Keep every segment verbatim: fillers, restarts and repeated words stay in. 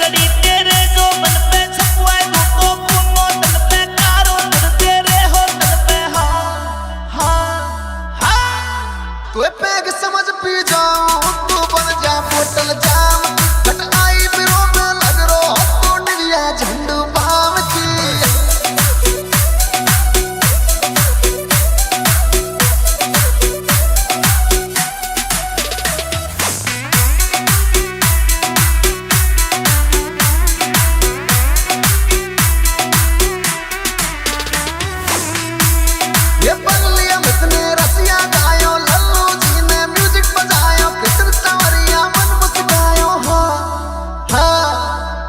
तड़ी तेरे जो मन पे छपुआ है, तू तो पूनो तन पे कारो, तन तेरे हो तन पे, हाँ, हाँ, हाँ। तू पैग समझ पी जाऊं, तू बन जा बोतल जाम। कट आई बिरो में लग रो, तू डिबिया झंडू बाम की। ये बंगलिया में इतने रसिया गायो, लल्लू जी ने music बजायो, किशन सांवरिया मन मुस्कायो। हाँ, हाँ,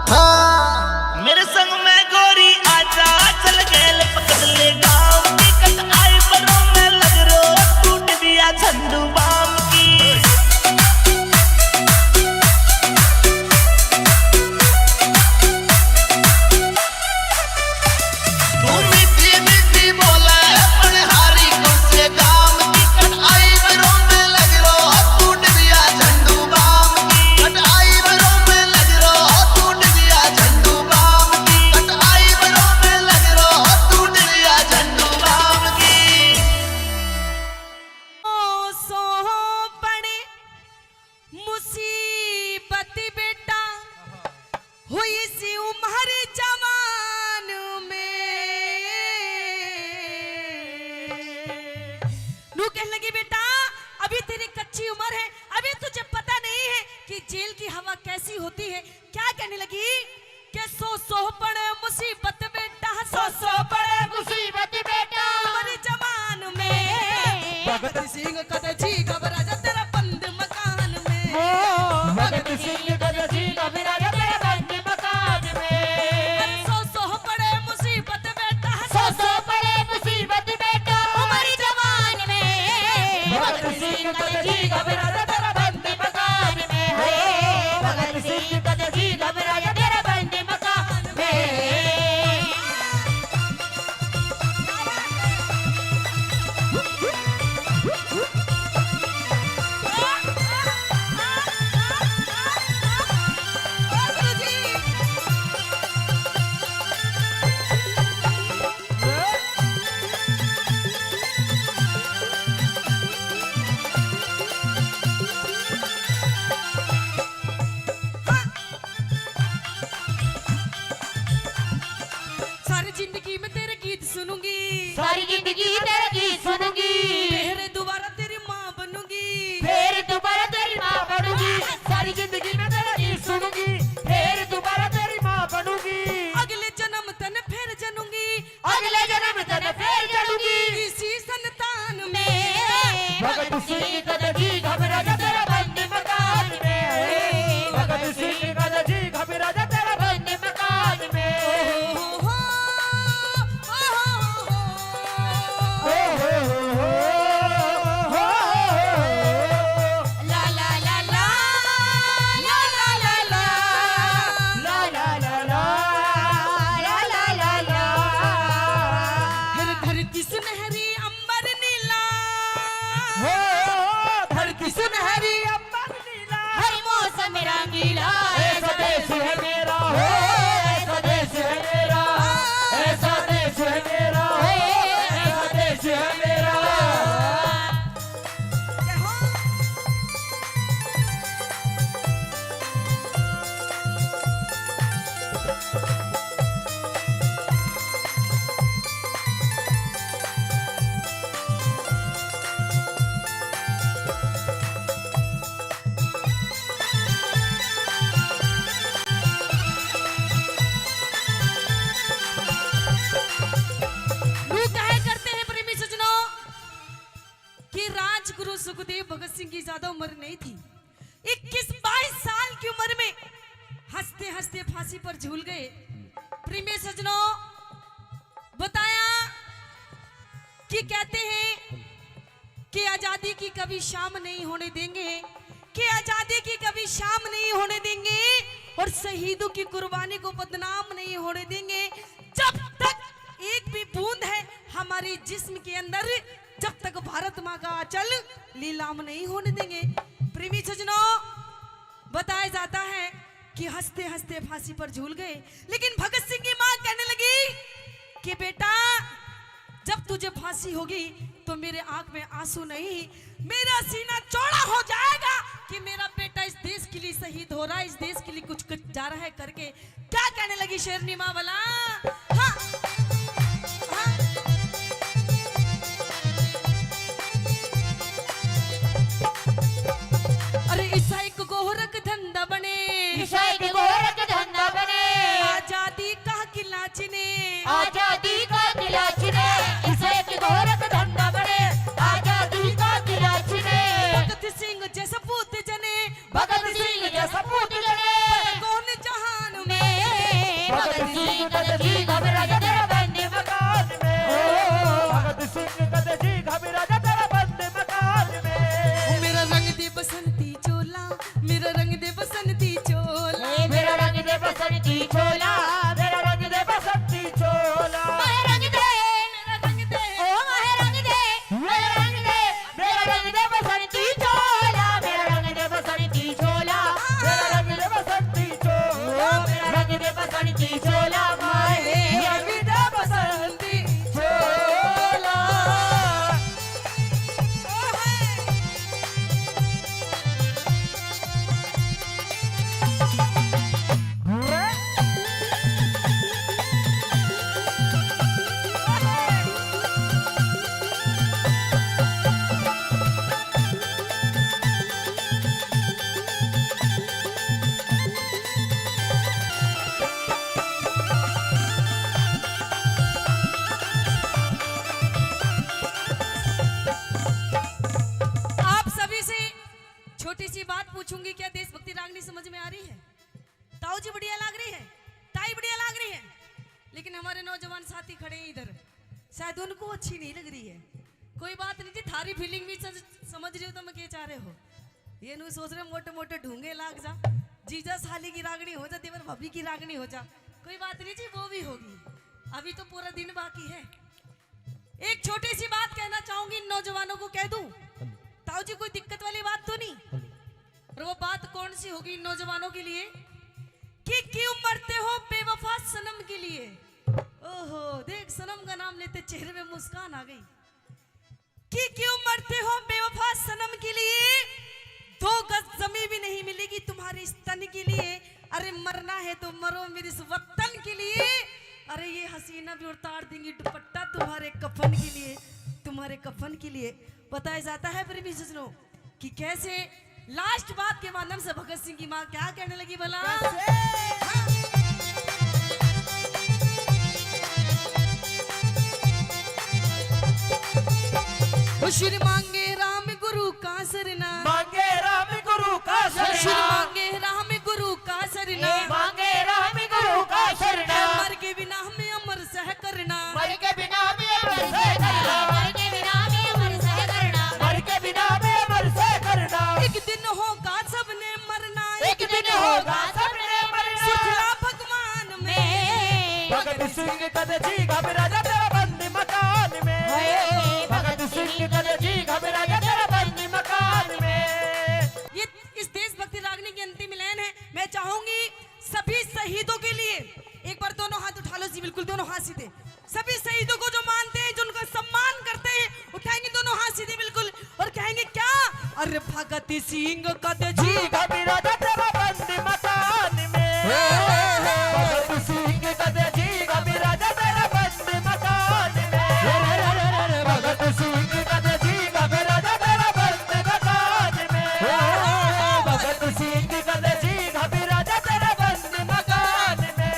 हाँ। मेरे संग में गोरी आजा, चल गेल पकड़ ले गाँव की, कट आई बरो में लग रो, टूट दिया झंडू बाम की। तू मीठी मीठी बोले, पनहारी कौन से गाम की, कट आई बरो में लग रो, टूट दिया झंडू बाम की, कट आई बरो में लग रो, टूट दिया झंडू बाम की, कट आई बरो में लग रो, टूट दिया झंडू बाम की। ओ सोहपण मुसीबत बेटा, हुई सी उम्र जवान में। नू कहने लगी, बेटा, अभी तेरी कच्ची उम्र है, अभी तुझे पता नहीं है कि जेल की हवा कैसी होती है। क्या कहने लगी? के सौ सौ पड़े मुसीबत बेटा, सौ सौ पड़े मुसीबत बेटा। उम्र जवान में। भगत सिंह कद जी घबरा जा तेरा बंद मकान में। ओ, भगत सिंह कद जी घबरा जा तेरा बंद मकान में। अरे सौ सौ पड़े मुसीबत बेटा, सौ सौ पड़े मुसीबत बेटा। उम्र जवान में। भगत सिंह कद जी घबरा जा तेरा बंद मकान में। हो, भगत सिंह कद जी घबरा जा तेरा बंद मकान में। सारी जिंदगी में तेरे गीत सुनूंगी, सारी जिंदगी तेरे गीत सुनूंगी। फिर दोबारा तेरी माँ बनूंगी, फिर दोबारा तेरी माँ बनूंगी। सारी जिंदगी में तेरे गीत सुनूंगी, फिर दोबारा तेरी माँ बनूंगी। अगले जन्म तन फिर जनूंगी, अगले जन्म तन फिर जनूंगी। इसी संतान में। भगत सिंह कद जी घबरा जा तेरा बंद मकान में। भगत सिंह कद जी घबरा जा तेरा बंद मकान में। ओ हो हो, ओ हो हो। ओ हो हो हो, ओ हो हो हो। ला ला ला ला, ला ला ला ला, ला ला ला ला, ला ला ला ला। हर धरती सुनहरी अंबर नीला, हो, धरती सुनहरी अंबर नीला। हर मौसम रंगीला, ऐसा देश है मेरा, हो, ऐसा देश है मेरा, ऐसा देश है मेरा, हो, ऐसा देश है मेरा। जय हो। यूं कहा करते हैं प्रेमी सज्जनों कि राजगुरु सुखदेव भगत सिंह की ज्यादा उम्र नहीं थी। इक्कीस बाईस साल की उम्र में हंसते हंसते फांसी पर झूल गए। प्रेमी सज्जनों, बताया कि कहते हैं कि आजादी की कभी शाम नहीं होने देंगे, कि आजादी की कभी शाम नहीं होने देंगे और शहीदों की कुर्बानी को बदनाम नहीं होने देंगे। जब तक एक भी बूंद है हमारे जिस्म के अंदर, जब तक भारत माँ का आंचल लीलाम नहीं होने देंगे। प्रेमी सज्जनों, बताया जाता है कि हंसते हंसते फांसी पर झूल गए। लेकिन भगत सिंह की मां कहने लगी कि बेटा, जब तुझे फांसी होगी तो मेरे आंख में आंसू नहीं, मेरा सीना चौड़ा हो जाएगा कि मेरा बेटा इस देश के लिए शहीद हो रहा है, इस देश के लिए कुछ, कुछ जा रहा है करके। क्या कहने लगी शेरनी माँ भला? हाँ। हाँ। अरे इसा एक गोरख धंधा बने, इसा एक गोरख धंधा बने। आजादी का किला चुने, आजादी का किला चुने। इसा एक गोरख धंधा बने, आजादी का किला चुने। भगत सिंह जैसा पूत जने, भगत सिंह जैसा पूत जने। कौन जहान में। भगत सिंह कद जी घबरा जा तेरा बंद मकान में। भगत सिंह कद जी घबरा जा तेरा बंद मकान में। मेरा रंग दे बसंती चोला, मेरा रंग दे बसंती चोला। ए, मेरा रंग दे बसंती चोला, मेरा रंग दे बसंती चोला। मेरा रंग दे, मेरा रंग दे, ओ मेरा रंग दे, मेरा रंग दे। मेरा रंग दे बसंती चोला, मेरा रंग दे बसंती चोला, मेरा रंग दे बसंती चोला, मेरा रंग दे बसंती चोला, माए रंग दे बसंती चोला। आप सभी से छोटी सी बात पूछूंगी, क्या देशभक्ति रागनी समझ में आ रही है? ताऊ जी बढ़िया लाग रही है, ताई बढ़िया लाग रही है, लेकिन हमारे नौजवान साथी खड़े हैं इधर, शायद उनको अच्छी नहीं लग रही है। कोई बात नहीं जी, थारी फीलिंग भी सज-, समझ रहे हो तो मैं क्या चाह रहे हो। ये नु सोच रहे मोटे मोटे ढूंगे लाग जा, जीजा साली की रागनी हो जा, देवर भाभी की रागनी हो जा, कोई बात नहीं जी, वो भी होगी, अभी तो पूरा दिन बाकी है। एक छोटी सी बात कहना चाहूंगी इन नौजवानों को, कह दूं? ताऊ जी, कोई दिक्कत वाली बात तो नहीं? और वो बात कौन सी होगी इन नौजवानों के लिए कि क्यों मरते हो बेवफा सनम के लिए? ओहो, देख, सनम का नाम लेते चेहरे में मुस्कान आ गई। कि क्यों मरते हो बेवफा सनम के लिए, दो गज जमीन भी नहीं मिलेगी तुम्हारे इस तन के लिए। अरे मरना है तो मरो मेरे इस वतन के लिए। अरे ये हसीना भी उतार देंगी दुपट्टा तुम्हारे कफन के लिए, तुम्हारे कफन के लिए। बताया जाता है प्रेमी सज्जनों कि कैसे लास्ट बात के माध्यम से भगत सिंह की माँ क्या कहने लगी भला? कैसे? हाँ। ओ श्री मांगे राम गुरु का सरना, मांगे राम गुरु का सरना, श्री मांगे राम गुरु का सरना, ए, मांगे राम गुरु का सरना। मर के भी नाम अमर सह करना, मर के भी नाम अमर सह करना, मर के भी नाम अमर सह करना, मर के भी नाम अमर सह करना। एक दिन होगा सबने मरना, एक दिन होगा सबने मरना। सुखला भगवान में। भगत सिंह कद जी घबरा जा तेरा बंद मकान में। हाय। भगत सिंह कद जी घबरा जा तेरा बंद मकान में। ये इस देशभक्ति रागनी की अंतिम लाइन है। मैं चाहूंगी सभी शहीदों के लिए एक बार दोनों हाथ उठा लो जी, बिल्कुल दोनों हाथ सीधे। सभी शहीदों को जो मानते हैं, जो उनका सम्मान करते हैं, उठाएंगे दोनों हाथ सीधे बिल्कुल और कहेंगे क्या? अरे भगत सिंह कद जी घबरा जा तेरा बंद मकान में। भगत सिंह कद जी घबरा जा तेरा बंद मकान में। भगत सिंह कद जी घबरा जा तेरा बंद मकान में। भगत सिंह कद जी घबरा जा तेरा बंद मकान में।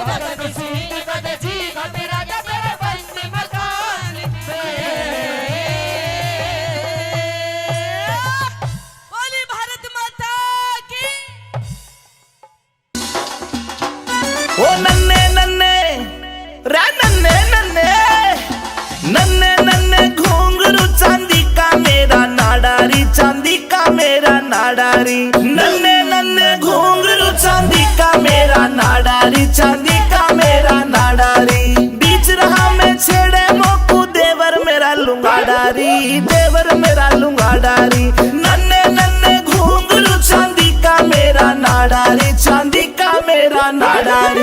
भगत सिंह कद जी घबरा जा तेरा बंद मकान में। बोली भारत माता की। ओ नन्ने नन्ने, रे नन्ने नन्ने, नन्ने नन्ने घुंघरू चांदी का मेरा नाड़ा री, चांदी का मेरा नाड़ा री। नन्ने नन्ने घुंघरू चांदी का मेरा नाड़ा री, चांदी का मेरा नाड़ा री। बीच राह में छेड़े मोकू देवर मेरा लुंगाड़ा री, देवर मेरा लुंगाड़ा री। नन्ने नन्ने घुंघरू चांदी का मेरा नाड़ा री। मेरा नाड़ा री।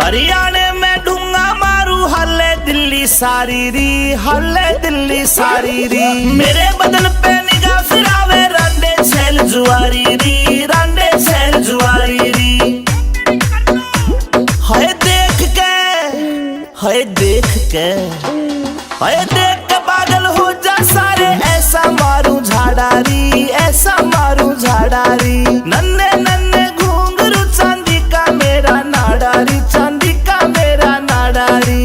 हरियाणे में ढूंगा मारू, हाले दिल्ली सारी री, हाले दिल्ली सारी री। मेरे बदन पे निगाह फिरावे, रांडे छैल जुआरी री, रांडे छैल जुआरी री। हाय देख के, हाय देख के, हाय देख के पागल हो जा सारे। ऐसा मारू झाड़ा री, ऐसा मारू झाड़ा री। नन्ने नन्ने घुंघरू, चांदी का मेरा नाड़ा री, चांदी का मेरा नाड़ा री।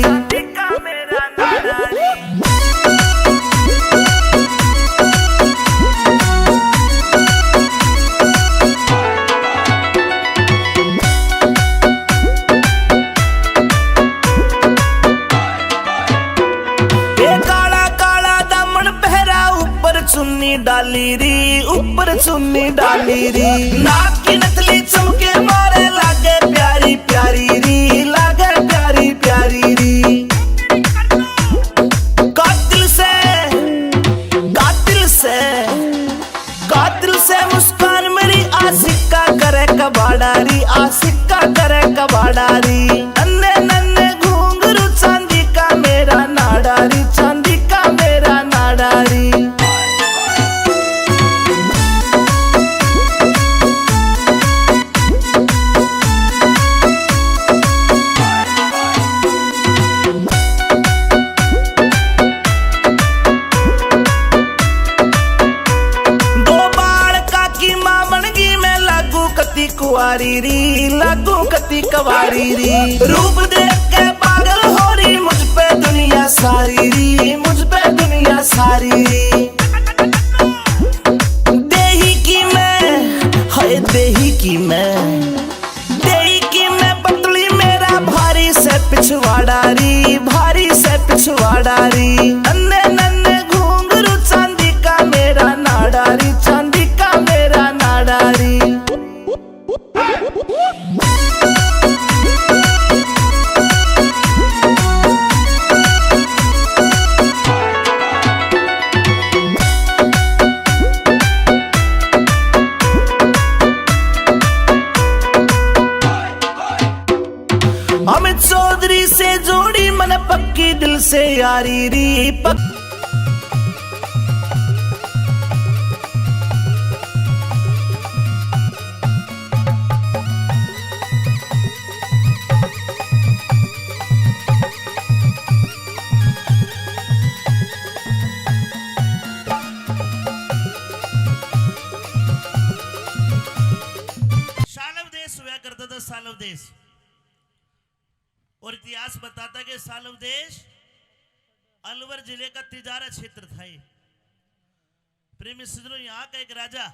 ए काला काला दामन पहरा, ऊपर चुन्नी डाली री, ऊपर चुन्नी डाली री। नाक की नथली चमके मारे, लागे प्यारी प्यारी री, लागे प्यारी प्यारी री। कातिल से, कातिल से, कातिल से मुस्कान मेरी, आशिक का करे कबाड़ा री, आशिक का करे कबाड़ा री। नन्ने नन्ने घुंघरू, चांदी का मेरा नाड़ा री, चांदी का मेरा नाड़ा री। दो बालका की माँ बन गई मैं, लागू कती कुआरी री, लागू कती कुआरी री। रूप देख के पागल हो रही, मुझ पे दुनिया सारी री, मुझ पे दुनिया सारी री। देही की मैं, हाय देही की मैं, देही की मैं पतली, मेरा भारी से पिछवाड़ा री, भारी से पिछवाड़ा री। नन्ने नन्ने घुंघरू, चांदी का मेरा नाड़ा री, चांदी का मेरा नाड़ा री। अमित चौधरी से जोड़ी मन पक्की, दिल से यारी री पक- सालव देश हुआ करता था, सालव देश। और इतिहास बताता कि सालव देश अलवर जिले का तिजारा क्षेत्र था ये। प्रेमी सज्जनों, यहाँ का एक राजा,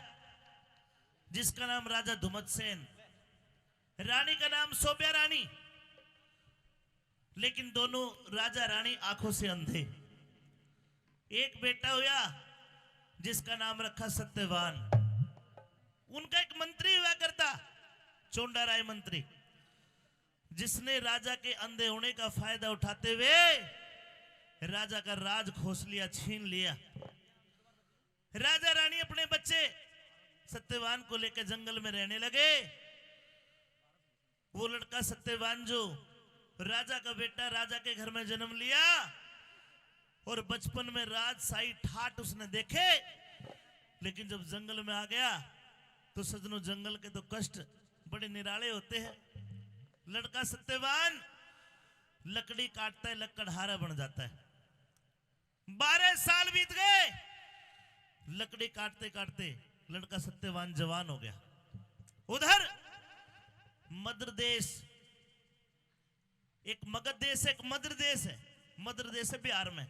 जिसका नाम राजा धुमतसेन, रानी का नाम सोब्या रानी, लेकिन दोनों राजा रानी आंखों से अंधे। एक बेटा हुआ, जिसका नाम रखा सत्यवान। उनका एक मंत्री हुआ करता, चोंडा राय मंत्री, जिसने राजा के अंधे होने का फायदा उठाते हुए राजा का राज खोस लिया, छीन लिया। राजा रानी अपने बच्चे सत्यवान को लेकर जंगल में रहने लगे। वो लड़का सत्यवान जो राजा का बेटा, राजा के घर में जन्म लिया और बचपन में राजशाही ठाट उसने देखे, लेकिन जब जंगल में आ गया तो सज्जनों, जंगल के तो कष्ट बड़े निराले होते हैं। लड़का सत्यवान लकड़ी काटता है, लकड़हारा बन जाता है। बारह साल बीत गए, लकड़ी काटते काटते लड़का सत्यवान जवान हो गया। उधर मद्र देश, एक मगध देश, एक मद्र देश है, मद्र देश है बिहार में।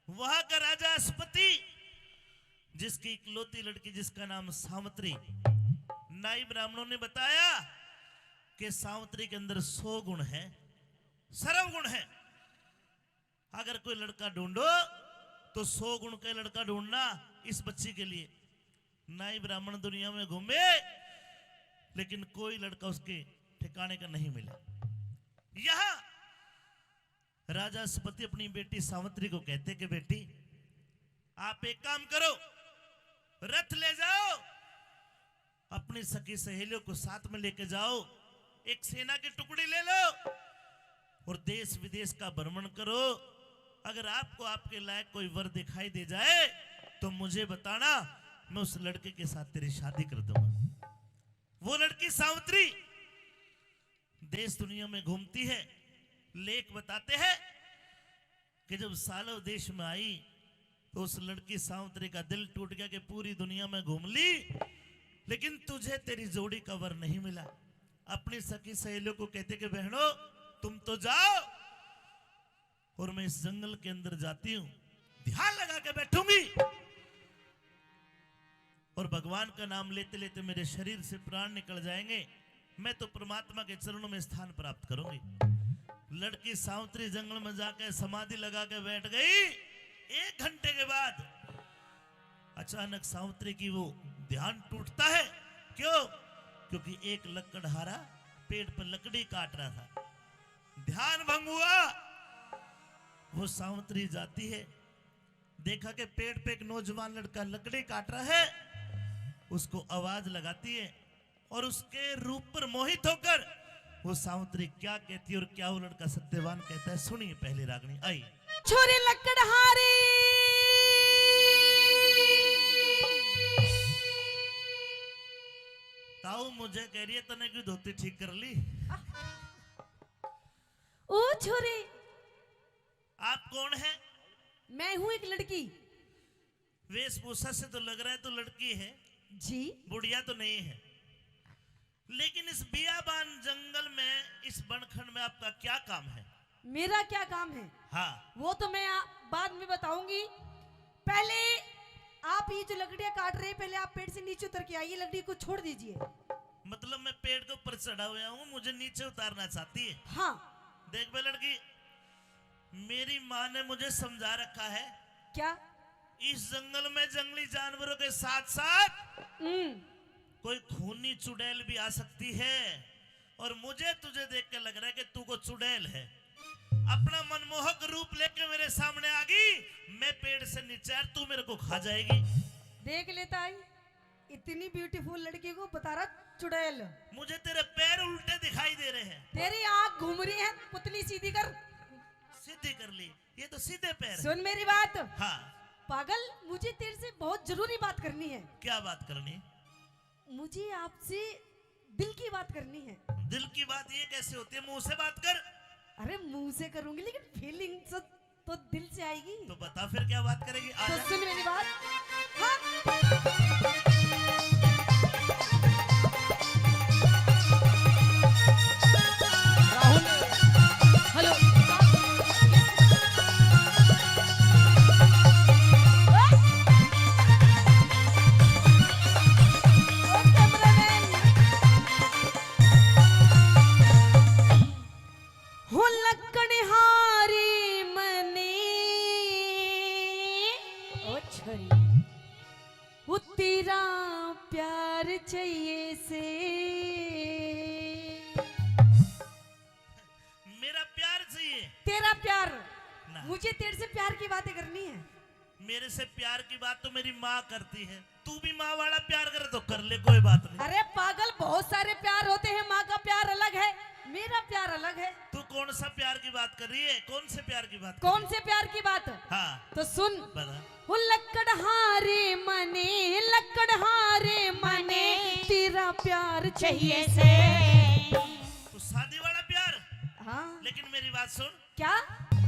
वहां का राजा अश्वपति, जिसकी इकलौती लड़की, जिसका नाम सावित्री, नाई ब्राह्मणों ने बताया कि सावित्री के अंदर सौ गुण है, सर्व गुण है। अगर कोई लड़का ढूंढो तो सौ गुण का लड़का ढूंढना इस बच्ची के लिए। नाई ब्राह्मण दुनिया में घूमे, लेकिन कोई लड़का उसके ठिकाने का नहीं मिला। यहाँ राजा सपति अपनी बेटी सावित्री को कहते कि बेटी, आप एक काम करो, रथ ले जाओ, अपनी सखी सहेलियों को साथ में लेके जाओ, एक सेना की टुकड़ी ले लो और देश विदेश का भ्रमण करो। अगर आपको आपके लायक कोई वर दिखाई दे जाए तो मुझे बताना, मैं उस लड़के के साथ तेरी शादी कर दूंगा। वो लड़की सावित्री देश दुनिया में घूमती है। लेख बताते हैं कि जब सालव देश में आई तो उस लड़की सावित्री का दिल टूट गया कि पूरी दुनिया में घूम ली, लेकिन तुझे तेरी जोड़ी का वर नहीं मिला। अपनी सखी सहेलियों को कहते कि बहनों, तुम तो जाओ और मैं इस जंगल के अंदर जाती हूँ, ध्यान लगा के बैठूंगी और भगवान का नाम लेते लेते मेरे शरीर से प्राण निकल जाएंगे, मैं तो परमात्मा के चरणों में स्थान प्राप्त करूंगी। लड़की सावित्री जंगल में जाके समाधि लगा के बैठ गई। एक घंटे के बाद अचानक सावित्री की वो ध्यान टूटता है। क्यों? क्योंकि एक लकड़हारा पेड़ पर लकड़ी काट रहा था, ध्यान भंग हुआ। वो सावित्री जाती है, देखा कि पेड़ पे एक नौजवान लड़का लकड़ी काट रहा है, उसको आवाज लगाती है और उसके रूप पर मोहित होकर वो सावित्री क्या कहती है और क्या वो लड़का सत्यवान कहता है, सुनिए पहली रागनी। आई। छोरी लकड़हारी। ताऊ मुझे कह रही है, तने की धोती ठीक कर ली? ओ छोरी। आप कौन है? मैं हूँ एक लड़की। वेशभूषा से तो लग रहा है तो लड़की है। जी। बुढ़िया तो नहीं है। लेकिन इस बियाबान जंगल में, इस बनखंड में आपका क्या काम है? मेरा क्या काम है? हाँ। वो तो मैं आ-, बाद में बताऊंगी। पहले आप ये जो लकड़ियां काट रहे हैं, पहले आप पेड़ से नीचे उतर के आइए, लकड़ी को छोड़ दीजिए। मतलब मैं पेड़ के ऊपर चढ़ा हुआ हूँ, मुझे नीचे उतारना चाहती है? हाँ। देख बे लड़की, मेरी माँ ने मुझे समझा रखा है। क्या? इस जंगल में जंगली जानवरों के साथ साथ हम्म। कोई खूनी चुड़ैल भी आ सकती है, और मुझे तुझे देख के लग रहा है कि तू को चुड़ैल है। अपना मनमोहक रूप लेके मेरे सामने आ गई, मैं पेड़ से नीचे, यार, तू मेरे को खा जाएगी। देख लेता आई, इतनी beautiful लड़की को बता रहा चुड़ैल। मुझे तेरे पैर उल्टे दिखाई दे रहे हैं। तेरी आंख घूम रही है, पुतली सीधी कर। सीधी कर ली, ये तो सीधे पैर है। सुन मेरी बात। हाँ। पागल, मुझे तेरे से बहुत जरूरी बात करनी है। क्या बात करनी? मुझे आपसे दिल की बात करनी है। दिल की बात ये कैसे होती है? मुंह से बात कर। अरे मुंह से करूंगी, लेकिन feeling से तो दिल से आएगी। तो बता फिर क्या बात करेगी? आ तो जा। सुन मेरी बात। हाँ। राहुल। Hello। ओ cameraman। हो लकड़हारी मने, ओ छोरी, वो तेरा प्यार चाहिए से। मेरा प्यार चाहिए? तेरा प्यार। ना। मुझे तेरे से प्यार की बातें करनी है। मेरे से प्यार की बात तो मेरी माँ करती है। तू भी माँ वाला प्यार करे तो कर ले, कोई बात नहीं। अरे पागल, बहुत सारे प्यार होते हैं, माँ का प्यार अलग है, मेरा प्यार अलग है। तू कौन सा प्यार की बात कर रही है? कौन से प्यार की बात कर कौन रही है? से प्यार की बात? हाँ। तो सुन। बता। वो लकड़हारे मने, लकड़हारे मने, तेरा प्यार चाहिए से। तू शादी वाला प्यार? हाँ। लेकिन मेरी बात सुन, क्या?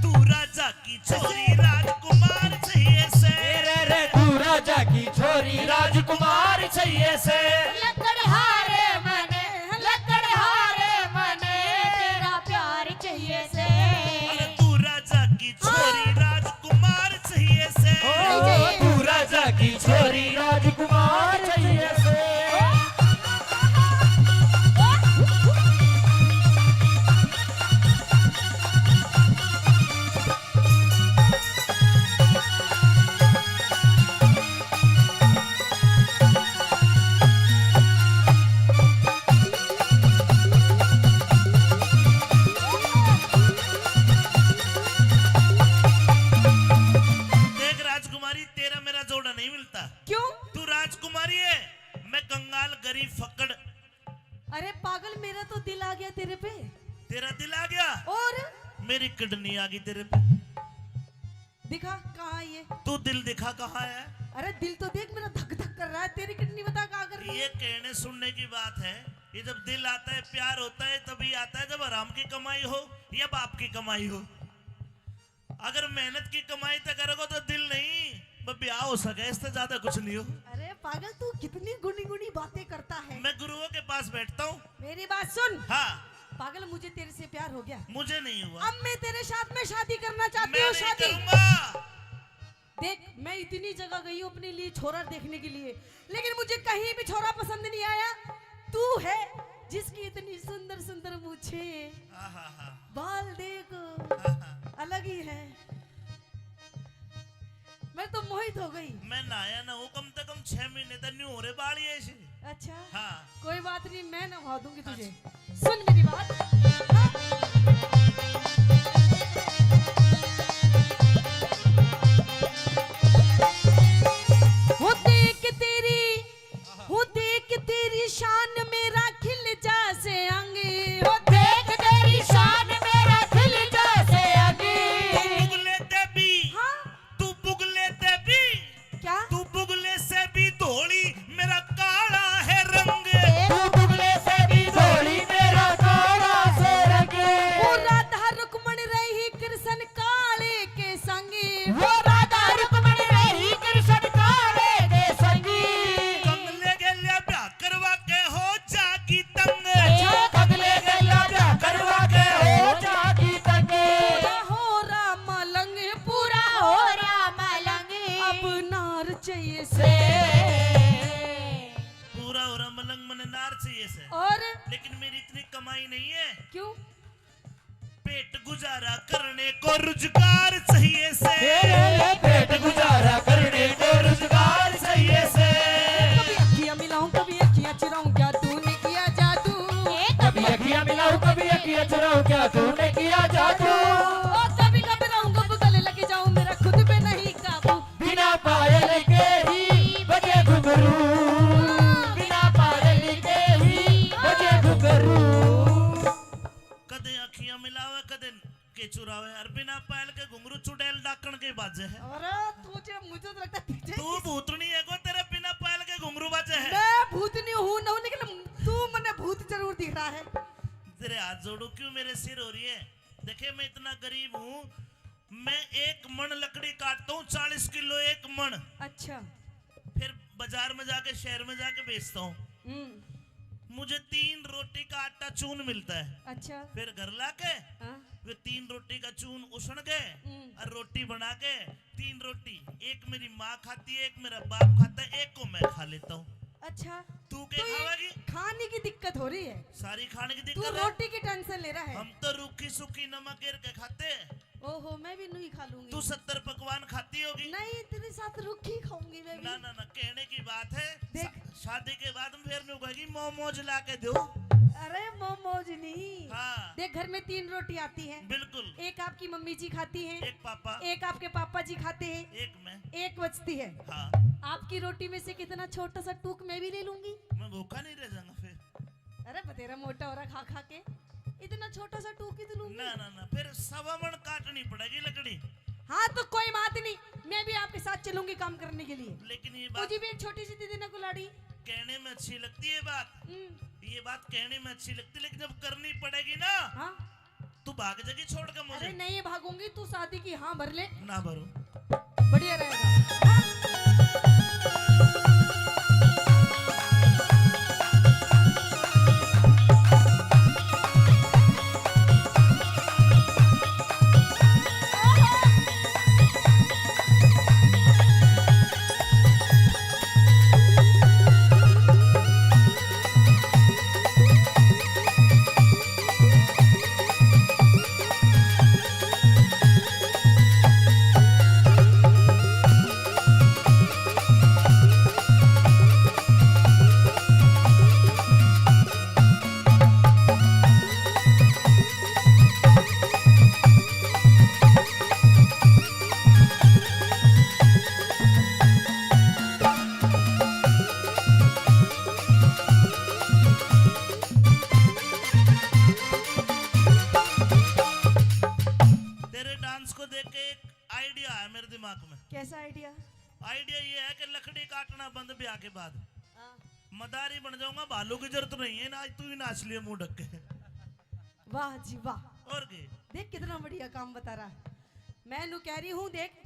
तू राजा की छोरी राजकुमार चाहिए से। रे रे, तू राजा की छोरी राजकुमार चाहिए से। लकड़हारे मने, लकड़हारे मने, तेरा प्यार चाहिए से। अरे तू राजा की छोरी राजकुमार चाहिए से। ओ, तू राजा की छोरी राजकुमार चाहिए से। मेरी किडनी आ गई तेरे पे। दिखा, कहाँ है ये? तू दिल दिखा, कहाँ है? अरे, दिल तो देख, मेरा धक धक कर रहा है, तेरी किडनी बता कहाँ कर रही है? ये कहने सुनने की बात है। ये जब दिल आता है, प्यार होता है, तभी आता है जब हराम की कमाई हो या बाप की कमाई हो। अगर मेहनत की कमाई तो करोगे तो दिल नहीं, बस ब्याह हो सके, इससे ज्यादा कुछ नहीं हो। अरे पागल, तू कितनी गुनी गुनी बातें करता है। मैं गुरुओं के पास बैठता हूँ। मेरी बात सुन। हाँ। पागल, मुझे तेरे से प्यार हो गया। मुझे नहीं हुआ। अब मैं तेरे साथ में शादी करना चाहती हूँ, शादी। करूंगा। देख, मैं इतनी जगह गई हूँ अपने लिए छोरा देखने के लिए, लेकिन मुझे कहीं भी छोरा पसंद नहीं आया। तू है जिसकी इतनी सुंदर सुंदर मूछें, आहा हा। बाल देख, आहा। अलग ही है। मैं तो मोहित हो गई। मैं नहाया ना हूँ, कम से कम छह महीने तक नहीं हो रहे बाल ये ऐसे। अच्छा। हाँ। कोई बात नहीं, मैं नहा दूंगी तुझे। अच्छा। सुन मेरी बात। वो देख तेरी, वो देख तेरी शान मेरा खिल जा से अंग। वो देख तेरी शान मेरा खिल जा से अंग। तू बुगले देवी। हाँ। तू बुगले देवी। क्या? तू बुगले से भी धोली, मेरा काला है रंग। तू बुगले से भी धोली, मेरा काला से रंग। वो राधा रुक्मण रही कृष्ण काले के संग। वो राधा रुक्मण रही कृष्ण काले के संग। कंगले गेल्या ब्याह करवा के हो जागी तंग। अच्छा। कंगले गेल्या ब्याह करवा के हो जागी तंग। पूरा हो राम लंग, पूरा हो राम लंग। अब नार चाहिए से। पूरा हो राम लंग, मने नार चाहिए से। और? लेकिन मेरी इतनी कमाई नहीं है। क्यों? पेट गुजारा करने को रुजगार चाहिए से। ए, ए, ए, पेट गुजारा करने को रुजगार चाहिए से। कभी अखियां मिलाऊं, कभी अखियां चुराऊं, क्या तूने किया जादू? कभी अखियां मिलाऊं, कभी अखियां चुराऊं, क्या तूने किया जादू? ओ, कभी घबराऊं, कब गले लग जाऊं, मेरा खुद पे नहीं काबू। बिना पायल के ही बजे घुंघरू, बिना पायल के ही बजे घुंघरू। कदे अखियां मिलावे, कदे के चुरावे, और बिना पायल के घुंघरू चुड़ैल डाकण के बाजे है। अरे तुझे, मुझे तो लगता है तुझे तू किस- भूतनी है को, तेरे बिना पायल के घुंघरू बाजे है। मैं भूतनी हूँ ना, लेकिन तू मने भूत जरूर दिख रहा है। तेरे हाथ जोड़ू, क्यों मेरे सिर हो रही है? देखे, मैं इतना गरीब हूँ, मैं एक मण लकड़ी काटता हूँ, चालीस किलो एक मण। अच्छा। फिर बाजार में जाके, शहर में जाके बेचता हूँ। हम्म। मुझे तीन रोटी का आटा चून मिलता है। अच्छा। फिर घर लाके हाँ। वे तीन रोटी का चून उसण के हम्म। और रोटी बना के, तीन रोटी, एक मेरी माँ खाती है, एक मेरा बाप खाता है, एक को मैं खा लेता हूँ। अच्छा। तू क्या तो ये खावेगी? खाने की दिक्कत हो रही है। सारी खाने की तू दिक्कत है। रोटी की टेंशन ले रहा है। हम तो रूखी सूखी नमक गिर के खाते हैं। ओहो, मैं भी नहीं खा लूंगी। तू सत्तर पकवान खाती होगी। नहीं, तेरे साथ रूखी खाऊंगी मैं भी। ना, ना, ना, कहने की बात है। देख। शा-, शादी के बाद में फिर न्यू कहेगी, "मोमोज ला के दो।" अरे, मोमोज नहीं। हाँ। देख, घर में तीन रोटी आती है। बिल्कुल। एक आपकी मम्मी जी खाती हैं, एक पापा। एक आपके पापा जी खाते हैं, एक मैं। एक बचती है। हाँ। आपकी रोटी में से कितना छोटा सा टूक मैं भी ले लूंगी। मैं भूखा नहीं रह जाऊंगा फिर। अरे, बतेरा मोटा हो रहा खा खा के, इतना छोटा सा टूक ही तो लूंगी। ना, ना, ना, फिर सवा मण काटनी पड़ेगी लकड़ी। हाँ, तो कोई बात नहीं, मैं भी आपके साथ चलूंगी काम करने के लिए। लेकिन ये बात मुझे भी एक छोटी सी दे देना कुलाड़ी। कहने में अच्छी लगती है बात, हम्म। ये बात कहने में अच्छी लगती, लेकिन जब करनी पड़ेगी ना, हाँ। तू भाग जाएगी छोड़ के मुझे। अरे नहीं भागूंगी, तू शादी की हाँ भर ले। ना भरूं। बढ़िया रहेगा। मेरे दिमाग में। कैसा आइडिया? आइडिया ये है कि लकड़ी काटना बंद ब्याह के बाद। हाँ। मदारी बन जाऊंगा, भालू की जरूरत नहीं है ना, आज तू ही नाच लिए मुंह ढक के। वाह जी वाह। और के? देख कितना बढ़िया काम बता रहा है। मैं नू कह रही हूँ, देख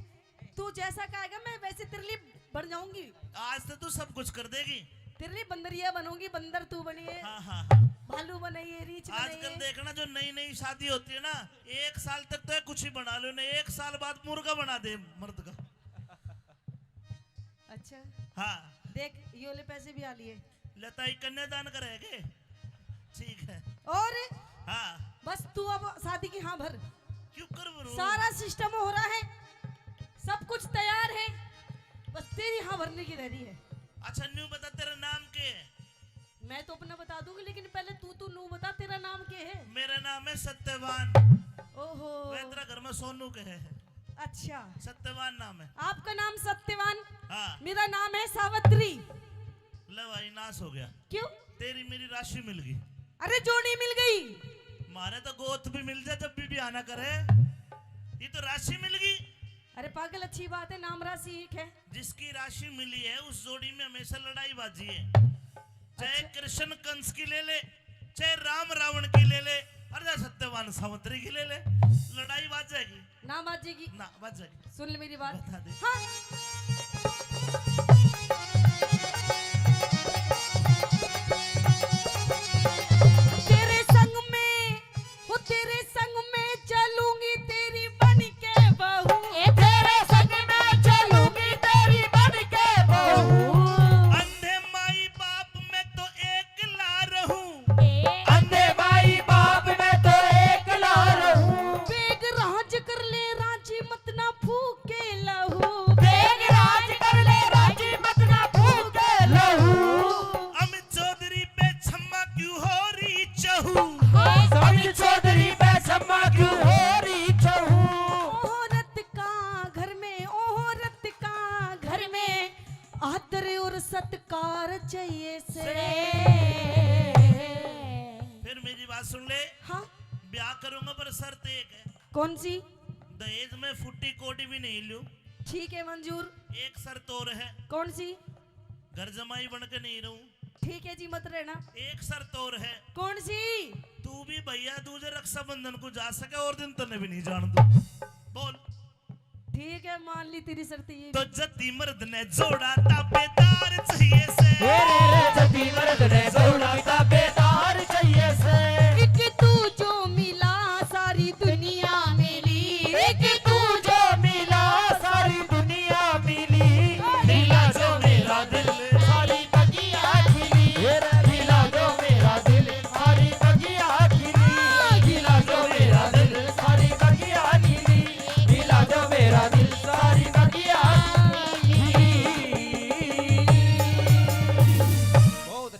तू जैसा कहेगा मैं वैसे तेरे लिए बन जाऊंगी। आज तो तू सब कुछ कर देगी। तेरे लिए बंदरिया बनूंगी, बंदर तू बनिए, हाँ हाँ हाँ। भालू बनाइए, रीछ आजकल बनाइए। देखना, जो नई नई शादी होती है ना, एक साल तक तो कुछ ही बना लो ना, एक साल बाद मुर्गा बना दे मर्द का। अच्छा, हाँ। देख ये वाले पैसे भी आ लिए। लताई कन्यादान करेंगे। ठीक है। और हाँ। बस तू अब शादी की हाँ भर। क्यों कर भरूं? सारा सिस्टम हो रहा है, सब कुछ तैयार है, बस तेरी हाँ भरने की देरी है। अच्छा, न्यू बता, तेरा नाम के है? मैं तो अपना बता दूंगी, लेकिन पहले तू तू नू बता, तेरा नाम के है? मेरा नाम है सत्यवान। ओहो। वह तेरा घर में सोनू के है। अच्छा, सत्यवान नाम है। आपका नाम सत्यवान, हाँ। मेरा नाम है सावित्री। ले भाई, नाश हो गया। क्यों? तेरी मेरी राशि मिल गई। अरे जोड़ी मिल गई। मारे तो गोत भी मिल जाए जब भी ब्याह ना करे, ये तो राशि मिल गई। अरे पागल, अच्छी बात है, नाम राशि एक है। जिसकी राशि मिली है उस जोड़ी में हमेशा लड़ाई बाजी है, चाहे अच्छा। कृष्ण कंस की ले ले, चाहे राम रावण की ले ले, अरे सत्यवान सावित्री की ले ले, लड़ाई बाजेगी। ना बाजेगी। ना बाजेगी। सुन ले मेरी बात। बता दे। हाँ। तेरे संग में, वो तेरे संग में चलूंगी तेरी बन के बहू। ए, तेरे संग में चलूंगी तेरी बन के बहू। अंधे माई बाप में तो एकला रहूं। अंधे माई बाप में तो एकला रहूं। बेग राज कर ले राजी मत ना फूके लहू। बेग राज कर ले राजी मत ना फूके लहू। अमित चौधरी पे छम्मा क्यों हो रही चहू? हाँ। अमित चौधरी पे छम्मा क्यों हो रही चहू? औरत का घर में, औरत का घर में आदर और सत्कार चाहिए से। फिर मेरी बात सुन ले। हाँ। ब्याह करूंगा पर शर्त एक है। कौन सी? दहेज में फुट्टी कोडी भी नहीं लूं। ठीक है मंजूर। एक शर्त और है। कौन सी? घर जमाई बन के नहीं रहूं। ठीक है जी, मत रहना। एक शर्त और है। कौन सी? तू भी भैया दूज रक्षाबंधन को जा सके और दिन तन्ने भी नहीं जान दूं। बोल। ठीक है, मान ली तेरी शर्त ये तो भी। जति मर्द ने जोड़ा ताबेदार चाहिए से। जति मर्द ने जोड़ा ताबेदार चाहिए से। एक तू जो मिला सारी दुनिया मिली। एक तू जो मिला सारी दुनिया मिली। हिला जो मेरा दिल सारी बगिया खिली। हिला जो मेरा दिल सारी बगिया खिली। हिला जो मेरा दिल सारी बगिया खिली। हिला जो मेरा दिल सारी बगिया खिली।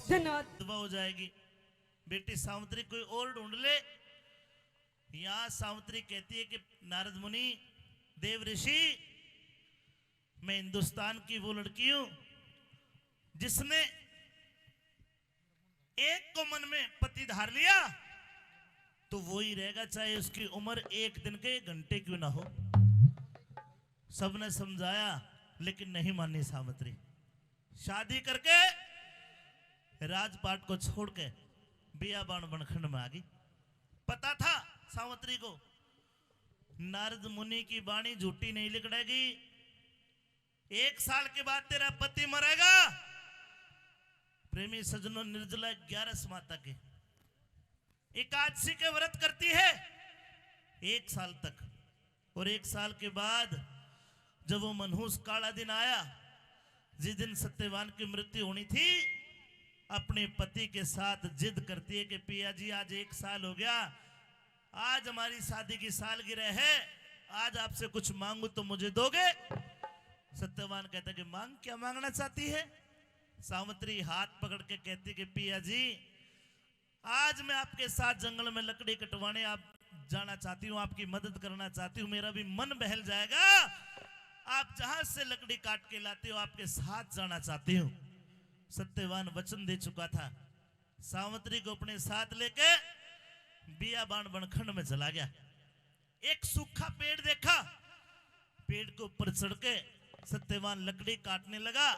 धन्यवाद। दुआ हो जाएगी। बेटी सावित्री कोई और ढूंढ ले। यहाँ सावित्री कहती है कि नारद मुनि, देव ऋषि, मैं हिंदुस्तान की वो लड़की हूं जिसने एक को मन में पति धार लिया तो वो ही रहेगा, चाहे उसकी उम्र एक दिन के एक घंटे क्यों ना हो। सबने समझाया लेकिन नहीं मानी सावित्री। शादी करके राजपाट को छोड़ के बियाबान बनखंड में आ गई। पता था सावित्री को नारद मुनि की बाणी झूठी नहीं लिकड़ेगी। एक साल के बाद तेरा पति मरेगा। प्रेमी सज्जनों, निर्जला ग्यारस माता के एकादशी के व्रत करती है एक साल तक, और एक साल के बाद जब वो मनहूस काला दिन आया, जिस दिन सत्यवान की मृत्यु होनी थी, अपने पति के साथ जिद करती है कि पिया जी, आज एक साल हो गया, आज हमारी शादी की सालगिरह है, आज आपसे कुछ मांगू तो मुझे दोगे? सत्यवान कहता कि मांग, क्या मांगना चाहती है? सावित्री हाथ पकड़ के कहती कि पिया जी, आज मैं आपके साथ जंगल में लकड़ी कटवाने आप जाना चाहती हूँ, आपकी मदद करना चाहती हूँ, मेरा भी मन बहल जाएगा। आप जहां से लकड़ी काट के लाते हो, आपके साथ जाना चाहती हूँ। सत्यवान वचन दे चुका था। सावित्री को अपने साथ लेके बियाबान बनखंड में चला गया। एक सूखा पेड़ देखा, पेड़ के ऊपर चढ़ के सत्यवान लकड़ी काटने लगा।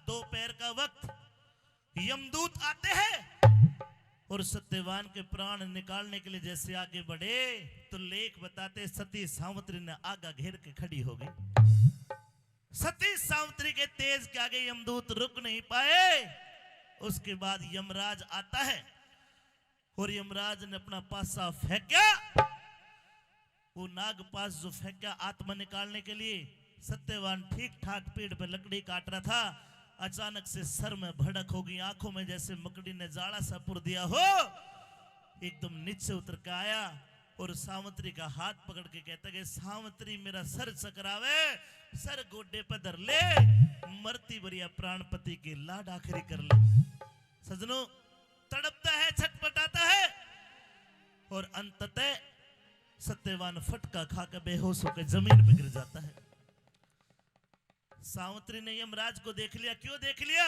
दोपहर का वक्त यमदूत आते हैं और सत्यवान के प्राण निकालने के लिए जैसे आगे बढ़े तो लेख बताते, सती सावित्री ने आगा घेर के खड़ी हो गई। सती सावित्री के तेज के आगे यमदूत रुक नहीं पाए। उसके बाद यमराज आता है और यमराज ने अपना पासा फेंका। वो नागपाश जो फेंका आत्मा निकालने के लिए, सत्यवान ठीक ठाक पेड़ पे लकड़ी काट रहा था। अचानक से सर में भड़क हो गई, आंखों में जैसे मकड़ी ने जाला सा पुर दिया हो। एकदम नीचे उतर के आया और सावित्री का हाथ पकड़ के कहता कि सावित्री, मेरा सर चकरावे, सर गोडे पे धर ले, मरती बढ़िया प्राणपति के लाड आखिरी कर ले। सजनों, तड़पता है, छटपटाता है और अंततः सत्यवान फटका खा के बेहोश होकर जमीन पर गिर जाता है। सावित्री ने यमराज को देख लिया। क्यों देख लिया?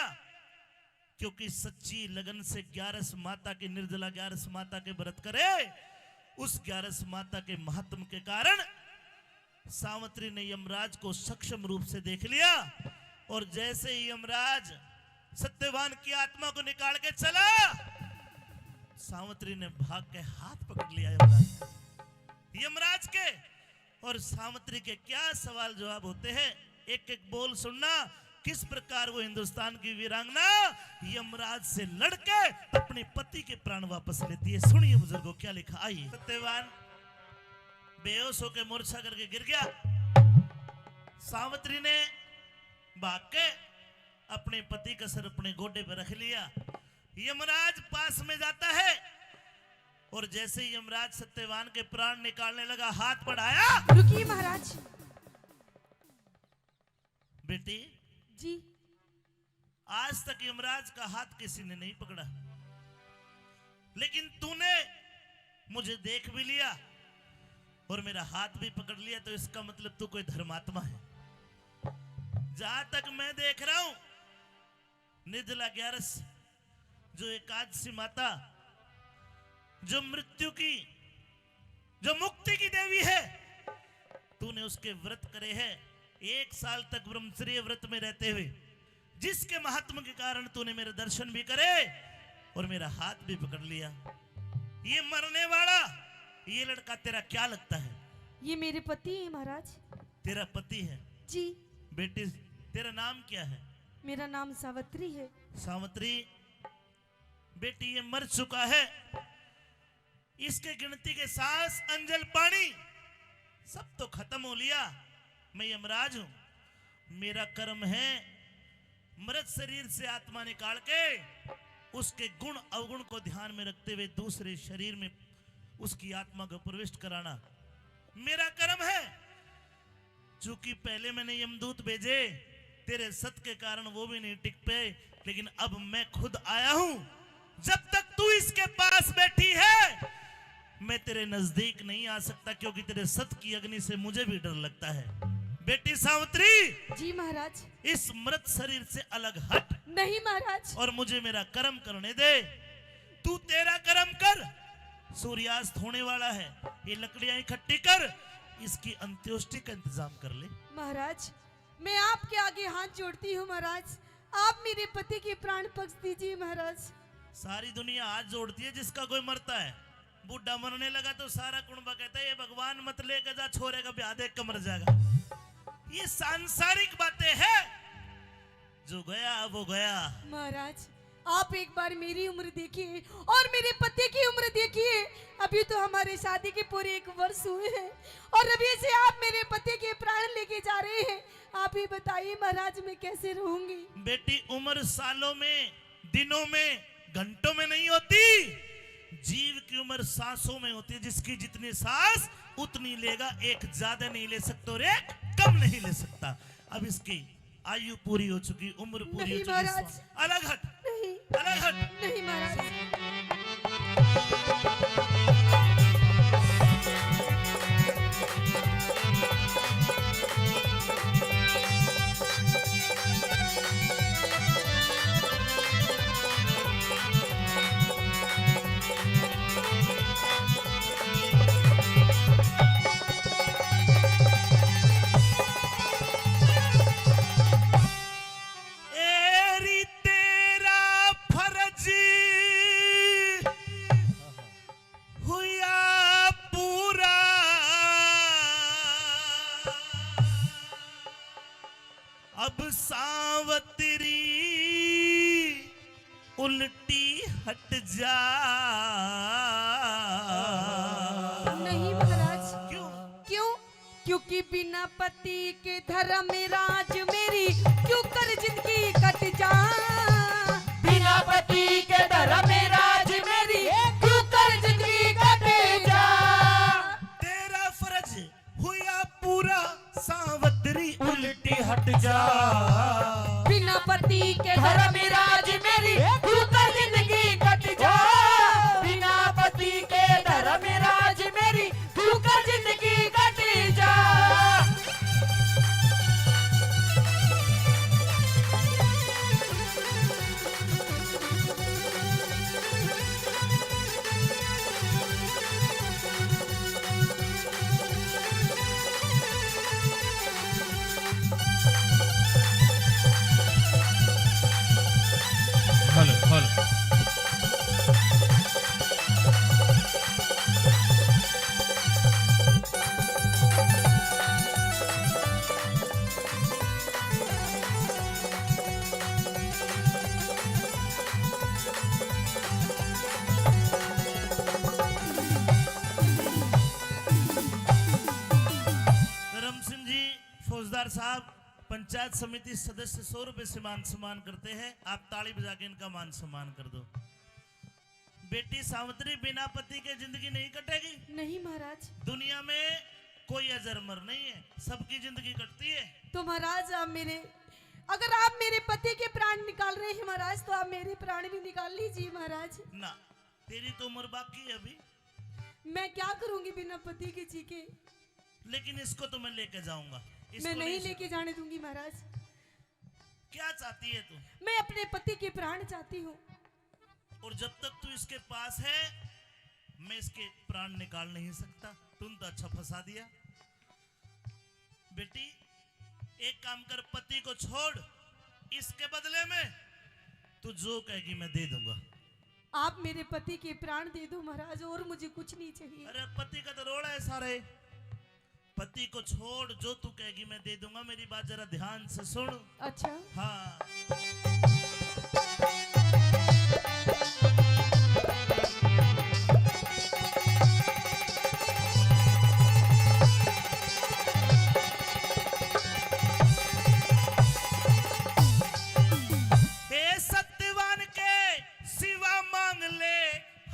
क्योंकि सच्ची लगन से ग्यारस माता के, निर्जला ग्यारस माता के व्रत करे, उस ग्यारस माता के महात्म के कारण सावित्री ने यमराज को सक्षम रूप से देख लिया। और जैसे ही यमराज सत्यवान की आत्मा को निकाल के चला, सावित्री ने भाग के हाथ पकड़ लिया यमराज, यमराज के। और सावित्री के क्या सवाल जवाब होते हैं, एक एक बोल सुनना, किस प्रकार वो हिंदुस्तान की वीरांगना यमराज से लड़के अपने पति के प्राण वापस लेती है। सुनिए बुजुर्गों, क्या लिखा, आइए। सत्यवान बेहोश होकर मूर्छा करके गिर गया। सावित्री ने भाग के अपने पति का सर अपने गोडे पर रख लिया। यमराज पास में जाता है और जैसे ही यमराज सत्यवान के प्राण निकालने लगा, हाथ बढ़ाया। रुकिए महाराज। बेटी जी। आज तक यमराज का हाथ किसी ने नहीं पकड़ा, लेकिन तूने मुझे देख भी लिया और मेरा हाथ भी पकड़ लिया, तो इसका मतलब तू कोई धर्मात्मा है। जहां तक मैं देख रहा हूं, निर्जला ग्यारस, जो एकादशी माता, जो मृत्यु की, जो मुक्ति की देवी है, तूने उसके व्रत करे हैं। एक साल तक ब्रह्मचर्य व्रत में रहते हुए जिसके महात्म के कारण तूने मेरे दर्शन भी करे और मेरा हाथ भी पकड़ लिया, ये मरने वाला, ये लड़का तेरा क्या लगता है? ये मेरे पति हैं महाराज। तेरा पति है? जी। बेटी, तेरा नाम क्या है? मेरा नाम सावित्री है। सावित्री, बेटी, ये मर चुका है, इसके गिनती के सांस, अंजल, पानी सब तो खत्म हो लिया। मैं यमराज हूं, मेरा कर्म है मृत शरीर से आत्मा निकाल के उसके गुण अवगुण को ध्यान में रखते हुए दूसरे शरीर में उसकी आत्मा को प्रविष्ट कराना मेरा कर्म है। चूंकि पहले मैंने यमदूत भेजे, तेरे सत के कारण वो भी नहीं टिक पे, लेकिन अब मैं खुद आया हूं। जब तक तू इसके पास बैठी है, मैं तेरे नजदीक नहीं आ सकता, क्योंकि तेरे सत की अग्नि से मुझे भी डर लगता है। बेटी सावित्री, जी महाराज। इस मृत शरीर से अलग हट। नहीं महाराज। और मुझे मेरा कर्म करने दे। तू तेरा कर्म कर, सूर्यास्त होने वाला है, ये लकड़ियां इकट्ठी कर, इसकी अंत्योष्टि का इंतजाम कर ले। महाराज, मैं आपके आगे हाथ जोड़ती हूँ महाराज, आप मेरे पति के प्राण पक्ष दीजिए महाराज। सारी दुनिया हाथ जोड़ती है जिसका कोई मरता है। बूढ़ा मरने लगा तो सारा कुणबा कहता है, "ये भगवान मत लेके जा, छोरे का ब्याह देख के मर जाएगा।" ये सांसारिक बातें हैं, जो गया वो गया। महाराज, आप एक बार मेरी उम्र देखिए और मेरे पति की उम्र देखिए। अभी तो हमारे शादी के पूरे एक वर्ष हुए हैं और अभी से आप मेरे पति के प्राण लेके जा रहे हैं। आप ही बताइए महाराज, मैं कैसे रहूंगी? बेटी, उम्र सालों में, दिनों में, घंटों में नहीं होती। जीव की उम्र सांसों में होती है। जिसकी जितनी सांस उतनी लेगा, एक ज्यादा नहीं ले सकता और एक कम नहीं ले सकता। अब इसकी आयु पूरी हो चुकी, उम्र पूरी हो चुकी। नहीं महाराज। अलग हट। नहीं। अलग हट। नहीं महाराज। अब सावतरी उल्टी हट जा। नहीं महाराज। क्यों? क्यों? क्योंकि बिना पति के धर्म राज मेरी क्यों कर जिंदगी कट जा। बिना पति के धर्म राज मेरी क्यों कर जिंदगी कट जा। तेरा फर्ज हुआ पूरा, सावतरी उल्टी हट जा। बिना पति के धर्म राज मेरी क्यों कर जिंदगी कट जा। बिना पति के धर्म राज मेरी क्यों कर जिंदगी कट जा। Hello, hello. धर्म सिंह जी, फौजदार साहब, पंचायत समिति सदस्य सौ रुपए से मान सम्मान करते हैं, आप ताली बजा के इनका मान सम्मान कर दो। बेटी सावित्री, बिना पति के जिंदगी नहीं कटेगी। नहीं महाराज। दुनिया में कोई अजर अमर नहीं है, सबकी जिंदगी कटती है। तो महाराज, आप मेरे, अगर आप मेरे पति के प्राण निकाल रहे हैं महाराज, तो आप मेरे प्राण भी निकाल लीजिए महाराज। ना, तेरी तो उम्र बाकी है अभी। मैं क्या करूंगी बिना पति के जी के? लेकिन इसको तो मैं लेके जाऊंगा, इसको मैं नहीं नहीं लेके जाने दूंगी महाराज। क्या चाहती है तू? मैं अपने पति के प्राण चाहती हूँ। और जब तक तू इसके पास है, मैं इसके प्राण निकाल नहीं सकता। तूने तो अच्छा फंसा दिया। बेटी, एक काम कर, पति को छोड़, इसके बदले में तू जो कहेगी मैं दे दूंगा। आप मेरे पति के प्राण दे दो महाराज, और मुझे कुछ नहीं चाहिए। अरे, पति का तो रोड़ा है सारे। पति को छोड़, जो तू कहेगी मैं दे दूंगा। मेरी बात जरा ध्यान से सुन। अच्छा। हाँ। ए सत्यवान के सिवा मांग ले,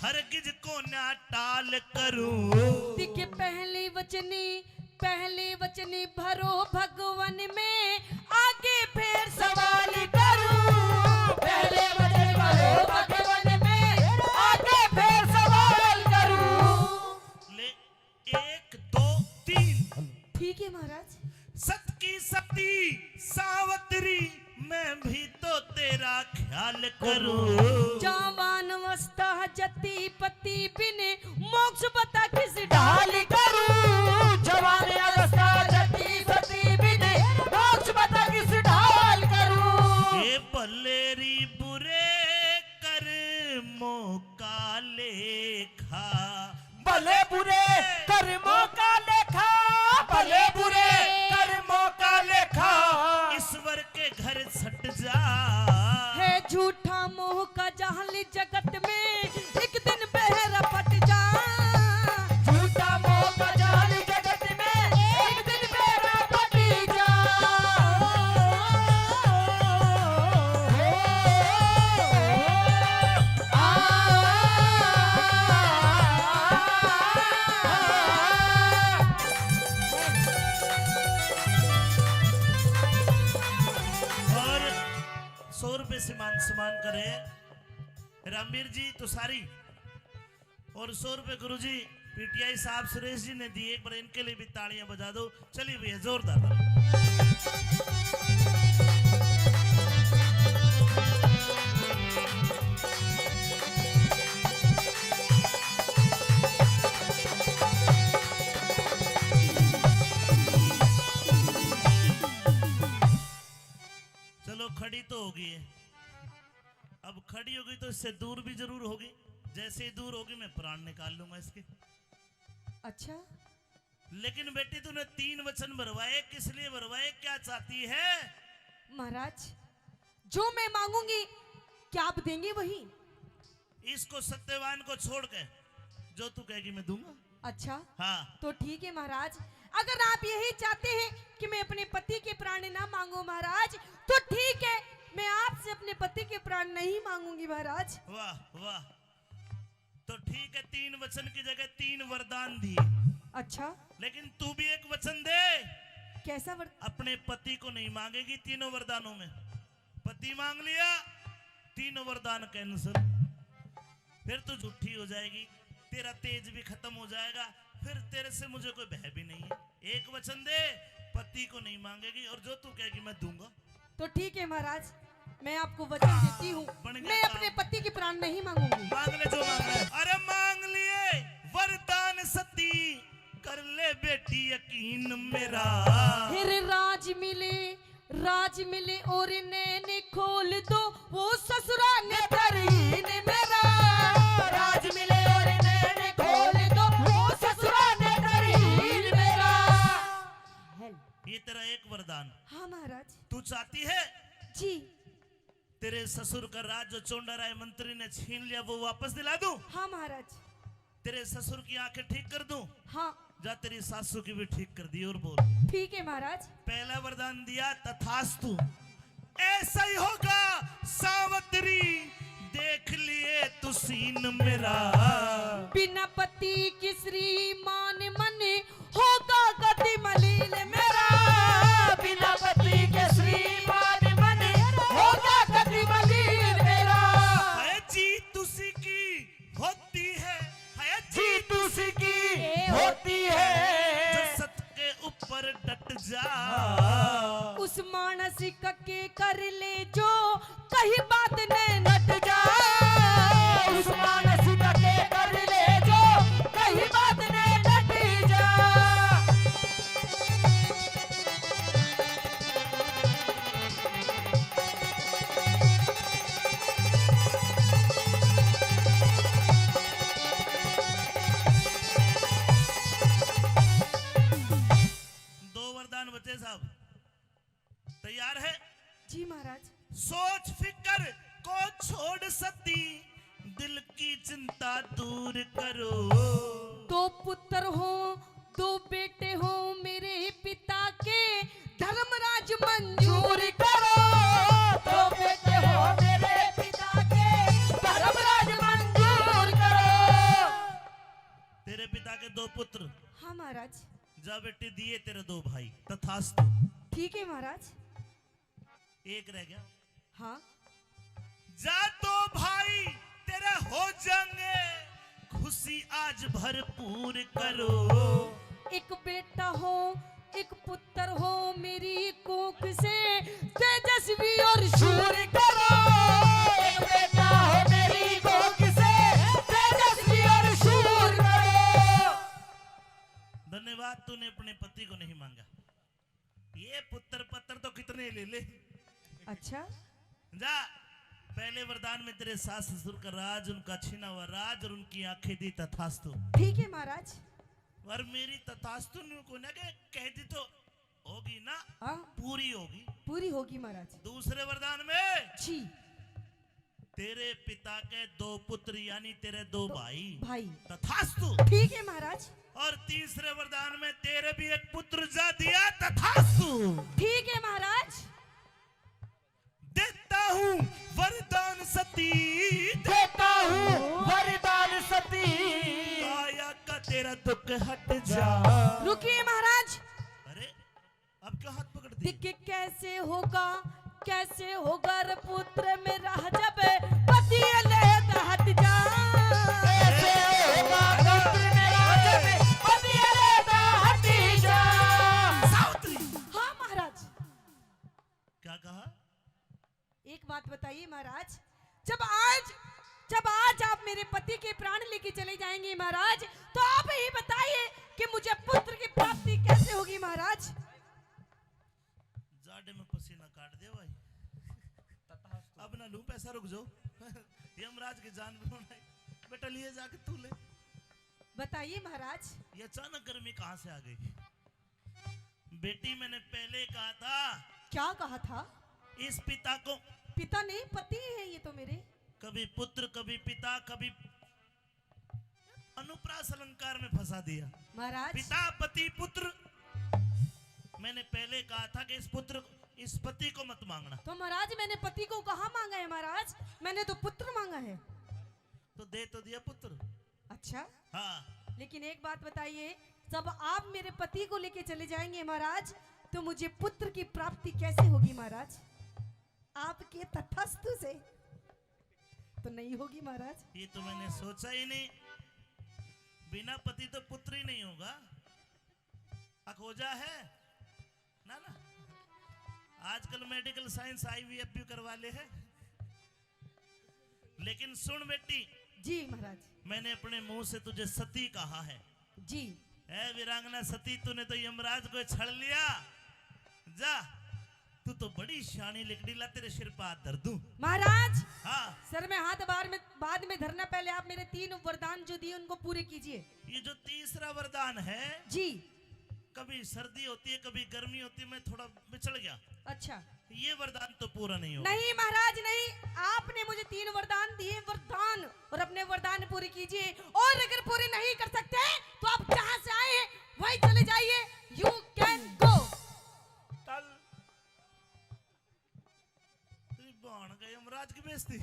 हरगिज को ना टाल करूं। दिखे पहली वचनी, पहली वचनी भरो भगवन में, आगे फिर सवाल करूं। पहले वचन भरो भगवन में, आगे फिर सवाल करूं। ले, एक, दो, तीन। ठीक है महाराज। सत की सती सावतरी, मैं भी तो तेरा ख्याल करूं। जवान अवस्था जती पति बिन, मोक्ष बता किस ढाल करूं। जवान अवस्था जती पति बिन, मोक्ष बता किस ढाल करूं। ए भलेरी बुरे कर्मों का लेखा, भले बुरे कर्मों का लेखा, भले बुरे कर्मों का लेखा, ईश्वर के घर सट जा। है झूठा मोह का जाल जगत में, एक दिन बेरा पट जा। झूठा मोह का जाल जगत में, एक दिन बेरा पट जा। और सौ रुपए से मान सम्मान करे रामवीर जी तुषारी, और सौ रुपए गुरुजी पीटीआई साहब सुरेश जी ने दिए। एक बार इनके लिए भी तालियां बजा दो। चलिए भैया, जोरदार ताली। चलो, खड़ी तो होगी, अब खड़ी होगी तो इससे दूर भी जरूर होगी। जैसे ही दूर होगी, मैं प्राण निकाल लूंगा इसके। अच्छा। लेकिन बेटी, तूने तीन वचन भरवाए, किस लिए भरवाए, क्या चाहती है? महाराज, जो मैं मांगूंगी, क्या आप देंगे वही? इसको सत्यवान को छोड़ के जो तू कहेगी मैं दूंगा। अच्छा, हाँ। तो ठीक है महाराज, अगर आप यही चाहते हैं कि मैं अपने पति के प्राण ना मांगू महाराज, तो ठीक है, मैं आपसे अपने पति के प्राण नहीं मांगूंगी महाराज। वाह, वाह। तो ठीक है, तीन वचन की जगह तीन वरदान दिए। अच्छा। लेकिन तू भी एक वचन दे। कैसा वर- अपने पति को नहीं मांगेगी तीनों वरदानों में। पति मांग लिया, तीनों वरदान कैंसिल। फिर तू झूठी हो जाएगी, तेरा तेज भी खत्म हो जाएगा, फिर तेरे से मुझे कोई भय भी नहीं है। एक वचन दे, पति को नहीं मांगेगी और जो तू कहेगी मैं दूंगा। तो ठीक है महाराज, मैं आपको वचन देती हूँ, बन गया मैं काम। अपने पति के प्राण नहीं मांगूंगी। मांग ले जो मांगना है। अरे मांग लिए वरदान सती, कर ले बेटी यकीन मेरा। फिर राज मिले, राज मिले और नैन खोल दो, वो ससुरा ने दरीन मेरा। राज मिले और नैन खोल दो, वो ससुरा ने दरीन मेरा। ये तेरा एक वरदान। हाँ महाराज। तू चाहती है जी। तेरे ससुर का राज जो चोंडा राय मंत्री ने छीन लिया, वो वापस दिला दूं? हाँ महाराज। तेरे ससुर की आंखें ठीक कर दूं? हाँ। जा, तेरी सासू की भी ठीक कर दी। और बोल। ठीक है महाराज। पहला वरदान दिया, तथास्तु। ऐसा ही होगा सावित्री, देख लिए तू सीन मेरा। बिना पति के श्रीमान मन होगा कति मलिन मेरा। बिना पति के श्रीमान मन होगा कति मलिन मेरा। है जीत उसी की होती है, है जीत उसी की होती है। जो सत के ऊपर डट जा। उस मानस का के कर ले जो कहीं बात ने नट जा। उस मानस का के कर ले जो कहीं बात ने नट जा। दो वरदान बचे साहब, तैयार है? जी महाराज। सोच फिकर को छोड़ सती, दिल की चिंता दूर करो। दो पुत्र हो, दो बेटे हो मेरे पिता के, धर्मराज मंजूर करो। दो बेटे हो मेरे पिता के, धर्मराज मंजूर करो। तेरे पिता के दो पुत्र। हाँ महाराज। जा बेटी, दिए तेरे दो भाई, तथास्तु। ठीक है महाराज। एक रह गया। हाँ। जा, दो भाई तेरे हो जाएंगे, खुशी आज भरपूर करो। एक बेटा हो, एक पुत्र हो मेरी कोख से, तेजस्वी और शूर करो। एक बेटा हो मेरी कोख से, तेजस्वी और शूर करो। धन्यवाद, तूने अपने पति को नहीं मांगा। ये पुत्र पत्र तो कितने ले ले। अच्छा। जा, पहले वरदान में तेरे सास ससुर का राज, उनका छीना हुआ राज और उनकी आंखें दी, तथास्तु। ठीक है महाराज। और मेरी तथास्तु न्यू को ना के कह दी तो होगी ना, हाँ। पूरी होगी। पूरी होगी महाराज। दूसरे वरदान में जी। तेरे पिता के दो पुत्र, यानी तेरे दो दो भाई। भाई। तथास्तु। ठीक है महाराज। और तीसरे वरदान में तेरे भी एक पुत्र जा दिया, तथास्तु। ठीक है महाराज। देता हूँ वरदान सती, देता हूँ वरदान सती, काया का तेरा दुख हट जा। रुकिए महाराज। अरे, अब क्या हाथ पकड़ दी? देख कैसे होगा, कैसे होगा रे पुत्र मेरा, जब पति अलहदा हट जा। कैसे होगा पुत्र मेरा, जब पति अलहदा हट जा। सावित्री। हाँ महाराज। क्या कहा? एक बात बताइए महाराज, जब आज, जब आज आप मेरे पति के प्राण लेके चले जाएंगे महाराज, तो आप ही बताइए कि मुझे पुत्र की प्राप्ति कैसे होगी महाराज? जाड़े में पसीना काट दे भाई। अब ना लूं पैसा, रुक जाओ। यमराज की जान भी उड़ाई। बेटा, लिए जाके तू ले। बताइए महाराज। ये अचानक गर्मी कहाँ से आ गई? बेटी, मैंने पहले कहा था। क्या कहा था? इस पिता को, पिता नहीं, पति है ये तो मेरे। कभी पुत्र, कभी पिता, कभी अनुप्रास अलंकार में फंसा दिया। महाराज। पिता, पति, पुत्र। मैंने पहले कहा था कि इस पुत्र, इस पति को मत मांगना। तो महाराज, मैंने पति को कहाँ मांगा है महाराज? मैंने तो पुत्र मांगा है। तो दे तो दिया पुत्र। अच्छा। हाँ। लेकिन एक बात बताइए, जब आप मेरे पति को लेके चले जाएंगे महाराज, तो मुझे पुत्र की प्राप्ति कैसे होगी महाराज? आपके तटस्थ से तो नहीं होगी महाराज। ये तो मैंने सोचा ही नहीं, बिना पति तो पुत्र ही नहीं होगा। अखोजा है ना, ना। आजकल medical science, IVF भी करवा ले है। लेकिन सुन बेटी, जी महाराज। मैंने अपने मुंह से तुझे सती कहा है। जी। ए वीरांगना सती, तूने तो यमराज को छल लिया। जा, तू तो बड़ी शानी लिकड़ी, ला तेरे सिर पे हाथ धर दूं। महाराज। हाँ। सर में हाथ बार में, बाद में धरना, पहले आप मेरे तीन वरदान जो दिए उनको पूरे कीजिए। ये जो तीसरा वरदान है जी, कभी सर्दी होती है, कभी गर्मी होती है, मैं थोड़ा बिचल गया। अच्छा। ये वरदान तो पूरा नहीं होगा। नहीं महाराज नहीं, आपने मुझे तीन वरदान दिए, वरदान, और अपने वरदान पूरे कीजिए, और अगर पूरे नहीं कर सकते तो आप जहां से आए हैं वहीं चले जाइए। You can go। तल तेरी बहन का यमराज की बेइज्जती।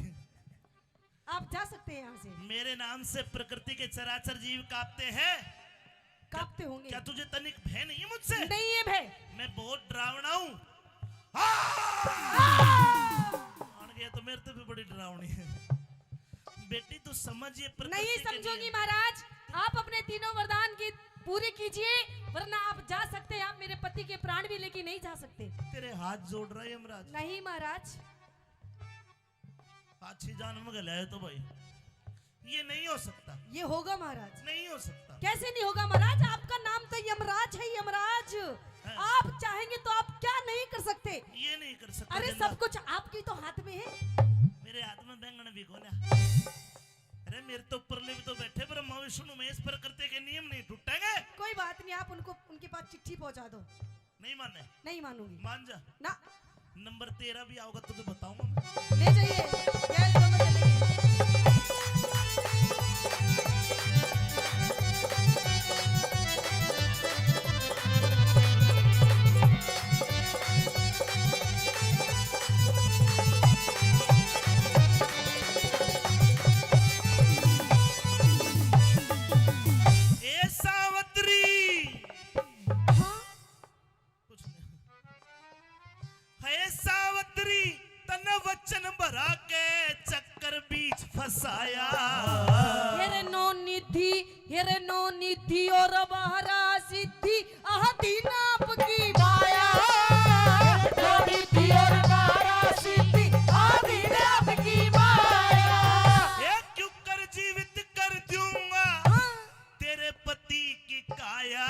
आप जा सकते हैं यहाँ से। मेरे नाम से प्रकृति के चराचर जीव कांपते हैं। कांपते होंगे। क्या तुझे तनिक भय नहीं है मुझसे? नहीं है भय। मैं बहुत डरावना हूँ। हाँ! हाँ! बहन के, ये तो मेरे से भी बड़ी डरावनी है। बेटी, तू समझ, ये प्रकृति नहीं के समझूंगी नियम। महाराज, आप अपने तीनों वरदान की पूरी कीजिए, वरना आप जा सकते हैं, आप मेरे पति के प्राण भी लेके नहीं जा सकते। तेरे हाथ जोड़ रहा है यमराज। नहीं महाराज। अच्छी जान में गले है तो भाई, ये नहीं हो सकता। ये होगा महाराज। नहीं हो सकता। कैसे नहीं होगा महाराज? आपका नाम तो यमराज है, यमराज। हाँ। आप चाहेंगे तो आप क्या नहीं कर सकते? ये नहीं कर सकता अरे, जिंदा। सब कुछ आपकी तो हाथ में है। मेरे हाथ में बैंगन भी कोन्या। अरे, मेरे तो ऊपरले भी तो बैठे ब्रह्मा विष्णु महेश, प्रकृति के नियम नहीं टूटेंगे। कोई बात नहीं, आप उनको, उनके पास चिट्ठी पहुंचा दो। नहीं माने? नहीं मानूंगी। मान जा। ना। नंबर तेरह भी आओगा तो तुझे बताऊंगा मैं। ले जाइए। ये लो, मैं चली गई। ए सावत्री। हाँ? कुछ नहीं। हे सावत्री, तन्ने वचन भरा के चक्कर बीच फंसाया। हे रे नौ निधि, हे रे नौ निधि और बारह सिद्धि, आधी नाप की माया। नौ निधि और बारह सिद्धि, आधी नाप की माया। हे क्यों कर जीवित कर दूंगा। हाँ। तेरे पति की काया।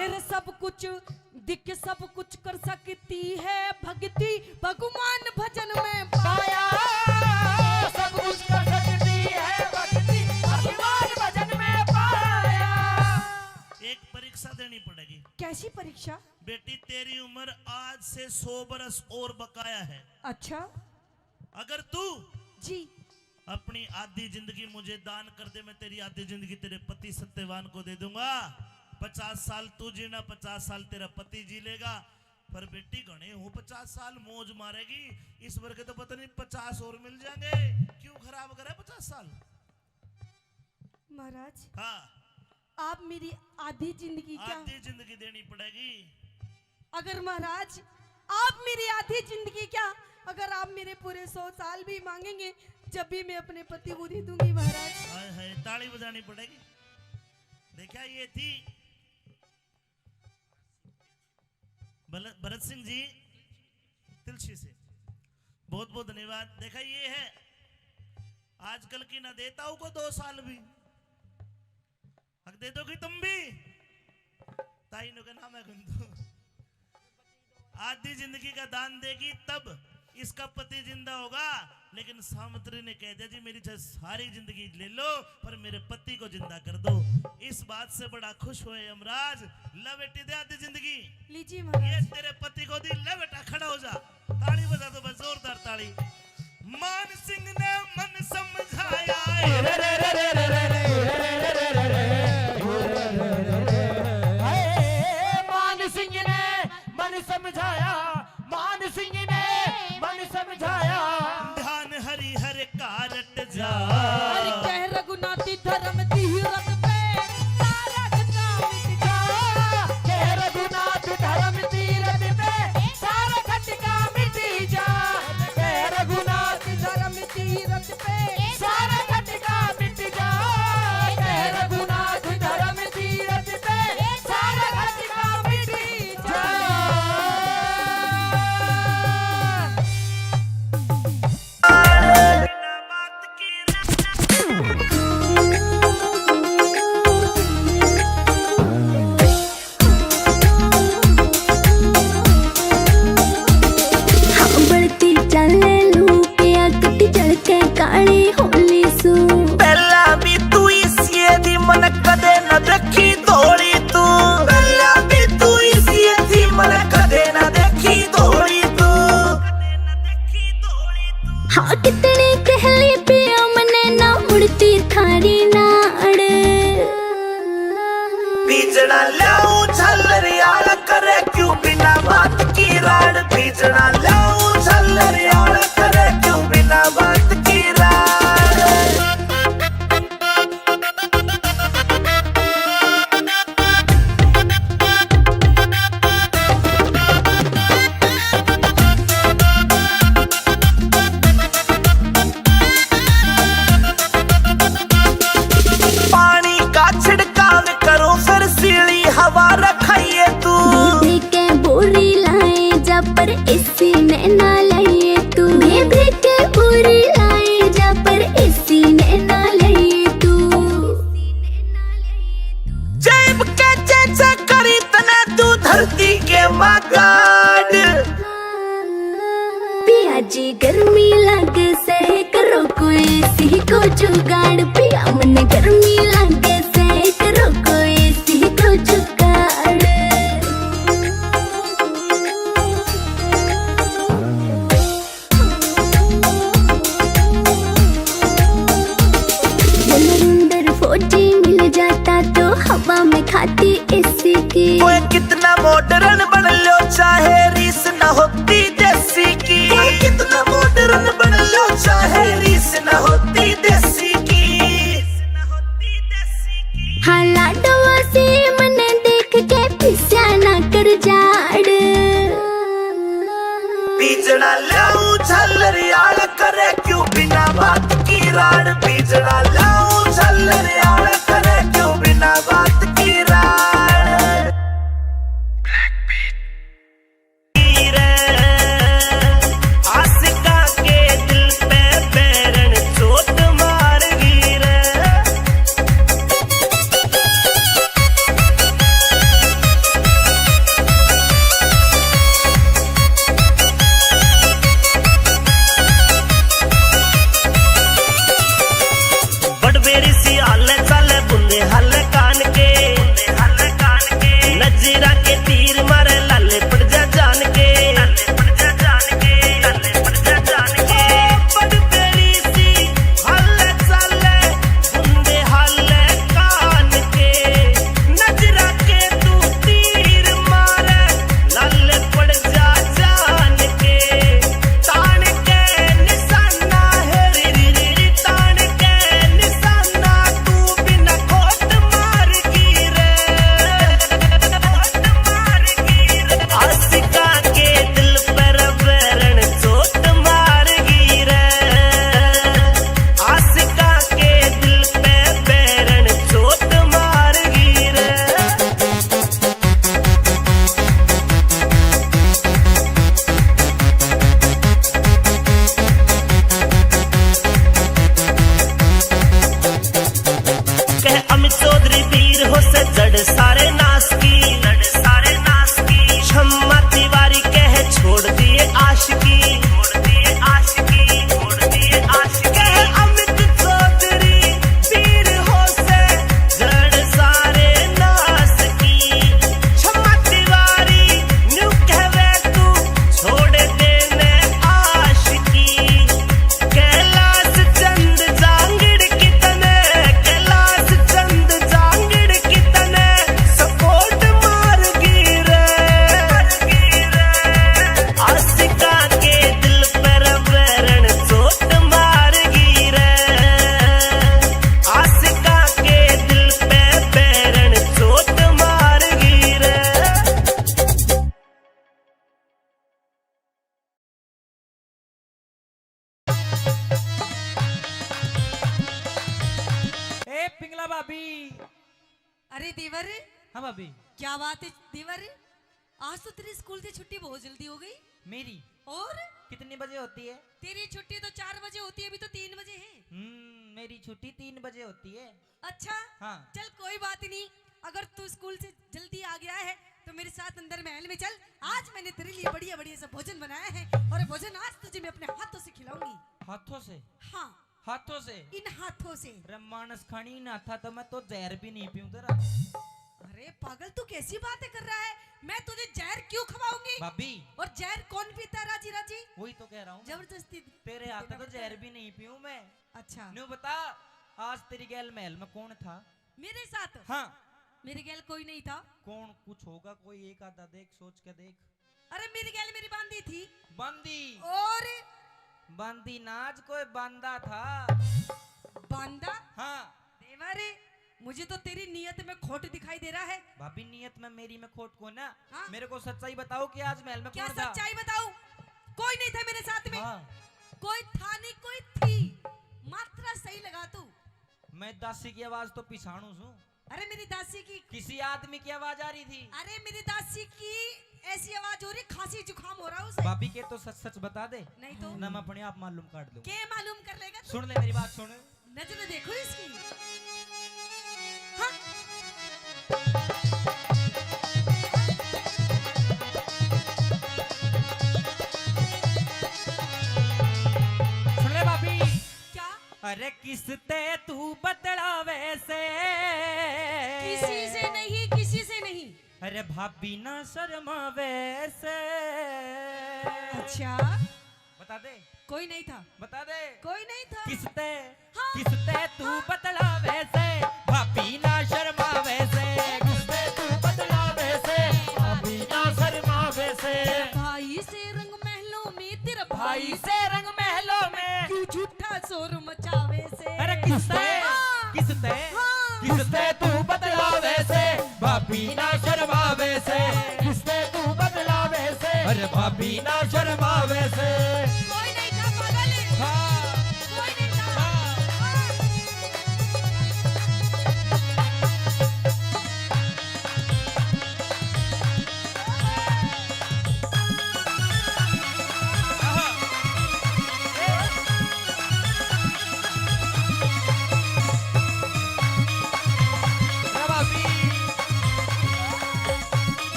ये रे सब कुछ दिख, सब कुछ कर सकती है भक्ति, भगवान भजन में पाया। सब कुछ कर सकती है भक्ति, भगवान भजन में पाया। एक परीक्षा देनी पड़ेगी। कैसी परीक्षा? बेटी, तेरी उम्र आज से सौ बरस और बकाया है। अच्छा। अगर तू जी। अपनी आधी जिंदगी मुझे दान कर दे, मैं तेरी आधी जिंदगी तेरे पति सत्यवान को दे दूंगा। पचास साल तू जीना, पचास साल तेरा पति जी लेगा। पर बेटी, घणे हो पचास साल मौज मारेगी, इस बार के तो पता नहीं पचास और मिल जाएंगे। क्यों खराब करे पचास साल? महाराज, हाँ। आप मेरी आधी जिंदगी क्या? आधी जिंदगी देनी पड़ेगी। अगर महाराज, आप मेरी आधी जिंदगी क्या, अगर आप मेरे पूरे सौ साल भी मांगेंगे, जब भी मैं अपने पति को दे दूंगी महाराज। हाय हाय, ताली बजानी पड़ेगी। देखा, ये थी भल-, भरत सिंह जी तिलछी से, बहुत बहुत धन्यवाद। देखा, ये है आजकल की, ना देता हूं को दो साल भी, हक दे दोगी तुम भी। ताई नु के नाम है कुंदू। आधी जिंदगी का दान देगी तब इसका पति जिंदा होगा। लेकिन सावित्री ने कह दिया, जी, मेरी चाहे सारी जिंदगी ले लो, पर मेरे पति को जिंदा कर दो। इस बात से बड़ा खुश हुए यमराज। ले बेटी, दे आधी जिंदगी। लीजिए ये महाराज। तेरे पति को दी। ले बेटा, खड़ा हो जा। ताली बजा दो बस, जोरदार ताली। मान सिंह ने मन समझाया। मान सिंह ने मन समझाया, मान सिंह ने मन समझाया। ध्यान हरि हर का रट जा। अरे कह रघुनाथी धर्म तीरथ पे सारा खटका मिट जा। कह रघुनाथ धर्म तीरथ पे सारा खटका मिट जा। कह रघुनाथ धर्म तीरथ पे सारा खटका मिट जा। कह रघुनाथ धर्म तीरथ पे सारा खटका मिट जा। हाँ, बढ़ती चाले लू पिया, कटी चढ़ के काली होली सू। पहला भी तू इसी थी, मन कदे न देखी धोली तू। पहला भी तू इसी थी, मन कदे न देखी धोली तू। हाँ, कितनी कहली पिया मने ना मुड़ती थारी नाड़। बीजड़ा ल्याऊं झालर यार करे क्यों बिना बात की राड़। बीजड़ा ल्याऊं झालर यार करे क्यों बिना बात की राड़। पानी का छिड़काव करो, फिर सीली हवा रखाइए तू। दूध के बोरी लाए जा, पर एसी ने ना लाइए तू। बेबे के बोरी लाए जा, पर एसी ने ना लाइए तू। जेब के चेचे करी तने तू धरती के मागाड़। पिया जी गर्मी लागे सै, करो कोई सी को जुगाड़। पिया मन गर्मी लागे सै, करो कोई सी को जुगाड़। ये नरेंद्र फौजी मिल जाता तो हवा में खाती एसी की। ओए कितना मॉडर्न बन लो चाहे रीस न होती देसी की। ओए कितना मॉडर्न बन लो चाहे रीस न होती देसी की। हाँ लाडवा से मने देख के पिस्या ना कर जाड़। बीजड़ा ल्याऊं झालर यार करे क्यों बिना बात की राड़। बीजड़ा ल्याऊं झालर यार करे क्यों बिना बात की राड़। आशिका के दिल पे बैरन चोट मार गई रे। बड़बेरी सी हाल चाल बुंदे हाल कान के। भाभी। अरे देवर, हाँ भाभी। क्या बात है देवर, आज तो तेरी स्कूल से छुट्टी बहुत जल्दी हो गई। मेरी? और? कितने बजे होती है? तेरी छुट्टी तो चार बजे होती है, अभी तो तीन बजे है। हम्म, मेरी छुट्टी तीन बजे होती है। अच्छा? हाँ। चल कोई बात नहीं, अगर तू स्कूल से जल्दी आ गया है तो मेरे साथ अंदर महल में चल। आज मैंने तेरे लिए बढ़िया बढ़िया सा भोजन बनाया है और भोजन आज तुझे मैं अपने हाथों से खिलाऊंगी। हाथों से? हाँ। हाथों से? इन हाथों से। रे मानस खानी, इन हाथा तो मैं तो जहर भी नहीं पीऊं तेरा। अरे पागल, तू कैसी बातें कर रहा है? मैं तुझे जहर क्यों खवाऊंगी? भाभी। और जहर कौन पीता है राजी राजी? वही तो कह रहा हूँ। जबरदस्ती तेरे हाथ तो जहर भी नहीं पीऊं मैं। अच्छा। न्यू बता, आज तेरी गैल महल में कौन था? मेरे साथ? हाँ। मेरे गैल कोई नहीं था। कौन कुछ होगा, कोई एक आधा देख, सोच के देख। अरे मेरी गैल मेरी बांदी थी। बांदी? और? बांदी ना, आज कोई बांदा था। बांदा? हाँ। देवर, मुझे तो तेरी नीयत में खोट दिखाई दे रहा है। भाभी, नीयत में मेरी में खोट को ना। हाँ? मेरे को सच्चाई बताओ कि आज महल में क्या कौन था? सच्चाई बताऊं? कोई नहीं था मेरे साथ में। हाँ। कोई था नहीं, कोई थी। मात्रा सही लगा तू। मैं दासी की आवाज तो पिछाणू सूं। अरे मेरी दासी की किसी आदमी की आवाज आ रही थी। अरे मेरी दासी की ऐसी आवाज हो रही, खांसी जुकाम हो रहा उसे। भाभी के तो सच सच बता दे। नहीं तो? ना मैं अपने आप मालूम काट लूं। के मालूम कर लेगा तू? सुन ले मेरी बात, सुन। नजर देखो इसकी। हाँ। सुन ले भाभी। क्या? अरे किसते तू बतलावे से? किसी से नहीं, किसी से नहीं। अरे भाभी ना शर्मावे से। अच्छा। बता दे। कोई नहीं था। बता दे। कोई नहीं था। किसते? हाँ। किसते तू हाँ। बतलावे से? भाभी ना शर्मावे से। किसते तू बतलावे से? भाभी ना शर्मावे से। भाई से रंग महलों में तेरा भाई भाई से रंग महलों में क्यों झूठा शोर मचावे से? अरे किसते? हाँ। किसते? हाँ। किसते तू बतलावे से? भाभी ना शर्मावे से। किसते तू बतलावे से? अरे भाभी ना शर्मावे से। कोई नहीं था पागल। हाँ। कोई नहीं था। हाँ।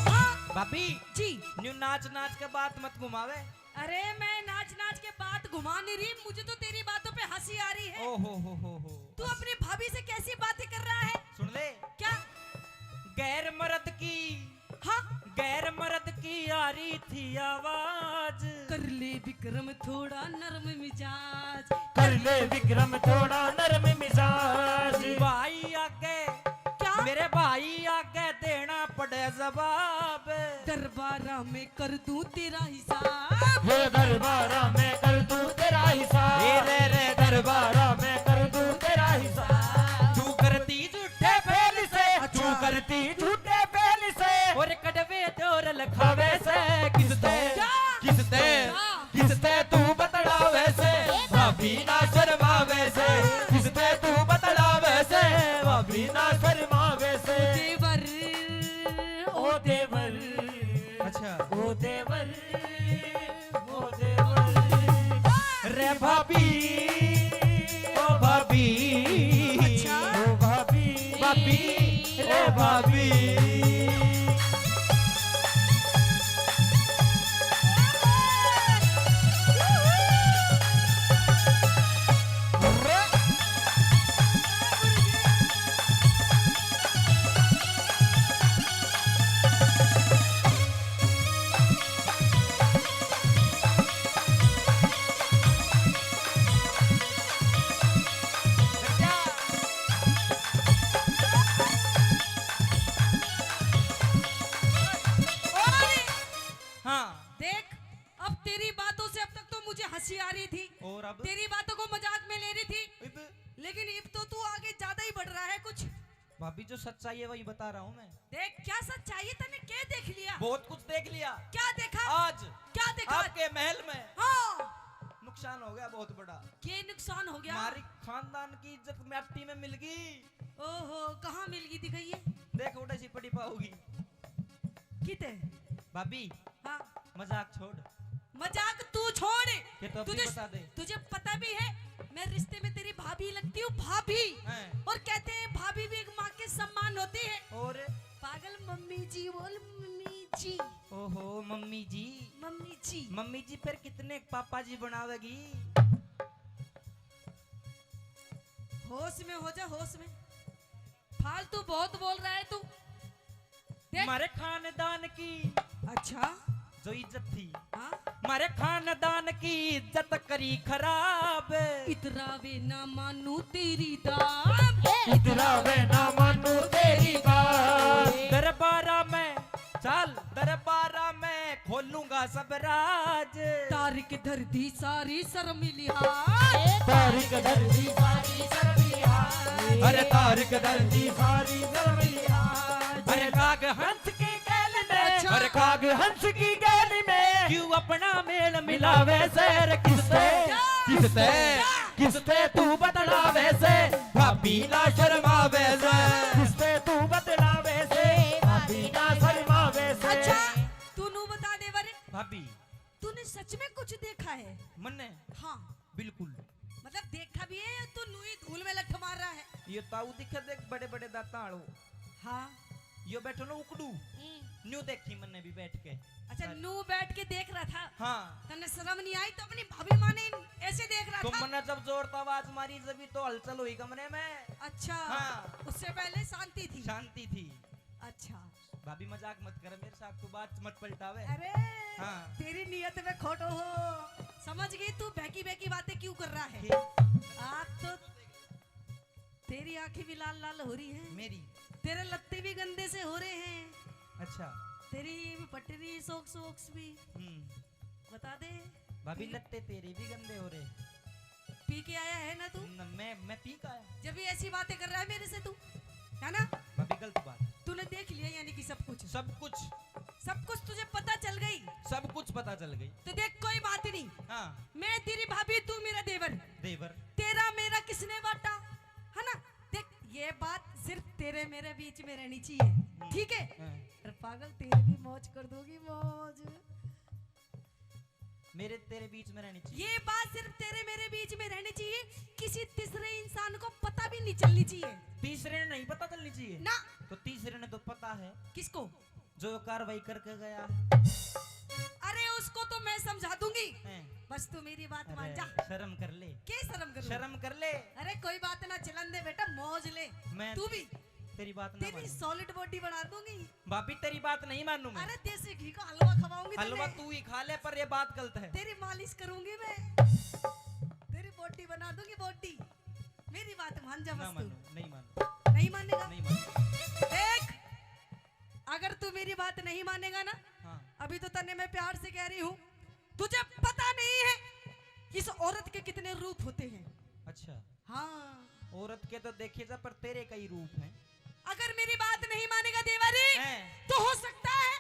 हाँ। भाभी जी। न्यू नाच नाच के बात मत घुमावे। अरे मैं नाच नाच के बात घुमा नहीं रही, मुझे तो तेरी बातों पे हंसी आ रही है। ओ हो हो हो हो। तू अपनी भाभी से कैसी बातें कर रहा है? सुन ले। क्या? गैर मर्द की, हाँ? गैर मर्द की आ रही थी आवाज। कर ले विक्रम थोड़ा नरम मिजाज। कर ले विक्रम थोड़ा नरम मिजाज। भाई आगे क्या? मेरे भाई आगे देना पड़े जवाब। दरबारा में कर दूं तेरा हिसाब। वो दरबारा में कर दूं तेरा हिसाब। ए रे रे दरबारा में कर दूं तेरा हिसाब। तू करती झूठे फेल से, अच्छा। तू करती झूठे फेल से। और कड़वे दौर लखावे से किसते? क्या? किसते? क्या? किसते तू बतलावे से, भाभी ना शर्मावे से। किसते तू बतलावे से, भाभी ना शर्मावे से। देवर, ओ देवर, अच्छा। ओ देवर, ओ देवर। रे भाभी, ओ भाभी, अच्छा। ओ भाभी, भाभी, रे भाभी। हाँ। देख, अब तेरी बातों से अब तक तो मुझे हंसी आ रही थी, और अब? तेरी बातों को मजाक में ले रही थी, इब? लेकिन इब तो तू आगे ज्यादा ही बढ़ रहा है कुछ। भाभी, जो सच्चाई है वही बता रहा हूँ मैं। देख, क्या सच्चाई है? तन्ने क्या देख लिया? बहुत कुछ देख लिया। क्या देखा? आज क्या देखा? आपके महल में। हाँ। नु नुकसान हो गया बहुत बड़ा। के नुकसान हो गया? हमारी खानदान की इज्जत माटी में मिल गई। ओहो, कहाँ मिल गई, दिखाइए। देख, उड़े सी पड़ी पाओगी। किते? भाभी। हाँ। मजाक छोड़। मजाक तू छोड़। ये तो अभी तुझे, बता दे। तुझे पता भी है, मैं रिश्ते में तेरी भाभी लगती हूँ, भाभी। हैं। और कहते हैं, भाभी भी एक माँ के सम्मान होती है। और? पागल, मम्मी जी बोल, मम्मी जी। ओहो, मम्मी जी। मम्मी जी। मम्मी जी फिर कितने पापा जी बनावेगी? होश में हो जा, होश में। फालतू बहुत बोल रहा है तू। देख। हमारे खानदान की अच्छा। जो इज्जत थी, हाँ? हमारे खानदान की इज्जत करी खराब। इतरावे ना मानू तेरी दाम। इतरावे ना मानू तेरी दाम। दरबारा में, चल दरबारा में खोलूंगा सब राज। तारिक धर दी सारी शर्म लिहाज। तारिक धर दी सारी शर्म लिहाज। अरे तारिक धर दी सारी शर्म लिहाज। अरे काग हंस की गैल में, अच्छा। अरे काग हंस की गैल में क्यों अपना मेल मिलावे से? अरे किससे, क्या? किससे, क्या? किससे तू बतलावे से? भाभी ना शर्मावे से। किससे तू बतलावे से? भाभी ना शर्मावे से। अच्छा, तू नू बता दे बारे। भाभी। तूने सच में कुछ देखा है? मन्ने? हाँ। बिल्कुल। मतलब देखा भी है या तू नू ही धूल में लठ मार रहा है? ये ताऊ दिखे देख, बड़े बड़े दांतां आलो। हाँ। यो बैठो ना उकड़ू। हम्म। न्यू देखी मन्ने भी बैठ के। अच्छा, सारी। नू बैठ के देख रहा था? हाँ। तन्ने शर्म नहीं आई तो अपनी भाभी माँ ने ऐसे देख रहा तो था? मन्ने जब जोर से आवाज मारी, जब ही तो हलचल हुई कमरे में। अच्छा। हाँ। उससे पहले शांति थी? शांति थी। अच्छा। भाभी मजाक मत कर मेरे साथ, तू बात मत पलटावे। अरे, हाँ। तेरी नीयत में खोटो हो। समझ गई तू बहकी बहकी बातें क्यों कर रहा है। ठीक। आप तो, तेरी आंखें भी लाल लाल हो रही हैं। मेरी? तेरे लत्ते भी गंदे से हो रहे हैं। अच्छा। तेरी भी फट रही socks वॉक्स भी। हम्म। बता दे। भाभी, लत्ते तेरे भी गंदे हो रहे। पी के आया है ना तू? न, मैं, मैं पी के आया। जब ये ऐसी बातें कर रहा है मेरे से तू, है ना? भाभी, गलत बात। तूने देख लिया यानी कि सब कुछ? सब कुछ। सब कुछ तुझे पता चल गई? सब कुछ पता चल गई। तो देख, कोई बात नहीं। हाँ। मैं तेरी भाभी, तू मेरा देवर। देवर। तेरा मेरा किसने बांटा, है ना? देख, ये बात सिर्फ तेरे मेरे बीच में रहनी चाहिए, हम्म। ठीक है? हाँ। अरे पागल, तेरी भी मौज कर दूंगी, मौज। मेरे तेरे बीच में रहनी चाहिए। ये बात सिर्फ तेरे मेरे बीच में रहनी चाहिए, किसी तीसरे इंसान को पता भी नहीं चलनी चाहिए। तीसरे ने नहीं पता चलनी चाहिए? ना। तो तीसरे ने तो पता है। किसको? जो कार्रवाई करके गया है। अरे उसको तो मैं समझा दूंगी। हैं। बस तू मेरी बात मान जा। अरे शर्म कर ले। के शर्म करूं? शर्म कर ले। अरे कोई बात ना, चलन दे बेटा, मौज ले। मैं तू भी। तेरी बात ना तेरी मानूं। Solid body बना दूंगी। भाभी, तेरी बात नहीं मानूं मैं। अरे देसी घी का हलवा खवाऊंगी हलवा तन्ने। तू ही खा ले, पर ये बात गलत है। तेरी मालिश करूंगी मैं, तेरी body बना दूंगी, body। मेरी बात मान जा ना बस तू। मानूं, नहीं मानूं। नहीं मानेगा? नहीं मानूं। देख, अगर तू मेरी बात नहीं मानेगा ना, हाँ। अभी तो तन्ने मैं प्यार से कह रही हूँ, तुझे पता नहीं है इस औरत के कितने रूप होते हैं। अच्छा। हाँ। औरत के तो देखे जा, पर तेरे कई रूप हैं। अगर मेरी बात नहीं मानेगा देवरी, हैं। तो हो सकता है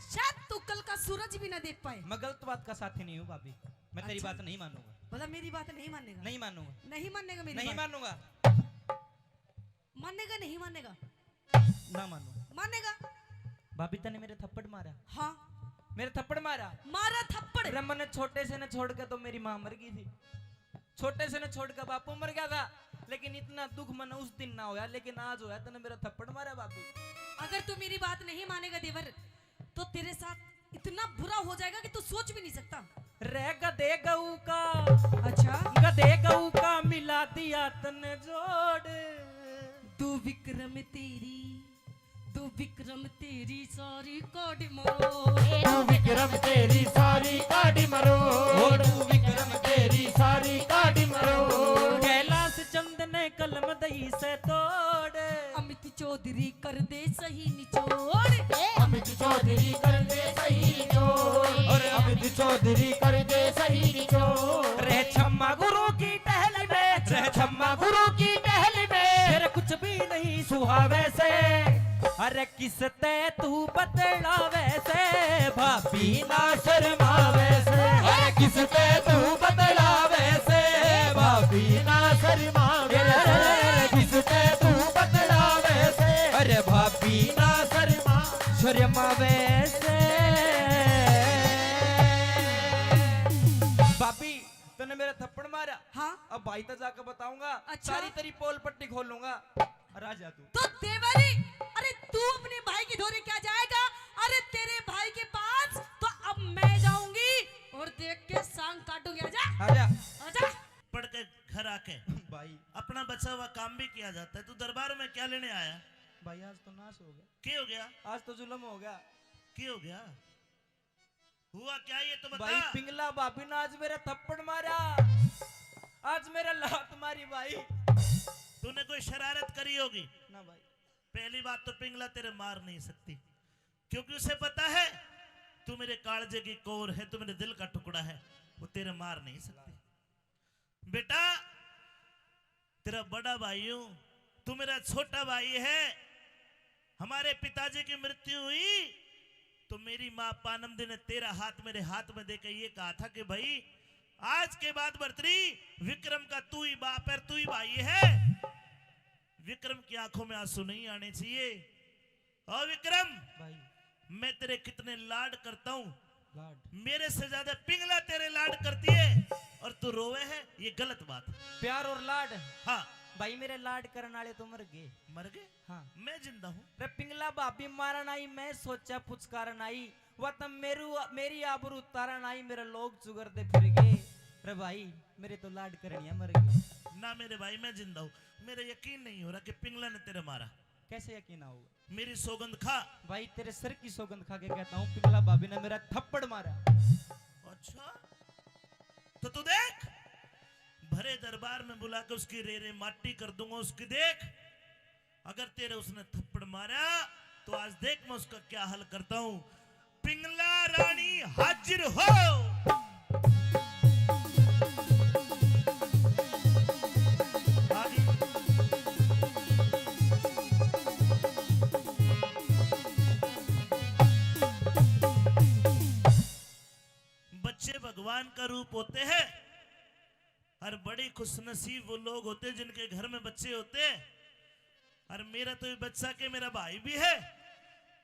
शायद तू कल का सूरज भी ना देख पाए। मैं गलत बात का साथी नहीं हूँ भाभी, मैं तेरी अच्छा। बात नहीं मानूंगा। मतलब मेरी बात नहीं मानेगा? नहीं मानूंगा। नहीं मानेगा मेरी नहीं बात? मानूंगा। मानेगा नहीं मानेगा? ना मानूं। मानेगा? भाभी तने मेरे थप्पड़ मारा? हाँ। मेरे थप्पड़ मारा? मारा थप्पड़। अरे मन्ने छोटे से ने छोड़ के तो मेरी माँ मर गई थी। छोटे से ने छोड़ के बापू मर गया था, लेकिन इतना दुख मन्ने उस दिन ना होया, लेकिन आज होया, तने मेरा थप्पड़ मारा भाभी। अगर तू मेरी बात नहीं मानेगा देवर, तो तेरे साथ इतना बुरा हो जाएगा कि तू सोच भी नहीं सकता। रे गधे गऊ का, अच्छा। गधे गऊ का मिला दिया तने जोड़। दो विक्रम तेरी, दो विक्रम तेरी सारी काट मरोड़। दो विक्रम तेरी सारी काट मरोड़। ओ दो विक्रम तेरी सारी काट मरोड़। कैलाश चंद ने कलम दई से तोड़। अमित चौधरी कर दे सही निचोड़। अमित चौधरी कर दे सही निचोड़। और अमित चौधरी कर दे सही निचोड़। रे छम्मा गुरु की टहल में, रे छम्मा गुरु की टहल में, तेरे कुछ भी नहीं सुहावे से। अरे किस ते तू बतलावे से, भाभी ना शर्मावे से। अरे किस पे तू बतलावे से, भाभी ना शर्मावे से। अरे किस पे तू बतलावे से, अरे भाभी ना शर्मा, शर्मावे से। भाभी, तूने मेरा थप्पड़ मारा। हाँ। अब भाई तो जाकर बताऊंगा। अच्छा। सारी तेरी पोल पट्टी खोलूंगा। और आ जा तू। तो देवरी, अरे तू अपने भाई की धोरे क्या जाएगा? अरे तेरे भाई के पास तो अब मैं जाऊंगी और देख के सांग काटूंगी। आजा। आजा। आजा। पढ़ के घर आके भाई। अपना बचा हुआ काम भी किया जाता है। तू दरबार में क्या लेने आया? भाई आज तो नाश हो गया। क्या हो गया? आज तो जुल्म हो गया। क्या हो गया? हुआ क्या ये तो बता। भाई पिंगला भाभी ने आज मेरा थप्पड़ मारा, आज मेरा लात मारी भाई। तूने कोई शरारत करी होगी ना भाई। पहली बात तो पिंगला तेरे मार नहीं सकती, क्योंकि उसे पता है तू मेरे कालजे की कोर है, तू मेरे दिल का टुकड़ा है, वो तेरे मार नहीं सकती। बेटा, तेरा बड़ा भाई हूं, तू मेरा छोटा भाई है। हमारे पिताजी की मृत्यु हुई तो मेरी माँ पानमदी ने तेरा हाथ मेरे हाथ में देकर ये कहा था कि भाई, आज के बाद भरतरी, विक्रम का तू ही बाप है, तू ही भाई है। विक्रम की आंखों में आंसू नहीं आने चाहिए। ओ विक्रम, भाई। मैं तेरे कितने लाड करता हूँ। लाड। मेरे से ज्यादा पिंगला तेरे लाड करती है और तू रोवे है, ये गलत बात है। प्यार और लाड। हाँ। भाई, मेरे लाड करने वाले तो मर गए। मर गए? हाँ। मैं जिंदा हूँ। रे पिंगला भाभी मारन आई, मैं सोचा पुचकारन आई, वह तो मेरू, मेरी आबरू उतारन आई, मेरे लोग चुगरदे फिर गए। रे भाई, मेरे तो लाड करनिया मर गए। ना मेरे भाई, मैं जिंदा हूँ। मेरा यकीन नहीं हो रहा कि पिंगला ने तेरे मारा। कैसे यकीन होगा? मेरी सौगंध खा। भाई, तेरे सर की सौगंध खा के कहता हूँ, पिंगला भाभी ने मेरा थप्पड़ मारा। अच्छा, तो तू देख, भरे दरबार में बुला के उसकी रे रे माटी कर दूंगा उसकी। देख, अगर तेरे उसने थप्पड़ मारा तो आज देख मैं उसका क्या हाल करता हूँ। पिंगला रानी हाजिर हो। बच्चे भगवान का रूप होते हैं। और बड़ी खुशनसीब वो लोग होते जिनके घर में बच्चे होते। और मेरा तो ये बच्चा के मेरा भाई भी है।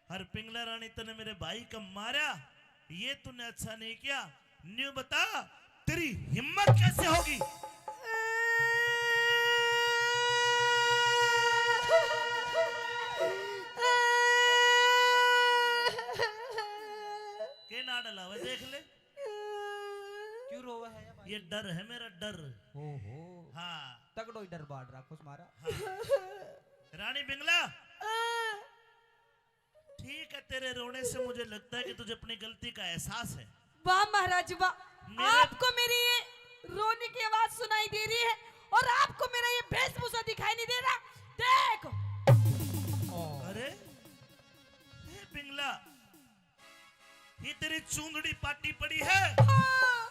और पिंगला रानी, तने मेरे भाई का मारा, ये तूने अच्छा नहीं किया। न्यू बता, तेरी हिम्मत कैसे होगी? के ना डलावे, देख ले। क्यों रोवा है या भाई? ये डर है मेरा, डर। ओहो। हाँ। तगड़ो ही डर बांट रखो तुम्हारा। हाँ। रानी पिंगला, ठीक है, तेरे रोने से मुझे लगता है कि तुझे अपनी गलती का एहसास है। वाह महाराज वाह, मेरे आपको मेरी ये रोने की आवाज सुनाई दे रही है और आपको मेरा ये वेशभूषा दिखाई नहीं दे रहा। देख। अरे, ए पिंगला, ये तेरी चूंदड़ी पाटी पड़ी है। हाँ।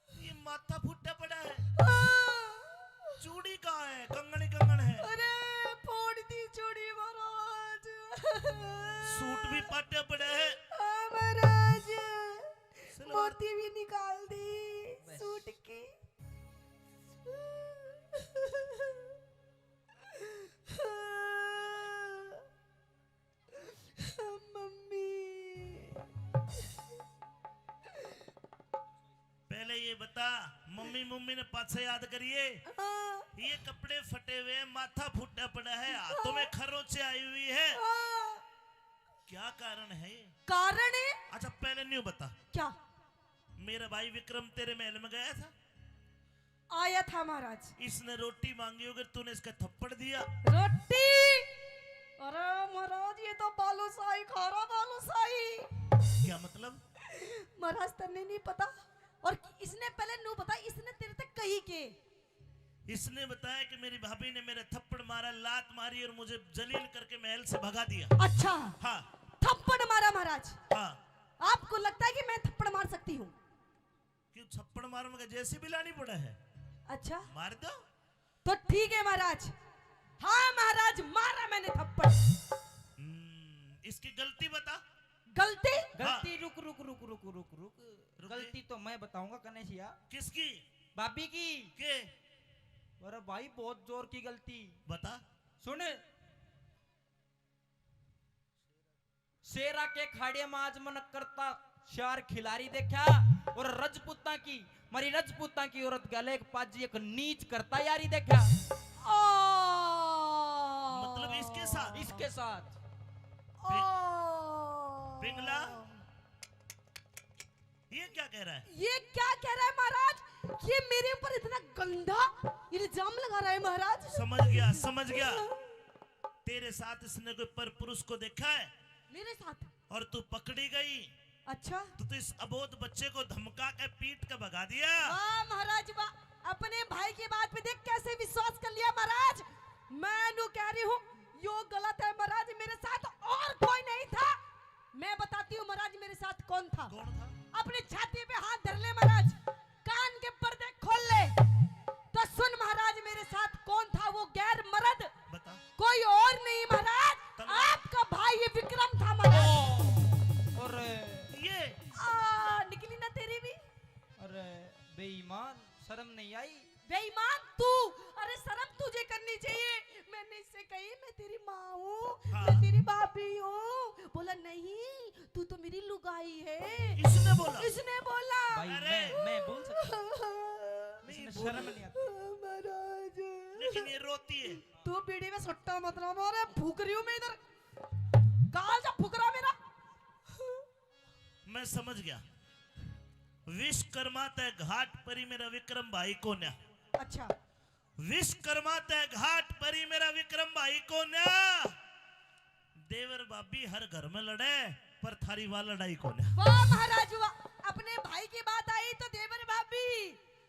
ये माथा फूटा पड़ा है। हाँ। चूड़ी कहाँ है? कंगन ही कंगन है। अरे, फोड़ दी चूड़ी महाराज। सूट भी पाटा पड़ा है। हाँ महाराज, सलवार मोती भी निकाल दी बस। सूट की। मम्मी। पहले ये बता, मम्मी मम्मी ने पाछे याद करिए। हाँ। ये कपड़े फटे हुए हैं, माथा फूटा पड़ा है, हाथों में खरोचे आई हुई है। हाँ। क्या कारण है ये? कारण है? अच्छा, पहले न्यू बता। क्या? मेरा भाई विक्रम तेरे महल में गया था? आया था महाराज। इसने रोटी मांगी होगी, तूने इसका थप्पड़ दिया। रोटी? अरे महाराज, ये तो बालूशाही खा रहा, बालूशाही। क्या मतलब? महाराज, तन्ने नहीं पता। और इसने पहले न्यू बता, इसने तेरे तक कही के? इसने बताया कि मेरी भाभी ने मेरे थप्पड़ मारा, लात मारी और मुझे जलील करके महल से भगा दिया। अच्छा। हाँ। थप्पड़ मारा महाराज। हाँ। आपको लगता है कि मैं थप्पड़ मार सकती हूँ? क्यों, थप्पड़ मारने का जैसे भी लानी पड़ा है। अच्छा। मार दो। तो ठीक है महाराज। हाँ महाराज, मारा मैंने थप्पड़। हम्म, इसकी गलती बता। गलती? हाँ। गलती, रुक, रुक, रुक, रुक, रुक, रुक। गलती तो मैं बताऊंगा कने सिया। किसकी? भाभी की। के? अरे भाई, बहुत जोर की गलती। बता। सुन, शेरा के खाड़े में आज मन करता चार खिलाड़ी देखा, और रजपूतां की, मारी रजपूतां की औरत गले एक पाजी एक नीच करता यारी देखा। ओ। मतलब इसके साथ? इसके साथ। ओ। पिंगला, ये क्या कह रहा है? ये क्या कह रहा है महाराज? ये मेरे ऊपर इतना गंदा इल्जाम लगा रहा है महाराज। समझ गया, समझ गया। तेरे साथ इसने कोई पर पुरुष को देखा है? मेरे साथ? और तू पकड़ी गई। अच्छा। तू तो इस अबोध बच्चे को धमका के पीट के भगा दिया। वाह महाराज वाह, अपने भाई की बात पे देख कैसे विश्वास कर लिया महाराज। मैं नू कह रही हूँ, यो गलत है महाराज, मेरे साथ और कोई नहीं था। मैं बताती हूँ महाराज, मेरे साथ कौन था। कौन था? अपनी छाती पे हाथ धर ले महाराज, कान के पर्दे खोल ले तो सुन महाराज, मेरे साथ कौन था वो गैर मर्द? बता। कोई और नहीं महाराज, तलवार। आपका भाई ये विक्रम था महाराज। अरे। ये। आ, निकली ना तेरी भी। अरे बेईमान, शर्म नहीं आई? बेईमान तू। अरे शर्म तुझे करनी चाहिए। मैंने इससे कही मैं तेरी माँ हूँ, हाँ। मैं तेरी भाभी हूँ। बोला नहीं, तू तो मेरी लुगाई है। इसने बोला? इसने बोला। भाई, अरे। मैं, मैं बोल सकता हूँ? नहीं, इसमें बोल। शर्म नहीं आती? महाराज। लेकिन ये रोती है। तू बीड़ी में सट्टा मत ला, मारे फूक रही हूँ मैं इधर। गाल जा फुकरा मेरा। मैं समझ गया। विश्वकर्मा तै घाट परी मेरा विक्रम भाई कोन्या। अच्छा। विश्वकर्मा तै घाट परी मेरा विक्रम भाई कोन्या। देवर भाभी हर घर में लड़े, पर थारी वा लड़ाई कोन्या। वाह महाराज वाह, अपने भाई की बात आई तो देवर भाभी,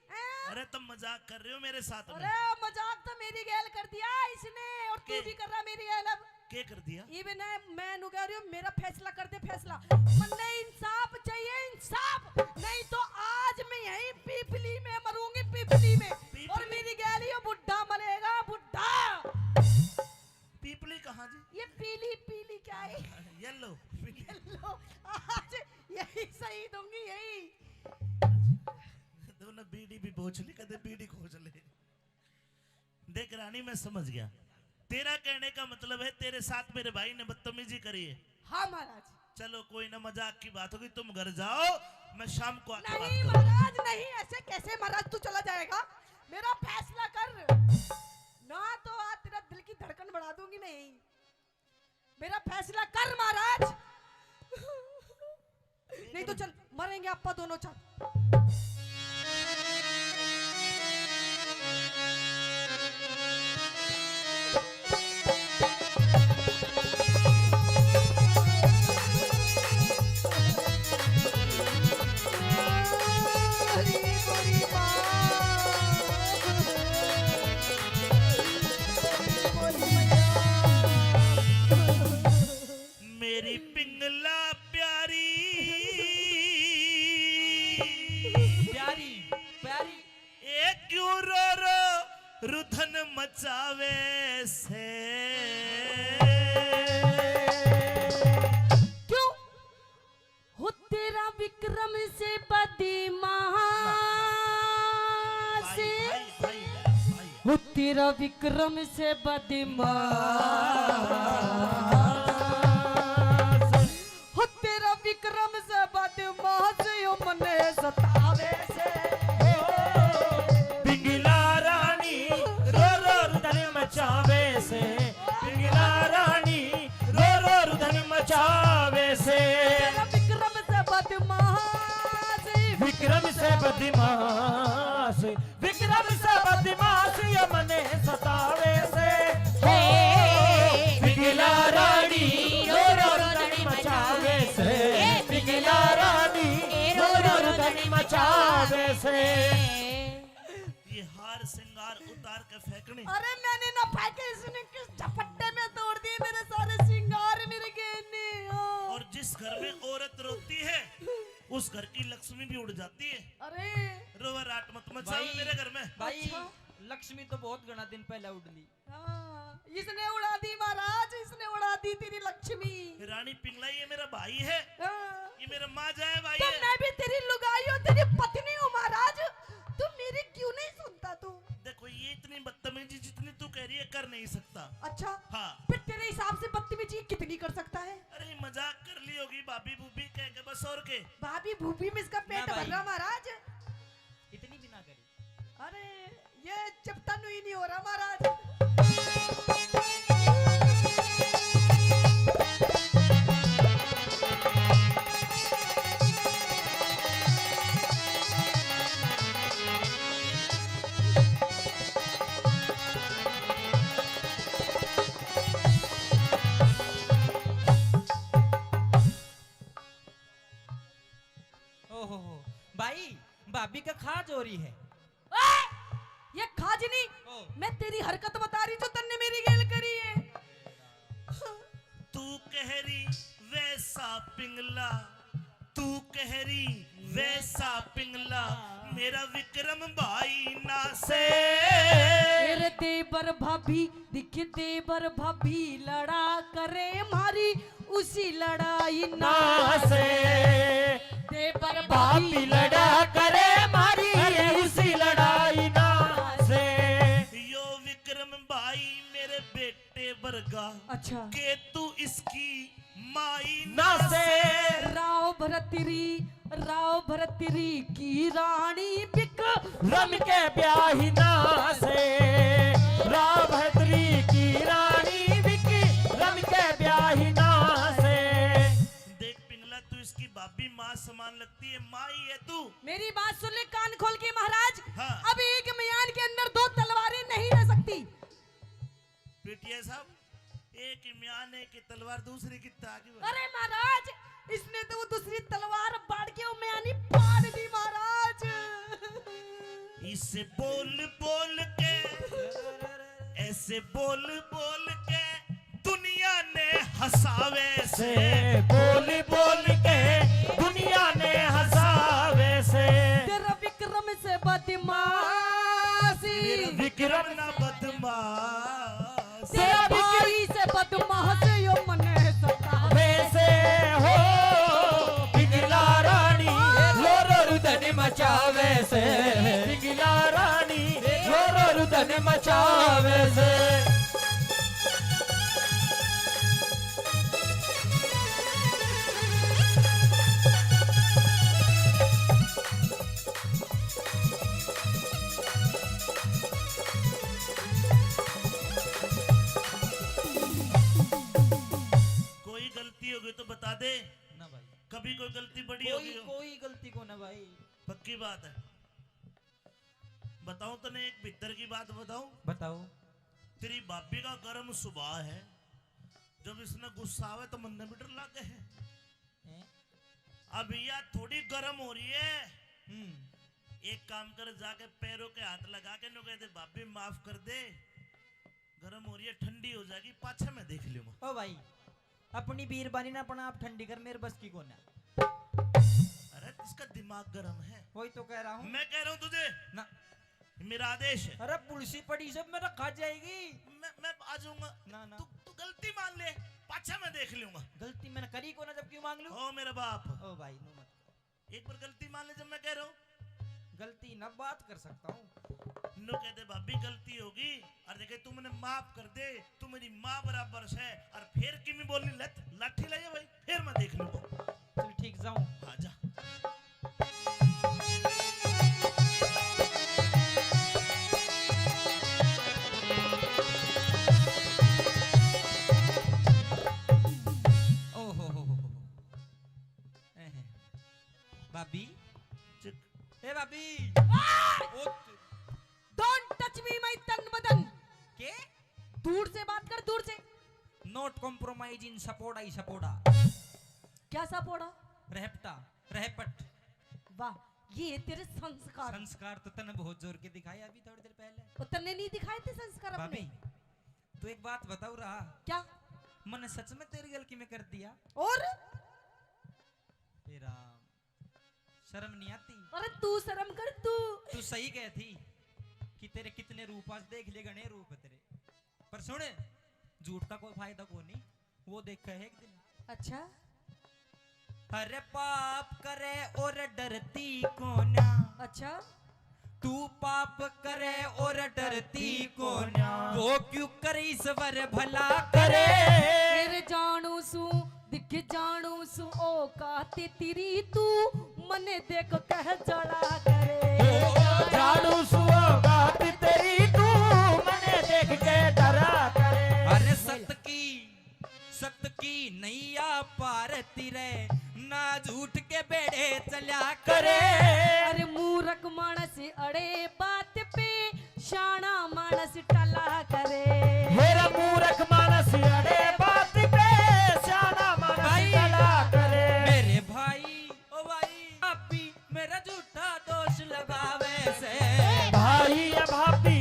हैं? अरे तुम मजाक कर रहे हो मेरे साथ में। अरे मजाक तो मेरी गैल कर दिया इसने, और तू के? भी कर रहा मेरी गैल अब। के कर दिया? इब ना मैं नु कह रही हूँ, मेरा फैसला कर दे, फैसला। मन्ने इंसाफ चाहिए, इंसाफ, नहीं तो आज मैं यहीं पीपली में मरूंगी, पीपली में। पीपली? और मेरी गैल ये बुढ़ा मरेगा, बुढ़ा। पीपली कहाँ जी? ये पीली, पीली क्या है? Yellow। Yellow। आज यही सही दूंगी, यही। दोनों बीड़ी भी बोझ ले, कदे बीड़ी खोज ले। देख रानी, मैं समझ गया। तेरा कहने का मतलब है, तेरे साथ मेरे भाई ने बदतमीजी करी है। हाँ महाराज। चलो कोई ना, मजाक की बात होगी, तुम घर जाओ, मैं शाम को आके बात नहीं करूंगा। महाराज, नहीं, ऐसे कैसे महाराज तू चला जाएगा? मेरा फैसला कर, ना तो आज तेरा दिल की धड़कन बढ़ा दूंगी। नहीं, मेरा फैसला कर महाराज। नहीं तो चल, मरेंगे आपा दोनों, चल। मेरी पिंगला प्यारी। प्यारी, प्यारी। ए क्यों रो रो रुधन मचावे से? क्यों? हो तेरा विक्रम से बदमाश। भाई, भाई, भाई, भाई। हो तेरा विक्रम से बदमाश। हो तेरा विक्रम से बदमाश, यो मने सतावे से। पिंगला रानी रो रो रुदन मचावे से। पिंगला रानी रो रो रुदन मचावे से। तेरा विक्रम से बदमाश। विक्रम से बदमाश। विक्रम से बदमाश ये मने सतावे से। हे, पिंगला रानी रो रो रुदन मचावे से। हे, पिंगला रानी रो रो रुदन मचावे से। ये हार श्रृंगार उतार के फेंकने। अरे मैंने ना फेंके, इसने किस झपट्टे में तोड़ दिए मेरे सारे श्रृंगार, मेरे गहने। ओ। और जिस घर में औरत रोती है, उस घर की लक्ष्मी भी उड़ जाती है। अरे। रोवा राट मत मचाओ भाई, मेरे घर में। भाई, अच्छा। लक्ष्मी तो बहुत घना दिन पहले उड़ ली। हाँ, इसने उड़ा दी महाराज, इसने उड़ा दी तेरी लक्ष्मी। रानी पिंगला ये मेरा भाई है। हाँ। ये मेरा माँ जाए भाई तो है। मैं भी तेरी लुगाई हूँ, तेरी पत्नी हूँ महाराज। तू मेरी क्यों नहीं सुनता तू? देखो, ये इतनी बदतमीजी जितनी तू कह रही है, कर नहीं सकता। अच्छा। हाँ। फिर तेरे हिसाब से बदतमीजी कितनी कर सकता है? अरे, मजाक कर ली होगी भाभी भूभी कह के, बस और के। भाभी भूभी में इसका पेट भर रहा महाराज। इतनी भी ना करी। अरे, ये चपटा नु ही नहीं हो रहा महाराज। ओहो हो, भाई, भाभी का खाज हो रही है। ओए! ये खाज नहीं, ओ। मैं तेरी हरकत बता रही जो तन्ने मेरी गेल करी है। तू कह रही वैसा पिंगला, तू कह रही वैसा पिंगला, मेरा विक्रम भाई ना से। मेरे देवर भाभी दिख देवर भाभी लड़ा करे मारी उसी लड़ाई ना से। देवर भाभी लड़ा करे मारी अरे उसी लड़ाई ना से। यो विक्रम भाई मेरे बेटे वर्गा। अच्छा। के तू इसकी माई ना से। राव भरतरी, राव भरतरी की रानी बिक रम के ब्याही ना से। राव भरतरी की रानी बिक रम के ब्याही ना से। देख पिंगला, तू इसकी भाभी माँ समान लगती है, माँ ही है तू। मेरी बात सुन ले कान खोल के महाराज। हाँ। अब एक म्यान के अंदर दो तलवारें नहीं रह सकती। पीटीआई साहब, एक ही म्यान, एक ही तलवार, दूसरी कित्ता आगे बढ़। अरे महाराज, इसने तो वो दूसरी तलवार बाढ़ के वो म्यानी पाड़ दी महाराज। इसे बोल बोल के, ऐसे बोल बोल के दुनिया ने हंसावे से। बोल बोल के दुनिया ने हंसावे से। तेरा विक्रम से बदमाशी। मेरा विक्रम ना बदमाश। तेरा भाई से बदमाश यो मने सतावे। वैसे हो पिंगला रानी, लोरो रुदन मचावे से। पिंगला रानी, लोरो रुदन मचावे से। कोई गलती हो गई तो बता दे। ना भाई। कभी कोई गलती बड़ी हो कोई, गई हो? कोई गलती को ना भाई। पक्की बात है। बताऊं तने एक भीतर की बात बताऊं? बताओ। तेरी भाभी का गर्म स्वभाव है, जब इसने गुस्सा आवे तो मन में भी डर लागे है। हैं? अब या थोड़ी गर्म हो रही है। हम्म। एक काम कर, जाके पैरों के हाथ लगा के नु कह दे, "भाभी माफ कर दे, गर्म हो रही है, ठंडी हो जाएगी, पाछे मैं देख लूंगा।" ओ भाई, अपनी बीरबानी ना अपना आप ठंडी कर, मेरे बस की कोना। अरे, इसका दिमाग गर्म है। वही तो कह रहा हूँ। मैं कह रहा हूँ तुझे। ना। मेरा आदेश है। अरे, पुलिसी पड़ी सब में रखा जाएगी। मैं, मैं आ जाऊंगा। ना, ना। तू, तू गलती मान ले, पाछा मैं देख लूंगा। गलती मैंने करी को ना, जब क्यों मांग लूं? ओ मेरा बाप। ओ भाई, नो मत। एक बार गलती मान ले, जब मैं कह रहा हूँ। गलती ना बात कर सकता हूँ। नु कहते, "भाभी, गलती होगी, और देखे, तू मैंने माफ कर दे, तू मेरी माँ बराबर से।" और फिर किमी बोली, "लत, लाठी ले जा भाई, फिर मैं देख लूंगा।" चल ठीक, जाऊं। हाँ, जा। ओहो हो हो हो। एहे। भाभी। चुप। ए भाभी। आ! ओ त- Don't touch me, my तन बदन। के? दूर से बात कर, दूर से। Not compromise in सपोड़ा ही सपोड़ा। क्या सपोड़ा? रहपटा, रहपट। वाह, ये है तेरे संस्कार। संस्कार तो तने बहुत जोर के दिखाए अभी थोड़ी देर पहले। और तन्ने नहीं दिखाए थे संस्कार अपने? भाभी, तू एक बात बताओ रहा। क्या? मैंने सच में तेरी गलती में कर दिया। और? तेरा शर्म नहीं आती? अरे तू शर्म कर तू। तू सही कह थी कि तेरे कितने रूप, आज देख ले घणे रूप तेरे। पर सुन, झूठ का कोई फायदा को नहीं, वो देखा है एक दिन। अच्छा? अरे पाप करे और डरती कोन्या। अच्छा। तू पाप करे और डरती कोन्या। वो क्यों करे ईश्वर भला करे। तेरे जानू सू, दिख जानू सू औकात तेरी, तू मने देख कह जला करे। जानू सू औकात तेरी, तू मने देख के डरा करे। अरे सत की, सत की नैया पार तिरे, ना झूठ के बेड़े चल्या करे। अरे मूरख मानस अड़े बात पे, शाना मानस टला करे। मेरा मूरख मानस अड़े बात पे, शाना मानस भाई, टला करे। मेरे भाई, ओ भाई, पापी मेरा झूठा दोष लगावे से। भाई या भाभी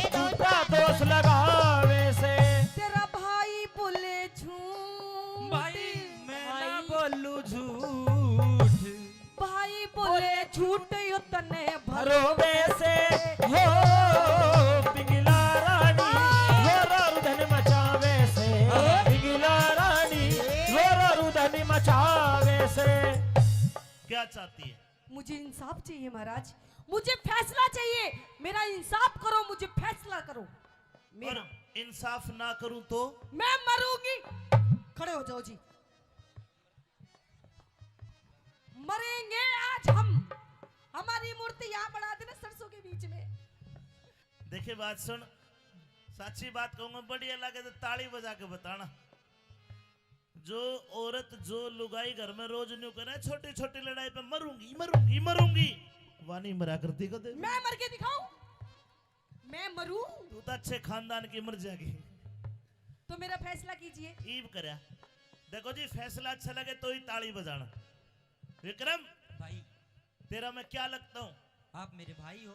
झूठा दोष लगावे से। तेरा भाई बोले झूठ। भाई, मैं ना भाई। बोलूं झूठ। भाई बोले झूठ, यो तने भरोवे से। हो पिंगला रानी, हो रुधन मचावे से। पिंगला रानी, हो रुधन मचावे से। क्या चाहती है? मुझे इंसाफ चाहिए महाराज, मुझे फैसला चाहिए। मेरा इंसाफ करो, मुझे फैसला करो। मेरा और इंसाफ ना करूं तो? मैं मरूंगी। खड़े हो जाओ जी। मरेंगे आज हम। हमारी मूर्ति यहाँ बढ़ा देना सरसों के बीच में। देखे, बात सुन, साची बात कहूंगा, बढ़िया लगे तो ताली बजा के बताना। जो औरत, जो लुगाई घर में रोज न्यू करे, छोटी छोटी लड़ाई पे मरूंगी, मरूंगी, मरूंगी, वा नहीं मरा करती कदे। मैं मर के दिखाऊं? मैं मरूं? तू तो अच्छे खानदान की मर जाएगी। तो मेरा फैसला कीजिए। ईब करया। देखो जी, फैसला अच्छा लगे तो ही ताली बजाना। विक्रम, भाई। तेरा मैं क्या लगता हूँ? आप मेरे भाई हो।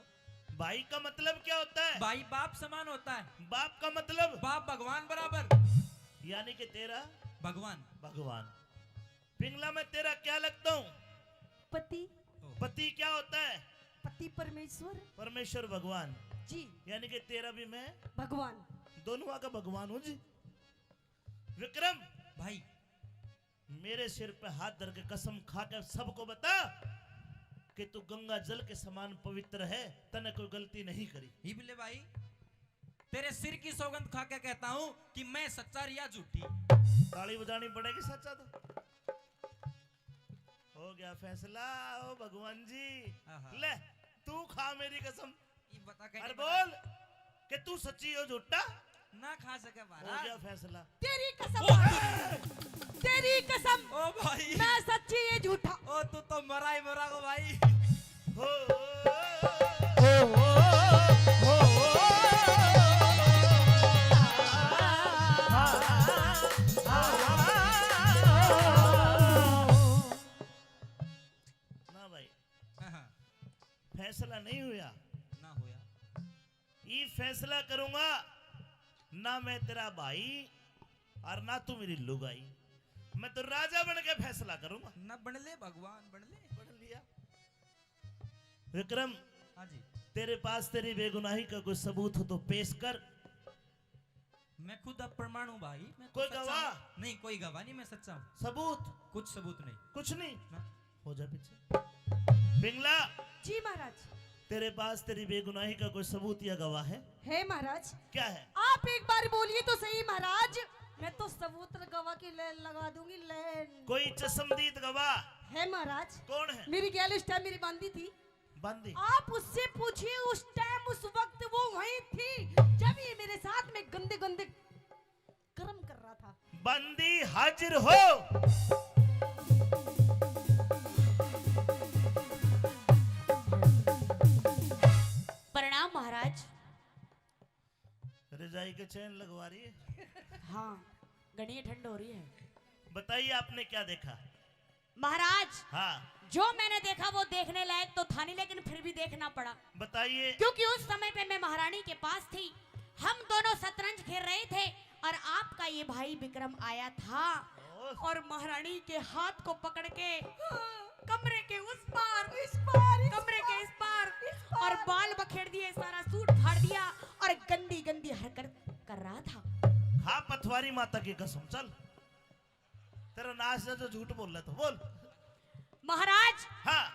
भाई का मतलब क्या होता है? भाई बाप समान होता है। बाप का मतलब? बाप भगवान बराबर। यानी कि तेरा? भगवान। भगवान। पिंगला, मैं तेरा क्या लगता हूँ? पति। पति क्या होता है? पति परमेश्वर। परमेश्वर भगवान। जी। यानी कि तेरा भी मैं भगवान। दोनों का भगवान हूँ जी। विक्रम। भाई। मेरे सिर पे हाथ धर के कसम खा के सबको बता कि तू गंगा जल के समान पवित्र है, तने कोई गलती नहीं करी। इबले भाई, तेरे सिर की सौगंध खा के कहता हूँ कि मैं सच्चा रिया झूठी। ताली बजानी पड़ेगी सच्चा तो। हो गया फैसला, ओ भगवान जी। आहा। ले, तू खा मेरी कसम। ये बता अरे बोल कि तू सच्ची हो झूठा? ना खा सके हो महाराज। गया फैसला। तेरी कसम। ओ महाराज। तेरी कसम। ओ भाई। मैं सच्ची, ये झूठा। ओ तू तो मरा ही मरा को भाई। हो, हो, हो, हो। ना भाई। हाँ, हाँ। फैसला नहीं हुआ। ना होया। ये फैसला करूंगा, ना मैं तेरा भाई और ना तू मेरी लुगाई। मैं तो राजा बन के फैसला करूंगा। ना बन ले भगवान, बन ले। बन लिया। विक्रम, हाँ जी। तेरे पास तेरी बेगुनाही का कोई सबूत हो तो पेश कर। मैं खुद अप्रमाण हूँ भाई, मैं तो कोई सच्चा गवाह? हूँ। नहीं, कोई गवाह नहीं, मैं सच्चा हूँ। सबूत? कुछ सबूत नहीं। कुछ नहीं? ना। हो जा पीछे। पिंगला। जी महाराज। तेरे पास तेरी बेगुनाही का कोई सबूत या गवाह है? है महाराज। क्या है? आप एक बार बोलिए तो सही महाराज, मैं तो सबूत गवाह की लाइन लगा दूंगी, लाइन। कोई चश्मदीद गवाह? है महाराज। कौन है? मेरी गैल उस टाइम मेरी बांदी थी। बांदी। आप उससे पूछिए, उस टाइम, उस वक्त वो वहीं थी, जब ये मेरे साथ में गंदे गंदे कर्म कर रहा था। बांदी हाजिर हो। प्रणाम महाराज। रजाई के चैन लगवा रही है। हाँ, घनी ठंड हो रही है। बताइए, आपने क्या देखा? महाराज, हाँ। जो मैंने देखा वो देखने लायक तो था नहीं, लेकिन फिर भी देखना पड़ा। बताइए। क्योंकि उस समय पे मैं महारानी के पास थी, हम दोनों शतरंज खेल रहे थे और आपका ये भाई विक्रम आया था ओह। और महारानी के हाथ को पकड़ के कमरे के उस पार, इस पार, इस कमरे के पार, इस पार, इस पार। और बाल बखेड़ दिए, सारा सूट फाड़ दिया और गंदी गंदी हरकत कर रहा था। खा पथवारी माता की कसम, चल। तेरा नाश है जो झूठ बोल रहा था, बोल। महाराज, हाँ।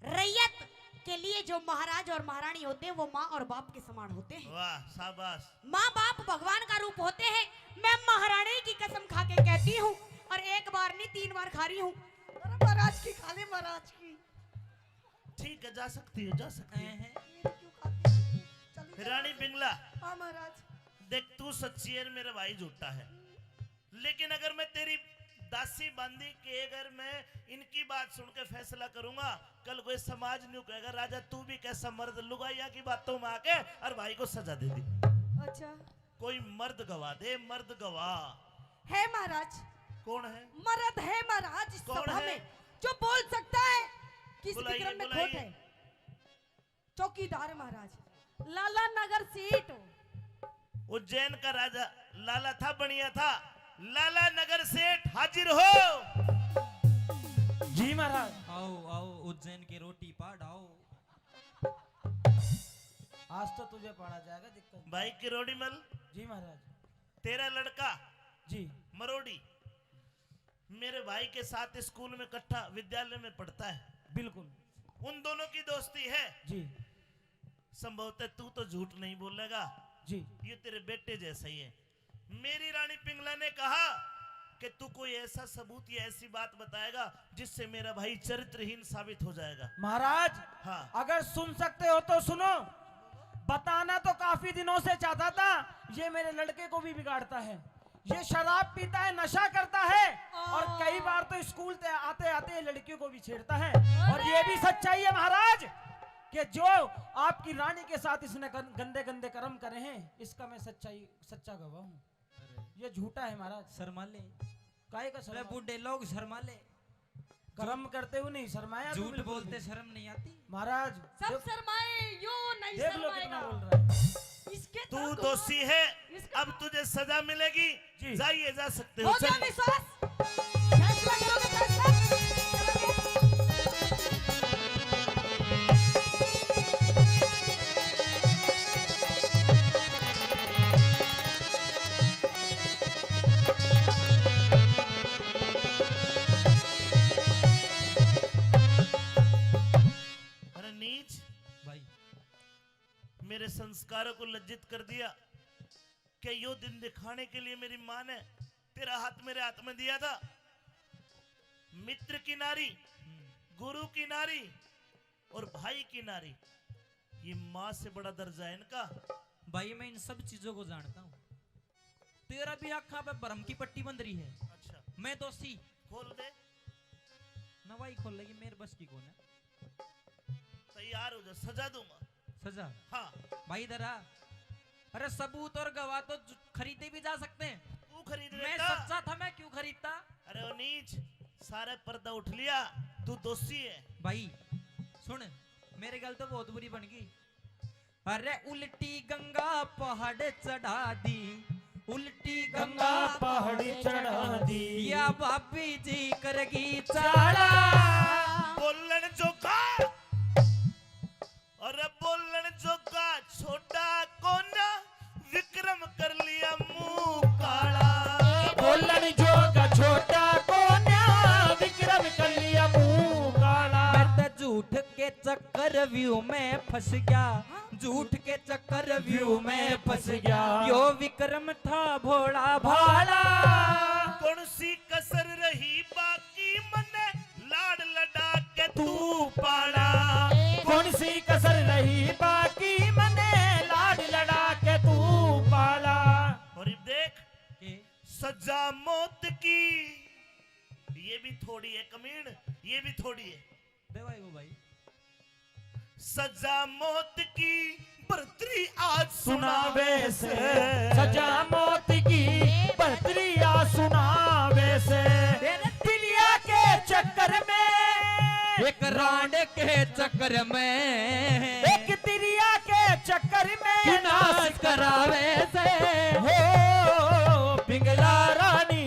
रैयत के लिए जो महाराज और महारानी होते हैं, वो माँ और बाप के समान होते हैं। वाह, शाबाश। माँ बाप भगवान का रूप होते हैं। मैं महारानी की कसम खा के कहती हूँ, और एक बार नहीं, तीन बार खा रही हूँ। अरे महाराज की खा ले, महाराज की। ठीक है, जा सकती हो, जा सकती हो। ये क्यों खाती है? चली जा। रानी पिंगला, हाँ महाराज। देख, तू सच्ची है, मेरा भाई झूठा है, लेकिन अगर मैं तेरी दासी बांदी के, अगर मैं इनकी बात सुन के फैसला करूंगा, कल कोई समाज न्यू कहेगा, "राजा, तू भी कैसा मर्द, लुगाइया की बातों में आके और भाई को सजा दे दी।" अच्छा। कोई मर्द गवाह दे, मर्द गवाह। है महाराज। कौन है? मर्द है महाराज इस कौन सभा है? में, जो बोल सकता है कि इस बुलाइए, विक्रम में बुलाइए। खोट है। चौकीदार महाराज, लाला नगर सेठ। उज्जैन का राजा लाला था, बढ़िया था। लाला नगर सेठ हाजिर हो। जी महाराज। आओ आओ, उज्जैन की रोटी पाड़ आओ। आज तो तुझे पाड़ा जाएगा, दिक्कत। भाई किरोड़ीमल, जी महाराज। तेरा लड़का जी। मरोड़ी मेरे भाई के साथ स्कूल में इकट्ठा विद्यालय में पढ़ता है। बिल्कुल। उन दोनों की दोस्ती है। जी। संभवतः तू तो झूठ नहीं बोलेगा, जी। ये तेरे बेटे जैसा ही है। मेरी रानी पिंगला ने कहा कि तू कोई ऐसा सबूत या ऐसी बात बताएगा जिससे मेरा भाई चरित्रहीन साबित हो जाएगा। महाराज, हाँ। अगर सुन सकते हो तो सुनो। बताना तो काफी दिनों से चाहता था, ये मेरे लड़के को भी बिगाड़ता है। ये शराब पीता है, नशा करता है, और कई बार तो स्कूल ते आते आते ये लड़कियों को भी छेड़ता है। और ये भी सच्चाई है महाराज, कि जो आपकी रानी के साथ इसने गं-, गंदे गंदे कर्म करे हैं, इसका मैं सच्चाई, सच्चा गवाह हूँ। ये झूठा है महाराज। शर्मा ले। काहे का अरे शर्मा? बूढ़े लोग शर्मा ले। कर्म करते हुए नहीं शर्माया तो झूठ बिल्कुल बोलते भी। शर्म नहीं आती। महाराज, सब देख, शर्माए, यो नहीं देख लो कितना शर्माएगा। बोल रहा है। इसके तू तर्क दोषी और है, इसका अब तुझे सजा मिलेगी। जी। जाइए, जा सकते हो, हो गया चलिए। विश्वास? फैसला करोगे, फैसला? चलोगे? अरे नीच, भाई, मेरे संस्कारों को लज्जित कर दिया। क्या यो दिन दिखाने के लिए मेरी माँ ने तेरा हाथ मेरे हाथ में दिया था? मित्र की नारी, गुरु की नारी और भाई की नारी, ये माँ से बड़ा दर्जा है इनका। भाई, मैं इन सब चीजों को जानता हूँ। तेरा भी आँखा पे भरम की पट्टी बंध रही है। अच्छा, मैं दोषी। खोल दे। नवाई खोल लेगी, मेरे बस की कौन है। तैयार हो जा, सजा दूंगा। सजा। हाँ। भाई, इधर आ। अरे, सबूत और गवाह तो जु-, खरीदे भी जा सकते हैं। तू खरीद मैं लेता। सच्चा था, मैं क्यों खरीदता? अरे ओ नीच, सारे पर्दा उठ लिया, तू दोषी है। भाई सुन, मेरे गल तो बहुत बुरी बन गई। अरे उल्टी गंगा पहाड़ चढ़ा दी, उल्टी गंगा गंगा पहाड़ी चढ़ा दी। या भाभी जी करगी चाला। बोलन जोगा, अरे बोलन जोगा छोटा कोन्या, विक्रम कर लिया मुंह काला। बोलन जोगा छोटा कोन्या, विक्रम कर लिया मुंह काला। मैं तो झूठ के चक्रव्यूह में फंस गया, झूठ के चक्रव्यूह में फंस गया। यो विक्रम था भोला भाला। कौन सी कसर रही बाकी, मने लाड़ लड़ा के तू पाला। कौन सी कसर रही बाकी, मने लाड़ लड़ा के तू पाला। और अब देख, के सजा मौत की, ये भी थोड़ी है कमीण, ये भी थोड़ी है। दे भाई वो भाई। सजा मौत की बरतरी आज सुनावे सुनावे से, सजा मौत की बरतरी आज सुनावे से। तिरिया के चक्कर में, एक रांड के चक्कर में, एक तिरिया के चक्कर में नाश करावे से। हो पिंगला रानी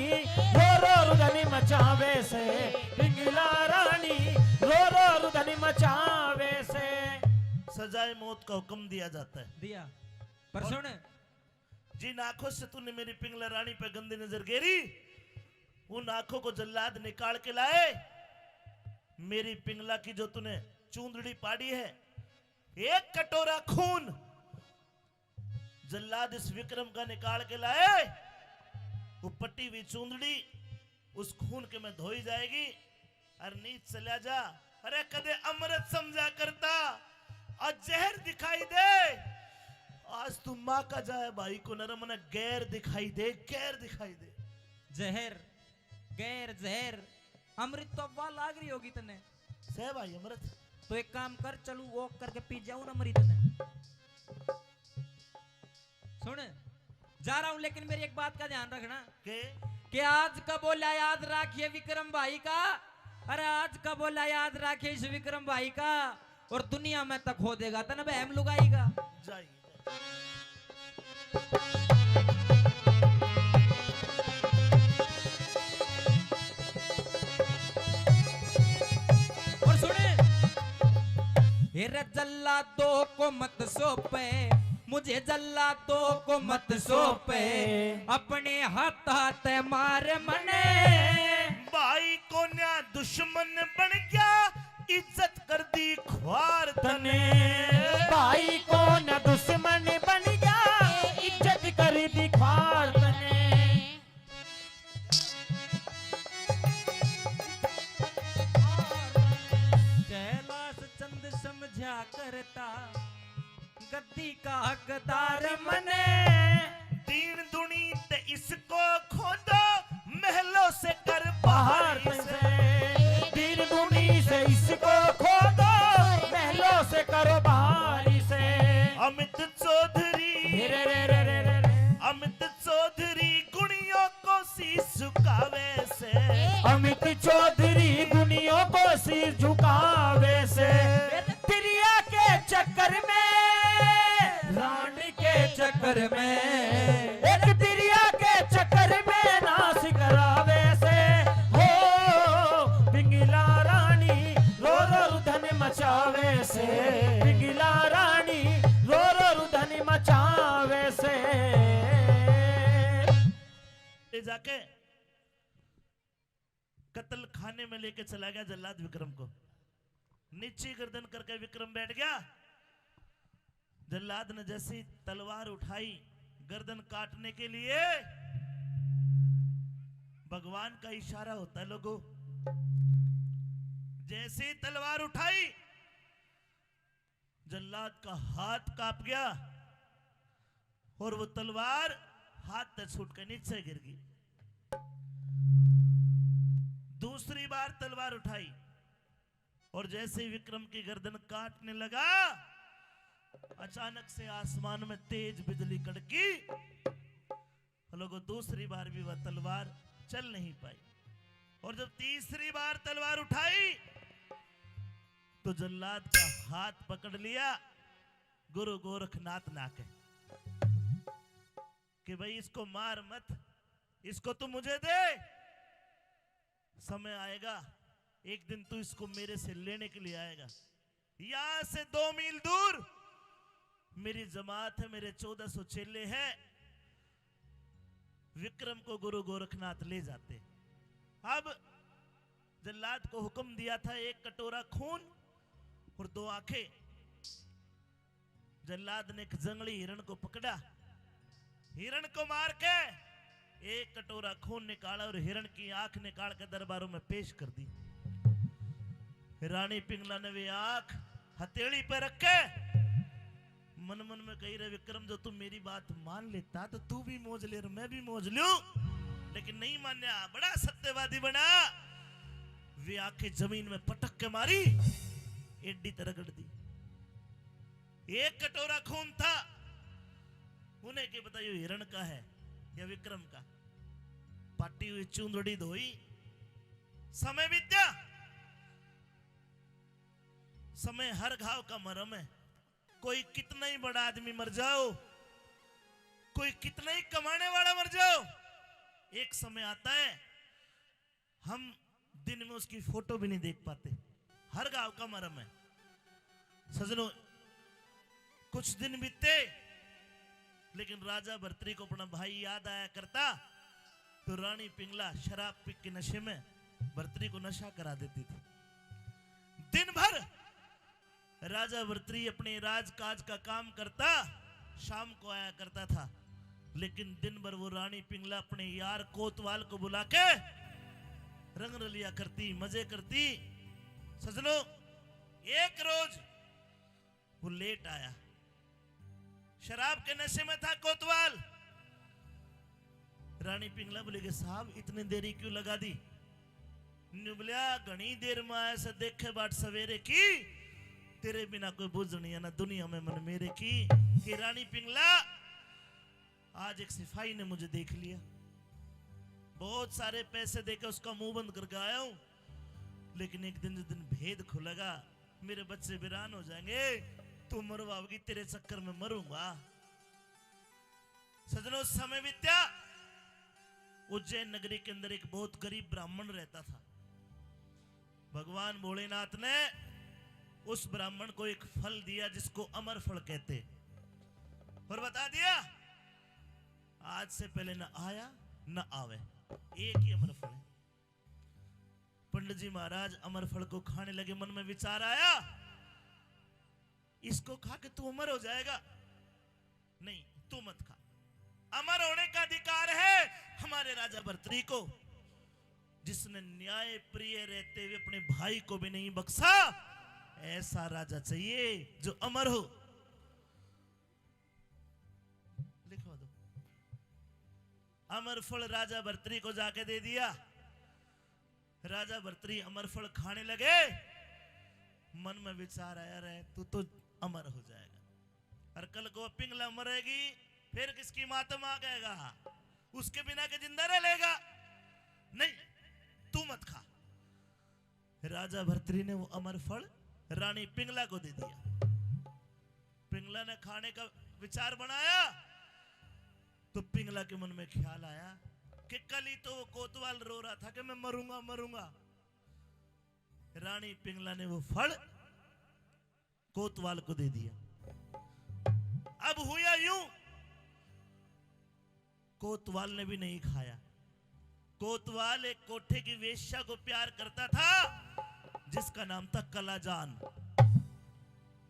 रो रो रुदन मचावे से, पिंगला रानी रो रो रुदन मचावे से। सजाए मौत का हुक्म दिया जाता है। दिया। पर सुन, जिन आंखों से तूने मेरी पिंगला रानी पे गंदी नजर गेरी, उन आंखों को जल्लाद निकाल के लाए। मेरी पिंगला की जो तूने चूंदड़ी पाड़ी है, एक कटोरा खून जल्लाद इस विक्रम का निकाल के लाए, वो पटी हुई चूंदड़ी उस खून के में धोई जाएगी। अरे नीच चला जा। अरे कदे अमृत समझा करता, आज जहर दिखाई दे। आज तू माँ का जाए भाई को नरम ने गैर दिखाई दे, गैर दिखाई दे। जहर, गैर, जहर, अमृत तो अब्बा लाग रही होगी तन्ने। सह भाई अमृत। तो एक काम कर, चलू वॉक करके पी जाऊं ना अमृत ने। सुन, जा रहा हूं, लेकिन मेरी एक बात का ध्यान रखना। के? कि आज का बोला याद रखिए विक्रम भाई का। अरे आज का बोला याद रखिए इस विक्रम भाई का। और दुनिया में तक हो देगा तन बहम लुगाई का। जाइए। और सुने, हे रे जल्लादों को मत सौंपे, मुझे जल्लादों को मत सौंपे, अपने हाथ हाथ मार मने। भाई को न्या दुश्मन बन गया, इज्जत कर दी ख्वार तने। भाई को न्या दुश्मन बन गया, इज्जत कर दी ख्वार तने। कैलाश चंद समझा करता गद्दी का हकदार मने। दीन दुनी ते इसको खोदो, महलों से कर बाहर बाहर से। दीन दुनी से इसको खोदो, महलों से करो बाहर से। अमित चौधरी, रे रे रे रे रे रे। अमित चौधरी गुणियों को शीश झुकावे से। अमित चौधरी गुणियों को शीश झुकावे से। तिरिया के चक्कर में, रानी के चक्कर में, एक तिरिया के चक्कर में नाश करावे से। हो पिंगला रानी रो रो रुदन मचावे से। पिंगला रानी रो रो रुदन मचावे से। ले जाके कत्ल खाने में लेके चला गया जल्लाद विक्रम को। नीची गर्दन करके विक्रम बैठ गया। जल्लाद ने जैसी तलवार उठाई गर्दन काटने के लिए, भगवान का इशारा होता है लोगों। जैसे ही तलवार उठाई, जल्लाद का हाथ कांप गया और वो तलवार हाथ से छूट के नीचे गिर गई। दूसरी बार तलवार उठाई और जैसे ही विक्रम की गर्दन काटने लगा, अचानक से आसमान में तेज बिजली कड़की। लोगों, दूसरी बार भी वह तलवार चल नहीं पाई। और जब तीसरी बार तलवार उठाई, तो जल्लाद का हाथ पकड़ लिया गुरु गोरखनाथ ना के, कि भाई, इसको मार मत, इसको तू मुझे दे। समय आएगा, एक दिन तू इसको मेरे से लेने के लिए आएगा। यहां से दो मील दूर मेरी जमात है, मेरे चौदह सौ चेले हैं। विक्रम को गुरु गोरखनाथ ले जाते। अब जल्लाद को हुक्म दिया था, एक कटोरा खून और दो आंखें। जल्लाद ने एक जंगली हिरण को पकड़ा, हिरण को मार के एक कटोरा खून निकाला और हिरण की आंख निकाल के दरबारों में पेश कर दी। रानी पिंगला ने वे आंख हथेली पे रख के मन मन में कही, रे विक्रम, जो तू मेरी बात मान लेता तो तू भी मौज ले और मैं भी मौज लूं, लेकिन नहीं मान्या, बड़ा सत्यवादी बना। वे आंखें जमीन में पटक के मारी, एडी ते रगड़ दी। एक कटोरा खून था, उन्हें के पता यो हिरण का है या विक्रम का। पाटी हुई चूंदड़ी धोई, समय बीत्या। समय हर घाव का मरम है। कोई कितना ही बड़ा आदमी मर जाओ, कोई कितना ही कमाने वाला मर जाओ, एक समय आता है हम दिन में उसकी फोटो भी नहीं देख पाते। हर घाव का मरम है सजनों। कुछ दिन बीते, लेकिन राजा भर्तरी को अपना भाई याद आया करता, तो रानी पिंगला शराब पी के नशे में भर्तरी को नशा करा देती थी। दिन भर राजा भर्तरी अपने राजकाज का काम करता, शाम को आया करता था, लेकिन दिन भर वो रानी पिंगला अपने यार कोतवाल को बुला के रंग रलिया करती, मजे करती। सजनों, एक रोज वो लेट आया, शराब के नशे में था कोतवाल। रानी पिंगला बोली कि साहब, इतनी देरी क्यों लगा दी? न्यू बोलिया, घणी देर में आया से देखे बाट सवेरे की, तेरे बिना कोई बुझ नहीं है ना दुनिया में मन मेरे की। कि रानी पिंगला, आज एक सिपाही ने मुझे देख लिया, बहुत सारे पैसे देके उसका मुंह बंद करके आया हूं, लेकिन एक दिन जिस दिन भेद खुलेगा, मेरे बच्चे वीरान हो जाएंगे, तू मरवाओगी, तेरे चक्कर में मरूंगा। सजनों, समय बीत्या। उज्जैन नगरी के अंदर एक बहुत गरीब ब्राह्मण रहता था। भगवान भोलेनाथ ने उस ब्राह्मण को एक फल दिया, जिसको अमर फल कहते, और बता दिया, आज से पहले न आया न आवे, एक ही अमर फल है। पंडित जी महाराज अमर फल को खाने लगे, मन में विचार आया, इसको खा के तू अमर हो जाएगा। नहीं, तू मत खा। अमर होने का अधिकार है हमारे राजा भर्तरी को, जिसने न्याय प्रिय रहते हुए अपने भाई को भी नहीं बख्शा। ऐसा राजा चाहिए जो अमर हो। लिखवा दो। अमर फल राजा भर्तरी को जाके दे दिया। राजा भर्तरी अमर फल खाने लगे। मन में विचार आया, रे, तू तो अमर हो जाएगा, और कल को पिंगला मरेगी, फिर किसकी मातम आ गएगा, उसके बिना के जिंदा रह लेगा? नहीं, तू मत खा। राजा भर्तरी ने वो अमर फल रानी पिंगला को दे दिया। पिंगला ने खाने का विचार बनाया, तो पिंगला के मन में ख्याल आया कि कल ही तो वो कोतवाल रो रहा था कि मैं मरूंगा, मरूंगा। रानी पिंगला ने वो फल कोतवाल को दे दिया। अब हुआ यूं, कोतवाल ने भी नहीं खाया। कोतवाल एक कोठे की वेश्या को प्यार करता था, जिसका नाम था कलाजान।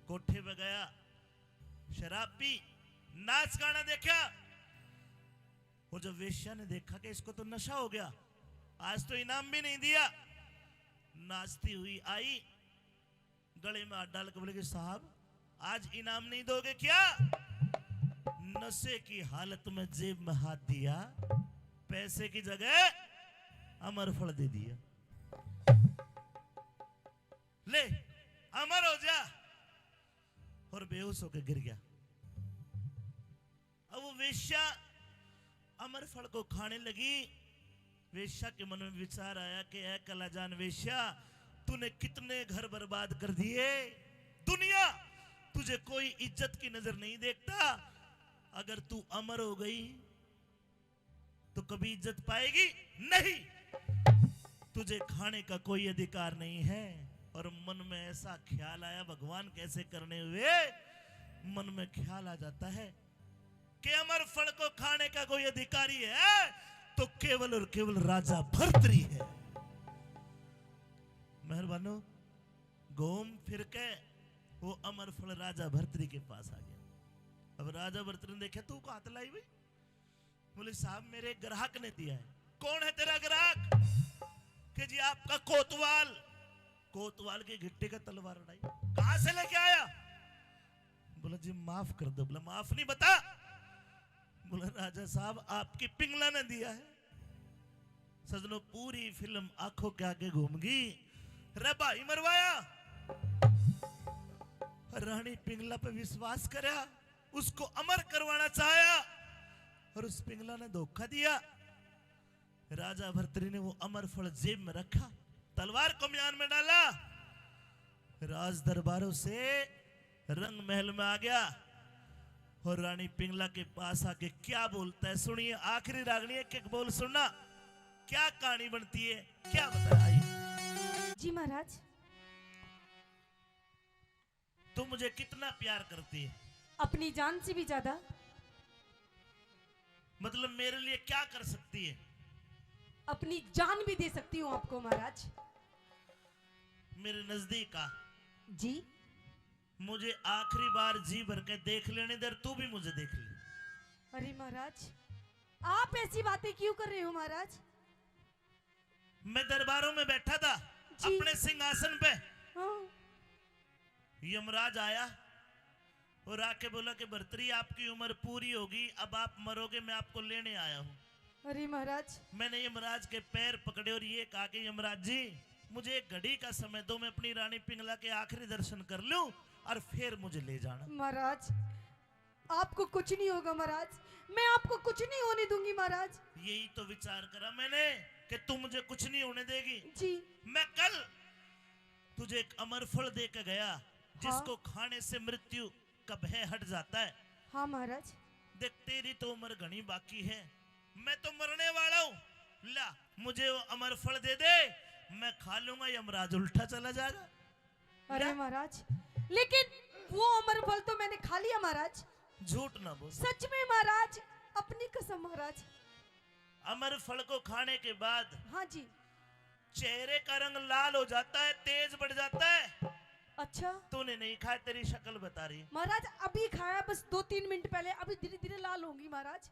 कोठे पे गया, शराब पी, नाच गाना देखा, और जब वेश्या ने देखा कि इसको तो नशा हो गया, आज तो इनाम भी नहीं दिया, नाचती हुई आई, गले में हाथ डाल के बोले कि साहब, आज इनाम नहीं दोगे क्या? नशे की हालत में जेब में हाथ दिया, पैसे की जगह अमर फल दे दिया। ले, अमर हो जा। और बेहोश होकर गिर गया। अब वो वेश्या अमर फल को खाने लगी। वेश्या के मन में विचार आया कि ऐ कलाजान वेश्या, तूने कितने घर बर्बाद कर दिए। दुनिया तुझे कोई इज्जत की नजर नहीं देखता। अगर तू अमर हो गई तो कभी इज्जत पाएगी नहीं। तुझे खाने का कोई अधिकार नहीं है। और मन में ऐसा ख्याल आया, भगवान कैसे करने हुए, मन में ख्याल आ जाता है कि अमर फल को खाने का कोई अधिकारी है तो केवल और केवल राजा भर्तरी है। मेहरबानो, घूम फिर के वो अमर फल राजा भर्तरी के पास आ गया। अब राजा भर्तरी ने देखा, तू को हाथ लाई भाई? बोले, साहब, मेरे ग्राहक ने दिया है। कौन है तेरा ग्राहक? कि जी, आपका कोतवाल। कोतवाल के घिट्टे का तलवार उड़ाई। कहां से लेके आया? बोला, जी, माफ कर दो। बोला, माफ नहीं, बता। बोला, राजा साहब, आपकी पिंगला ने दिया है। सजनों, पूरी फिल्म आंखों के आगे घूम गई। रे भाई मरवाया, रानी पिंगला पे विश्वास करया, उसको अमर करवाना चाहा और उस पिंगला ने धोखा दिया। राजा भर्तरी ने वो अमर फल जेब में रखा, तलवार को म्यान में डाला, राज दरबारों से रंग महल में आ गया और रानी पिंगला के पास आके क्या बोलता है, सुनिए। आखिरी रागनी, एक एक बोल सुनना, क्या कहानी बनती है, क्या बताया। आइए। जी महाराज। तुम मुझे कितना प्यार करती है? अपनी जान से भी ज्यादा। मतलब, मेरे लिए क्या कर सकती है? अपनी जान भी दे सकती हूँ आपको महाराज। मेरे नजदीक आ। जी। मुझे आखिरी बार जी भर के देख लेने दे, तू भी मुझे देख ले। अरे महाराज, आप ऐसी बातें क्यों कर रहे हो महाराज? मैं दरबारों में बैठा था, जी। अपने सिंहासन पे। हाँ। यमराज आया और आके बोला कि भर्तरी, आपकी उम्र पूरी होगी, अब आप मरोगे, मैं आपको लेने आया हूँ। अरे महाराज। मैंने यमराज के पैर पकड़े और ये कहा कि यमराज जी, मुझे एक घड़ी का समय दो, मैं अपनी रानी पिंगला के आखिरी दर्शन कर लूं और फिर मुझे ले जाना। महाराज, आपको कुछ नहीं होगा महाराज, मैं आपको कुछ नहीं होने दूंगी महाराज। यही तो विचार करा मैंने कि तू मुझे कुछ नहीं होने देगी। जी। मैं कल तुझे एक अमर फल दे के गया, हाँ। जिसको खाने से मृत्यु कब है हट जाता है। हाँ महाराज। देख, तेरी तो उम्र घनी बाकी है, मैं तो मरने वाला हूँ। ला, मुझे वो अमर फल दे दे, मैं खा लूंगा, यमराज उल्टा चला जाएगा। अरे ला। महाराज, लेकिन वो अमर फल तो मैंने खा लिया महाराज। झूठ ना बोल। सच में महाराज, अपनी कसम महाराज। अमर फल को खाने के बाद, हाँ जी। चेहरे का रंग लाल हो जाता है, तेज बढ़ जाता है। अच्छा। तूने नहीं खाया, तेरी शक्ल बता रही। महाराज, अभी खाया, बस दो तीन मिनट पहले, अभी धीरे धीरे लाल होंगी महाराज।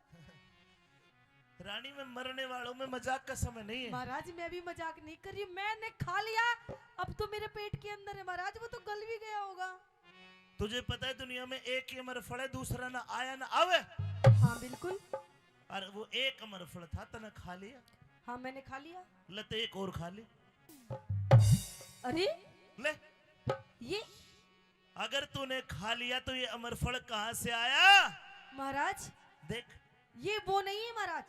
रानी, मैं मरने वालों में मजाक का समय नहीं है। महाराज, मैं अभी मजाक नहीं कर रही, मैंने खा लिया, अब तो मेरे पेट के अंदर है महाराज, वो तो गल भी गया होगा। तुझे पता है दुनिया में एक ही अमर फल है, दूसरा ना आया ना आवे। हाँ बिल्कुल। और वो एक अमर फल था, तने खा लिया। हाँ, मैंने खा लिया। ले तो एक और खा ले। अरे ले। ये अगर तूने खा लिया तो ये अमर फल कहाँ से आया? महाराज, देख। ये वो नहीं है महाराज,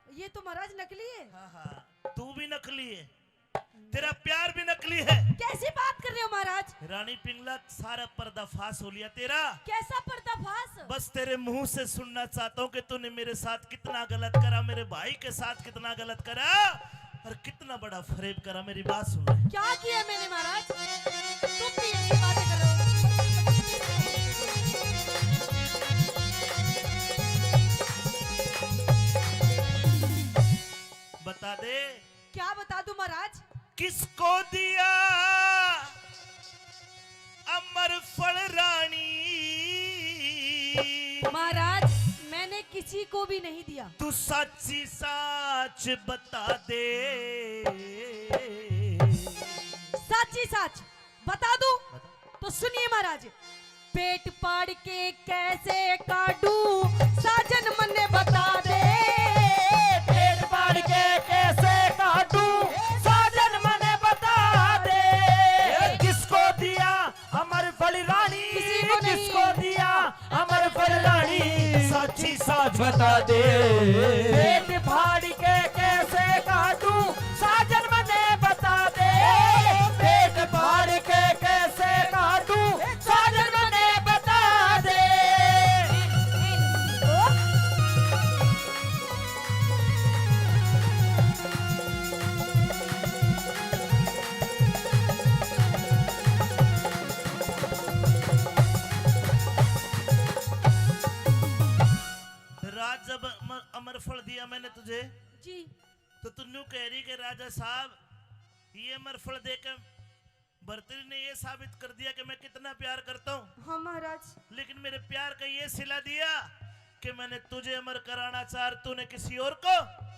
ये तो महाराज नकली है। हाँ, हाँ, तू भी नकली है, तेरा प्यार भी नकली है। कैसी बात कर रहे हो महाराज? रानी पिंगला, सारा पर्दाफाश हो लिया तेरा। कैसा पर्दाफाश? बस तेरे मुंह से सुनना चाहता हूँ कि तूने मेरे साथ कितना गलत करा, मेरे भाई के साथ कितना गलत करा और कितना बड़ा फरेब करा। मेरी बात सुन ले। क्या किया मैंने महाराज? तुम भी ऐसी बातें कर रहे हो। बता दे। क्या बता दूं महाराज? किसको दिया अमर फल रानी? महाराज, मैंने किसी को भी नहीं दिया। तू साची साच बता दे। साची साच बता दूं? बता। तो सुनिए महाराज, पेट फाड़ के कैसे काटूं, साजन मन्ने बता दे। पेट फाड़ के कैसे काटूं, साजन मन्ने बता दे। किसको दिया अमर फल रानी, किसी को नहीं। किसको दिया अमर फल रानी, साची साच बता दे। पेट फाड़ के कैसे काटूं, साजन मन्ने बता दे। पेट फाड़ के कैसे काटूं, साजन मन्ने बता दे। राज, जब अमर, अमर फल दिया मैंने तुझे, जी। तो तू न्यू कह रही कि राजा साहब, ये अमर फल देके भर्तरी ने ये साबित कर दिया कि मैं कितना प्यार करता हूँ। हाँ महाराज। लेकिन मेरे प्यार का ये सिला दिया कि मैंने तुझे अमर कराना चाह, तूने किसी और को?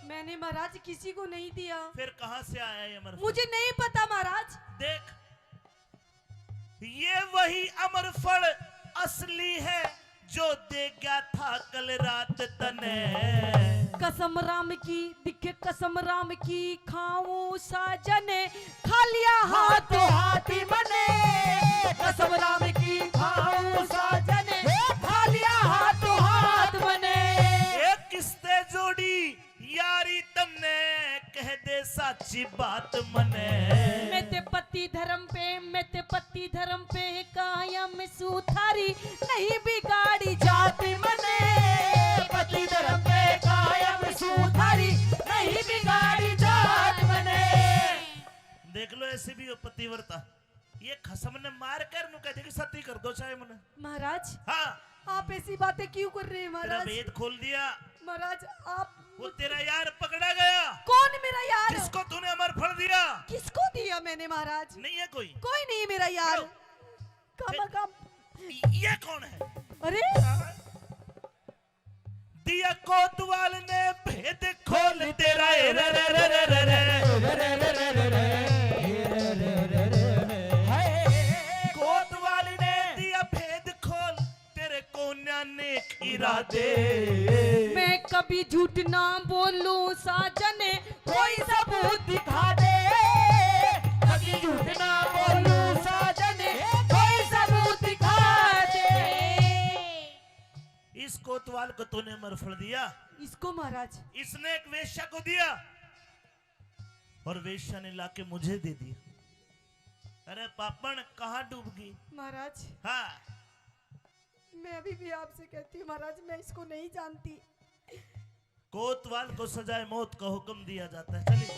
मैंने महाराज किसी को नहीं दिया। फिर कहाँ से आया ये अमर फल? मुझे नहीं पता महाराज। देख, ये वही अमर फल असली है जो दे गया था कल रात तने। कसम राम की, दिखे कसम राम की, खाऊं साजन, खा लिया हाथ हाथ हाथ मने। कसम राम की, खाऊं साजन, खा लिया हाथ हाथ मने। एक किस्ते जोड़ी यारी तन्ने, कह दे साची बात मने। मैं ते पति धर्म पे, मैं ते पति धर्म पे कायम सू, थारी नहीं बिगाड़ी जात मने। पति धर्म पे कायम सू, थारी नहीं बिगाड़ी जात मने। देख लो, ऐसी भी हो पतिव्रता। ये खसम ने मार कर नु कह देगी, सती कर दो चाहे मने। महाराज, हाँ। आप ऐसी बातें क्यों कर रहे हैं तेरा महाराज? भेद खोल दिया। महाराज, आप वो तेरा यार पकड़ा गया। कौन मेरा यार? जिसको तूने अमर फल दिया। किसको दिया मैंने? नहीं महाराज। नहीं है कोई? कोई नहीं मेरा यार। चलो। कम फिर- कम। ये कौन है? अरे दिया कोतवाल ने भेद खोल तेरा, ए रे रे रे रे रे रे। कोतवाल ने दिया भेद खोल तेरे कोन्या नेक इरादे। मैं कभी झूठ ना बोलूं साजन, कोई सबूत दिखा दे। कभी झूठ ना बोलूं साजन, कोई सबूत दिखा दे। इस कोतवाल को तूने अमरफल दिया, इसको महाराज। इसने एक वेश्या को दिया और वेश्या ने लाके मुझे दे दिया। अरे पापण, कहाँ डूब गई? महाराज, हाँ, मैं अभी भी आपसे कहती हूँ महाराज, मैं इसको नहीं जानती। कोतवाल को सजाए मौत का हुक्म दिया जाता है। चलिए।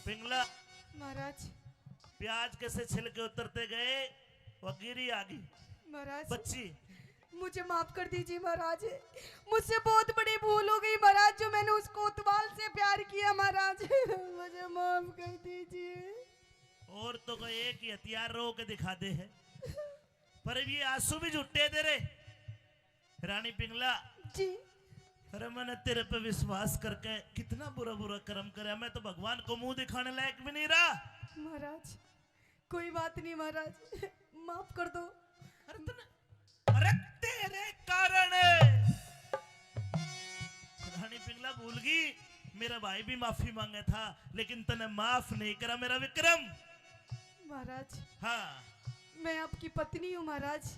पिंगला, महाराज, प्याज कैसे छिलके उतरते गए, वो गिरी आ गई महाराज, बच्ची। मुझे माफ कर दीजिए महाराज, मुझसे बहुत बड़ी भूल हो गई महाराज, जो मैंने उस कोतवाल से प्यार किया महाराज, मुझे माफ कर दीजिए। और तो कोई एक ही हथियार रो के दिखा दे है, पर अब ये आंसू भी झूठे दे रे। रानी पिंगला, जी। अरे मैंने तेरे पे विश्वास करके कितना बुरा बुरा कर्म करा, मैं तो भगवान को मुंह दिखाने लायक भी नहीं रहा। महाराज, कोई बात नहीं महाराज, माफ कर दो। अरे तने, अरे तेरे कारण रानी पिंगला भूल गई, मेरा भाई भी माफी मांगे था, लेकिन तने माफ नहीं करा मेरा विक्रम। महाराज, हाँ, मैं आपकी पत्नी हूँ महाराज,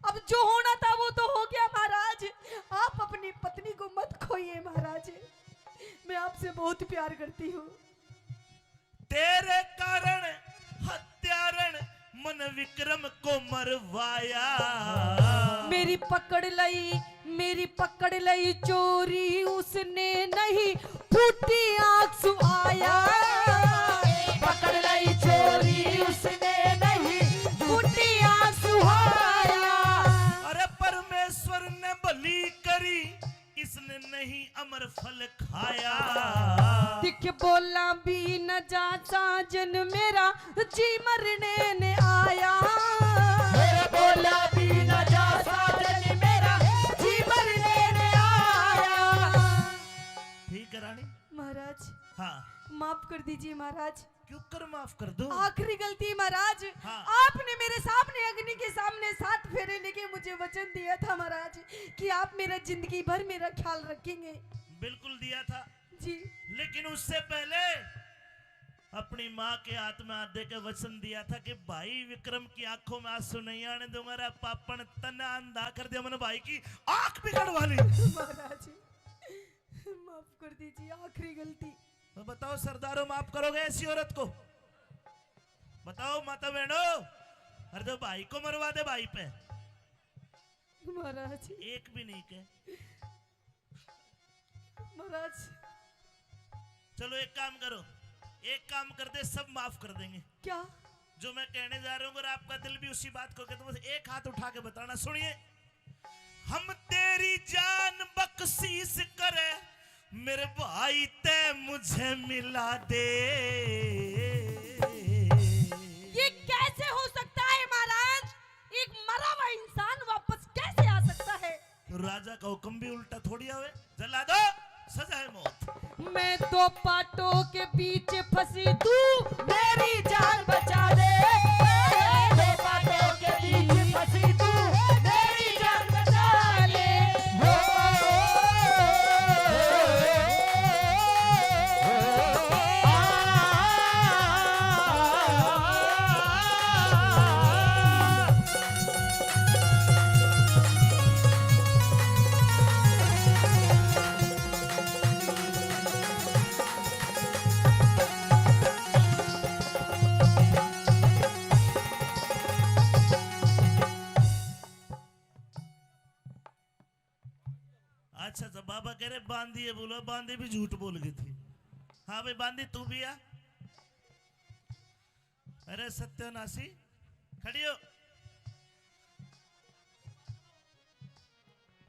अब जो होना था वो तो हो गया महाराज, आप अपनी पत्नी को मत खोइए महाराज, मैं आपसे बहुत प्यार करती हूँ। तेरे कारण हत्यारण मन विक्रम को मरवाया। मेरी पकड़ लई, मेरी पकड़ लई चोरी, उसने नहीं फूटी आंख सुहाया। पकड़ लई चोरी, उसने नहीं फूटी आंख सुहाया। अरे परमेश्वर ने भली करी, इसने नहीं अमर फल खाया। दिख बोला भी न जा साजन मेरा, जी मरने ने आया। मेरे बोला भी न जा साजन मेरा, जी मरने ने आया। ठीक है रानी। महाराज, हाँ, माफ कर दीजिए महाराज। क्यों कर माफ कर दो। आखिरी गलती महाराज, हाँ। आपने मेरे सामने अग्नि के सामने सात फेरे लेके मुझे वचन दिया था महाराज कि आप मेरा जिंदगी भर मेरा ख्याल रखेंगे। बिल्कुल दिया था, जी। लेकिन उससे पहले अपनी माँ के हाथ में हाथ दे के वचन दिया था कि भाई विक्रम की आंखों में आंसू नहीं आने दूंगा। रे पापण, तन्ने अंधा कर दिया, मैंने भाई की आंख भी कड़वा ली। महाराज, माफ कर दीजिए, आखिरी गलती। तो बताओ सरदारों, माफ करोगे ऐसी औरत को? बताओ माता बहनों, अरे तो भाई को मरवा दे भाई पे। महाराज, एक भी नहीं के। महाराज। चलो एक काम करो, एक काम कर दे, सब माफ कर देंगे। क्या? जो मैं कहने जा रहा हूँ, अगर आपका दिल भी उसी बात को कहे तो बस एक हाथ उठा के बताना। सुनिए, हम तेरी जान बख्शीश करे, मेरे भाई ते मुझे मिला दे। ये कैसे हो सकता है महाराज? एक मरा हुआ इंसान वापस कैसे आ सकता है? तो राजा का हुक्म भी उल्टा थोड़ी आवे। जल्लादो, सजा है मौत। मैं दो पाटों के बीच फंसी, तू मेरी जान बचा दे। दो पाटों के बीच फंसी, तू मेरी जान बचा ले। अच्छा, जब बाबा कह रहे बांदी है, बोलो, बांदी भी झूठ बोल गई थी। हाँ भाई बांदी, तू भी आ। अरे सत्यानाशी, खड़ी हो।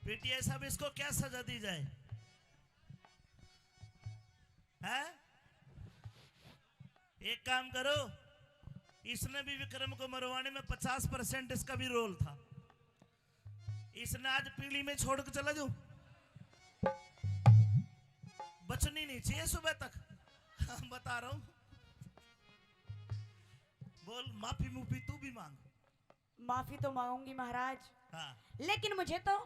पीटीआई साहब, इसको क्या सजा दी जाए? हैं? एक काम करो, इसने भी विक्रम को मरवाने में पचास परसेंट इसका भी रोल था। इसने आज पीली में छोड़ के चला जाऊं, बचनी नहीं चाहिए सुबह तक। बता रहा हूं। बोल, माफी मुफी तू भी मांग। माफी तो मांगूंगी महाराज। हाँ। लेकिन मुझे तो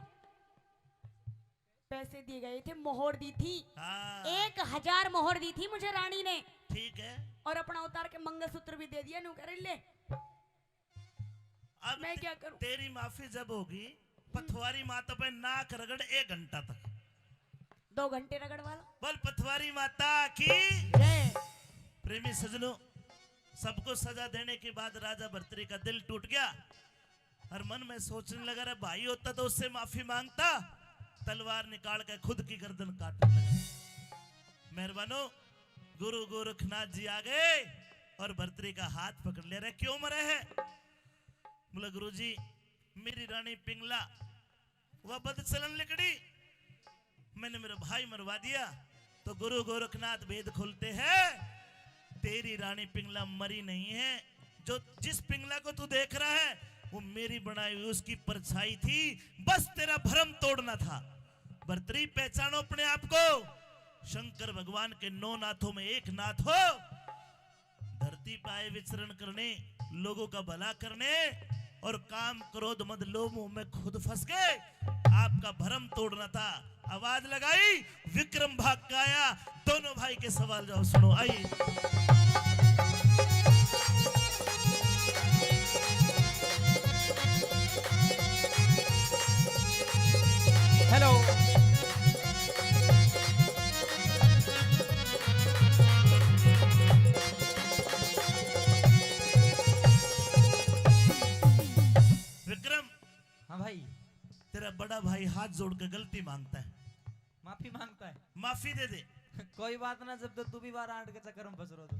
पैसे दिए गए थे, मोहर दी थी। हाँ। एक हजार मोहर दी थी मुझे रानी ने। ठीक है। और अपना उतार के मंगलसूत्र भी दे दिया, नू कह रही, ले। अब मैं ते-, क्या करूं? तेरी माफी जब होगी, पथवारी माता पे नाक रगड़ एक घंटा तक। दो घंटे रगड़वा लो। बोल पथवारी माता की जय। प्रेमी सजनों, सबको सजा देने के बाद राजा भर्तरी का दिल टूट गया और मन में सोचने लगा, रे भाई होता तो उससे माफी मांगता, तलवार निकाल के खुद की गर्दन काटने लगा। मेहरबानो, गुरु गोरखनाथ जी आ गए और भर्तरी का हाथ पकड़ लिया, रे क्यों मरे है? बोला, गुरु जी, मेरी रानी पिंगला वह बदचलन लिकड़ी, मैंने मेरा भाई मरवा दिया। तो गुरु गोरखनाथ भेद खोलते हैं, तेरी रानी पिंगला मरी नहीं है। जो, जिस पिंगला को तू देख रहा है, वो मेरी बनाई हुई उसकी परछाई थी। बस तेरा भरम तोड़ना था। भर्तरी, पहचानो अपने आप को। शंकर भगवान के नौ नाथों में एक नाथ हो। धरती पे आए विचरण करने, लोगों का भला करने, और काम क्रोध मद लोभ मोह में खुद फंस गए। आपका भरम तोड़ना था। आवाज लगाई, विक्रम भाग का आया। दोनों भाई के सवाल जवाब सुनो, आइए। हेलो। विक्रम। हाँ भाई। तेरा बड़ा भाई हाथ जोड़ के गलती मांगता है। माफी मांगता है। माफी दे दे। कोई बात ना, जब तो तू भी बारह आठ के चक्कर में फंस रहो तो।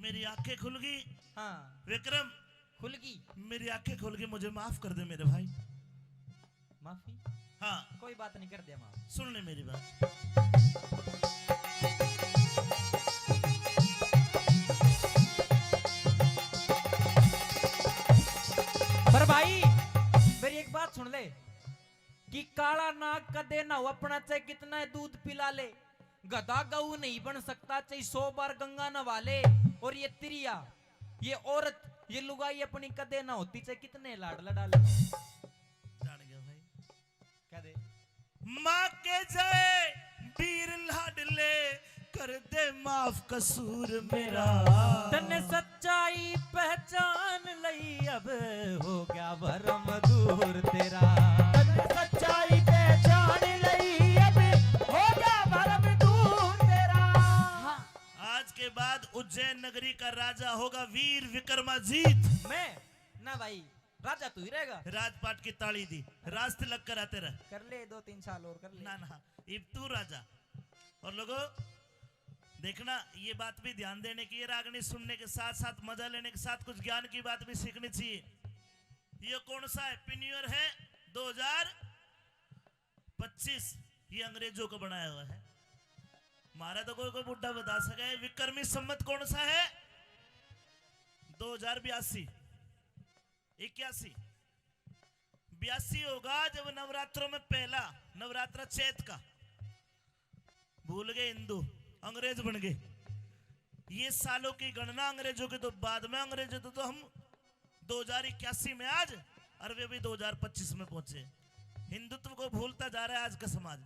मेरी आंखें खुल गई। हाँ। विक्रम। खुल गई। मेरी आंखें खुल गई, मुझे माफ कर दे मेरे भाई। माफी? हाँ। कोई बात नहीं, कर दिया माफ। सुन ले मेरी बात। पर भाई, मेरी एक बात सुन ले कि काला नाग कदे ना हो अपना, चाहे कितना दूध पिला ले, गधा गऊ नहीं बन सकता, चाहे सौ बार गंगा नवा ले। और ये तिरिया, ये औरत, ये लुगाई अपनी कदे ना होती, चाहे कितने लाड लड़ा ले। जान गया भाई। क्या दे? माँ के जय वीर लाडले, कर दे माफ कसूर मेरा। तन्ने सच्चाई पहचान लई, अब हो गया भरम दूर तेरा। तन्ने सच्चाई पहचान लई, अब हो गया भरम दूर तेरा। हाँ। आज के बाद उज्जैन नगरी का राजा होगा वीर विक्रमाजीत। मैं? ना भाई, राजा तू ही रहेगा। राजपाट की ताली दी, राज तिलक करा तेरा। कर ले, दो तीन साल और कर ले। ना, ना, इब तू राजा। और लोगों, देखना, ये बात भी ध्यान देने की, ये रागनी सुनने के साथ साथ, मजा लेने के साथ कुछ ज्ञान की बात भी सीखनी चाहिए। ये कौन सा Happy New Year है? दो हज़ार पच्चीस, ये अंग्रेजों का बनाया हुआ है। हमारा तो कोई, कोई बुढ़ा बता सके। विक्रमी संवत कौन सा है? दो हज़ार बयासी, इक्यासी, बयासी होगा, जब नवरात्रों में पहला नवरात्रा चैत का। भूल गए हिंदू, अंग्रेज बन गए। ये सालों की गणना अंग्रेजों के, तो बाद में अंग्रेजों तो, तो हम दो हज़ार इक्यासी में आज, और वे भी दो हज़ार पच्चीस में पहुंचे। हिंदुत्व को भूलता जा रहा है आज का समाज।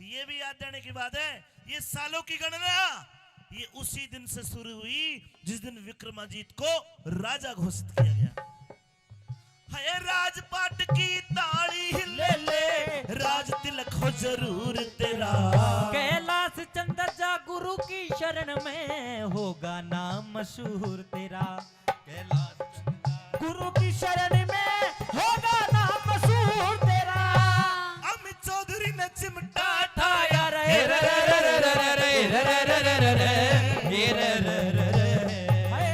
ये भी याद देने की बात है, ये सालों की गणना, ये उसी दिन से शुरू हुई जिस दिन विक्रमाजीत को राजा घोषित किया गया। है राजपाट की ताली ले ले, राज तिलक हो जरूर तेरा। कैलाश चंद्र जा गुरु की शरण में, होगा नाम मशहूर तेरा। कैलाश चंद्र गुरु की शरण में, होगा नाम मशहूर तेरा। अमित चौधरी ने चिमटा ठाया रे, रे, रे, रे। हाय।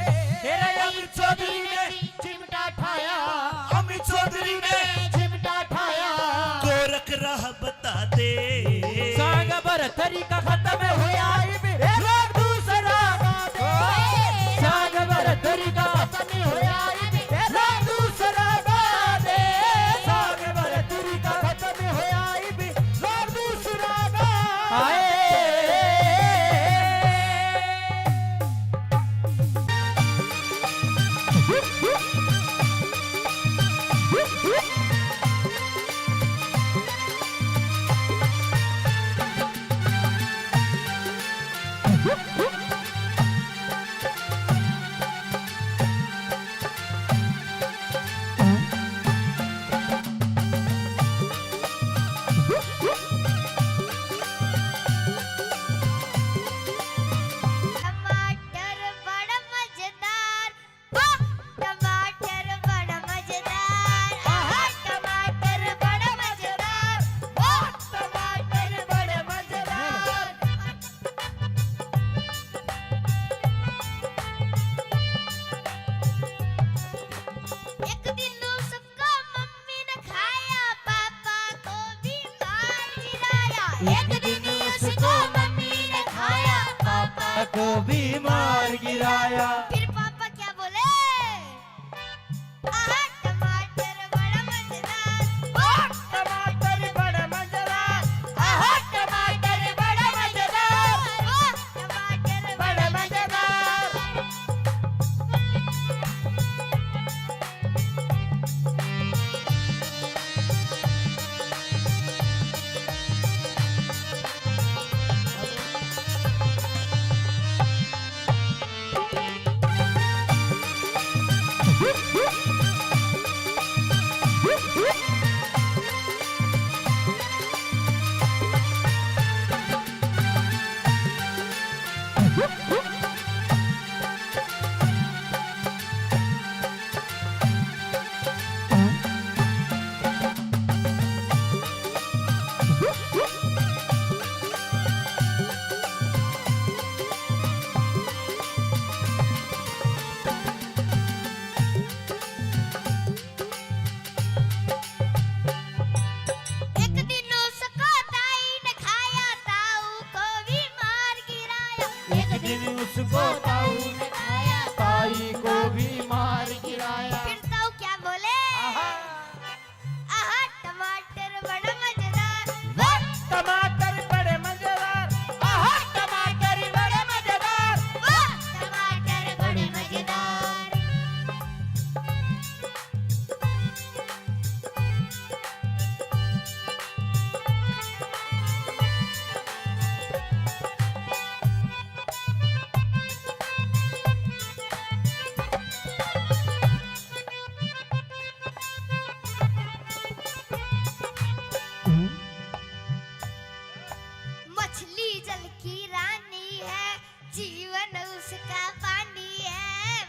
तरीका खत्म होया इब, लोग दूसरा गा दे। साग भर तरीका खत्म होया इब, लोग दूसरा गा दे। साग भर तरीका खत्म होया इब, लोग दूसरा गा दे। हाय। टमाटर बड़ा मजेदार, वाह! टमाटर बड़ा मजेदार, आहा! टमाटर बड़ा मजेदार, वाह! टमाटर बड़ा मजेदार। एक दिन उसको मम्मी ने खाया, पापा को भी मार गिराया। एक दिन उसको मम्मी ने खाया, पापा को भी मार गिराया। फिर पापा क्या बोले? आहा, टमाटर बड़ा मजेदार। वाह, टमाटर बड़ा मजेदार। आहा, टमाटर बड़ा मजेदार। वाह, टमाटर बड़ा मजेदार। एक दिन उसको ताई ने खाया, ताऊ को भी मार गिराया। एक दिन उसको ताऊ ने खाया, ताई को भी मार गिराया। फिर ताऊ क्या बोले? आहा। आहा, टमाटर बड़े मजेदार। वाह, टमाटर बड़े मजेदार। आहा, टमाटर बड़े मजेदार। वाह, टमाटर बड़े मजेदार। मछली जल की रानी है, जीवन उसका पानी है।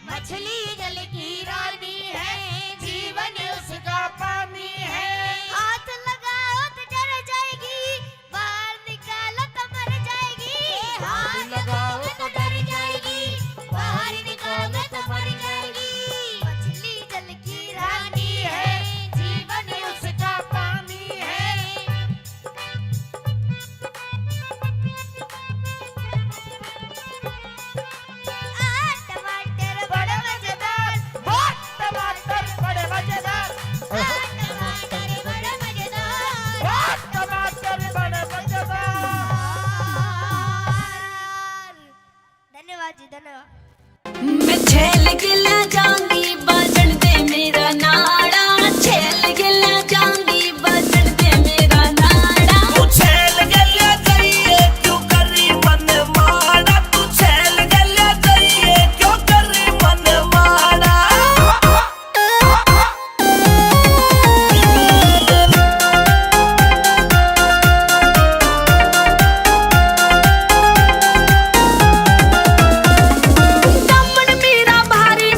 मछली जल की रानी है, जीवन उसका पानी है। हाथ लगाओ तो डर जाएगी, बाहर निकालो तो मर जाएगी। हाथ लगाओ तो डर जाएगी, बाहर निकालो तो मर जाएगी। मछली जल की रानी है, जीवन उसका पानी है। आहा, टमाटर बड़े मजेदार। वाह, टमाटर बड़े मजेदार। आहा, टमाटर बड़े मजेदार। वाह, टमाटर बड़े मजेदार। धन्यवाद जी, धन्यवाद। मैं छैल गेल्या जाऊंगी, बाजण दे मेरा नाड़ा, छैल गेल्या जाऊंगी, बाजण दे मेरा नाड़ा। तू छैल गेल्या जाइए, क्यों करी मन माड़ा, तू छैल गेल्या जाइए, क्यों करी मन माड़ा। दामन मेरा भारी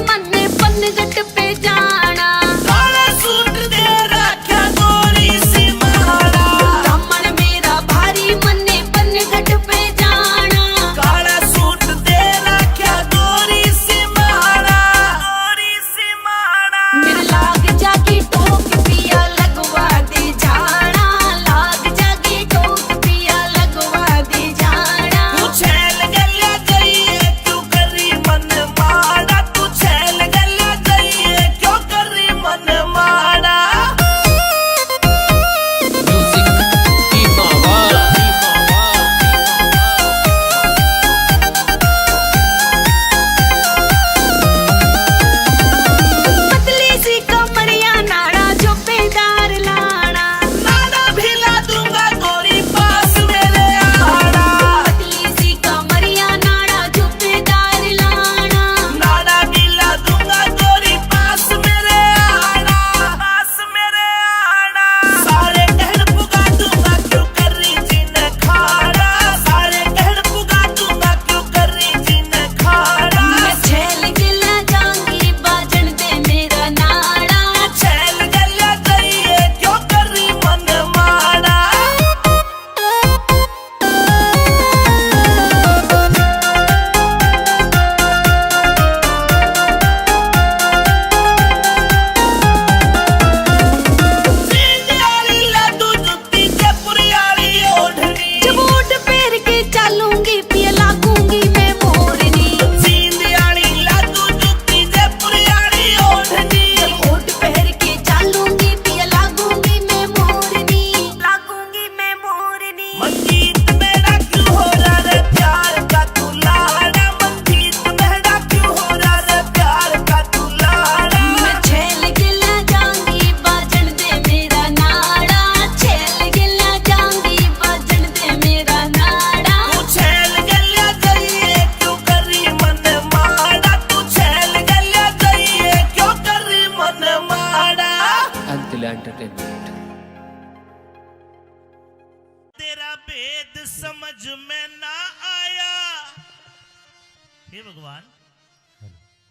हे भगवान,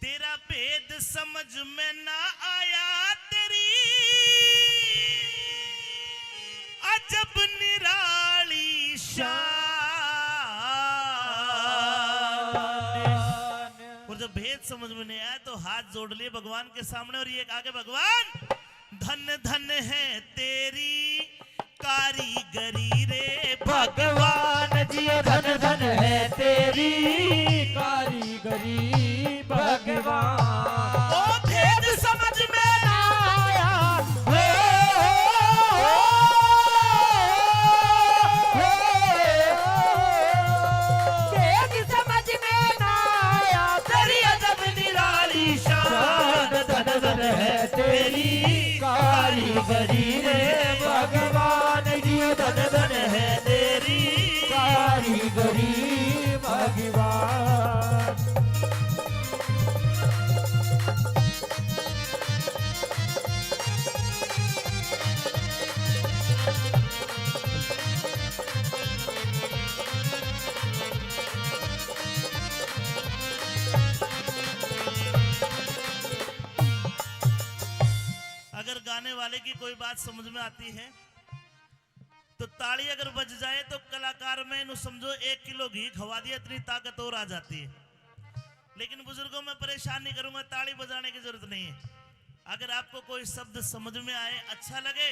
तेरा भेद समझ में ना आया, तेरी अजब निराली शान। और जब भेद समझ में नहीं आया तो हाथ जोड़ लिए भगवान के सामने और ये कहा कि भगवान, धन धन है तेरी कारीगरी रे भगवान जी, धन धन है तेरी कारीगरी भगवान। ओ भेद समझ में ना आया, हो, हो, हो, भेद समझ में ना आया, तेरी अजब निराली शान। धन धन है तेरी कारीगरी रे भगवान जी, धन धन है तेरी कारीगरी भगवान। अगर गाने वाले की कोई बात समझ में आती है तो ताली अगर बज जाए तो कलाकार में इन्हें समझो एक किलो घी खवा दिया, इतनी ताकत और आ जाती है। लेकिन बुजुर्गों, मैं परेशान नहीं करूंगा, ताली बजाने की जरूरत नहीं है। अगर आपको कोई शब्द समझ में आए, अच्छा लगे,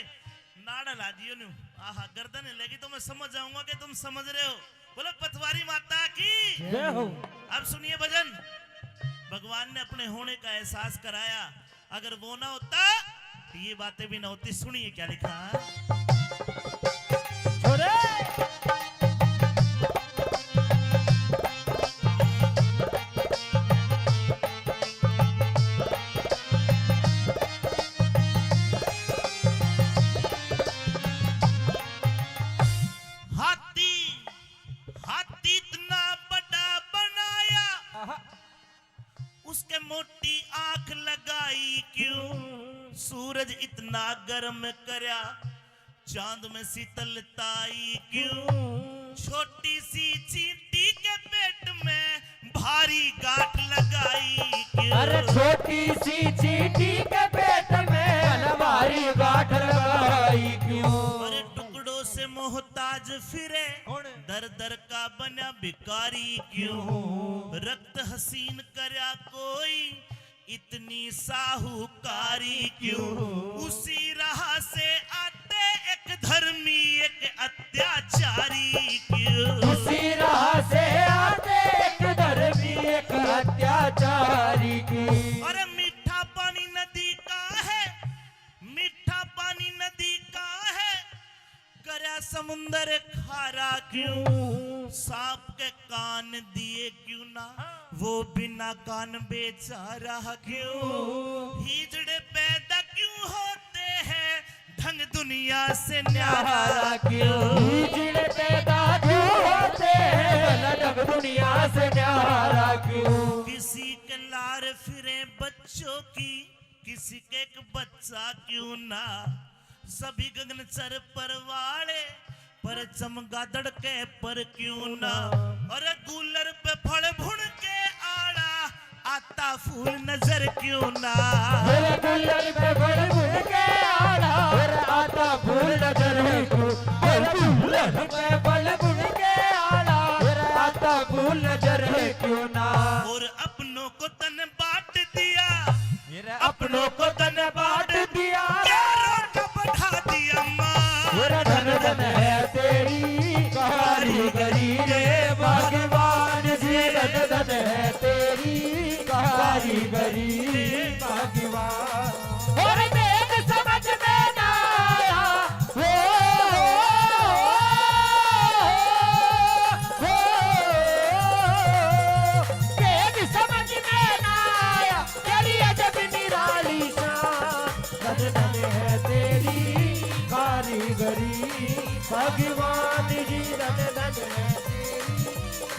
नाड़ा ला दियो न्यू। आहा, गर्दन हिलेगी तो मैं समझ जाऊंगा कि तुम समझ रहे हो। बोलो पतवारी माता की जय हो। अब सुनिए भजन। भगवान ने अपने होने का एहसास कराया, अगर वो ना होता तो ये बातें भी ना होती। सुनिए क्या लिखा। छोरे। हाथी, हाथी इतना बड़ा बनाया, आहा। उसके मोटी आंख लगाई क्यों? सूरज इतना गर्म करया, चांद में शीतलता आई क्यों? छोटी सी चींटी के पेट में भारी गांठ लगाई क्यों? अरे छोटी सी चींटी के पेट में भारी गांठ लगाई क्यों? अरे टुकड़ों से मोहताज फिरे, कौन? दर दर का बना भिखारी क्यों? क्यों? रक्त हसीन करया कोई इतनी साहूकारी क्यों? उसी राह से आते एक धर्मी, एक अत्याचारी क्यों? उसी राह से आते एक धर्मी, एक अत्याचारी क्यों? अरे मीठा पानी नदी का है, मीठा पानी नदी का है, करया समुंदर खारा क्यों? सांप के कान दिए क्यों ना, वो बिना कान बेचारा क्यों? हिजड़े पैदा क्यों होते हैं, ढंग दुनिया से न्यारा क्यों? हिजड़े पैदा क्यों होते हैं, भला ढंग दुनिया से न्यारा क्यों? किसी के लार फिरे बच्चों की, किसी के एक बच्चा क्यों ना, सभी गगन चर पर वाले, पर चमगादड़ के पर क्यों ना। अरे गूलर पे फल भुन के आड़ा, आता फूल नजर क्यों ना। अरे गूलर पे फल भुन के आड़ा, अरे आता फूल नजर क्यों। अरे गूलर पे फल भुन के आड़ा, अरे आता फूल नजर क्यों ना। और अपनों को तन बांट दिया, मेरे अपनों को तन बांट दिया, प्यारों का बढ़ा दिया मान। मेरा धन धन है तेरी कारीगरी रे भगवान जी, धन धन है तेरी कारीगरी रे भगवान। और देख समझ में ना आया, हो, हो, हो, हो, देख समझ में ना आया। तेरी अजब निराली शान, धन धन है तेरी कारीगरी भगवान जी, धन धन है तेरी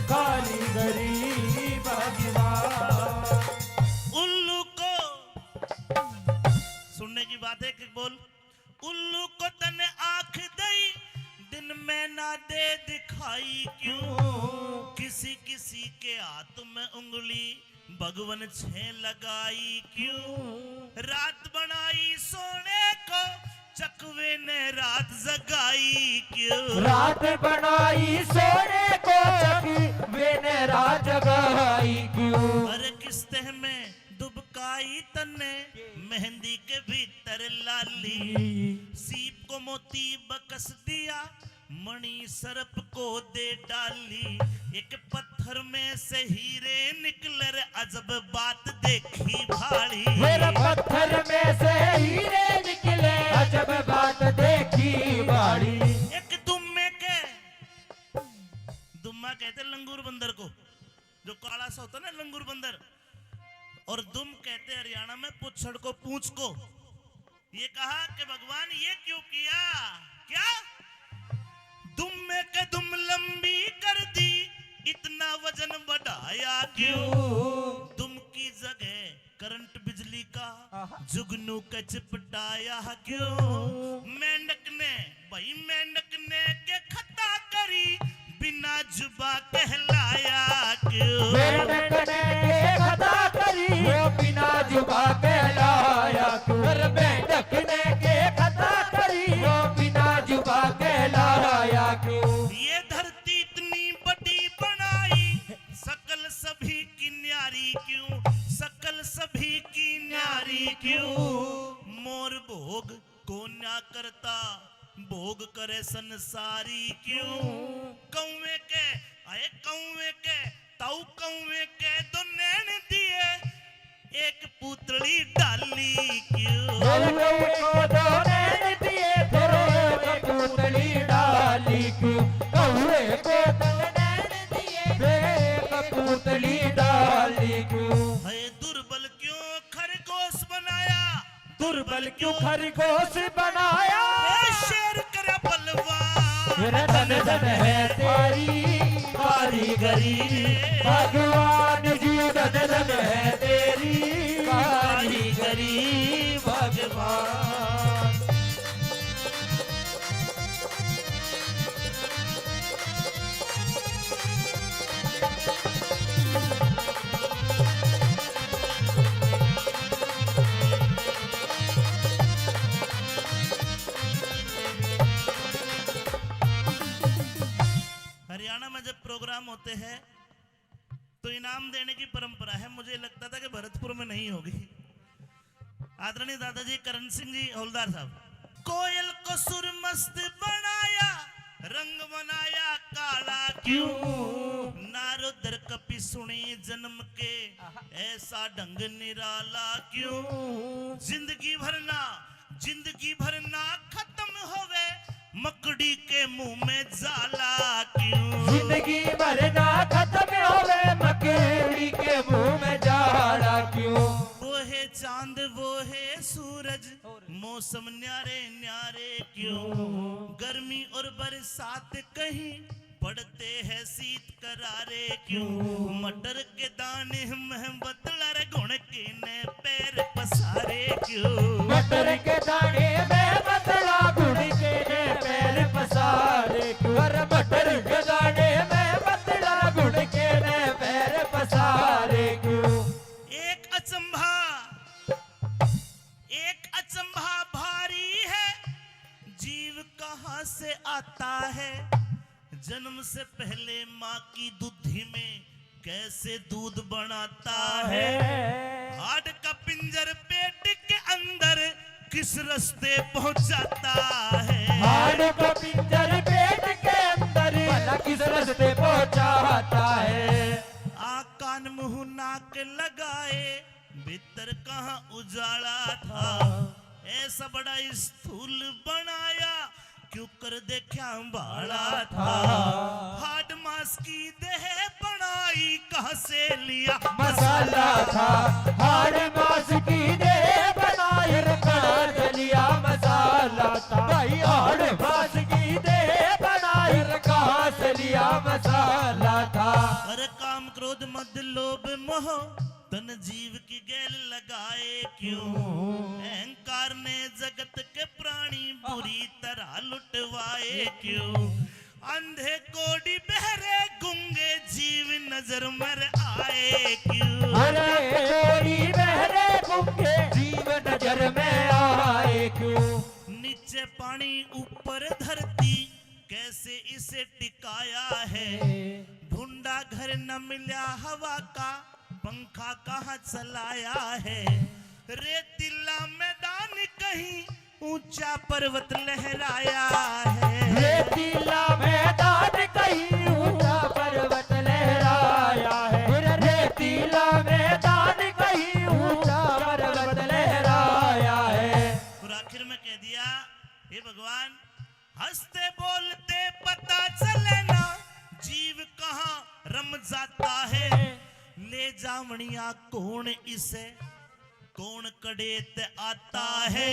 कारीगरी भगवान। उल्लू को सुनने की बात है कि बोल, उल्लू को तने आंख दई, दिन में ना दे दिखाई क्यों? किसी किसी के हाथ में उंगली भगवन छे लगाई क्यों? रात बनाई सोने को चकवे ने रात जगाई क्यों? रात बनाई सोने को चकवे ने रात जगाई क्यों? अरे किस तह में दुबकाई तन्ने मेहंदी के भीतर लाली, सीप को मोती बकस दिया, मणि सर्प को दे डाली। एक पत्थर में से हीरे निकले रे, अजब बात देखी भाली। मेरे पत्थर में से हीरे निकले, अजब बात देखी भाली। एक दुम्मे के, दुम्मा कहते लंगूर बंदर को, जो काला सा होता ना लंगूर बंदर, और दुम कहते हरियाणा में पुच्छड़ को, पूंछ को। ये कहा कि भगवान, ये क्यों किया? क्या? दुम्मे के दुम लंबी कर दी, इतना वजन बढ़ाया क्यों? क्यों? दुम की जगह करंट बिजली का आहा। जुगनू के चिपटाया क्यों? मेंढक ने, भाई मेंढक ने के खता करी, बिना जुबा कहलाया क्यों? मेंढक ने के खता करी, वो बिना जुबा कहलाया क्यों? अरे मेंढक ने के खता करी, वो बिना जुबा कहलाया क्यों? ये धरती इतनी बड़ी बनाई, सकल सभी की न्यारी क्यों? सकल सभी की न्यारी क्यों? मोर भोग को ना करता, भोग करे संसारी क्यों? कौवे के, आए कौवे के, ताऊ कौवे के दो नैन दिए, एक पूतली डाली क्यों? कौवे को दो नैन दिए, फिर एक पूतली डाली क्यों? कौवे को दो नैन दिए, फिर एक पूतली डाली क्यों? है दुर्बल क्यों खरगोश बनाया? दुर्बल क्यों खरगोश बनाया? ए शेर करे बलवान। मेरा धन धन है तेरी कारीगरी, भगवान जी धन धन है तेरी कारीगरी, भगवान। हरियाणा में जब प्रोग्राम होते हैं तो इनाम देने की परंपरा है। मुझे लगता था कि भरतपुर में नहीं होगी। आदरणीय दादाजी करण सिंह जी हवलदार साहब। कोयल को सुर मस्त बनाया, रंग बनाया काला क्यों? क्यों? नारद कपि सुनी जन्म के, आहा। ऐसा ढंग निराला क्यों? क्यों? जिंदगी भर ना, जिंदगी भर ना खत्म होवे, मकड़ी के मुंह में जाला क्यों? जिंदगी भर ना खत्म होवे, मकड़ी के मुंह में जाला क्यों? वो है चांद, वो है सूरज, मौसम न्यारे न्यारे क्यों? गर्मी और बरसात कहीं पड़ते हैं शीत करारे क्यों? मटर के दाने में बतला रे गुण के ने पैर पसारे क्यों? मटर के दाने में बतला गुण के ने पैर पसारे क्यों? अरे मटर के दाने में बतला गुण के ने पैर पसारे क्यों? एक अचंभा, एक अचंभा भारी है, जीव कहाँ से आता है? जन्म से पहले माँ की दूधी में कैसे दूध बनाता है? है। हाड़ का पिंजर पेट के अंदर किस रास्ते पहुंचाता है? हाड़ का पिंजर पेट के अंदर भला किस रास्ते पहुंचाता है? आँख कान मुंह नाक लगाए भीतर कहाँ उजाला था, ऐसा बड़ा स्थूल बनाया, क्यों कर देखा भाला था। हाड़ मांस की देह बनाई, कहाँ से लिया मसाला था। हाड़ मांस की देह बनाई, कहाँ से लिया मसाला था। भाई, हाड़ मांस की देह बनाई, कहाँ से लिया मसाला था। अरे काम क्रोध मद लोभ मोह तन जीव की गैल लगाए क्यों? अहंकार ने जगत के प्राणी बुरी तरह लुटवाए क्यों? अंधे कोड़ी बहरे गूंगे जीव नजर में आए क्यों? अरे कोड़ी बहरे गूंगे जीव नजर में आए क्यों? नीचे पानी ऊपर धरती, कैसे इसे टिकाया है? भूंडा घर न मिला हवा का, पंखा कहाँ चलाया है? रेतीला मैदान कहीं ऊंचा पर्वत लहराया है। रेतीला मैदान कहीं ऊंचा पर्वत लहराया है। रेतीला मैदान कहीं ऊंचा पर्वत लहराया है। और आखिर में कह दिया, हे भगवान, हंसते बोलते पता चले ना, जीव कहाँ रम जाता है। ले जावणिया कौन इसे, कौन कड़े ते आता है।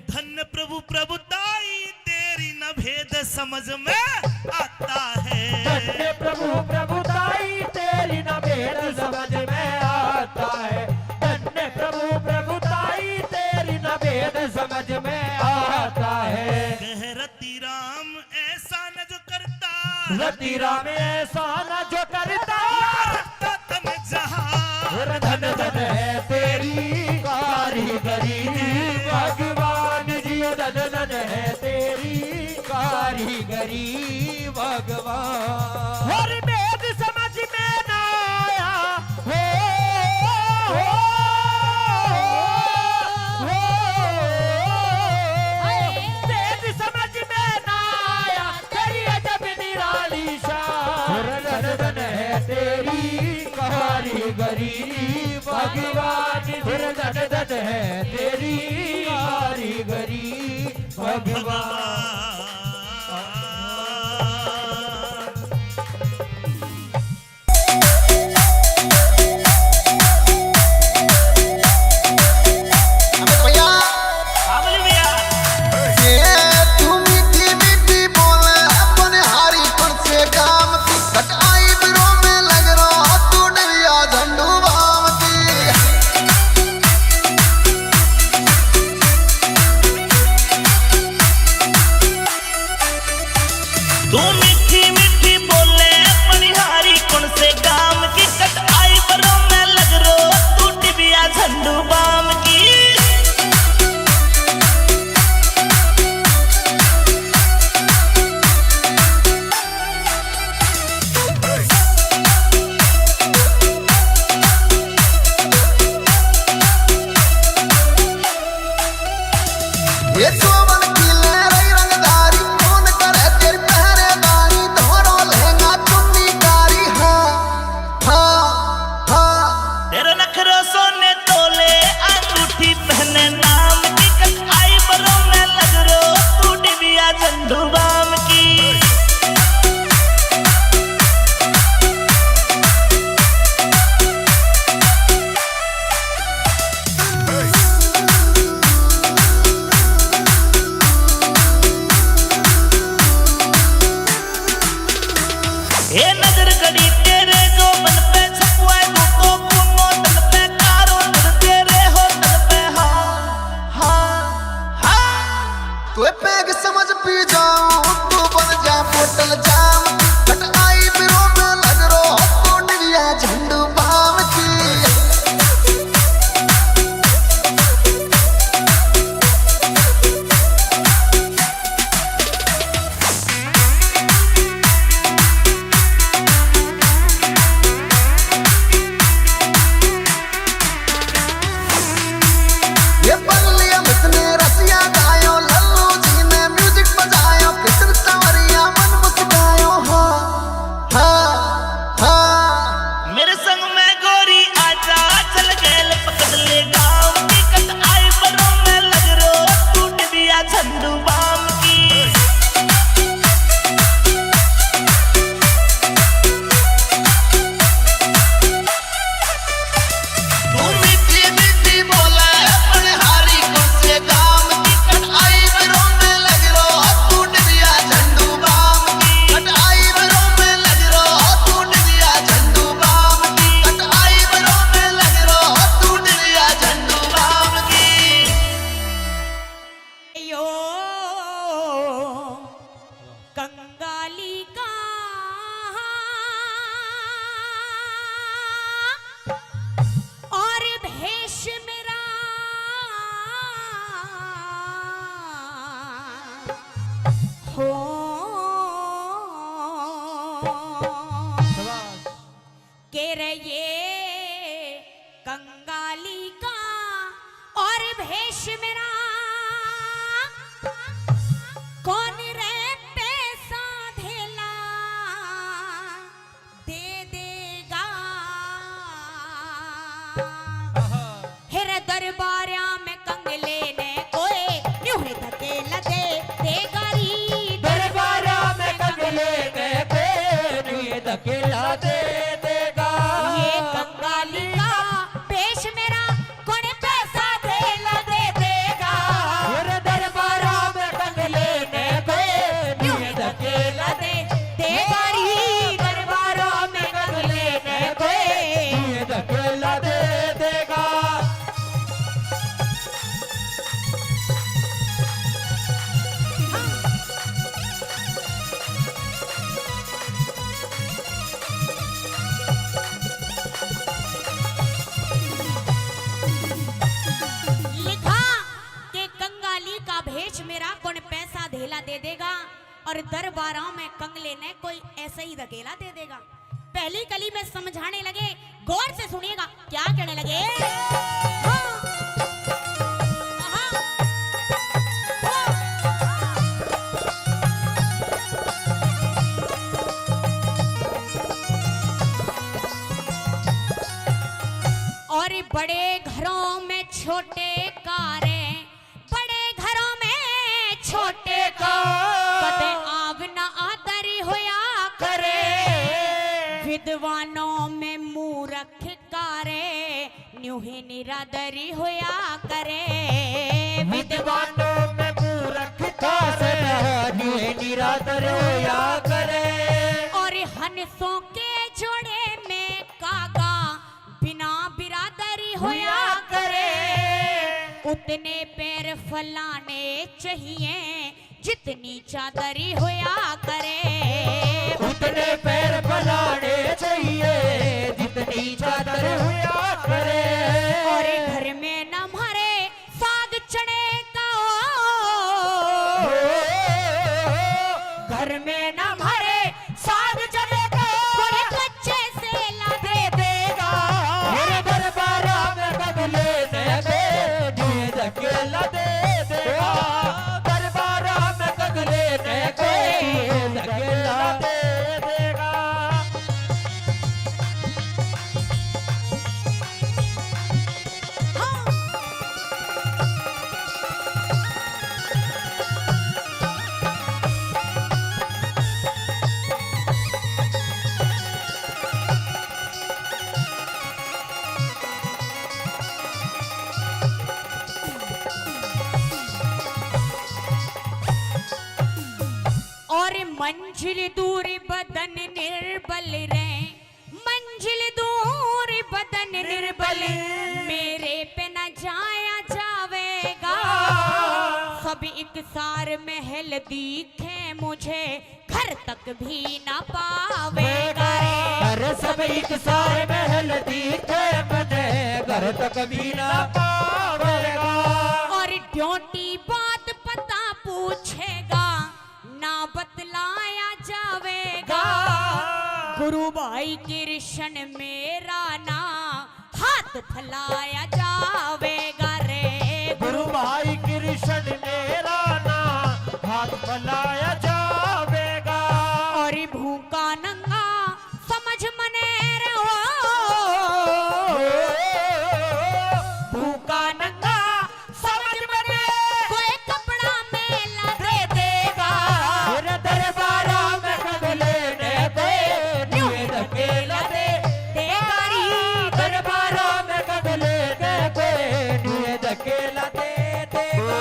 धन्य प्रभु प्रभुताई तेरी, न भेद समझ में आता है। धन्य प्रभु प्रभुताई तेरी, न भेद समझ में आता है। धन्य प्रभु प्रभुताई तेरी, न भेद समझ में आता है। कह रति राम ऐसा न जो करता। रति राम ऐसा न जो करता। रखता तन जहां। और धन धन है तेरी कारीगरी भगवान जी, धन धन है तेरी कारीगरी भगवान। और भेद समझ में ना आया, हो, हो, हो, हो। भेद समझ में ना आया, तेरी अजब निराली शान। धन धन है तेरी कारीगरी भगवान, धन धन है तेरी कारीगरी भगवान। अबे भैया। हाँ, बोलिए भैया। ये तू मीठी मीठी बोले अपने हारी पर से काम की। But eyebrow में लग रहा तू डरिया झंडू बाम की। ए कंगाली का और भेष मेरा, कौन रे पैसा धेला दे देगा? हेरे दरबारा में कंगले ने कोए न्यू ही धकेला दे देगा री। दरबारा में कंगले ने कोए न्यू ही धकेला दे देगा। ये कंगाली का भेष मेरा, कौन पैसा धेला दे देगा? हेरे दरबारा में कंगले ने कोए न्यू ही धकेला दे देगा री। दरबारा में कंगले ने कोए न्यू ही धकेला दे देगा। लिखा के कंगाली का भेष मेरा, कौन पैसा धेला दे देगा। और दरबारा में कंगले ने कोई ऐसे ही धकेला दे देगा। पहली कली में समझाने लगे, गौर से सुनिएगा क्या कहने लगे। हाँ। हाँ। हाँ। और बड़े घरों में छोटे कारे, बड़े घरों में छोटे का कदे आव ना आदरी होया करे। विद्वानों में मूरख कारे न्यू ही निरादरी होया करे। विद्वानों में मूरख कारे न्यू ही निरादरी होया करे। और हंसों के जोड़े में कागा बिना बिरादरी होया करे। उतने पैर फैलाने चाहिए जितनी चादरी होया करे। उतने पैर फैलाने चाहिए जितनी चादर होया करे। और घर में ना मारे साग चने का। घर में ना मारे साग चने का। कोई कच्चे से ला दे देगा। मेरे दरबारा में कंगले ने कोई धकेला दे देगा। दरबारा में कंगले ने कोई धकेला दे देगा। और मंजिल दूर बदन निर्बल रे, मंजिल दूर बदन निर्बल, मेरे पे ना जाया जावेगा। सब एक सार महल दिखे मुझे, घर तक भी ना पावेगा रे। अरे सब एक सार महल दिखे मुझे, घर तक भी ना पावेगा। और ड्योटी बात पता पूछेगा, ना बतलाया जावेगा। गुरु भाई कृष्ण मेरा ना हाथ फैलाया जावेगा रे। गुरु भाई कृष्ण मेरा ना हाथ फैलाया जावेगा। और भूखा नंगा समझ मने रे हो। भूखा नंगा समझ मने कोई कपड़ा मेला दे देगा। मेरे दरबारा में कंगले ने कोई न्यू धकेला दे देगा री। दरबारा में कंगले ने कोई न्यू धकेला दे देगा।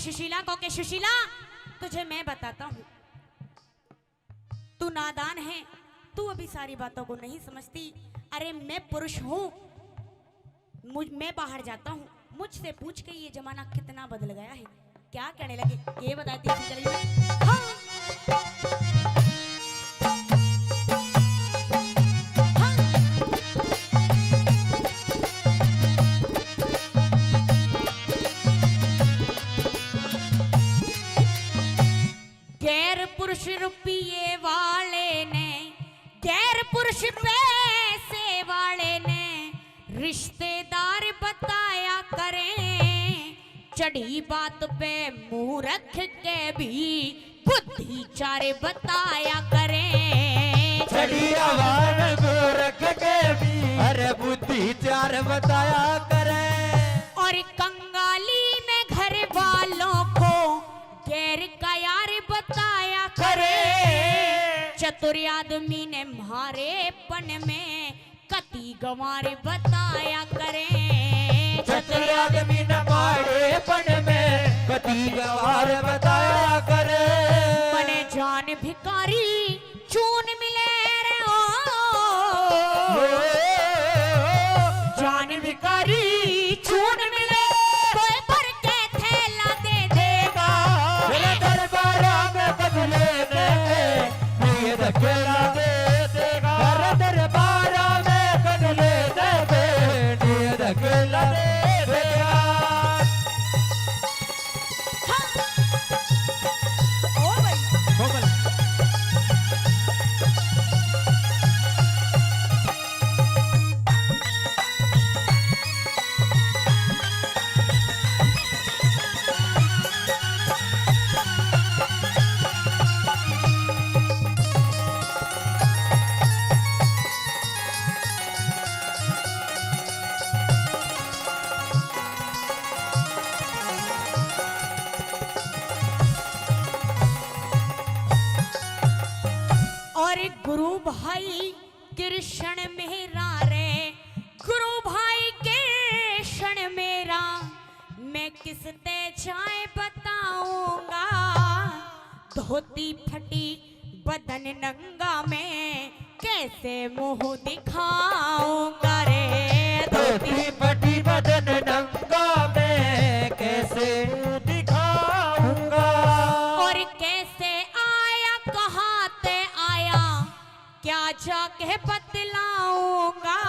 सुशीला को के, सुशीला, तुझे मैं बताता हूँ, तू नादान है, तू अभी सारी बातों को नहीं समझती। अरे, मैं पुरुष हूँ, मुझ मैं बाहर जाता हूँ, मुझसे पूछ के ये जमाना कितना बदल गया है। क्या कहने लगे, ये बताती थी चली मैं। हाँ। हाँ। गैर पुरुष रुपये वाले ने, गैर पुरुष पैसे वाले ने रिश्तेदार बताया करें। चढ़ी बात पे मुंह रख के भी बुद्धि चार बताया करें। चढ़ी आवाज मुंह रख के भी, अरे, बुद्धि चार बताया करें। और कंगाली में घर वालों को गैर का यार बताया करे। चतुर आदमी ने म्हारेपन में कती गंवार बताया करे। चतुर आदमी ने म्हारेपन में कती गंवार बताया करे। मने जान भिखारी चून मिले रे ओ। ओ, जान भिखारी चून मिले, कोई भर के थैला दे देगा। मेरे दरबारा में बदले ने, ये धकेला दे देगा। मेरे दरबारा में बदले ने, ये धकेला दे देगा। हाँ। ओ भाई। कोमल। और गुरु भाई कृष्ण मेरा रे, गुरु भाई कृष्ण मेरा, मैं किस ते जाए बताऊंगा। धोती फटी बदन नंगा, मैं कैसे मुंह दिखाऊंगा रे। धोती फटी बदन नंगा, मैं कैसे मुंह दिखाऊंगा। और कैसे आया, कहाँ ते आया, क्या जाके बतलाऊंगा।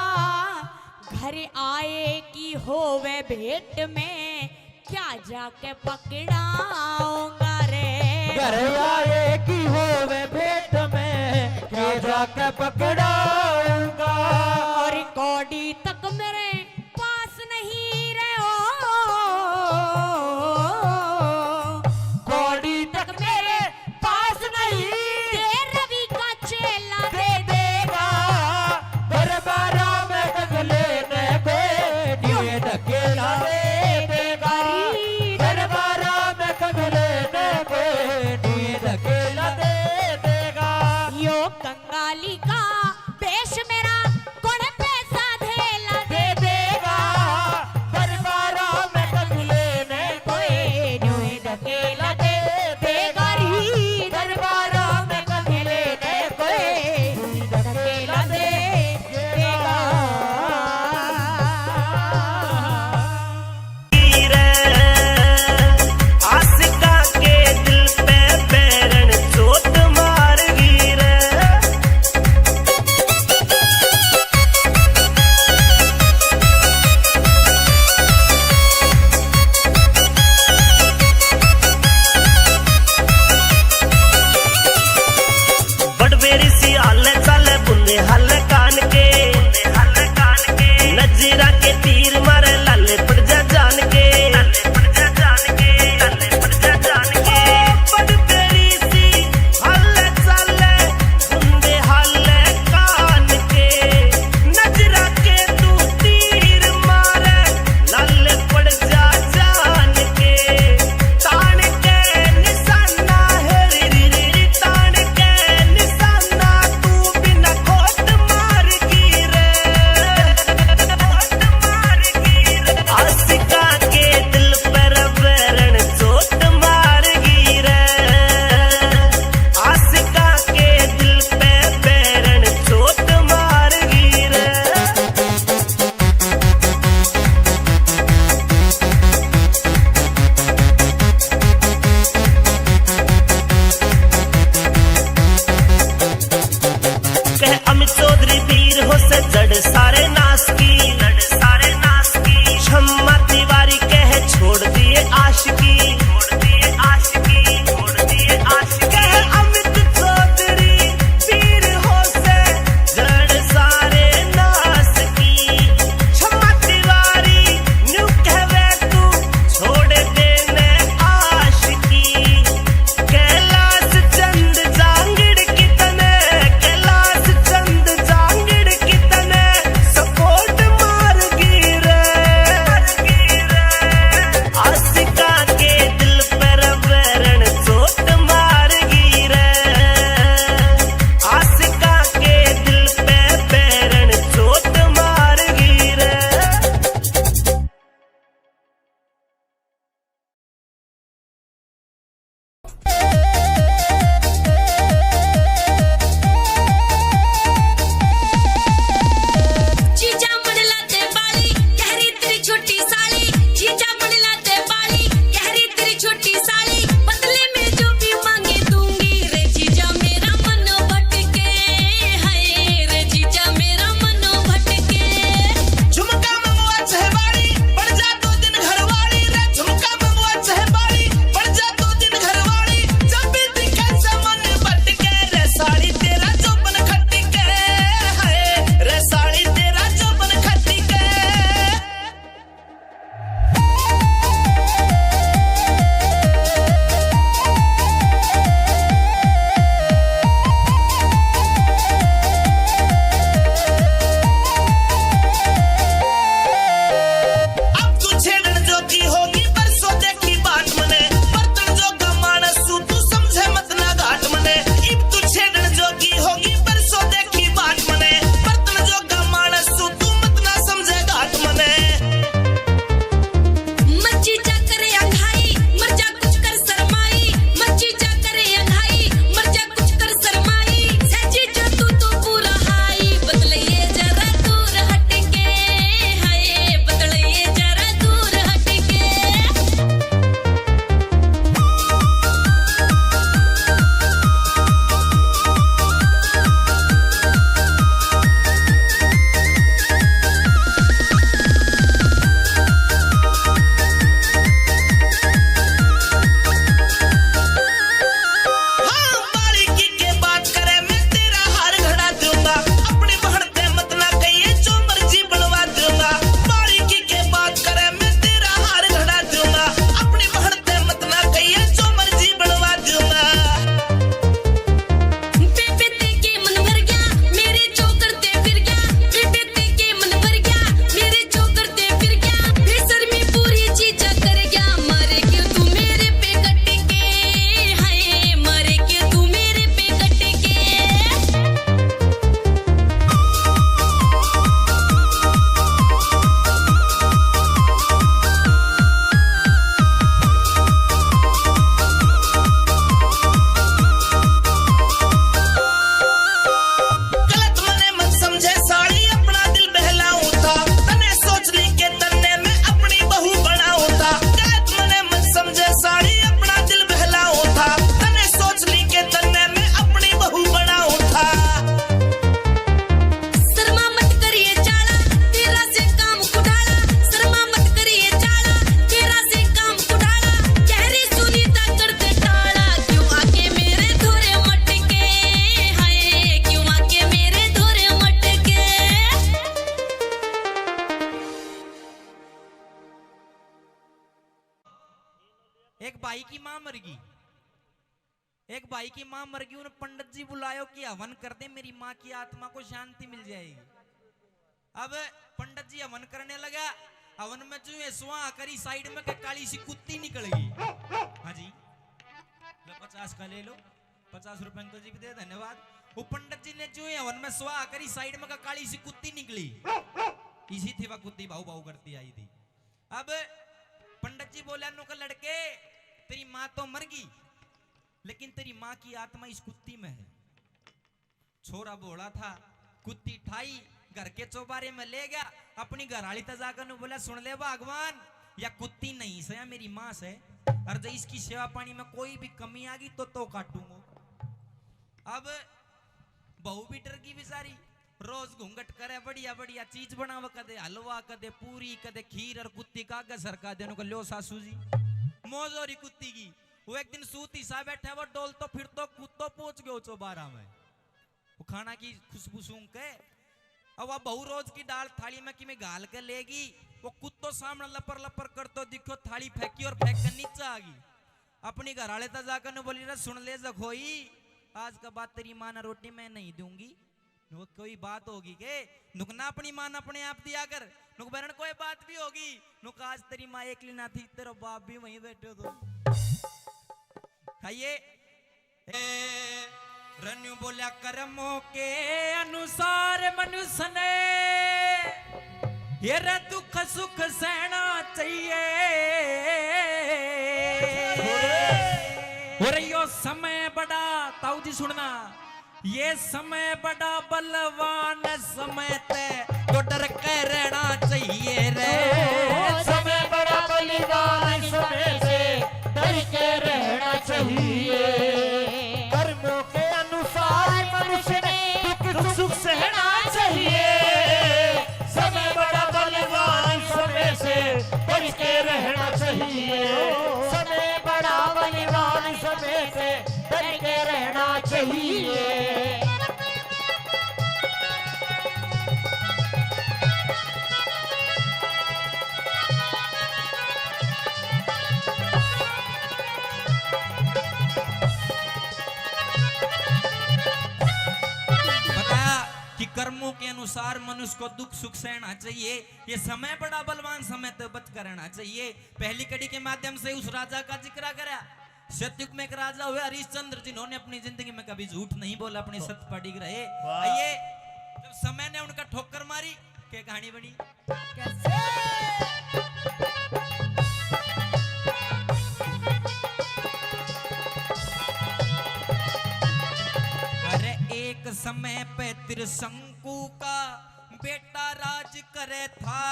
घर आए की होवे भेंट में, क्या जाके पकड़ाऊंगा रे। घर आए की होवे भेंट में, क्या जाके पकड़ाऊंगा। और कौड़ी तक मेरे पास नहीं रे ओ। कौड़ी तक मेरे पास नहीं, तेरे रवि का चेला दे देगा। दरबारा में कंगले ने कोई नींद अकेला दे देगा। दरबारा में कंगले ने कोई नींद अकेला दे देगा। यो कंगाली का वेश मेरा, कौन पैसा धेला एक भाई की माँ मर गई। एक भाई की माँ मर गई, उन्हें पंडित जी बुलायो कि हवन कर दे, मेरी माँ की आत्मा को शांति मिल जाएगी। अब पंडित जी हवन करने लगा। हवन में जो है सुहा करी, साइड में के काली सी कुत्ती निकल गई। हाँ जी, लो पचास का ले लो, पचास रुपए अंकल जी भी दे, धन्यवाद। वो पंडित जी ने जो है हवन में सुहा करी, साइड में का काली सी कुत्ती निकली। इसी थी वह कुत्ती भाऊ भाऊ करती आई थी। अब पंडित जी बोला, नुक लड़के, तेरी माँ तो मर गई, लेकिन तेरी माँ की आत्मा इस कुत्ती में है। छोरा भोला था, कुत्ती ठाई, घर के चौबारे में ले गया, अपनी घरआली तक जाकर ने बोला, सुन ले भगवान, या कुत्ती नहीं से, या मेरी माँ से, और जो इसकी सेवा पानी में कोई भी कमी आ गई तो तो काटूंगा। अब बहू भी डर गई बेचारी, रोज घूंघट करे, बढ़िया बढ़िया चीज बनावे, कदे हलवा, कदे पूरी, कदे खीर, और कुत्ती का आगे सरका देने को, लो सासू जी, मौज हो रही कुत्ती की। वो एक दिन सूती सा बैठा, वो डोल तो फिर तो कुत्तो पहुंच गयो चौबारा में। वो खाना की खुशबू सूंघ के, अब वह बहू रोज की दाल थाली में किमें घाल के लेगी, वो कुत्तो सामने लपर लपर करतो दिखो, थाली फेंकी और फेंक के नीचे आ गई। अपनी घर वाले तक जाकर ने बोली, रे सुन ले जखोई, आज के बाद तेरी माँ ने रोटी मैं नहीं दूंगी। नुक कोई बात होगी के? नुक ना अपनी माँ ने अपने आप दिया कर। नुक बरन कोई बात भी होगी। नुक आज तेरी माँ एकली ना थी, तेरा बाप भी वहीं बैठे तो। खाइए। ए, रन्यू बोल्या, कर्मों के अनुसार मनुष्य ने ये रे दुख सुख सहना चाहिए। और यो समय बड़ा, ताऊ जी सुनना, ये समय बड़ा बलवान, समय ते तो डर के रहना चाहिए रे। ओ, समय बड़ा बलवान, समय से डर के रहना चाहिए। कर्मों के अनुसार मनुष्य ने दुख सुख सहना चाहिए। समय बड़ा बलवान, समय से डर के रहना चाहिए। समय बड़ा बलवान, समय से डर के रहना चाहिए। बताया कि कर्मों के अनुसार मनुष्य को दुख सुख सहना चाहिए। ये समय बड़ा बलवान, समय तो बच कर रहना चाहिए। पहली कड़ी के माध्यम से उस राजा का जिक्र करा। सतयुग में एक राजा हुए हरिश्चंद्र, जिन्होंने अपनी जिंदगी में कभी झूठ नहीं बोला, अपने सत्य पर अडिग रहे। वाह। आइए, जब समय ने उनका ठोकर मारी, के कहानी बनी? कैसे? अरे, एक समय पे त्रिशंकु का बेटा राज करे था,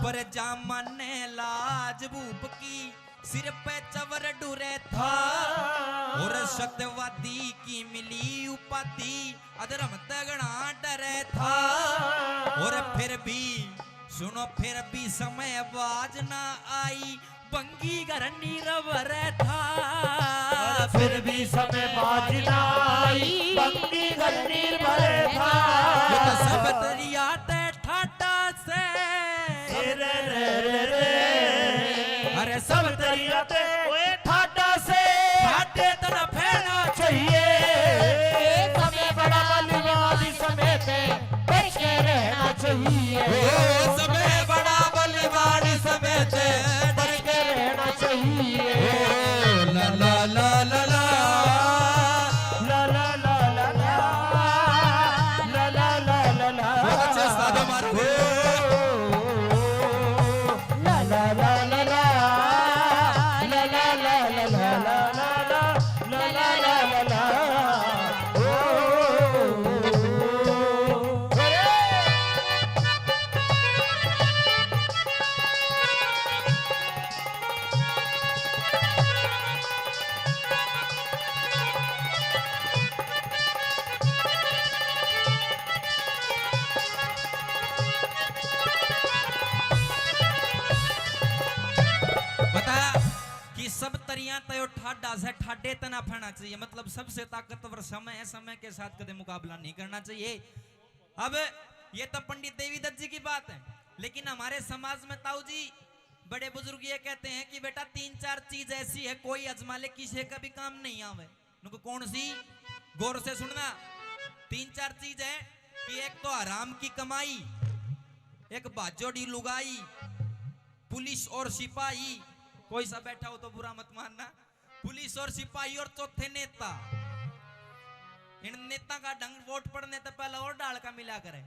पर जामन ने लाज भूप की सिर पे चवर डुरे था। और सत्यवादी की मिली उपाधि, अधर्म तगड़ा डरे था। और फिर भी, सुनो, फिर भी समय बाज ना आई, बंगी घर निर्भर था। फिर भी समय बाज ना आई, बंगी घर निर्भर था। ये तो सब दरिया ते ठाडा से। रे, रे, रे, रे। अरे सब दरिया ते ओए ठाडा से। ठाडे तना फैला चाहिए। ए समय बड़ा बलवान, समय से बच के रहना चाहिए। ओ समय बड़ा बलवान, समय से बच के रहना चाहिए। ओ ला ला ला ला ला। ला ला ला ला ला। ला ला ला ला ला। बहुत अच्छे उस्ताद हमारे। ओ ला ला ला ला ला। ला ला ला ला ला। ला ला ला ला ला। ओ। बताया कि सब तरियां तै यो ठाडा से, ठाडे तना फैना चाहिए, मतलब सबसे ताकतवर समय है, समय के साथ कदे मुकाबला नहीं करना चाहिए। अब ये तो पंडित देवीदत्त जी की बात है, लेकिन हमारे समाज में ताऊ जी बड़े बुजुर्ग ये कहते हैं कि बेटा, तीन चार चीज ऐसी है, कोई आजमा ले, किसी का भी काम नहीं आवे। उनको कौन सी? गौर से सुनना। तीन चार चीज है कि एक तो हराम की कमाई, एक बाजोड़ी लुगाई, पुलिस और सिपाही, कोई सा बैठा हो तो बुरा मत मानना, पुलिस और सिपाही और चौथे नेता। इन नेता का ढंग वोट पड़ने ते पहले और डाल का मिला करे।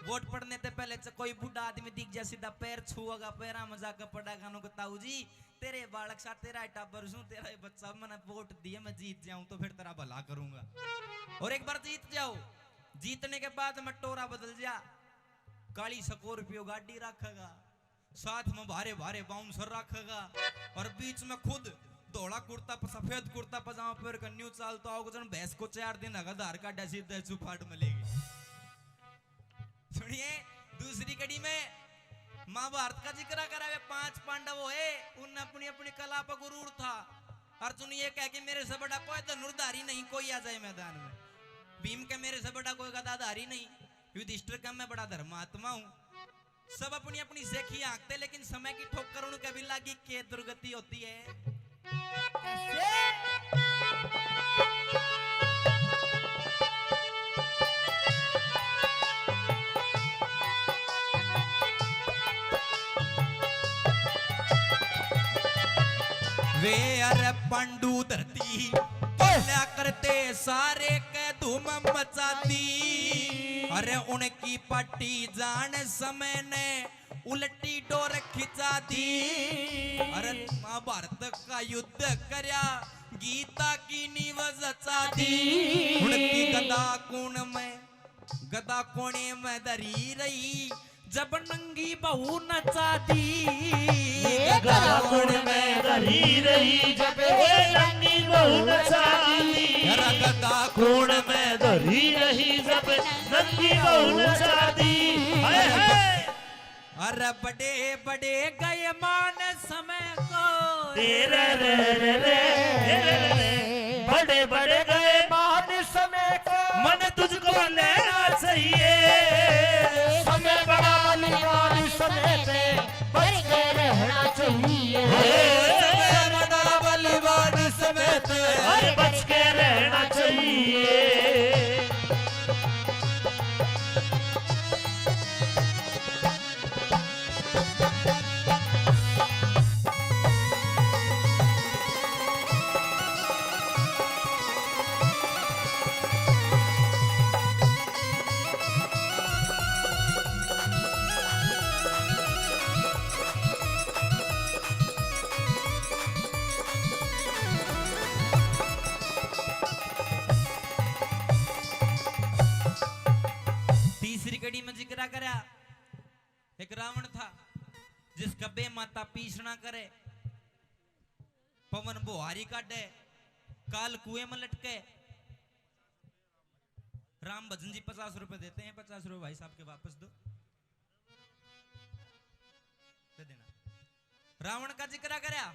वोट पड़ने ते पहले च-, कोई बूढ़ा आदमी दिख जा, सीधा पैर छुएगा, पैरा में जाकर पड़ेगा, नु, ताऊ जी, तेरे बालक सा, तेरा ही टाबर सूं, तेरा ही बच्चा, मैंने वोट दिए, मैं जीत जाऊं तो फिर तेरा भला करूंगा। और एक बार जीत जाओ, जीतने के बाद मैं टोरा बदल जा, काली स्कॉर्पियो गाड़ी रखेगा, साथ में भारे भारे बाउंसर रखेगा और बीच में खुद धोला कुर्ता प-, सफेद कुर्ता पजामा पहन कर न्यू चालता होगा, जन भैंस को चार दिन अगर धार काटा सीधा चुपाट मिलेगी। सुनिए, दूसरी कड़ी में महाभारत का जिक्र करा, वे पांच पांडव होए, उन अपनी अपनी कला पर गुरूर था। अर्जुन ये कह के, मेरे से बड़ा कोई धनुर्धारी नहीं, कोई आ जाए मैदान में। भीम के, मेरे से बड़ा कोई गदाधारी नहीं। युधिष्ठिर का, मैं बड़ा धर्मात्मा हूँ। सब अपनी अपनी सेखी हाँकते, लेकिन समय की ठोकर उनके भी लागी, के दुर्गति होती है। वे अरे पांडु धरती तल्या करते, सारे के धूम मचा दी। अरे उनकी पट्टी जान समय ने उल्टी डोर खिंचा दी। अरे महाभारत का युद्ध करया, गीता की नींव जचा दी। उनकी गदा कोण में, गदा कोणे में धरी रही, जब नंगी बहू नचा दी। गदा कोण में धरी रही, जब ए नंगी बहू नचा दी। अरे गदा कोण में धरी रही, जब नंगी बहू नचा दी। हाय, हाय। अरे बड़े बड़े गए मान समय को। रे रे रे रे रे। बड़े बड़े गए मान समय को। मन तुझको लेना चाहिए। समय बड़ा बलवान, समय से बच के रहना चाहिए। हे, समय बड़ा बलवान, समय से। अरे बच के रहना चाहिए। तीसरी कड़ी में जिक्रा करया, एक रावण था जिसका बे माता पीसना करे, पवन बुहारी काटे, काल कुएं में लटके। राम भजन जी पचास रुपए देते हैं, पचास रुपए भाई साहब के वापस दो, दे देना। रावण का जिक्रा करया,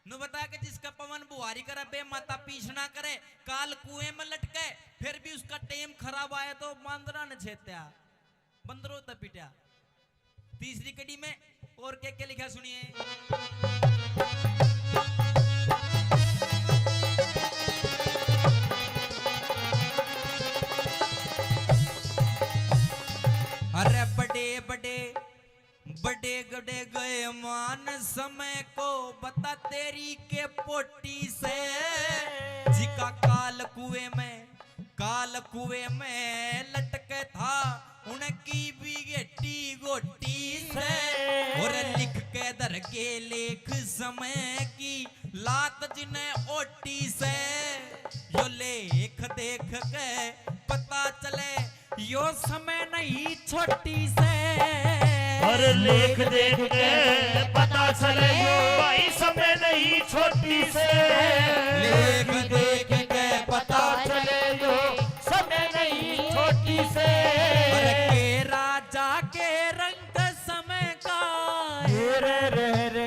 नु बता के जिसका पवन बुहारी करे, बे माता पीसना करे, काल कुएं में लटके, फिर भी उसका टेम खराब आया तो मांदरा ने छेत्या, बंदरों ते पिटया। तीसरी कड़ी में और के के लिखा सुनिए। अरे बड़े बड़े बड़े बड़े गए मान समय को, बता तेरी के पोटी से। जिका काल कुएं में, काल कुएं में लटके था, उनकी भी गेटी गोटी से। और लिख के धर के लेख समय की, लात जिन्हें ओटी से। यो लेख देख के पता चले, यो समय नहीं छोटी से। और लेख देख के पता चले यो भाई समय नहीं छोटी से। लेख देख के पता चले यो समय नहीं छोटी से। अरे के राजा के रंग समय का। रे रे रे रे।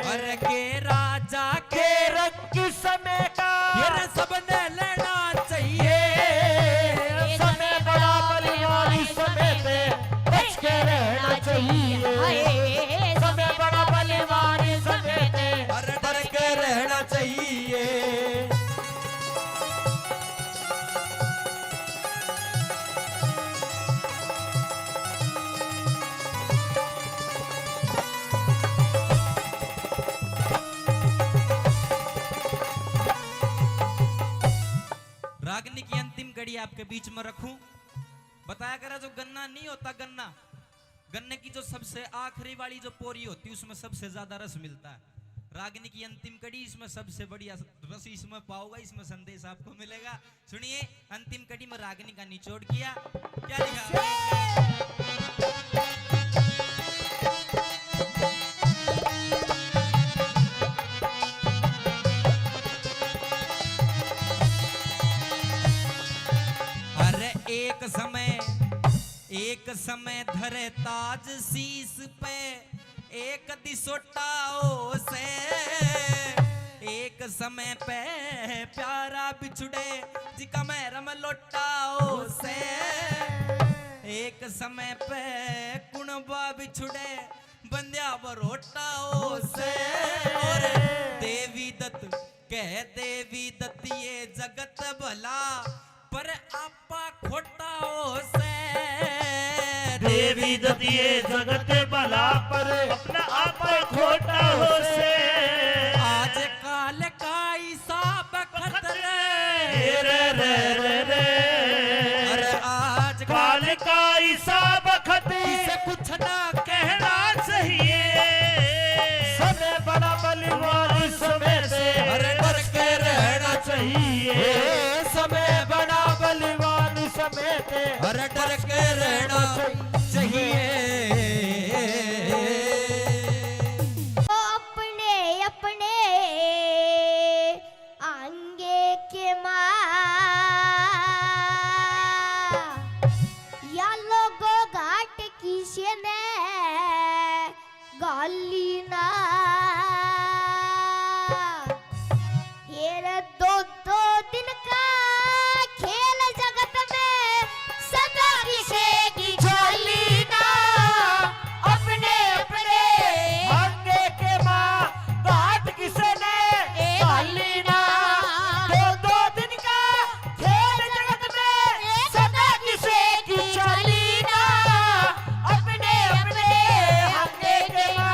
अरे के राजा के रंग समय का। ये रे सबने लेना चाहिए। समय बड़ा बलवान, समय से बच के रहना चाहिए। हाय। समय बड़ा आपके बीच में रखूं। बताया करा, जो गन्ना नहीं होता, गन्ना, गन्ने की जो सबसे आखिरी वाली जो पोरी होती, उसमें सबसे ज्यादा रस मिलता है। रागनी की अंतिम कड़ी, इसमें सबसे बढ़िया रस इसमें पाओगा, इसमें संदेश आपको मिलेगा। सुनिए, अंतिम कड़ी में रागनी का निचोड़ किया, क्या लिखा? अरे एक समय, एक समय धरे ताज शीश पे, एक दिसोटा हो से। एक समय पे प्यारा बिछुड़े, जिका मेरा में लोटा हो से। एक समय पे कुणबा बिछुड़े, बंध्या बरोटा हो से। और देवी दत्त कह, देवी दत्त ये जगत भला, पर आपा खोटा हो से। देवी दत्त ये जगत भला, पर अपना आपा खोटा हो से। आज काल का हिसाब खतरे। रे, रे, रे, रे। अरे आज काल का हिसाब खतरे। किसे कुछ ना कहना चाहिए। समय बड़ा बलवान समय से। अरे डर के रहना चाहिए। ए, समय बड़ा बलवान समय से। अरे डर के रहना चाहिए। ओ अपने, अपने आंगे के माँ, या लोगो घाट किसे ने गाली ना। ये रे दो दो दिन का खेल जगत में सदा किसे की झोली ना। अपने अपने आंगे के माँ घाट किसे ने ए गाली ना। दो दो दिन का खेल जगत में सदा किसे की चाली ना। अपने अपने आंगे के माँ।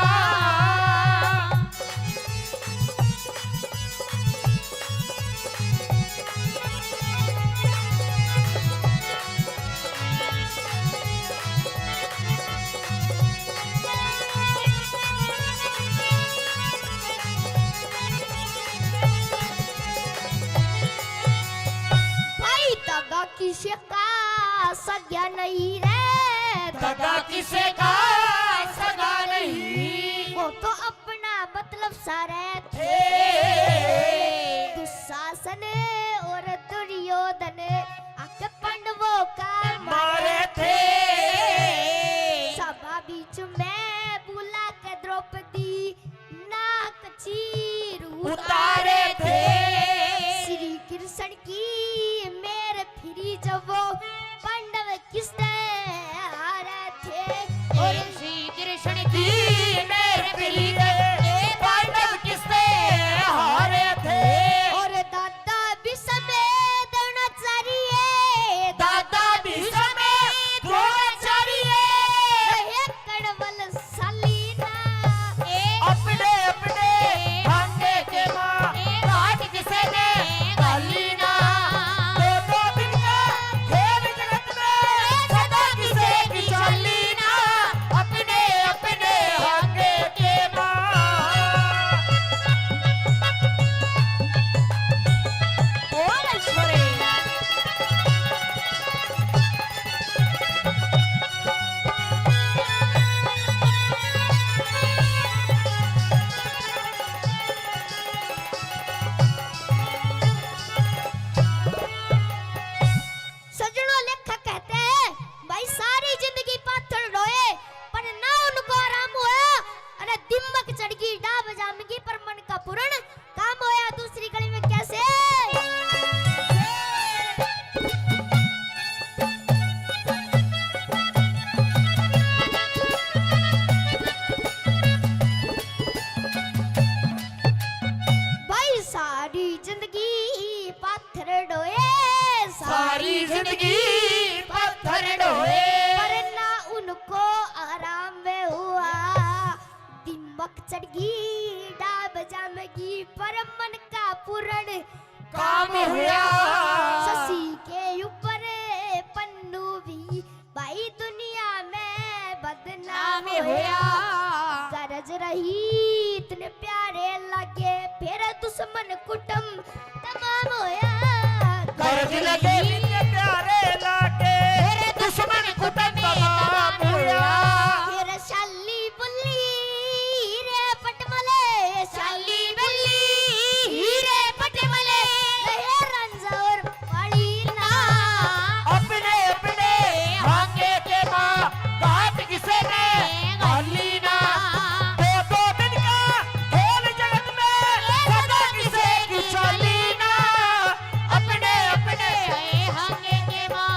भाई दगा किसे का सग्या नहीं रे। दगा किसे का सगा नहीं। वो तो अपना मतलब सारे थे। दुशासन और दुर्योधन आके पांडवों का मारे थे। सभा बीच में बुला के द्रौपदी नाक चीर उतारे थे। श्री कृष्ण की मेर फिरी जब वो पांडव किसते हारे थे। और श्री कृष्ण की मेर फिरी जब पांडव किसते हारे थे। और दादा भीष्म द्रोणाचार्य, दादा भीष्म द्रोणाचार्य, हे कणवल साली ना। ए अपने अपने भांगे के माँ ए घाट किसे ने गाली ना। दो दो दिन का खेल जगत में सदा किसे की चाली ना। अपने अपने भांगे के माँ। बोल छोरे। सजनों, लेखक कहते हैं, भाई, सारी जिंदगी पाथर ढोए, पर ना उनको आराम हुआ। अरे दिमक चढ़गी, डाब जामगी, पर मन का पूर्ण काम होया। दूसरी कड़ी में कैसे? भाई, सारी जिंदगी पाथर ढोए, सारी जिंदगी पाथर ढोए। पर ना उनको आराम में हुआ। दिमक चढ़गी, डाब जामगी, पर मन का पूर्ण काम हुआ। शशि के ऊपर कुटुम तमाम होया। कर्ज लगे बिन प्यारे लागे, तेरे दुश्मन कुटुम तमाम होया। तेरे शाली बुल्ली रे पटमले, शाली बुल्ली रे पटमले, रहे रंजौर पाली ना। अपने अपने हांगे के माँ, बात किसे ने गाली ना। दो दो दिन का खेल जगत में, सदा किसे की चाली ना। अपने अपने हांगे के माँ।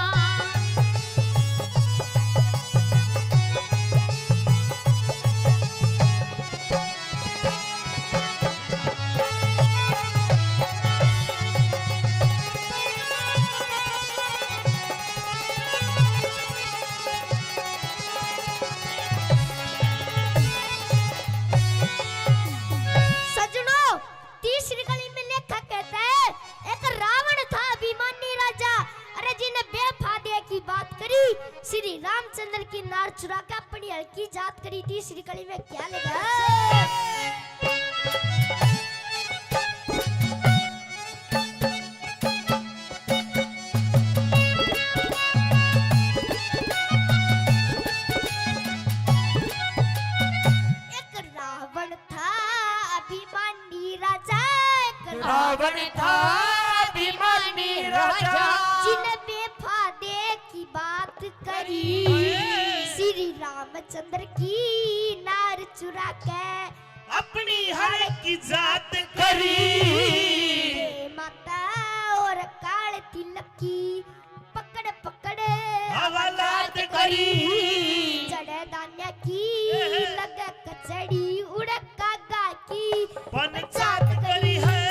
सजनों, तीसरी कली में लेखक कहता है, एक रावण था अभिमानी राजा, अरे जी ने बेफादे की बात करी, श्री रामचंद्र की नार चुरा के अपनी हल्की जात करी। तीसरी कली में क्या लगा? एक रावण था अभिमानी राजा, एक रावण था अभिमानी राजा। जिन बेफादे की बात करी, करी। श्री रामचंद्र की नार चुरा के अपनी हर की जात करी। माता और काल तिलक की पकड़ पकड़ हवालात करी। जड़े दान्या की लगे कचड़ी, उड़े कागा की पंचायत करी है।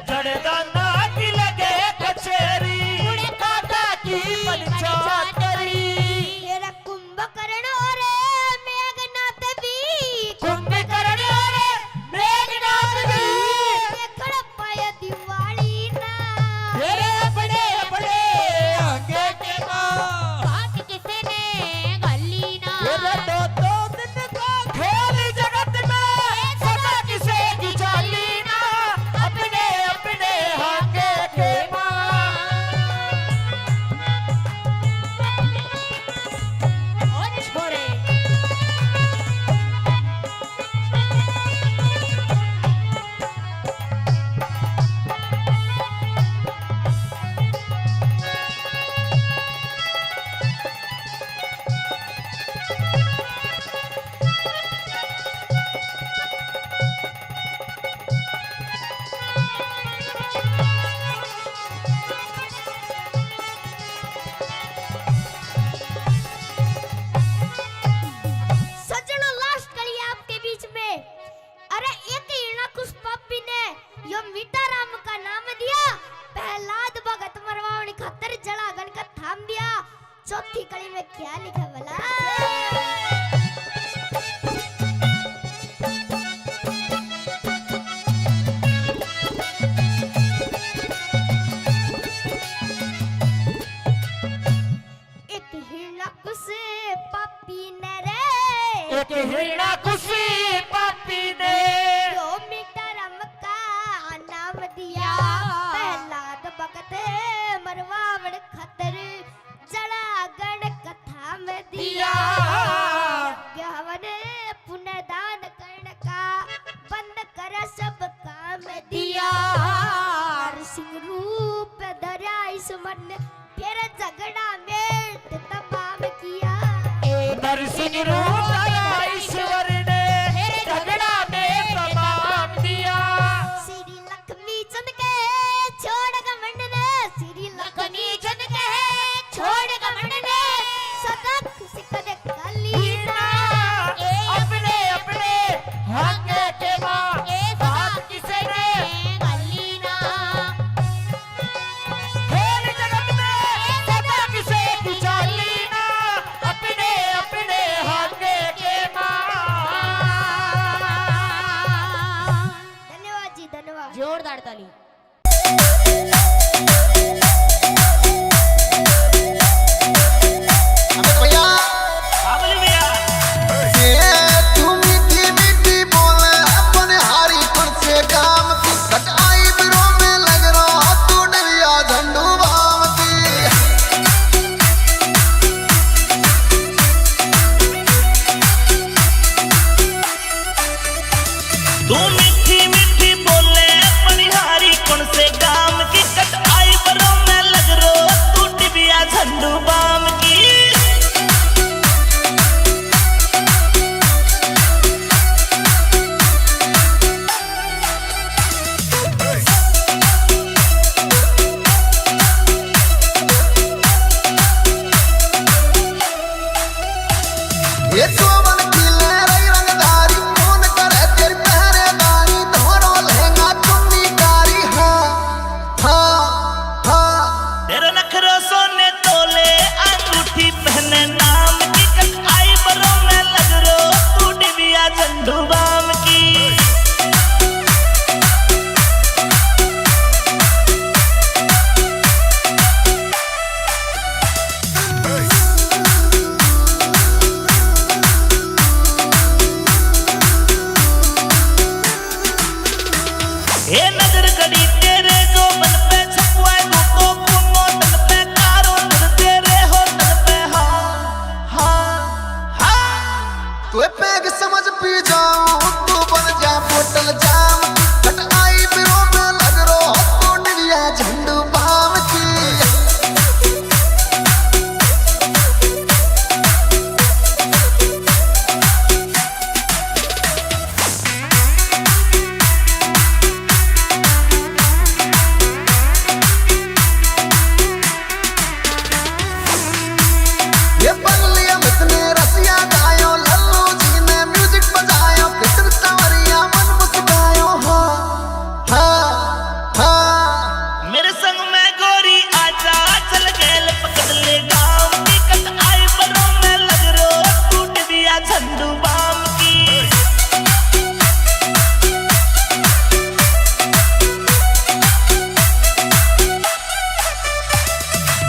जड़े दान्या की लगे कचेरी, उड़े कागा की पंचायत करी। तेरा कुंभकर्ण और मेघनाथ भी, कुंभकर्ण और मेघनाथ भी, देखड़ पाया दिवाली ना। तेरे अपने अपने आगे के माँ, बात किसे ने गाली ना। तेरे दो दो दिन का खेल जगत में, सदा किसे की चाली ना। अपने अपने आगे के माँ। ओ छोरे। सज्जनों, last कली आपके बीच में। अरे, एक हिरणाकुश पापी ने यो मीठा राम का नाम दिया। प्रहलाद भगत मरवावण खातर जलागन का थाम दिया। चौथी कली में क्या लिखा भला? एक हिरणाकुश पापी ने रे, एक हिरणाकुश पापी ने यो मीठा राम का नाम दिया। प्रहलाद भगत मरवावण खातर जलागन कथा में दिया। दिया। यज्ञ हवन पुण्य दान करण का बंद कर सब काम दिया। दिया। नरसिंह रूप धरा ईश्वर ने फिर झगड़ा मेट तमाम किया। नरसिंह रूप धरा ईश्वर ने फिर झगड़ा मेट तमाम दिया। श्री लक्ष्मी चंद के छोड़ घमंड ने, श्री लक्ष्मी चंद के छोड़ घमंड ने, सदा खुश कर काली ना। अपने अपने हक के माँ, बात किसे ने गाली ना। खेल जगत में सदा किसे की चाली ना, अपने अपने हक के माँ। धन्यवाद जी, धन्यवाद। जोरदार ताली। अबे भैया, बाबली भैया। ये तू मीठी मीठी बोले, अपन हारी कौन से काम की कटाई। हे नजर कड़ी तेरे जोबन पे, छपवाए दूं तो खूनो तन पे, कारो नूर तेरे होठन पे। हाँ, हाँ, हाँ। तू पैग समझ पी जाऊं, तू बन जा बोतल जाम। कट आई ब्रो में लग रो, तू निरिया झंडू बाम की। ये बंगलिया में तने रसिया गायो, लल्लू जी ने music बजायो, किशन तंवरिया मन मुस्कायो। हाँ, हाँ, हाँ। मेरे संग में गोरी आजा, चल गेल पकड़ ले गाम की, कट आई ब्रो में लग रो, टूट दिया झंडू बाम की।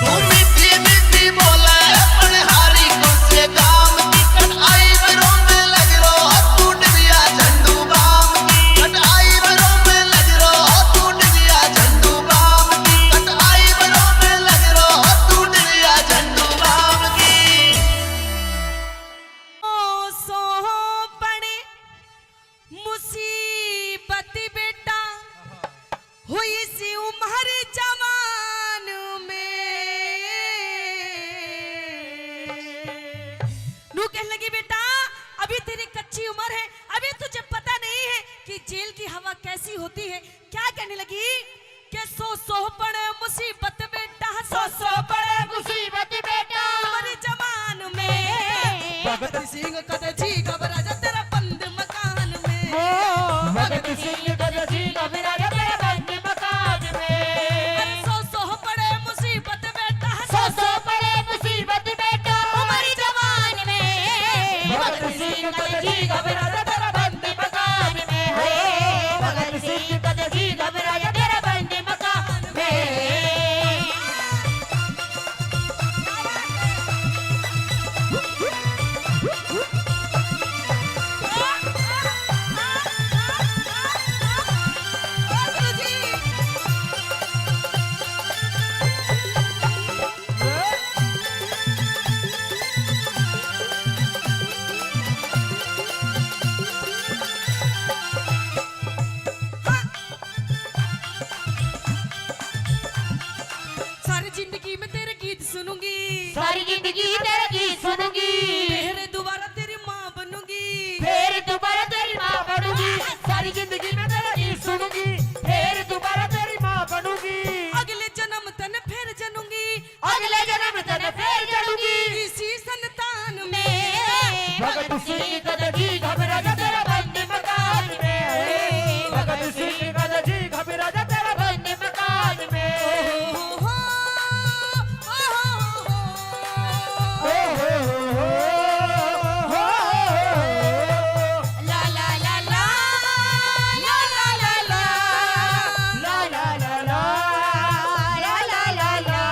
तू मीठी मीठी बोले, पनहारी कौन से काम की, कट आई ब्रो में लग रो, टूट दिया झंडू बाम की। कट आई ब्रो में लग रो, टूट दिया झंडू बाम की। कट आई ब्रो में लग रो, टूट दिया झंडू बाम की। ओ सोहपण मुसीबत बेटा, हुई सी उम्र जवान में। नू कहने लगी, बेटा, अभी तेरी कच्ची उम्र है, अभी तुझे पता नहीं है कि जेल की हवा कैसी होती है। क्या कहने लगी? के सो सो पड़े मुसीबत बेटा, सो सो पड़े मुसीबत बेटा। उम्र जवान में भगत सिंह कद जी घबरा जा तेरा बंद मकान में। ओ, भगत सिंह कद जी घबरा जा तेरा बंद मकान में। अरे सो सो पड़े मुसीबत बेटा, सो सो पड़े मुसीबत बेटा। उम्र जवान में भगत सिंह कद जी घबरा जा तेरा बंद मकान में। हे भगत सिंह कद जी घबरा जा तेरा बंद मकान में। सारी जिंदगी में तेरे गीत सुनूंगी, सारी जिंदगी तेरे गीत सुनूंगी। फिर दोबारा तेरी माँ बनूंगी, फिर दोबारा तेरी माँ बनूंगी। सारी जिंदगी में तेरे गीत सुनूंगी, फिर दोबारा तेरी माँ बनूंगी। अगले जन्म तन फिर जनूंगी, अगले जन्म तन फिर जनूंगी। इसी संतान में भगत सिंह कद जी घबरा जा तेरा बंद मकान में। भगत सिंह कद जी घबरा जा तेरा बंद मकान में। ओ हो हो, ओ हो हो। ओ हो हो हो, हो हो हो। ला ला ला ला, ला ला ला ला, ला ला ला ला, ला ला ला ला।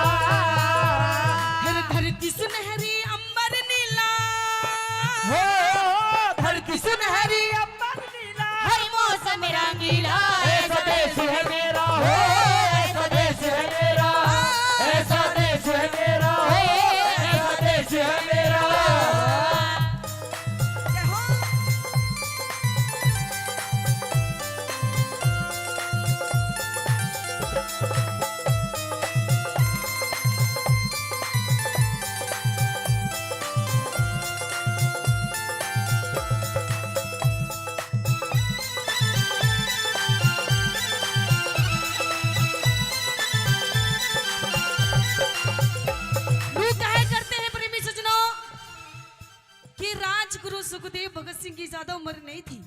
हर धरती सुनहरी अंबर नीला, हो, धरती सुनहरी अंबर नीला, हर मौसम रंगीला। ऐसा देश है मेरा, हो, ऐसा देश है मेरा, ऐसा देश है मेरा, हो, ऐसा देश है मेरा। लोग कहा करते हैं, प्रेमी सज्जनों, कि राजगुरु सुखदेव भगत सिंह की ज्यादा उम्र नहीं थी।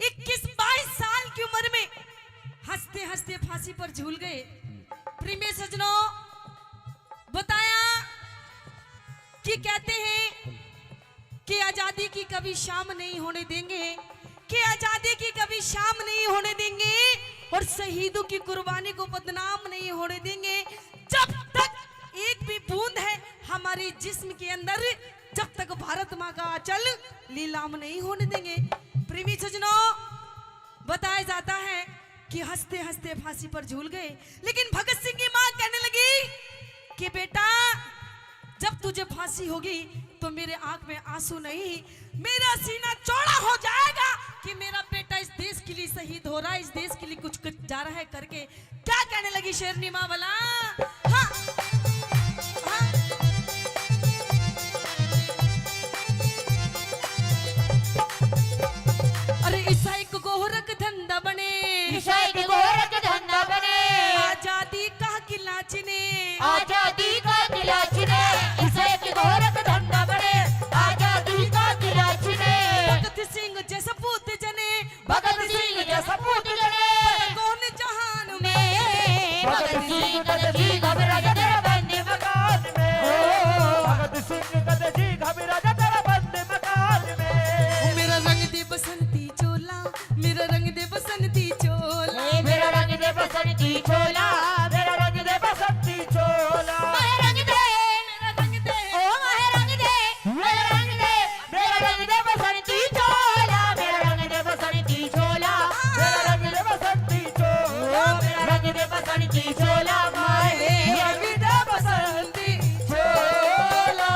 इक्कीस बाईस साल की उम्र में हंसते हंसते फांसी पर झूल गए। प्रेमी सज्जनों, बताया कि कहते हैं कि आजादी की कभी शाम नहीं होने देंगे, कि आजादी की कभी शाम नहीं होने देंगे और शहीदों की कुर्बानी को बदनाम नहीं होने देंगे। जब तक एक भी बूंद है हमारे जिस्म के अंदर, जब तक भारत माँ का आंचल लीलाम नहीं होने देंगे। प्रेमी सज्जनों, बताया जाता है कि हंसते हंसते फांसी पर झूल गए। लेकिन भगत सिंह की मां कहने लगी कि बेटा, जब तुझे फांसी होगी तो मेरे आंख में आंसू नहीं, मेरा सीना चौड़ा हो जाएगा कि मेरा बेटा इस देश के लिए शहीद हो रहा है, इस देश के लिए कुछ कर जा रहा है करके। क्या कहने लगी शेरनी माँ भला? हाँ, हाँ। अरे ईसा एक गोरख धंधा बने, ईसा एक गोरख धंधा बने। आजादी का किला चिने, आजादी का किला चिने। ईसा एक गोरख धंधा बने, आजादी का किला चिने। भगत सिंह जैसा पूत जने, भगत सिंह जैसा पूत जने। पता कौन जहान में, भगत सिंह कद जी घबरा जा तेरा बंद मकान में। ओ, भगत सिंह कद जी घबरा जा तेरा बंद मकान में। मेरा रंग दे बसंती चोला, मेरा रंग दे बसंती चोला। ए, मेरा रंग दे बसंती चोला, मेरा रंग दे बसंती चोला। माहे रंग दे, मेरा रंग दे, ओ माहे रंग दे, मेरा रंग दे, मेरा रंग दे बसंती चोला, मेरा रंग दे बसंती चोला, मेरा रंग दे बसंती चोला, मेरा रंग दे बसंती चोला, माहे रंग दे बसंती चोला।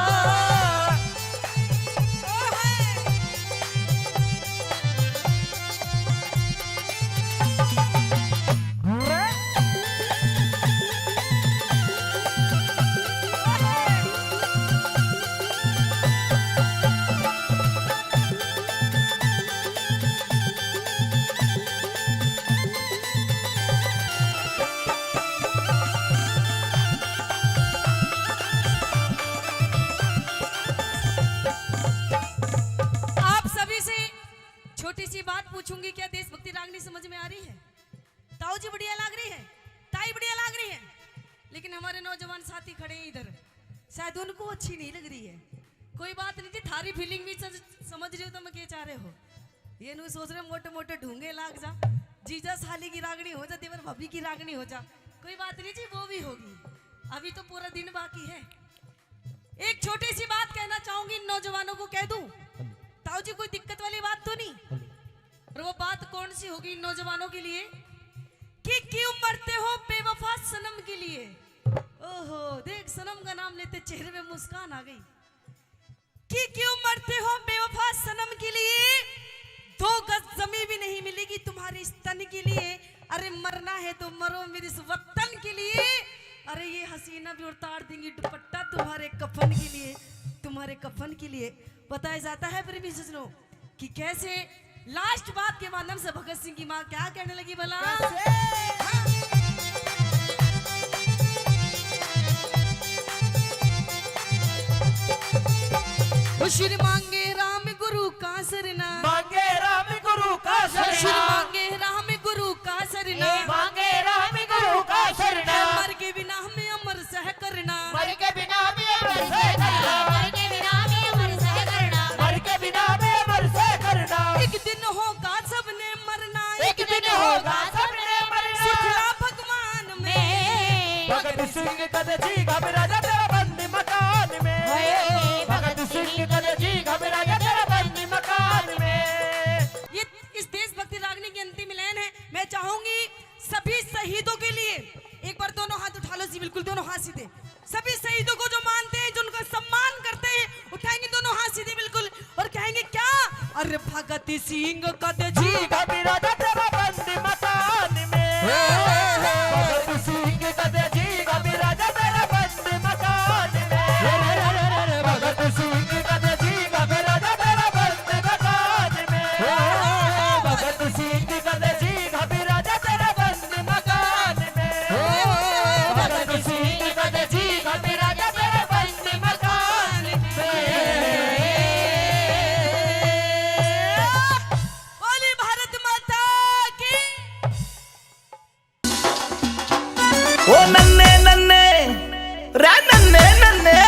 आप सभी से छोटी सी बात पूछूंगी, क्या देशभक्ति रागनी समझ में आ रही है? ताऊ जी बढ़िया लाग रही है, ताई बढ़िया लाग रही है, लेकिन हमारे नौजवान साथी खड़े हैं इधर, शायद उनको अच्छी नहीं लग रही है। कोई बात नहीं जी, थारी फीलिंग भी सज-, समझ रहे हो तो मैं क्या चाह रहे हो। ये नु सोच रहे मोटे मोटे ढूंगे लाग जा, जीजा साली की रागनी हो जा, देवर भाभी की रागनी हो जा, कोई बात नहीं जी, वो भी होगी, अभी तो पूरा दिन बाकी है। एक छोटी सी बात कहना चाहूंगी इन नौजवानों को, कह दूं? ताऊ जी, कोई दिक्कत वाली बात तो नहीं? और वो बात कौन सी होगी इन नौजवानों के लिए कि क्यों मरते हो बेवफा सनम के लिए? ओहो, देख, सनम का नाम लेते चेहरे पे मुस्कान आ गई। कि क्यों मरते हो बेवफा सनम के लिए, दो गज जमीन भी नहीं मिलेगी तुम्हारे इस तन के लिए। अरे मरना है तो मरो मेरे इस वतन के लिए। अरे ये हसीना भी उतार देंगी दुपट्टा तुम्हारे कफन के लिए, तुम्हारे कफन के लिए। बताया जाता है प्रेमी सज्जनों कि कैसे लास्ट बात के माध्यम से भगत सिंह की माँ क्या कहने लगी भला? कैसे? हाँ। ओ श्री मांगे राम गुरु का सरना, मांगे राम गुरु का सरना, श्री मांगे राम गुरु का सरना, ए, मांगे राम गुरु का सरना। मर के भी नाम अमर सह करना, मर के भी नाम अमर सह करना, मर के भी नाम अमर सह करना, मर के भी नाम अमर सह करना। एक दिन होगा सबने मरना, एक दिन होगा सबने मरना। सुखला भगवान में। भगत सिंह कद जी घबरा जा तेरा बंद मकान में। हाय। भगत सिंह कद जी घबरा जा तेरा बंद मकान में। ये इस देशभक्ति रागनी की अंतिम लाइन है। मैं चाहूंगी सभी शहीदों के लिए एक बार दोनों हाथ उठा लो जी, बिल्कुल दोनों हाथ सीधे। सभी शहीदों को जो मानते हैं, जो उनका सम्मान करते हैं, उठाएंगे दोनों हाथ सीधे बिल्कुल और कहेंगे क्या? अरे भगत सिंह कद जी घबरा जा तेरा बंद मकान में। भगत सिंह कद जी घबरा जा तेरा बंद मकान में। भगत सिंह कद जी घबरा जा तेरा बंद मकान में। भगत सिंह कद जी घबरा जा तेरा बंद मकान में। भगत सिंह कद जी घबरा जा तेरा बंद मकान में। बोली भारत माता की। ओ नन्ने नन्ने, रे नन्ने नन्ने,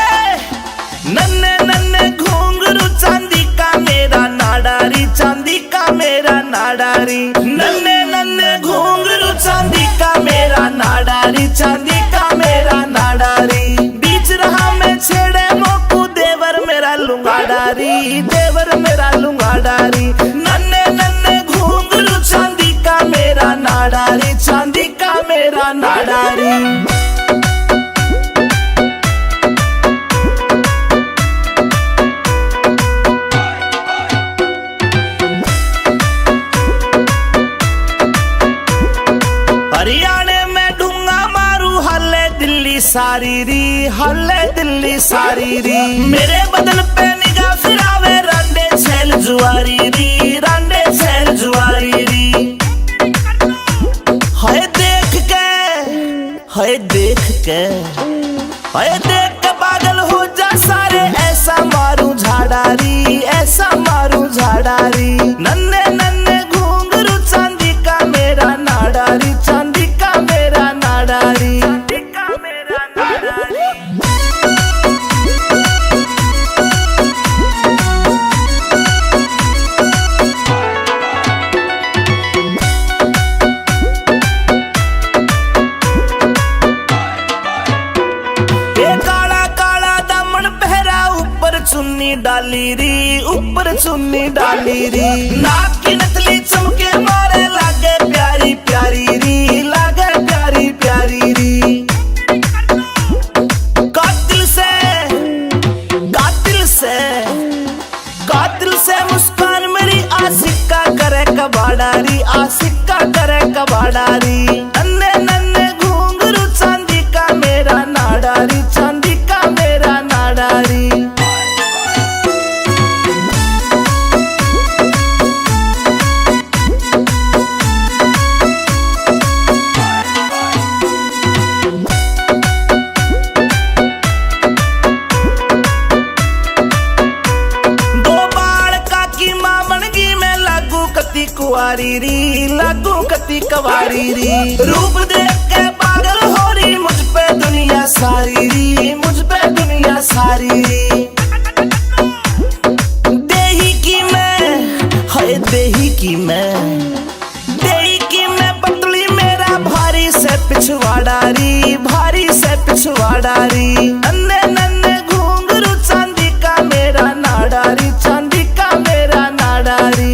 नन्ने नन्ने घुंघरू चांदी का मेरा नाड़ा री, चांदी का मेरा नाड़ा री। नन्ने नन्ने घुंघरू चांदी का मेरा नाड़ा री, चांदी का मेरा नाड़ा री। बीच राह में छेड़े मोकू देवर मेरा लुंगाड़ा री, देवर मेरा लुंगाड़ा री। नन्ने नन्ने घुंघरू चांदी का मेरा नाड़ा री। नाडारी। हरियाणे में ढूंगा मारू, हाले दिल्ली सारी री, हाले दिल्ली सारी री। मेरे बदन पे निगाह फिरावे, रांडे छैल जुआरी री, रांडे छैल जुआरी री। हाय देख के, हाय देख के, हाय देख के पागल हो जा सारे। ऐसा मारू झाड़ारी, ऐसा मारू झाड़ारी। नन्ने नन्ने घुंघरू, चांदी का मेरा नाडारी, चांदी का मेरा नाडारी। ए काला काला दामन पहरा, ऊपर चुन्नी डाली री, ऊपर चुन्नी डाली री। नाक की नथली चमके मारे, लागे प्यारी प्यारी री, लागे प्यारी प्यारी री। कातिल से, कातिल से, कातिल से मुस्कान मेरी, आशिक का करे कबाड़ा री, आशिक का करे कबाड़ा री। नन्ने नन्ने घुंघरू, चांदी का मेरा नाडारी, चांदी का मेरा नाडारी। दो बालका की माँ बनगी मैं, लागू कती कुआरी री, लागू कती कुआरी री। रूप देख के पागल हो री, मुझ पे दुनिया सारी री, मुझ पे दुनिया सारी री। देही की मैं, हाय देही की मैं, देही की मैं पतली, मेरा भारी से पिछवाड़ा री, भारी से पिछवाड़ा री। नन्ने नन्ने घुंघरू, चांदी का मेरा नाडारी, चांदी का मेरा नाडारी।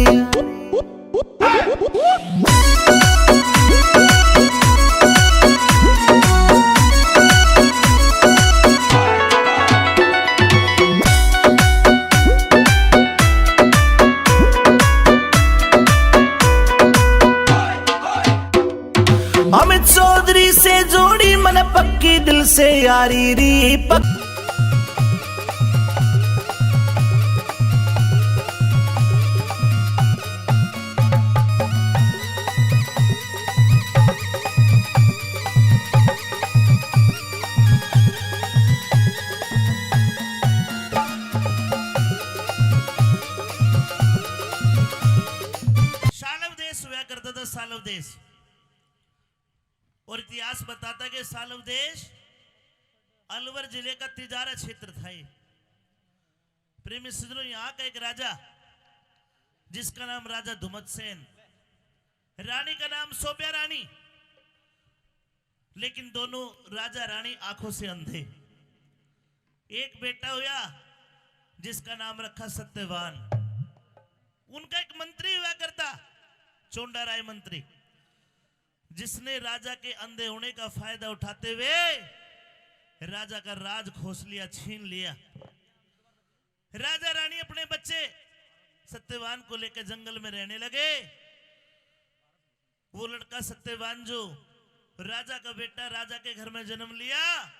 अमित चौधरी से जोड़ी मन पक्की, दिल से यारी री पक- सालव देश हुआ करता था, सालव देश। और इतिहास बताता कि सालव देश अलवर जिले का तिजारा क्षेत्र था ये। प्रेमी सज्जनों, यहाँ का एक राजा, जिसका नाम राजा धुमतसेन, रानी का नाम सोब्या रानी, लेकिन दोनों राजा रानी आंखों से अंधे। एक बेटा हुआ, जिसका नाम रखा सत्यवान। उनका एक मंत्री हुआ करता, चोंडा राय मंत्री, जिसने राजा के अंधे होने का फायदा उठाते हुए राजा का राज खोस लिया, छीन लिया। राजा रानी अपने बच्चे सत्यवान को लेकर जंगल में रहने लगे। वो लड़का सत्यवान जो राजा का बेटा, राजा के घर में जन्म लिया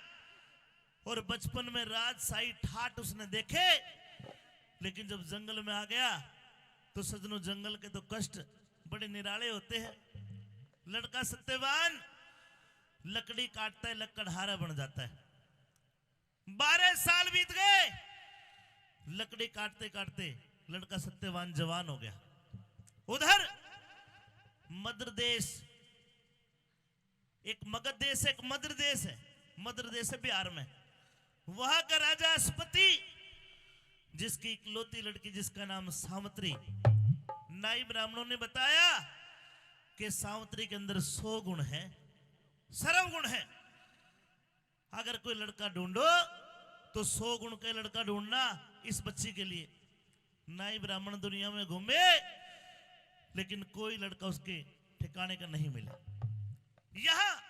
और बचपन में राजशाही ठाट उसने देखे, लेकिन जब जंगल में आ गया तो सजनों, जंगल के तो कष्ट बड़े निराले होते हैं। लड़का सत्यवान लकड़ी काटता है, लकड़हारा बन जाता है। बारह साल बीत गए, लकड़ी काटते काटते लड़का सत्यवान जवान हो गया। उधर मद्र देश, एक मगध देश, एक मद्र देश है, मद्र देश है बिहार में। वहां का राजा अश्वपति, जिसकी इकलौती लड़की, जिसका नाम सावित्री, नाई ब्राह्मणों ने बताया कि सावित्री के अंदर सौ गुण है, सर्वगुण है। अगर कोई लड़का ढूंढो तो सौ गुण का लड़का ढूंढना इस बच्ची के लिए। नाई ब्राह्मण दुनिया में घूमे, लेकिन कोई लड़का उसके ठिकाने का नहीं मिला। यहाँ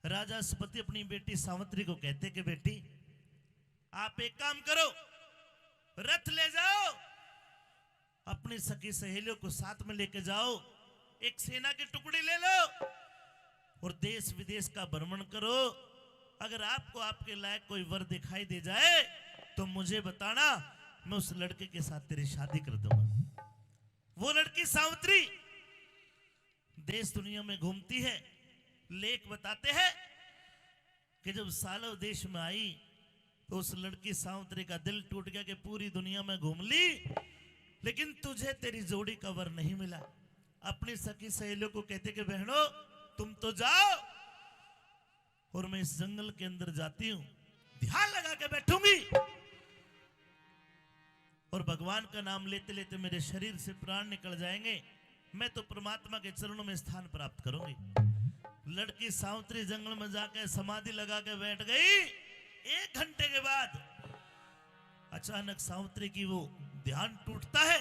राजा सपति अपनी बेटी सावित्री को कहते कि बेटी, आप एक काम करो, रथ ले जाओ, अपनी सखी सहेलियों को साथ में लेके जाओ, एक सेना की टुकड़ी ले लो और देश विदेश का भ्रमण करो। अगर आपको आपके लायक कोई वर दिखाई दे जाए तो मुझे बताना, मैं उस लड़के के साथ तेरी शादी कर दूंगा। वो लड़की सावित्री देश दुनिया में घूमती है। लेख बताते हैं कि जब सालव देश में आई तो उस लड़की सावित्री का दिल टूट गया कि पूरी दुनिया में घूम ली, लेकिन तुझे तेरी जोड़ी का वर नहीं मिला। अपनी सखी सहेलियों को कहते कि बहनों, तुम तो जाओ और मैं इस जंगल के अंदर जाती हूँ, ध्यान लगा के बैठूंगी और भगवान का नाम लेते लेते मेरे शरीर से प्राण निकल जाएंगे, मैं तो परमात्मा के चरणों में स्थान प्राप्त करूंगी। लड़की सावित्री जंगल में जाके समाधि लगा के बैठ गई। एक घंटे के बाद अचानक सावित्री की वो ध्यान टूटता है।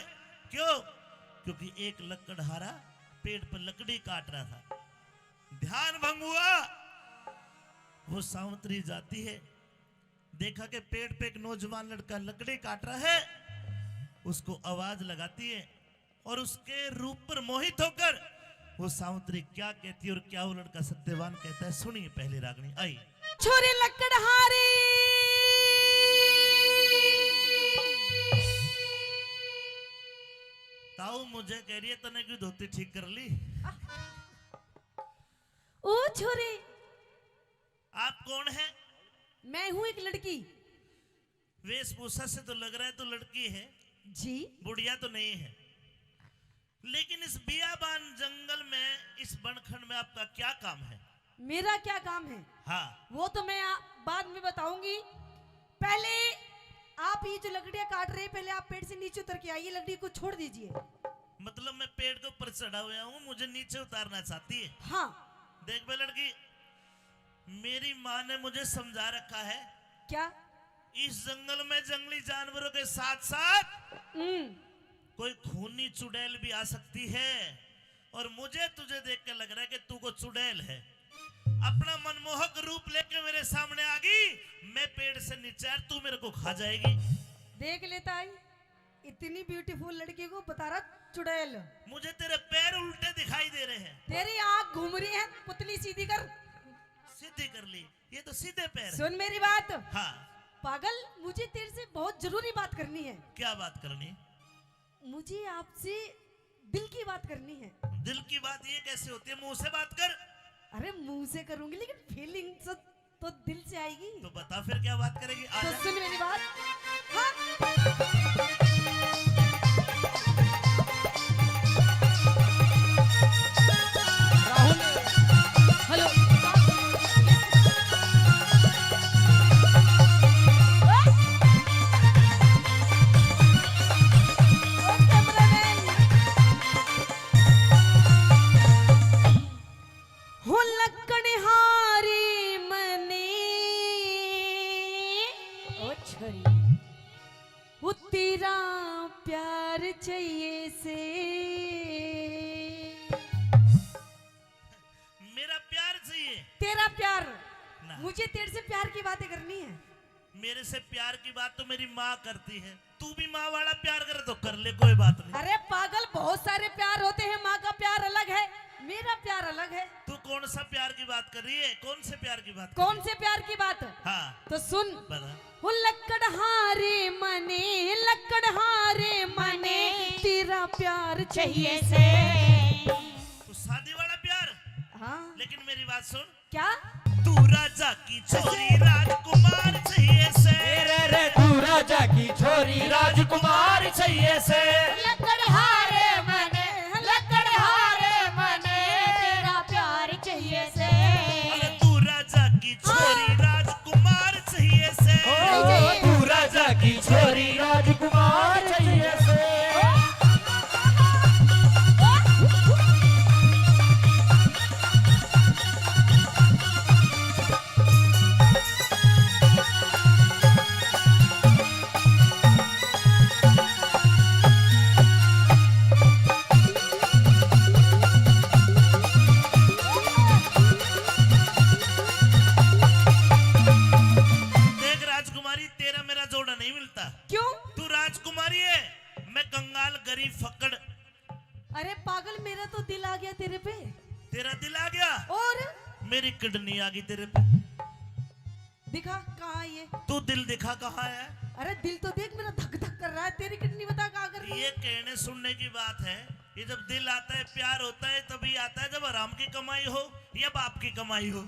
क्यों? क्योंकि एक लकड़हारा पेड़ पर लकड़ी काट रहा था, ध्यान भंग हुआ। वो सावित्री जाती है, देखा कि पेड़ पे एक नौजवान लड़का लकड़ी काट रहा है, उसको आवाज लगाती है और उसके रूप पर मोहित होकर वो सावित्री क्या कहती है और क्या वो लड़का सत्यवान कहता है, सुनिए पहली रागनी आई। छोरी लकड़हारी। ताऊ मुझे कह रही है, तने क्यों धोती ठीक कर ली? ओ छोरी। आप कौन है? मैं हूँ एक लड़की। वेशभूषा से तो लग रहा है तो लड़की है। जी। बुढ़िया तो नहीं है। लेकिन इस बियाबान जंगल में, इस बनखंड में आपका क्या काम है? मेरा क्या काम है? हाँ। वो तो मैं आ-, बाद में बताऊंगी। पहले आप ये जो लकड़ियां काट रहे हैं, पहले आप पेड़ से नीचे उतर के आइए, लकड़ी को छोड़ दीजिए। मतलब मैं पेड़ के ऊपर चढ़ा हुआ हूँ, मुझे नीचे उतारना चाहती है? हाँ। देख बे लड़की, मेरी माँ ने मुझे समझा रखा है। क्या? इस जंगल में जंगली जानवरों के साथ साथ हम्म। कोई खूनी चुड़ैल भी आ सकती है, और मुझे तुझे देख के लग रहा है कि तू को चुड़ैल है। अपना मनमोहक रूप लेके मेरे सामने आ गई, मैं पेड़ से नीचे, यार, तू मेरे को खा जाएगी। देख लेता आई, इतनी beautiful लड़की को बता रहा चुड़ैल। मुझे तेरे पैर उल्टे दिखाई दे रहे हैं। तेरी आंख घूम रही है, पुतली सीधी कर। सीधी कर ली, ये तो सीधे पैर है। सुन मेरी बात। हाँ। पागल, मुझे तेरे से बहुत जरूरी बात करनी है। क्या बात करनी? मुझे आपसे दिल की बात करनी है। दिल की बात ये कैसे होती है? मुंह से बात कर। अरे मुंह से करूंगी, लेकिन feeling से तो दिल से आएगी। तो बता फिर क्या बात करेगी? आ तो जा। सुन मेरी बात। हाँ। राहुल, hello। ओ cameraman। हो लकड़हारी मने, ओ छोरी, वो तेरा प्यार चाहिए से। मेरा प्यार चाहिए? तेरा प्यार। ना। मुझे तेरे से प्यार की बातें करनी है। मेरे से प्यार की बात तो मेरी माँ करती है, तू भी माँ वाला प्यार करे तो कर ले, कोई बात नहीं। अरे पागल, बहुत सारे प्यार होते हैं, माँ का प्यार अलग है, मेरा प्यार अलग है। तू कौन सा प्यार की बात कर रही है? कौन से प्यार की बात कर कौन रही है? से प्यार की बात? हाँ। तो सुन। बता। वो लकड़हारे मने, लकड़हारे मने, तेरा प्यार चाहिए से। तू शादी वाला प्यार? हाँ। लेकिन मेरी बात सुन, क्या? तू राजा की छोरी राजकुमार चाहिए से। रे रे, तू राजा की छोरी राजकुमार चाहिए से। लकड़हारे मने, लकड़हारे मने, तेरा प्यार चाहिए से। अरे तू राजा की छोरी राजकुमार चाहिए से। ओ, तू राजा की छोरी राजकुमार चाहिए से। तेरा दिल आ गया? और? मेरी किडनी आ गई तेरे पे। दिखा, कहाँ है ये? तू दिल दिखा, कहाँ है? अरे, दिल तो देख, मेरा धक धक कर रहा है, तेरी किडनी बता कहाँ कर रही है? ये कहने सुनने की बात है। ये जब दिल आता है, प्यार होता है, तभी आता है जब हराम की कमाई हो या बाप की कमाई हो।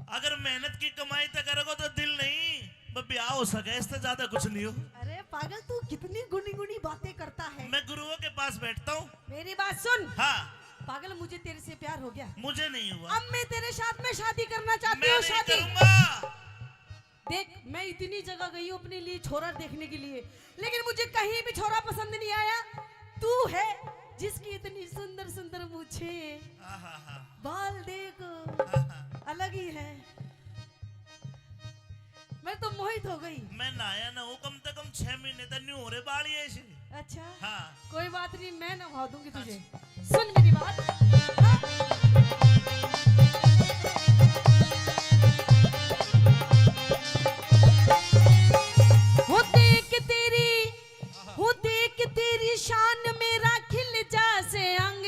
अगर मेहनत की कमाई तो करोगे तो दिल नहीं, बस ब्याह हो सके, इससे ज्यादा कुछ नहीं हो। अरे पागल, तू कितनी गुनी गुनी बातें करता है। मैं गुरुओं के पास बैठता हूँ। मेरी बात सुन। हाँ। पागल, मुझे तेरे से प्यार हो गया। मुझे नहीं हुआ। अब मैं तेरे साथ में शादी करना चाहती हूँ। मैं नहीं करूँगा। देख, मैं इतनी जगह गई हूँ अपने लिए छोरा देखने के लिए, लेकिन मुझे कहीं भी छोरा पसंद नहीं आया। तू है जिसकी इतनी सुंदर सुंदर मूछें, आहाहा। बाल देख, आहा। अलग ही है। मैं तो मोहित हो गई। मैं नहाया ना हूँ, कम से कम छह महीने तक न्यू हो रहे बाल ये ऐसे। अच्छा। हाँ। कोई बात नहीं, मैं नहा दूंगी तुझे। अच्छा। सुन मेरी बात। वो देख तेरी, वो देख तेरी शान मेरा खिल जा से अंग।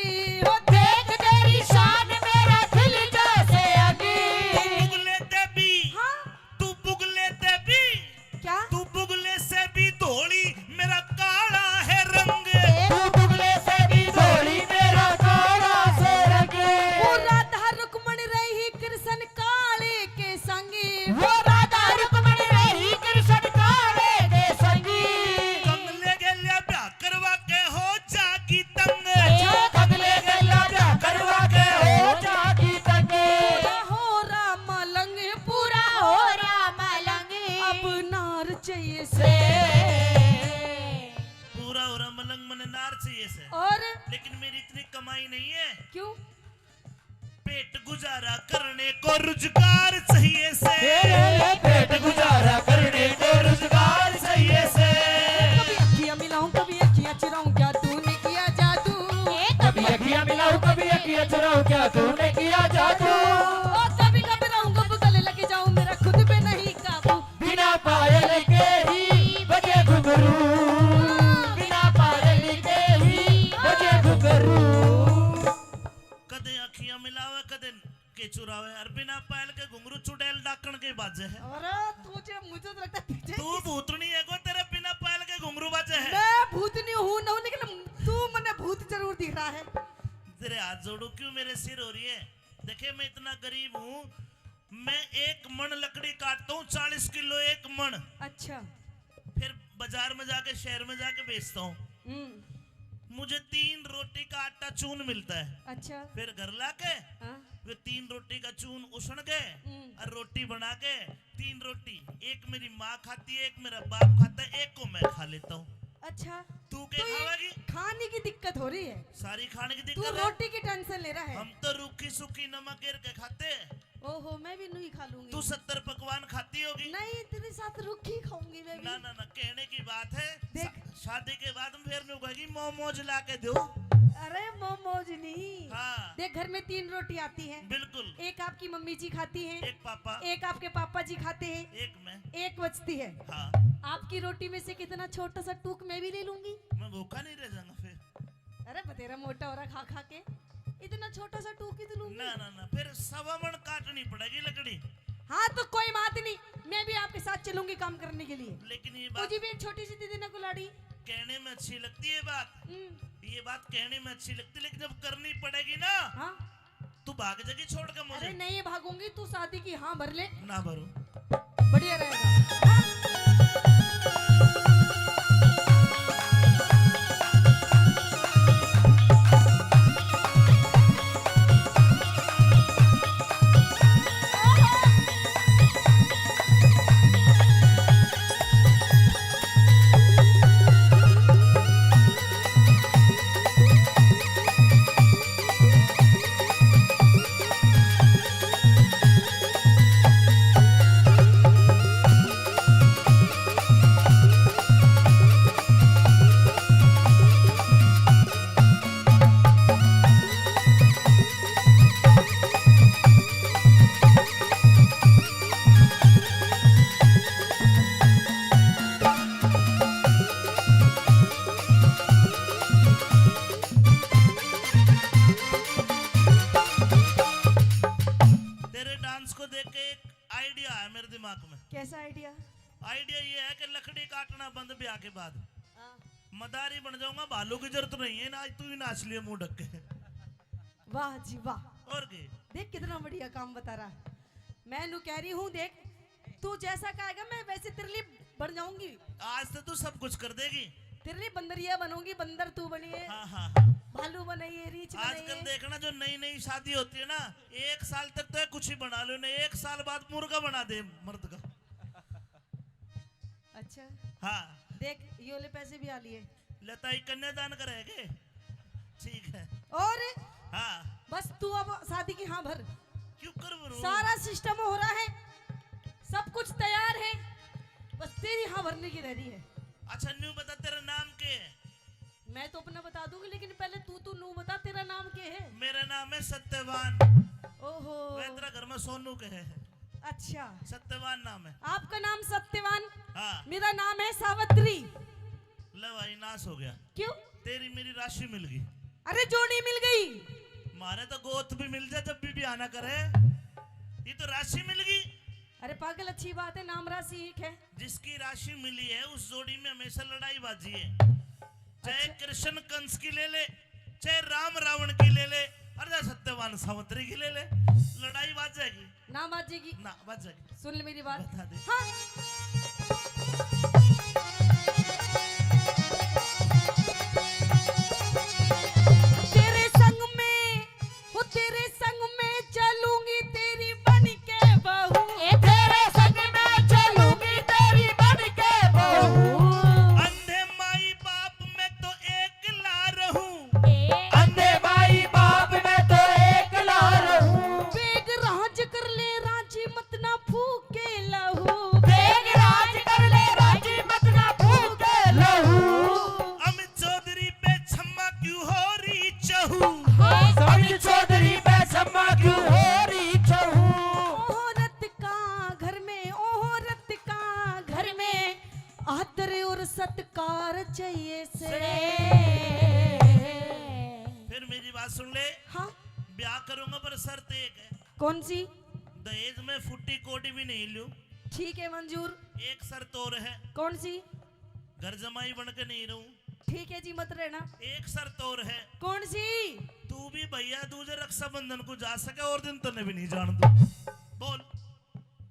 वो देख तेरी शान मेरा खिल जा से अंग। तू बुगले देवी। हाँ। तू बुगले देवी। क्या? तू बुगले से भी धोली, मेरा काला है रंग। तू बुगले से भी धोली, मेरा काला से रंग। वो राधा रुक्मण रही कृष्ण काले के संग। वो राधा रुक्मण रही कृष्ण काले के संग। कंगले गेल्या ब्याह करवा के हो जागी तंग। अच्छा। कंगले गेल्या ब्याह करवा के हो जागी तंग। पूरा हो राम लंग, पूरा हो राम लंग। अब नार चाहिए से। पूरा हो राम लंग, मने नार चाहिए से। और? लेकिन मेरी इतनी कमाई नहीं है। क्यों? पेट गुजारा करने को रुजगार चाहिए से। ए, ए, ए, पेट गुजारा करने को रुजगार चाहिए से। कभी अखियां मिलाऊं, कभी अखियां चुराऊं, क्या तूने किया जादू? ए, कभी अखियां मिलाऊं, कभी अखियां चुराऊं, क्या तूने किया जादू? ओ, कभी घबराऊं, कब गले लग जाऊं, मेरा खुद पे नहीं काबू। बिना पायल के ही बजे घुंघरू, बिना पायल के ही बजे घुंघरू। कदे अखियां मिलावे, कदे के चुरावे, और बिना पायल के घुंघरू चुड़ैल डाकण के बाजे है। अरे तुझे, मुझे तो लगता है तुझे तू किस- भूतनी है को, तेरे बिना पायल के घुंघरू बाजे है। मैं भूतनी हूँ ना, लेकिन तू मने भूत जरूर दिख रहा है। तेरे हाथ जोड़ू, क्यों मेरे सिर हो रही है? देखे, मैं इतना गरीब हूँ, मैं एक मण लकड़ी काटता हूँ, चालीस किलो एक मण। अच्छा। फिर बाजार में जाके, शहर में जाके बेचता हूँ। हम्म। मुझे तीन रोटी का आटा चून मिलता है। अच्छा। फिर घर लाके हाँ। वे तीन रोटी का चून उसण के हम्म। और रोटी बना के, तीन रोटी, एक मेरी माँ खाती है, एक मेरा बाप खाता है, एक को मैं खा लेता हूँ। अच्छा। तू क्या तो ये खावेगी? खाने की दिक्कत हो रही है। सारी खाने की तू दिक्कत है। रोटी की टेंशन ले रहा है। हम तो रूखी सूखी नमक गिर के खाते हैं। ओहो, मैं भी नहीं खा लूंगी। तू सत्तर पकवान खाती होगी। नहीं, तेरे साथ रूखी खाऊंगी मैं भी। ना, ना, ना, कहने की बात है। देख। शा-, शादी के बाद में फिर न्यू कहेगी, "मोमोज ला के दो।" अरे, मोमोज नहीं। हाँ। देख, घर में तीन रोटी आती है। बिल्कुल। एक आपकी मम्मी जी खाती हैं, एक पापा। एक आपके पापा जी खाते हैं, एक मैं। एक बचती है। हाँ। आपकी रोटी में से कितना छोटा सा टूक मैं भी ले लूंगी। मैं भूखा नहीं रह जाऊंगा फिर। अरे, बतेरा मोटा हो रहा खा खा के, इतना छोटा सा टूक ही तो लूंगी। ना, ना, ना, फिर सवा मण काटनी पड़ेगी लकड़ी। हाँ, तो कोई बात नहीं, मैं भी आपके साथ चलूंगी काम करने के लिए। लेकिन ये बात मुझे भी एक छोटी सी दे देना कुलाड़ी। कहने में अच्छी लगती है बात, हम्म। ये बात कहने में अच्छी लगती, लेकिन जब करनी पड़ेगी ना, हाँ। तू भाग जाएगी छोड़ के मुझे। अरे नहीं भागूंगी, तू शादी की हाँ भर ले। ना भरूं। बढ़िया रहेगा। कैसा आइडिया? आइडिया ये है कि लकड़ी काटना बंद ब्याह के बाद। हाँ। मदारी बन जाऊंगा, भालू की जरूरत नहीं है ना, आज तू ही नाच लिए मुंह ढक के। वाह जी वाह। और की? देख कितना बढ़िया काम बता रहा है। मैं नू कह रही हूँ, देख तू जैसा कहेगा मैं वैसे तेरे लिए बन जाऊंगी। आज तो तू सब कुछ कर देगी। तेरे लिए बंदरिया बनूंगी, बंदर तू बनिए। हाँ, हाँ, हाँ। भालू बनाइए, रीछ बनाइए। आजकल देखना जो नई नई शादी होती है ना, एक साल तक तो कुछ ही बना लो, नहीं एक साल बाद मुर्गा बना दे मर्द का। अच्छा। हाँ। देख, ये वाले पैसे भी आ लिए। लताई कन्यादान करेगे। ठीक है। और हाँ। बस तू अब शादी की हाँ भर। क्यों कर भरूं? सारा सिस्टम हो रहा है, सब कुछ तैयार है, बस तेरी हाँ भरने की रह रही है। अच्छा, न्यू बता, तेरा नाम के है? मैं तो अपना बता दूंगी, लेकिन पहले तू, तू नू बता, तेरा नाम के है? मेरा नाम है सत्यवान। ओहो। वह तेरा घर में सोनू के है। अच्छा। सत्यवान नाम है। आपका नाम सत्यवान? हाँ। मेरा नाम है सावित्री। ले भाई, नाश हो गया। क्यों? तेरी मेरी राशि मिल गई। अरे, जोड़ी मिल गई। मारे तो गोत भी मिल जाए जब भी ब्याह ना करे, ये तो राशि मिल गई। अरे पागल, अच्छी बात है, नाम राशि एक है। जिसकी राशि मिली है, उस जोड़ी में हमेशा लड़ाई बाजी है। चाहे अच्छा। कृष्ण कंस की ले ले, चाहे राम रावण की ले ले, अरे सत्यवान सावित्री की ले ले, लड़ाई बाजेगी? ना बाजेगी। ना बाजेगी। सुन ले मेरी बात। बता दे। हाँ। तेरे संग में, वो तेरे संग में चलूंगी तेरी बन के बहू। ए, तेरे संग में चलूंगी तेरी बन के बहू। अंधे माई बाप में तो एकला रहूं। ए, अंधे माई बाप में तो एकला रहूं। बेग राज कर ले राजी मत ना फूके लहू। बेग राज कर ले राजी मत ना फूके लहू। अमित चौधरी पे छम्मा क्यों हो रही चहू? अमित चौधरी पे छम्मा क्यों हो रही चहू? औरत का घर में, औरत का घर में आदर और सत्कार चाहिए से। फिर मेरी बात सुन ले। हाँ। ब्याह करूंगा पर शर्त एक है। कौन सी? दहेज में फुट्टी कोड़ी भी नहीं लूं। ठीक है, मंजूर। एक शर्त और है। कौन सी? घर जमाई बन के नहीं रहूं। ठीक है जी, मत रहना। एक शर्त और है। कौन सी? तू भी भैया दूज रक्षाबंधन को जा सके और दिन तन्ने भी नहीं जान दूं। बोल।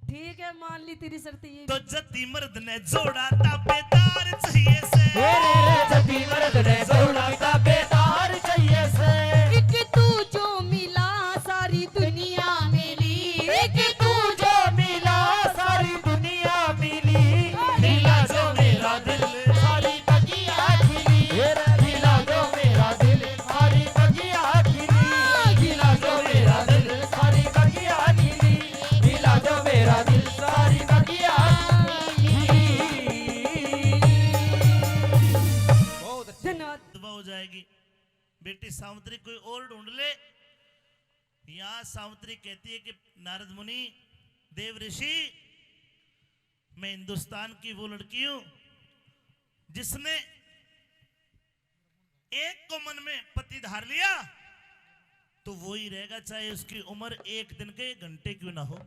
ठीक है, मान ली तेरी शर्त ये तो भी। जति मर्द ने जोड़ा ताबेदार चाहिए से। रे, रे, रे, जति मर्द ने जोड़ा ताबेदार चाहिए से। एक तू जो मिला सारी दुनिया मिली। एक तू जो मिला सारी दुनिया मिली। हिला जो मेरा दिल सारी बगिया खिली। हिला जो मेरा दिल सारी बगिया खिली। हिला जो मेरा दिल सारी बगिया खिली। हिला जो मेरा दिल सारी बगिया खिली। बहुत अच्छा। धन्यवाद। दुआ हो जाएगी। बेटी सावित्री कोई और ढूंढ ले। यहाँ सावित्री कहती है कि नारद मुनि, देव ऋषि, मैं हिंदुस्तान की वो लड़की हूं जिसने एक को मन में पति धार लिया तो वो ही रहेगा, चाहे उसकी उम्र एक दिन के एक घंटे क्यों ना हो।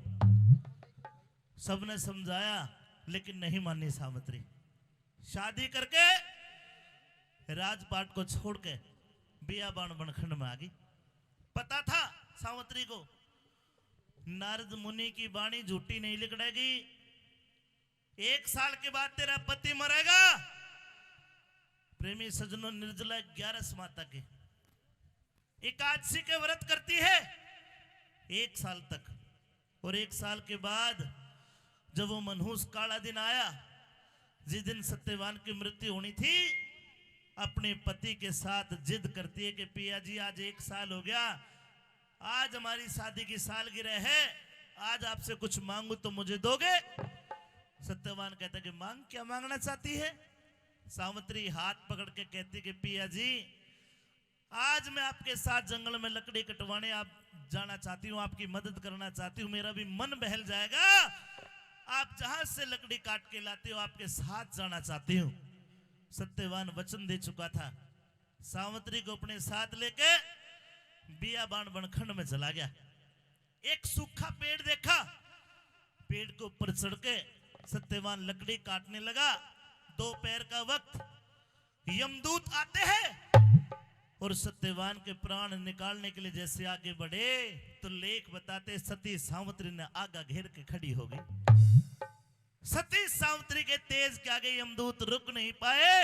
सबने समझाया लेकिन नहीं मानी सावित्री। शादी करके राजपाट को छोड़ के बियाबान बनखंड में आ गई। पता था सावित्री को नारद मुनि की बाणी झूठी नहीं लिकड़ेगी। एक साल के बाद तेरा पति मरेगा। प्रेमी सज्जनों, निर्जला ग्यारस माता के एकादशी के व्रत करती है एक साल तक, और एक साल के बाद जब वो मनहूस काला दिन आया, जिस दिन सत्यवान की मृत्यु होनी थी, अपने पति के साथ जिद करती है कि पिया जी, आज एक साल हो गया, आज हमारी शादी की सालगिरह है, आज आपसे कुछ मांगू तो मुझे दोगे? सत्यवान कहता कि मांग, क्या मांगना चाहती है? सावित्री हाथ पकड़ के कहती कि पिया जी, आज मैं आपके साथ जंगल में लकड़ी कटवाने आप जाना चाहती हूँ, आपकी मदद करना चाहती हूँ, मेरा भी मन बहल जाएगा। आप जहां से लकड़ी काट के लाते हो, आपके साथ जाना चाहती हूँ। सत्यवान वचन दे चुका था। सावित्री को अपने साथ लेके बियाबान बनखंड में चला गया। एक सूखा पेड़ देखा, पेड़ के ऊपर चढ़ के सत्यवान लकड़ी काटने लगा। दोपहर का वक्त यमदूत आते हैं और सत्यवान के प्राण निकालने के लिए जैसे आगे बढ़े, तो लेख बताते, सती सावित्री ने आगा घेर के खड़ी हो गई। सती सावित्री के तेज के आगे यमदूत रुक नहीं पाए।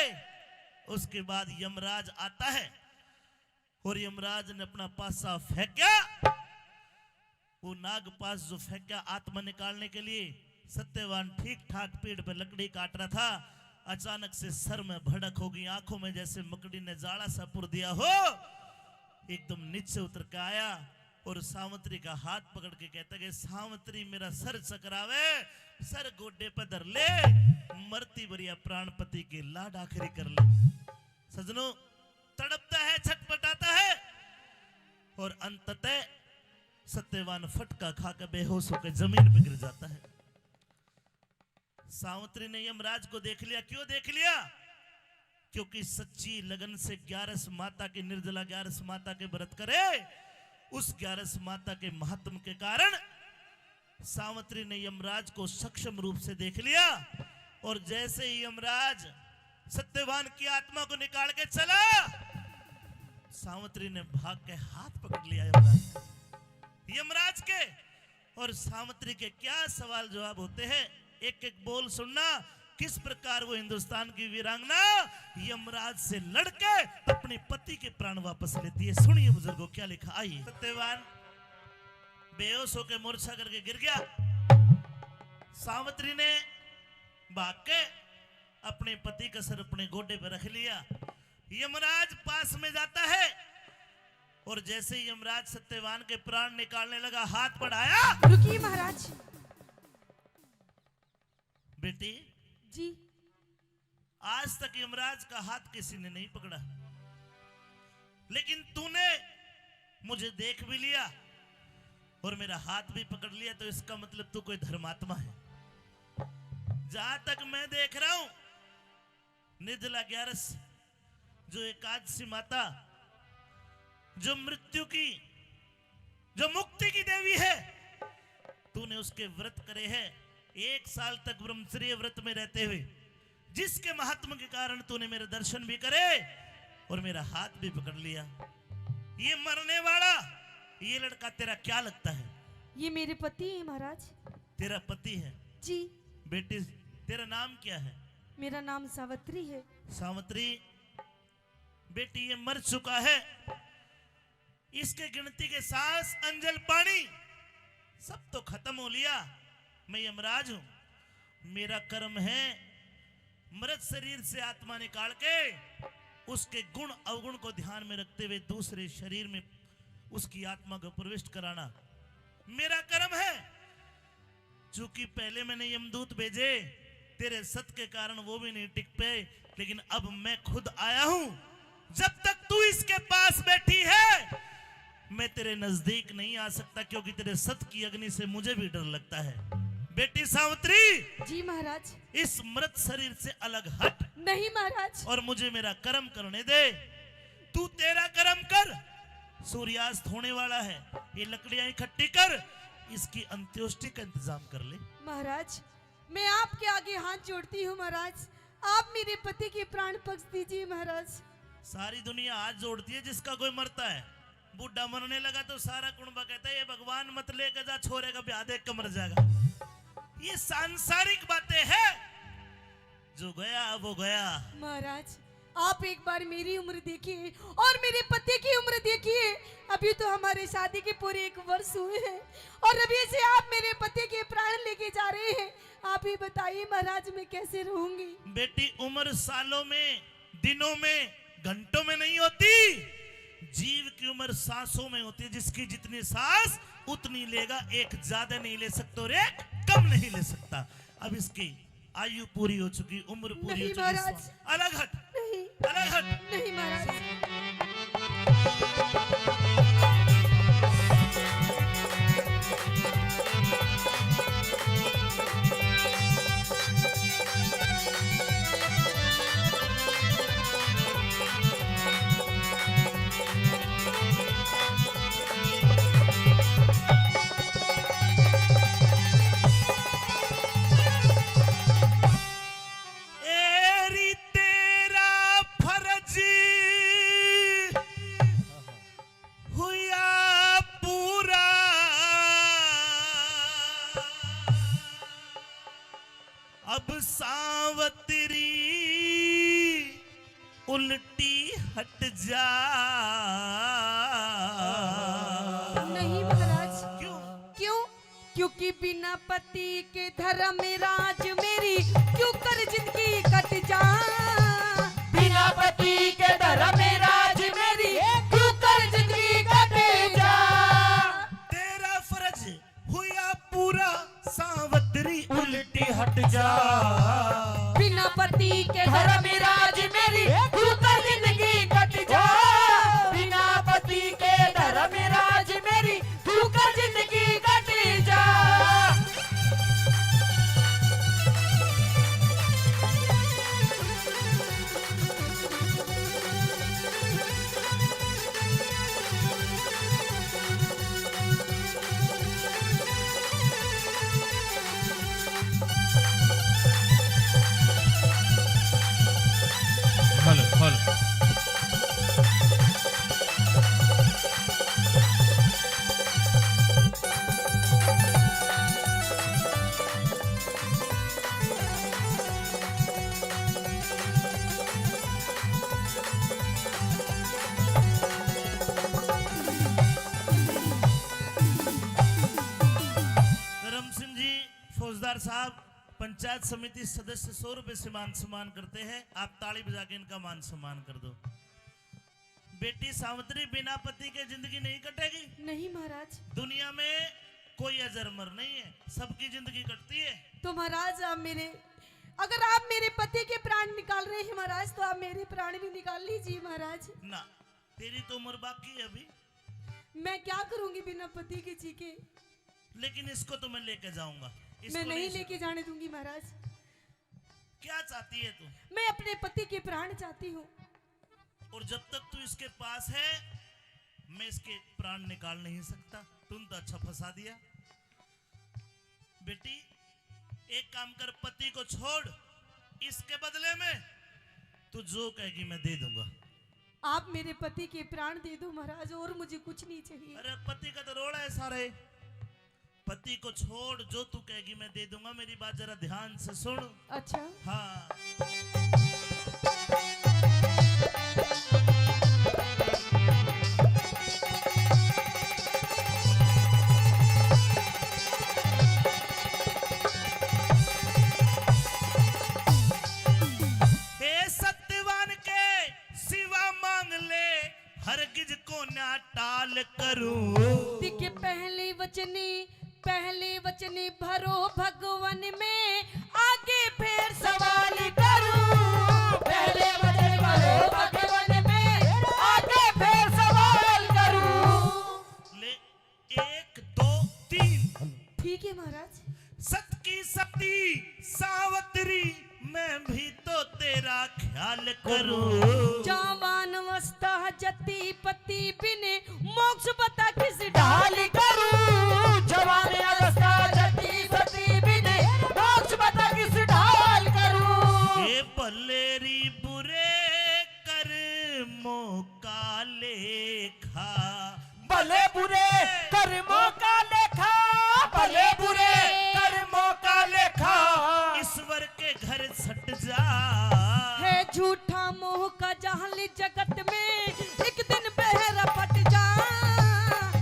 उसके बाद यमराज आता है और यमराज ने अपना पासा फेंका, वो नागपाश जो फेंका आत्मा निकालने के लिए, सत्यवान ठीक ठाक पेड़ पे लकड़ी काट रहा था। अचानक से सर में भड़क हो गई, आंखों में जैसे मकड़ी ने जाला सा पुर दिया हो। एकदम नीचे उतर के आया और सावित्री का हाथ पकड़ के कहता कि सावित्री, मेरा सर चकरावे, सर गोडे पे धर ले, मरती बरिया प्राणपति के लाड आखिरी कर ले। सजनों, तड़पता है, छटपटाता है और अंततः सत्यवान फटका खा के बेहोश होकर जमीन पर गिर जाता है। सावित्री ने यमराज को देख लिया। क्यों देख लिया? क्योंकि सच्ची लगन से ग्यारस माता के, निर्जला ग्यारस माता के व्रत करे, उस ग्यारस माता के महात्म के कारण सावित्री ने यमराज को सक्षम रूप से देख लिया। और जैसे ही यमराज सत्यवान की आत्मा को निकाल के चला, सावित्री ने भाग के हाथ पकड़ लिया यमराज का, यमराज के। और सावित्री के क्या सवाल जवाब होते हैं, एक एक बोल सुनना। किस प्रकार वो हिंदुस्तान की वीरांगना यमराज से लड़के अपने पति के प्राण वापस लेती है। सुनिए बुजुर्गों, क्या लिखा, आइए। सत्यवान बेहोश होकर मूर्छा करके गिर गया। सावित्री ने भाग के अपने पति का सर अपने गोडे पर रख लिया। यमराज पास में जाता है और जैसे ही यमराज सत्यवान के प्राण निकालने लगा, हाथ बढ़ाया। रुकिए महाराज। बेटी जी। आज तक यमराज का हाथ किसी ने नहीं पकड़ा, लेकिन तूने मुझे देख भी लिया और मेरा हाथ भी पकड़ लिया, तो इसका मतलब तू कोई धर्मात्मा है। जहां तक मैं देख रहा हूं, निर्जला ग्यारस, जो एकादशी माता, जो मृत्यु की, जो मुक्ति की देवी है, तूने उसके व्रत करे हैं। एक साल तक ब्रह्मचर्य व्रत में रहते हुए जिसके महात्म के कारण तूने मेरे दर्शन भी करे और मेरा हाथ भी पकड़ लिया, ये मरने वाला, ये लड़का तेरा क्या लगता है? ये मेरे पति हैं महाराज। तेरा पति है? जी। बेटी, तेरा नाम क्या है? मेरा नाम सावित्री है। सावित्री, बेटी, ये मर चुका है, इसके गिनती के सांस, अंजल, पानी सब तो खत्म हो लिया। मैं यमराज हूं, मेरा कर्म है मृत शरीर से आत्मा निकाल के उसके गुण अवगुण को ध्यान में रखते हुए दूसरे शरीर में उसकी आत्मा को प्रविष्ट कराना मेरा कर्म है। चूंकि पहले मैंने यमदूत भेजे, तेरे सत के कारण वो भी नहीं टिक पाए, लेकिन अब मैं खुद आया हूं। जब तक तू इसके पास बैठी है, मैं तेरे नजदीक नहीं आ सकता, क्योंकि तेरे सत की अग्नि से मुझे भी डर लगता है। बेटी सावित्री, जी महाराज। इस मृत शरीर से अलग हट। नहीं महाराज। और मुझे मेरा कर्म करने दे। तू तेरा कर्म कर, सूर्यास्त होने वाला है, ये लकड़ियां इकट्ठी कर, इसकी अंत्येष्टि का इंतजाम कर ले। महाराज, मैं आपके आगे हाथ जोड़ती हूँ महाराज, आप मेरे पति के प्राण पक्ष दीजिए महाराज। सारी दुनिया हाथ जोड़ती है जिसका कोई मरता है। बूढ़ा मरने लगा तो सारा कुणबा कहता है, "ये भगवान मत लेके जा, छोरे का ब्याह देख के मर जाएगा।" ये सांसारिक बातें हैं, जो गया वो गया। महाराज, आप एक बार मेरी उम्र देखिए और मेरे पति की उम्र देखिए। अभी तो हमारे शादी के पूरे एक वर्ष हुए हैं और अभी से आप मेरे पति के प्राण लेके जा रहे हैं। आप ही बताइए महाराज, मैं कैसे रहूंगी? बेटी, उम्र सालों में, दिनों में, घंटों में नहीं होती। जीव की उम्र सांसों में होती है। जिसकी जितनी सांस उतनी लेगा, एक ज्यादा नहीं ले सकता और एक कम नहीं ले सकता। अब इसकी आयु पूरी हो चुकी, उम्र पूरी हो चुकी। नहीं महाराज। अलग हट। नहीं। अलग हट। नहीं महाराज। अब सावतरी उल्टी हट जा। नहीं महाराज। क्यों? क्यों? क्योंकि बिना पति के धर्म राज मेरी क्यों कर जिंदगी कट जा। बिना पति के धर्म राज मेरी क्यों कर जिंदगी कट जा। तेरा फर्ज हुआ पूरा, सावतरी उल्टी हट जा। बिना पति के धर्म राज मेरी क्यों कर जिंदगी कट जा। बिना पति के धर्म राज मेरी क्यों कर जिंदगी कट जा। Hello, hello. करम सिंह जी, फौजदार साहब, पंचायत समिति सदस्य, सौ रुपए से मान सम्मान करते हैं। आप ताली बजा के इनका मान सम्मान कर दो। बेटी सावित्री, बिना पति के जिंदगी नहीं कटेगी। नहीं महाराज। दुनिया में कोई अजर अमर नहीं है, सबकी जिंदगी कटती है। तो महाराज, आप मेरे, अगर आप मेरे पति के प्राण निकाल रहे हैं महाराज, तो आप मेरे प्राण भी निकाल लीजिए महाराज। ना, तेरी तो उम्र बाकी है अभी। मैं क्या करूंगी बिना पति के जी के? लेकिन इसको तो मैं लेके जाऊंगा, इसको मैं नहीं लेके जाने दूंगी महाराज। क्या चाहती है तू? मैं अपने पति के प्राण चाहती हूँ। और जब तक तू इसके पास है, मैं इसके प्राण निकाल नहीं सकता। तूने तो अच्छा फंसा दिया। बेटी, एक काम कर, पति को छोड़, इसके बदले में तू जो कहेगी मैं दे दूंगा। आप मेरे पति के प्राण दे दो महाराज, और मुझे कुछ नहीं चाहिए। अरे, पति का तो रोड़ा है सारे। पति को छोड़, जो तू कहेगी मैं दे दूंगा। मेरी बात जरा ध्यान से सुन। अच्छा। हाँ। हे सत्यवान के सिवा मांग ले, हरगिज को ना टाल करूं। दिखे पहली वचनी, पहली वचनी भरो भगवन में, आगे फिर सवाल करूं। पहले वचन भरो भगवन में, आगे फिर सवाल करूं। ले, एक, दो, तीन। ठीक है महाराज। सत की सती सावतरी, मैं भी तो तेरा ख्याल करूं। जवान अवस्था जती पति बिन, मोक्ष बता किस ढाल करूं। जवान अवस्था जती पति बिन, मोक्ष बता किस ढाल करूं। ए भलेरी बुरे कर्मों का लेखा, भले बुरे कर्मों का लेखा, भले बुरे कर्मों का लेखा, ईश्वर के घर सट जा। है झूठा मोह का जाल जगत में, एक दिन बहरा फट जा।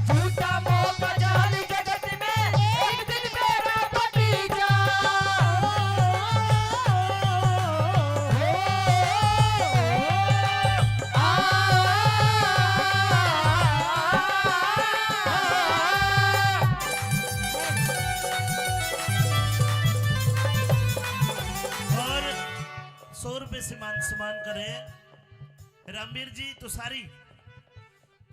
झूठा मोह का जाल जगत में, एक दिन बहरा फट जा। और सौ रुपए से मान सम्मान करे रामवीर जी तुषारी,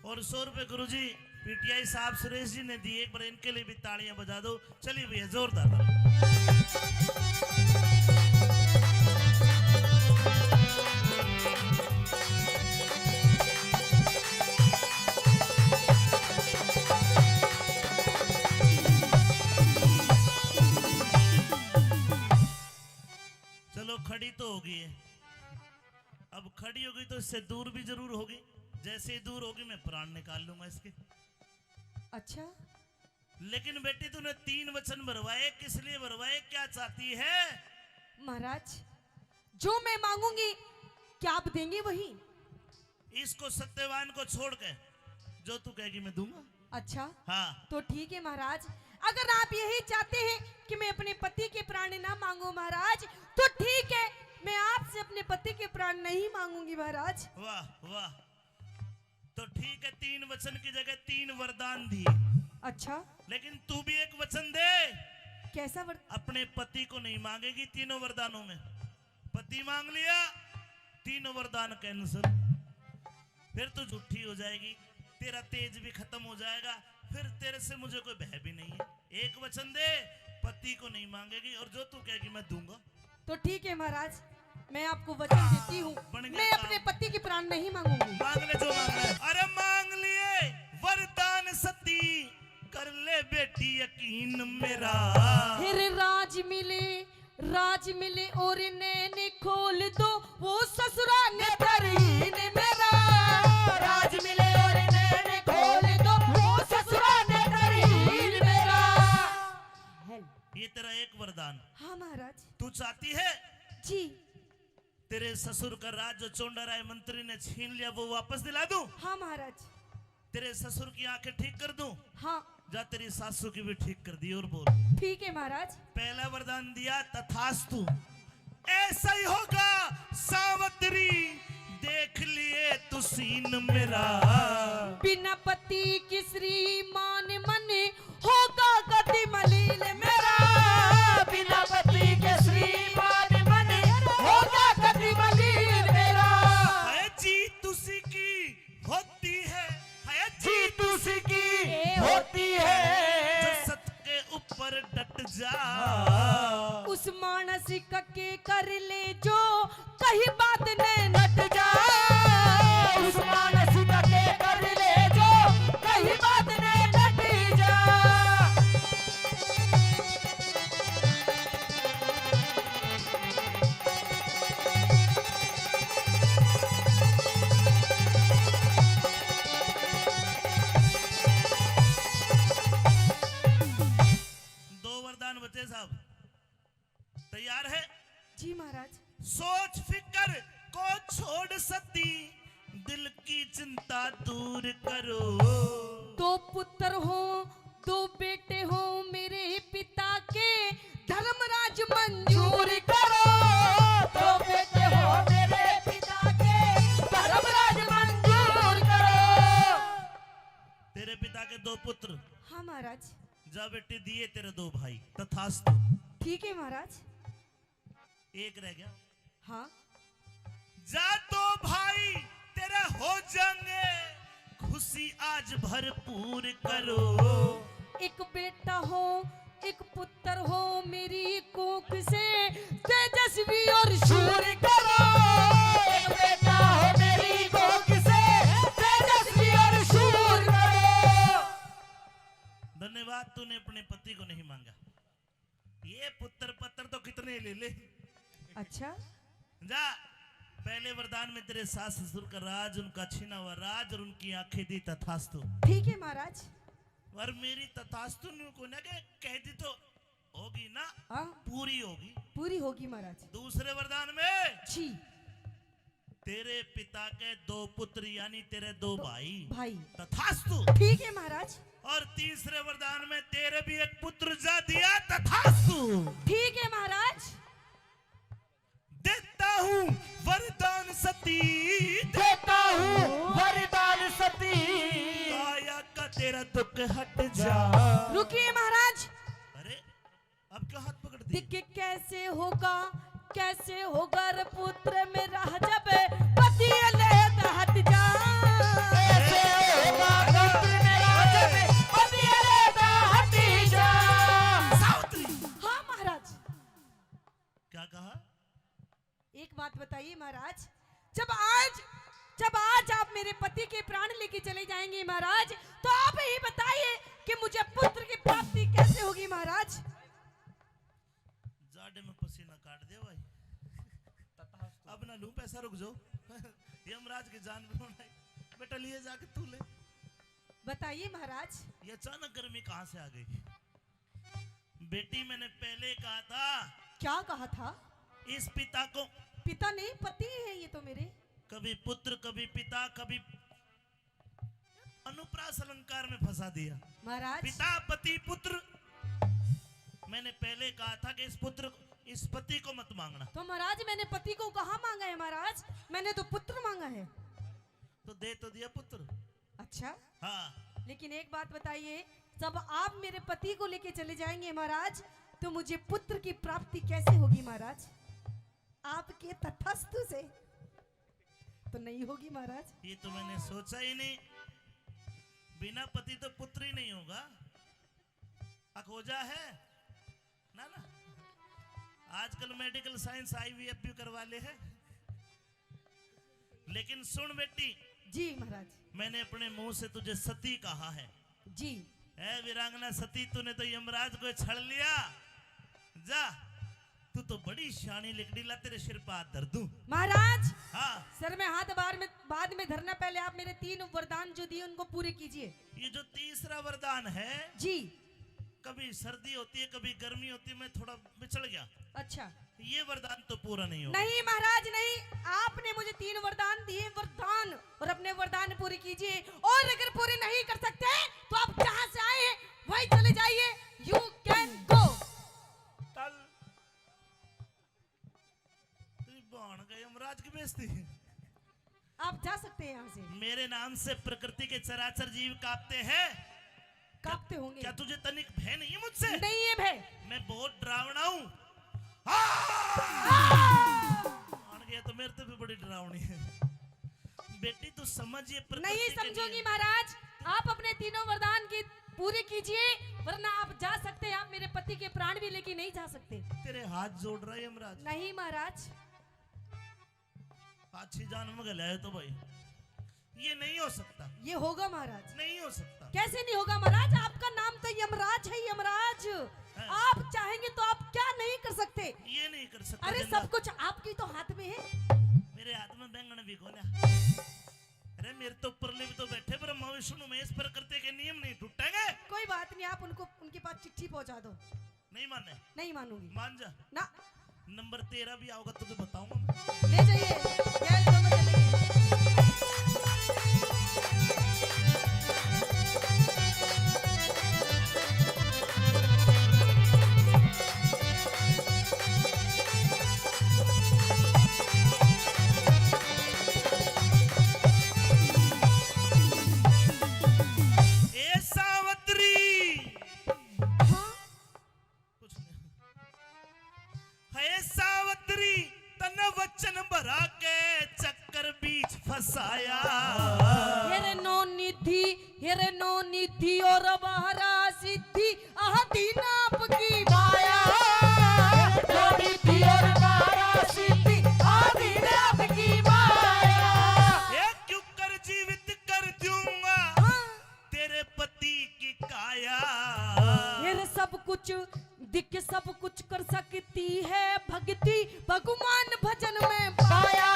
और सौ रुपए गुरुजी पीटीआई साहब सुरेश जी ने दिए। एक बार इनके लिए भी तालियां बजा दो। चलिए भैया, जोरदार ताली। चलो, खड़ी तो हो गई है, अब खड़ी हो गई तो इससे दूर भी जरूर होगी। जैसे ही दूर होगी, मैं प्राण निकाल लूंगा इसके। अच्छा। लेकिन बेटी, तूने तीन वचन भरवाए, किस लिए भरवाए, क्या चाहती है? महाराज, जो मैं मांगूंगी, क्या आप देंगे वही? इसको सत्यवान को छोड़ के जो तू कहेगी मैं दूंगा। अच्छा, हाँ। तो ठीक है महाराज, अगर आप यही चाहते हैं कि मैं अपने पति के प्राण ना मांगू महाराज, तो ठीक है, मैं आपसे अपने पति के प्राण नहीं मांगूंगी महाराज। वाह, वाह। तो ठीक है, तीन वचन की जगह तीन वरदान दिए। अच्छा। लेकिन तू भी एक वचन दे। कैसा वर- अपने पति को नहीं मांगेगी तीनों वरदानों में। पति मांग लिया, तीनों वरदान कैंसिल। फिर तू झूठी हो जाएगी, तेरा तेज भी खत्म हो जाएगा, फिर तेरे से मुझे कोई भय भी नहीं है। एक वचन दे, पति को नहीं मांगेगी और जो तू कहेगी मैं दूंगा। तो ठीक है महाराज, मैं आपको वचन देती हूँ, बन गया मैं काम। अपने पति के प्राण नहीं मांगूंगी। मांग ले जो मांगना है। अरे मांग लिए वरदान सती, कर ले बेटी यकीन मेरा। फिर राज मिले, राज मिले और नैन खोल दो, वो ससुरा ने तरीन मेरा। राज मिले और नैन खोल दो, वो ससुरा ने तरीन मेरा। ये तेरा एक वरदान। हाँ महाराज। तू चाहती है जी। तेरे ससुर का राज जो चोंडा राय मंत्री ने छीन लिया, वो वापस दिला दूं? हाँ महाराज। तेरे ससुर की आंखें ठीक कर दूं? हाँ। जा, तेरी सासू की भी ठीक कर दी। और बोल। ठीक है महाराज। पहला वरदान दिया, तथास्तु। ऐसा ही होगा सावित्री, देख लिए तू सीन मेरा। बिना पति के श्रीमान मन होगा कति मलिन मेरा। बिना पति के श्रीमान मन होगा कति मलिन मेरा। है जीत उसी की होती है, है जीत उसी की होती है। जो सत के ऊपर डट जा। उस मानस का के कर ले जो कहीं बात ने नट जा। उस मानस का के कर ले जो कहीं बात ने नट जा। दो वरदान बचे साहब, तैयार है? जी महाराज। सोच फिकर को छोड़ सती, दिल की चिंता दूर करो। दो पुत्र हो, दो बेटे हो मेरे पिता के, धर्मराज मंजूर करो। दो बेटे हो मेरे पिता के, धर्मराज मंजूर करो। तेरे पिता के दो पुत्र। हाँ महाराज। जा बेटी, दिए तेरे दो भाई, तथास्तु। ठीक है महाराज। एक रह गया। हाँ। जा, दो भाई तेरे हो जाएंगे, खुशी आज भरपूर करो। एक बेटा हो, एक पुत्र हो मेरी कोख से, तेजस्वी और शूर करो। एक बेटा हो मेरी कोख से, तेजस्वी और शूर करो। धन्यवाद, तूने अपने पति को नहीं मांगा। ये पुत्र पत्र तो कितने ले ले। अच्छा। जा, पहले वरदान में तेरे सास ससुर का राज, उनका छीना हुआ राज और उनकी आंखें दी, तथास्तु। ठीक है महाराज। और मेरी तथास्तु न्यू को ना के कह दी तो होगी ना, हाँ। पूरी होगी। पूरी होगी महाराज। दूसरे वरदान में जी। तेरे पिता के दो पुत्र, यानी तेरे दो भाई। भाई। तथास्तु। ठीक है महाराज। और तीसरे वरदान में तेरे भी एक पुत्र जा दिया, तथास्तु। ठीक है महाराज। देता हूँ वरदान सती, देता हूँ वरदान सती। काया का तेरा दुख हट जा। रुकिए महाराज। अरे, अब क्या हाथ पकड़ दी? देख कैसे होगा, कैसे होगा रे पुत्र मेरा जब पति अलहदा हट जा। कैसे होगा पुत्र मेरा जब पति अलहदा हट जा। सावित्री। हाँ महाराज। क्या कहा? एक बात बताइए महाराज, जब आज, जब आज आप मेरे पति के प्राण लेके चले जाएंगे महाराज, तो आप ही बताइए कि मुझे पुत्र की प्राप्ति कैसे होगी महाराज? जाड़े में पसीना काट दे भाई। अब ना लूं पैसा, रुक जाओ। यमराज की जान भी उड़ाई। बेटा, लिए जाके तू ले। बताइए महाराज। ये अचानक गर्मी कहाँ से आ गई? बेटी, मैंने पहले कहा था। क्या कहा था? इस पिता को पिता नहीं, पति है ये तो मेरे। कभी पुत्र, कभी पिता, कभी अनुप्रास अलंकार में फंसा दिया। महाराज। पिता, पति, पुत्र। मैंने पहले कहा था कि इस पुत्र, इस पति को मत मांगना। तो महाराज, मैंने पति को कहाँ मांगा है महाराज? मैंने तो पुत्र मांगा है। तो दे तो दिया पुत्र। अच्छा। हाँ। लेकिन एक बात बताइए, जब आप मेरे पति को लेके चले जाएंगे महाराज, तो मुझे पुत्र की प्राप्ति कैसे होगी महाराज? आपके तथास्तु से तो नहीं होगी महाराज। ये तो मैंने सोचा ही नहीं। बिना पति तो पुत्र ही नहीं होगा। अखोजा है ना, ना। आजकल मेडिकल साइंस आईवीएफ भी करवा ले है। लेकिन सुन बेटी, जी महाराज। मैंने अपने मुंह से तुझे सती कहा है। जी। ए वीरांगना सती, तूने तो यमराज को छल लिया। जा, तू तो बड़ी शानी लिकड़ी, ला तेरे सिर पे हाथ धर दूं। महाराज। हाँ। सर में हाथ बार में, बाद में धरना, पहले आप मेरे तीन वरदान जो दिए उनको पूरे कीजिए। ये जो तीसरा वरदान है जी। कभी सर्दी होती है, कभी गर्मी होती है, मैं थोड़ा बिचल गया। अच्छा। ये वरदान तो पूरा नहीं होगा। नहीं महाराज नहीं, आपने मुझे तीन वरदान दिए, वरदान, और अपने वरदान पूरे कीजिए, और अगर पूरे नहीं कर सकते तो आप जहां से आए हैं वहीं चले जाइए। You can go। तल तेरी बहन का यमराज की बेइज्जती। आप जा सकते हैं यहाँ से। मेरे नाम से प्रकृति के चराचर जीव कांपते हैं। कांपते होंगे। क्या तुझे तनिक भय नहीं है मुझसे? नहीं है भय। मैं बहुत डरावना हूँ। हाँ! हाँ! बहन का, ये तो मेरे से भी बड़ी डरावनी है। बेटी, तू समझ, ये प्रकृति नहीं के समझूंगी नियम। महाराज, आप अपने तीनों वरदान की पूरी कीजिए, वरना आप जा सकते हैं, आप मेरे पति के प्राण भी लेके नहीं जा सकते। तेरे हाथ जोड़ रहा है यमराज। नहीं महाराज। पाछी जान में गले तो भाई, ये नहीं हो सकता। ये होगा महाराज। नहीं हो सकता। कैसे नहीं होगा महाराज? आपका नाम तो यमराज है, यमराज। हाँ। आप चाहेंगे तो आप क्या नहीं कर सकते? ये नहीं कर सकता अरे जिंदा। सब कुछ आपकी तो हाथ में है। मेरे हाथ में बैंगन भी कोना। अरे मेरे तो ऊपर भी तो बैठे ब्रह्मा विष्णु महेश, प्रकृति के नियम नहीं टूटेंगे। कोई बात नहीं, आप उनको, उनके पास चिट्ठी पहुंचा दो। नहीं माने? नहीं मानूंगी। मान जा। ना। नंबर तेरह भी आओगा तो, तो बताऊंगा मैं। ले जाइए, गैल दोनों चलेंगे। ए सावत्री। हाँ? कुछ नहीं। हे सावत्री, तन वचन भरा के चक्कर बीच फंसाया। हेरे नौ निधि, हेरे नौ निधि और बारह सिद्धि, अधीन आपकी माया। नौ निधि और बारह सिद्धि, अधीन आपकी माया। हे क्यों कर जीवित कर दूंगा। हाँ। तेरे पति की काया। ये सब कुछ दिख, सब कुछ कर सकती है भक्ति, भगवान भजन में पाया।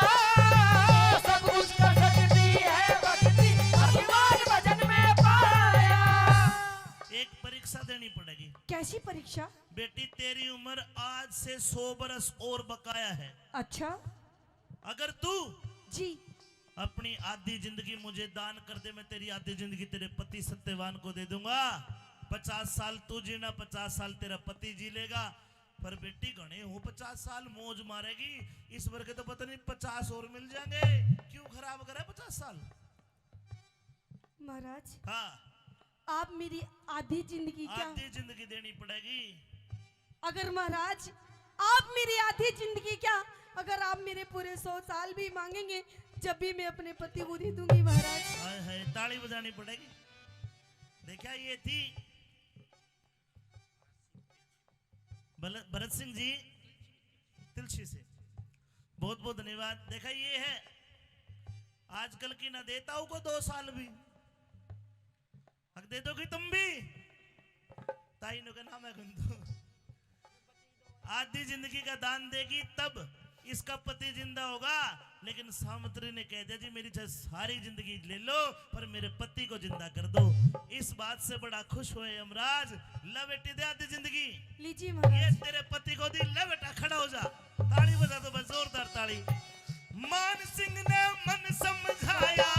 सब कुछ कर सकती है भक्ति, भगवान भजन में पाया। एक परीक्षा देनी पड़ेगी। कैसी परीक्षा? बेटी, तेरी उम्र आज से सौ बरस और बकाया है। अच्छा। अगर तू जी। अपनी आधी जिंदगी मुझे दान कर दे, मैं तेरी आधी जिंदगी तेरे पति सत्यवान को दे दूंगा। पचास साल तू जीना, पचास साल तेरा पति जी लेगा। पर बेटी, घणे हो पचास साल मौज मारेगी, इस वर्ग तो पता नहीं पचास और मिल जाएंगे। क्यों खराब करे पचास साल? महाराज, हाँ। आप मेरी आधी जिंदगी क्या? आधी जिंदगी देनी पड़ेगी। अगर महाराज, आप मेरी आधी जिंदगी क्या, अगर आप मेरे पूरे सौ साल भी मांगेंगे, जब भी मैं अपने पति को दे दूंगी महाराज। हाय हाय, ताली बजानी पड़ेगी। देखा, ये थी भल-, भरत सिंह जी तिलछी से, बहुत बहुत धन्यवाद। देखा, ये है आजकल की, ना देता हूं को दो साल भी, हक दे दोगी तुम भी। ताई नु के नाम है कुंदू। आधी जिंदगी का दान देगी तब, इसका पति जिंदा होगा, लेकिन सावित्री ने कह दिया, "जी, मेरी चाहे सारी जिंदगी ले लो, पर मेरे पति को जिंदा कर दो।" इस बात से बड़ा खुश हुए यमराज। ले बेटी, दे आधी जिंदगी। लीजिए महाराज। ये तेरे पति को दी, ले बेटा, खड़ा हो जा। ताली बजा दो बस, जोरदार ताली। मान सिंह ने मन समझाया।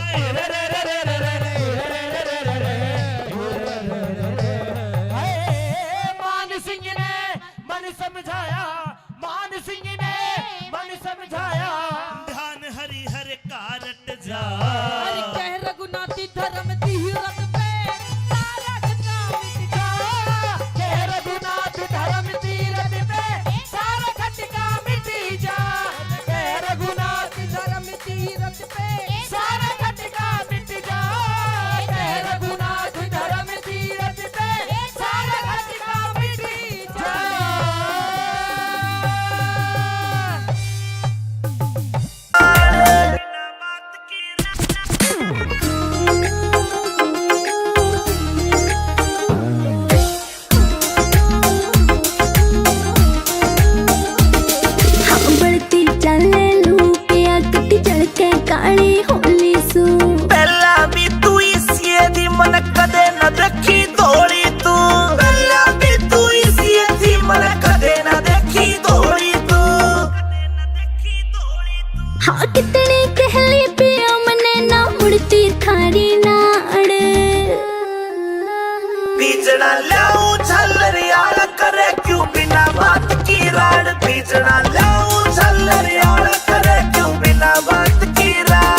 मान सिंह ने मन समझाया, मान सिंह ने मन समझाया। ध्यान हरि हर का रट जा। अरे कह रघुनाथी धर्म तीरथ पे सारा खटका मिट जा। कह रघुनाथ धर्म तीरथ पे सारा खटका मिट जा। कह रघुनाथ धर्म तीरथ पे सारा खटका मिट जा। कह रघुनाथ धर्म तीरथ पे सारा खटका मिट जा। हाँ, बढ़ती चाले लू पिया, कटी झलके काली होली सू। पहला भी तू इसी थी, मन कदे न देखी धोली तू। पहला भी तू इसी थी, मन कदे न देखी धोली तू। हाँ, कितनी कहली पिया मने ना मुड़ती थारी नाड़। बीजड़ा ल्याऊं झालरियाल करे क्यों बिना बात की राड़। बीजड़ा ल्याऊं झालरियाल करे क्यों बिना बात की राड़।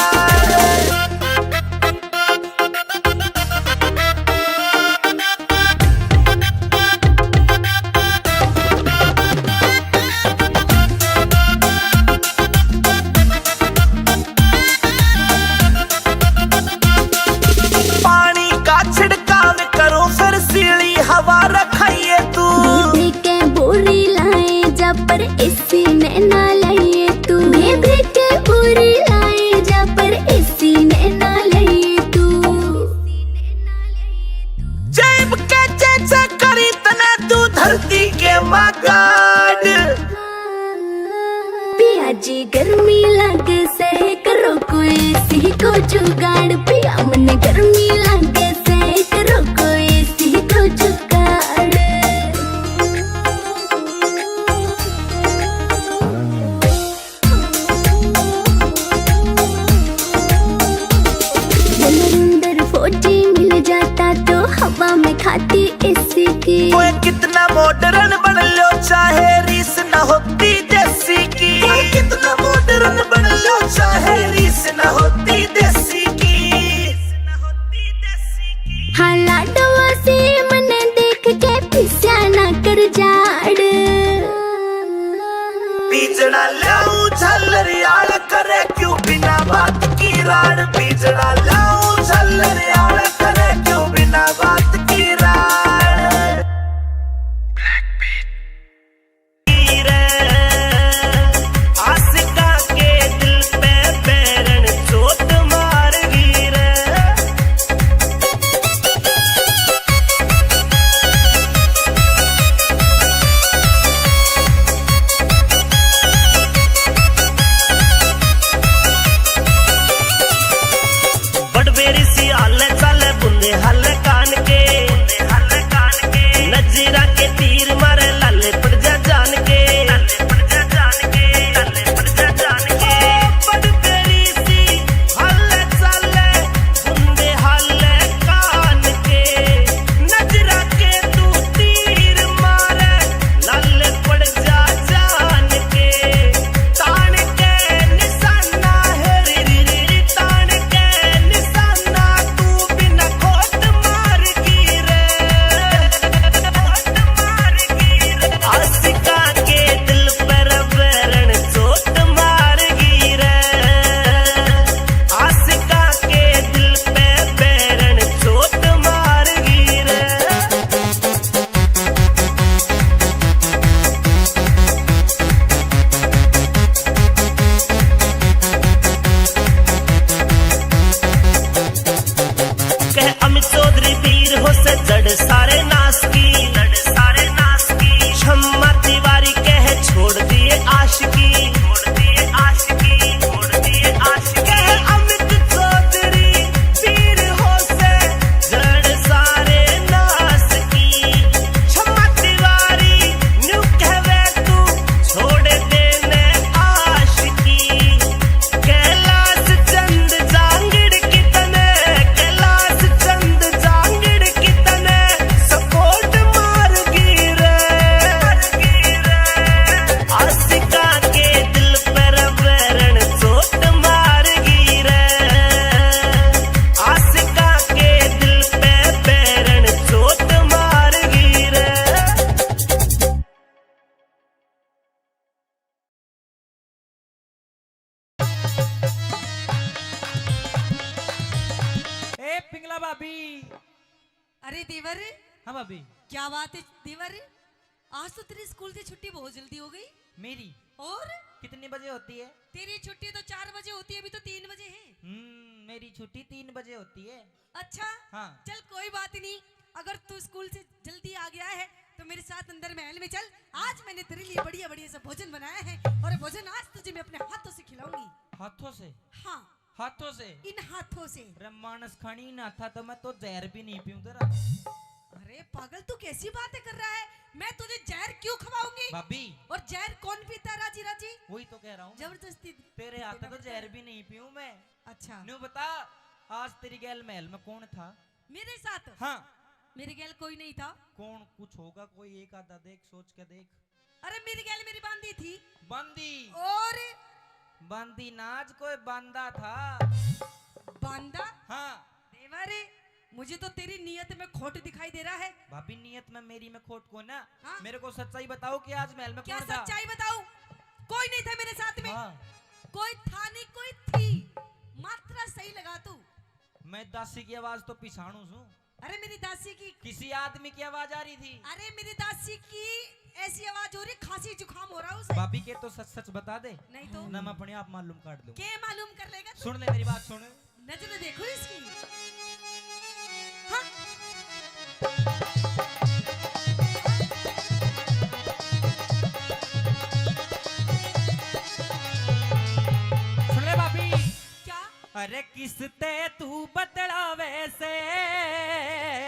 पानी का छिड़काव करो, फिर सीली हवा रखाइए तू। बेबे के बोरी लाए जा, पर एसी में ना लाइए तू। बेबे के बोरी लाए जा, पर एसी में ना लाइए तू। जैब के जैसे करी तने तू धरती के मागाड़। पिया जी गर्मी लागे से करो कोई सी को जुगाड़। पिया मन गर्मी लागे से करो कोई सी को जुगाड़। नरेंद्र फौजी मिल जाता तो हवा में खाती एसी की। ओए कितना मॉडर्न बन लो, चाहे रीस न होती देसी की। ओए कितना मॉडर्न बन लो, चाहे रीस न होती देसी की। हाँ, लाडवा से मने देख के पिस्या ना कर जाड़। बीजड़ा ल्याऊं झालरियाल करे क्यों बिना बात की राड़। बीजड़ा ल्याऊं झालरियाल करे क्यों बिना बात की राड़। आशिका के दिल पे बैरन चोट मार गई रे। भाभी। अरे देवर, हाँ भाभी। क्या बात है देवर, आज तो तेरी स्कूल से छुट्टी बहुत जल्दी हो गई। मेरी? और? कितने बजे होती है? तेरी छुट्टी तो चार बजे होती है, अभी तो तीन बजे है। हम्म, मेरी छुट्टी तीन बजे होती है। अच्छा? हाँ। चल कोई बात नहीं, अगर तू स्कूल से जल्दी आ गया है तो मेरे साथ अंदर महल में चल। आज मैंने तेरे लिए बढ़िया बढ़िया सा भोजन बनाया है और भोजन आज तुझे मैं अपने हाथों से खिलाऊंगी। हाथों से? हाँ। हाथों से? इन हाथों से। अरे मानस खानी ना था तो मैं तो जहर भी नहीं पीऊं तेरा। अरे पागल, तू कैसी बातें कर रहा है? मैं तुझे जहर क्यों खवाऊंगी? भाभी। और जहर कौन पीता है राजी राजी? वही तो कह रहा हूँ। जबरदस्ती। तेरे हाथ तो जहर भी नहीं पीऊं मैं। अच्छा। न्यू बता, आज तेरी गैल महल में कौन था? मेरे साथ? हाँ। मेरे गैल कोई नहीं था। कौन कुछ होगा, कोई एक आधा देख, सोच के देख। अरे मेरी गैल मेरी बांदी थी। बांदी? और? बांदी ना, आज कोई बांदा था। बांदा? हाँ। देवर, मुझे तो तेरी नीयत में खोट दिखाई दे रहा है। भाभी, नीयत में मेरी में खोट को ना। हाँ? मेरे को सच्चाई बताओ कि आज महल में क्या कौन था? सच्चाई बताऊं? कोई नहीं था मेरे साथ में। हाँ। कोई था नहीं, कोई थी। मात्रा सही लगा तू। मैं दासी की आवाज तो पिछाणू सूं। अरे मेरी दासी की। किसी आदमी की आवाज आ रही थी। अरे मेरी दासी की ऐसी आवाज हो रही, खांसी जुकाम हो रहा उसे। भाभी के तो सच सच बता दे। नहीं तो। ना मैं अपने आप मालूम काट लूं। के मालूम कर लेगा तू? सुन ले मेरी बात, सुन। नजर देखो इसकी। हाँ। सुन ले भाभी। क्या? अरे किसते तू बतलावे से?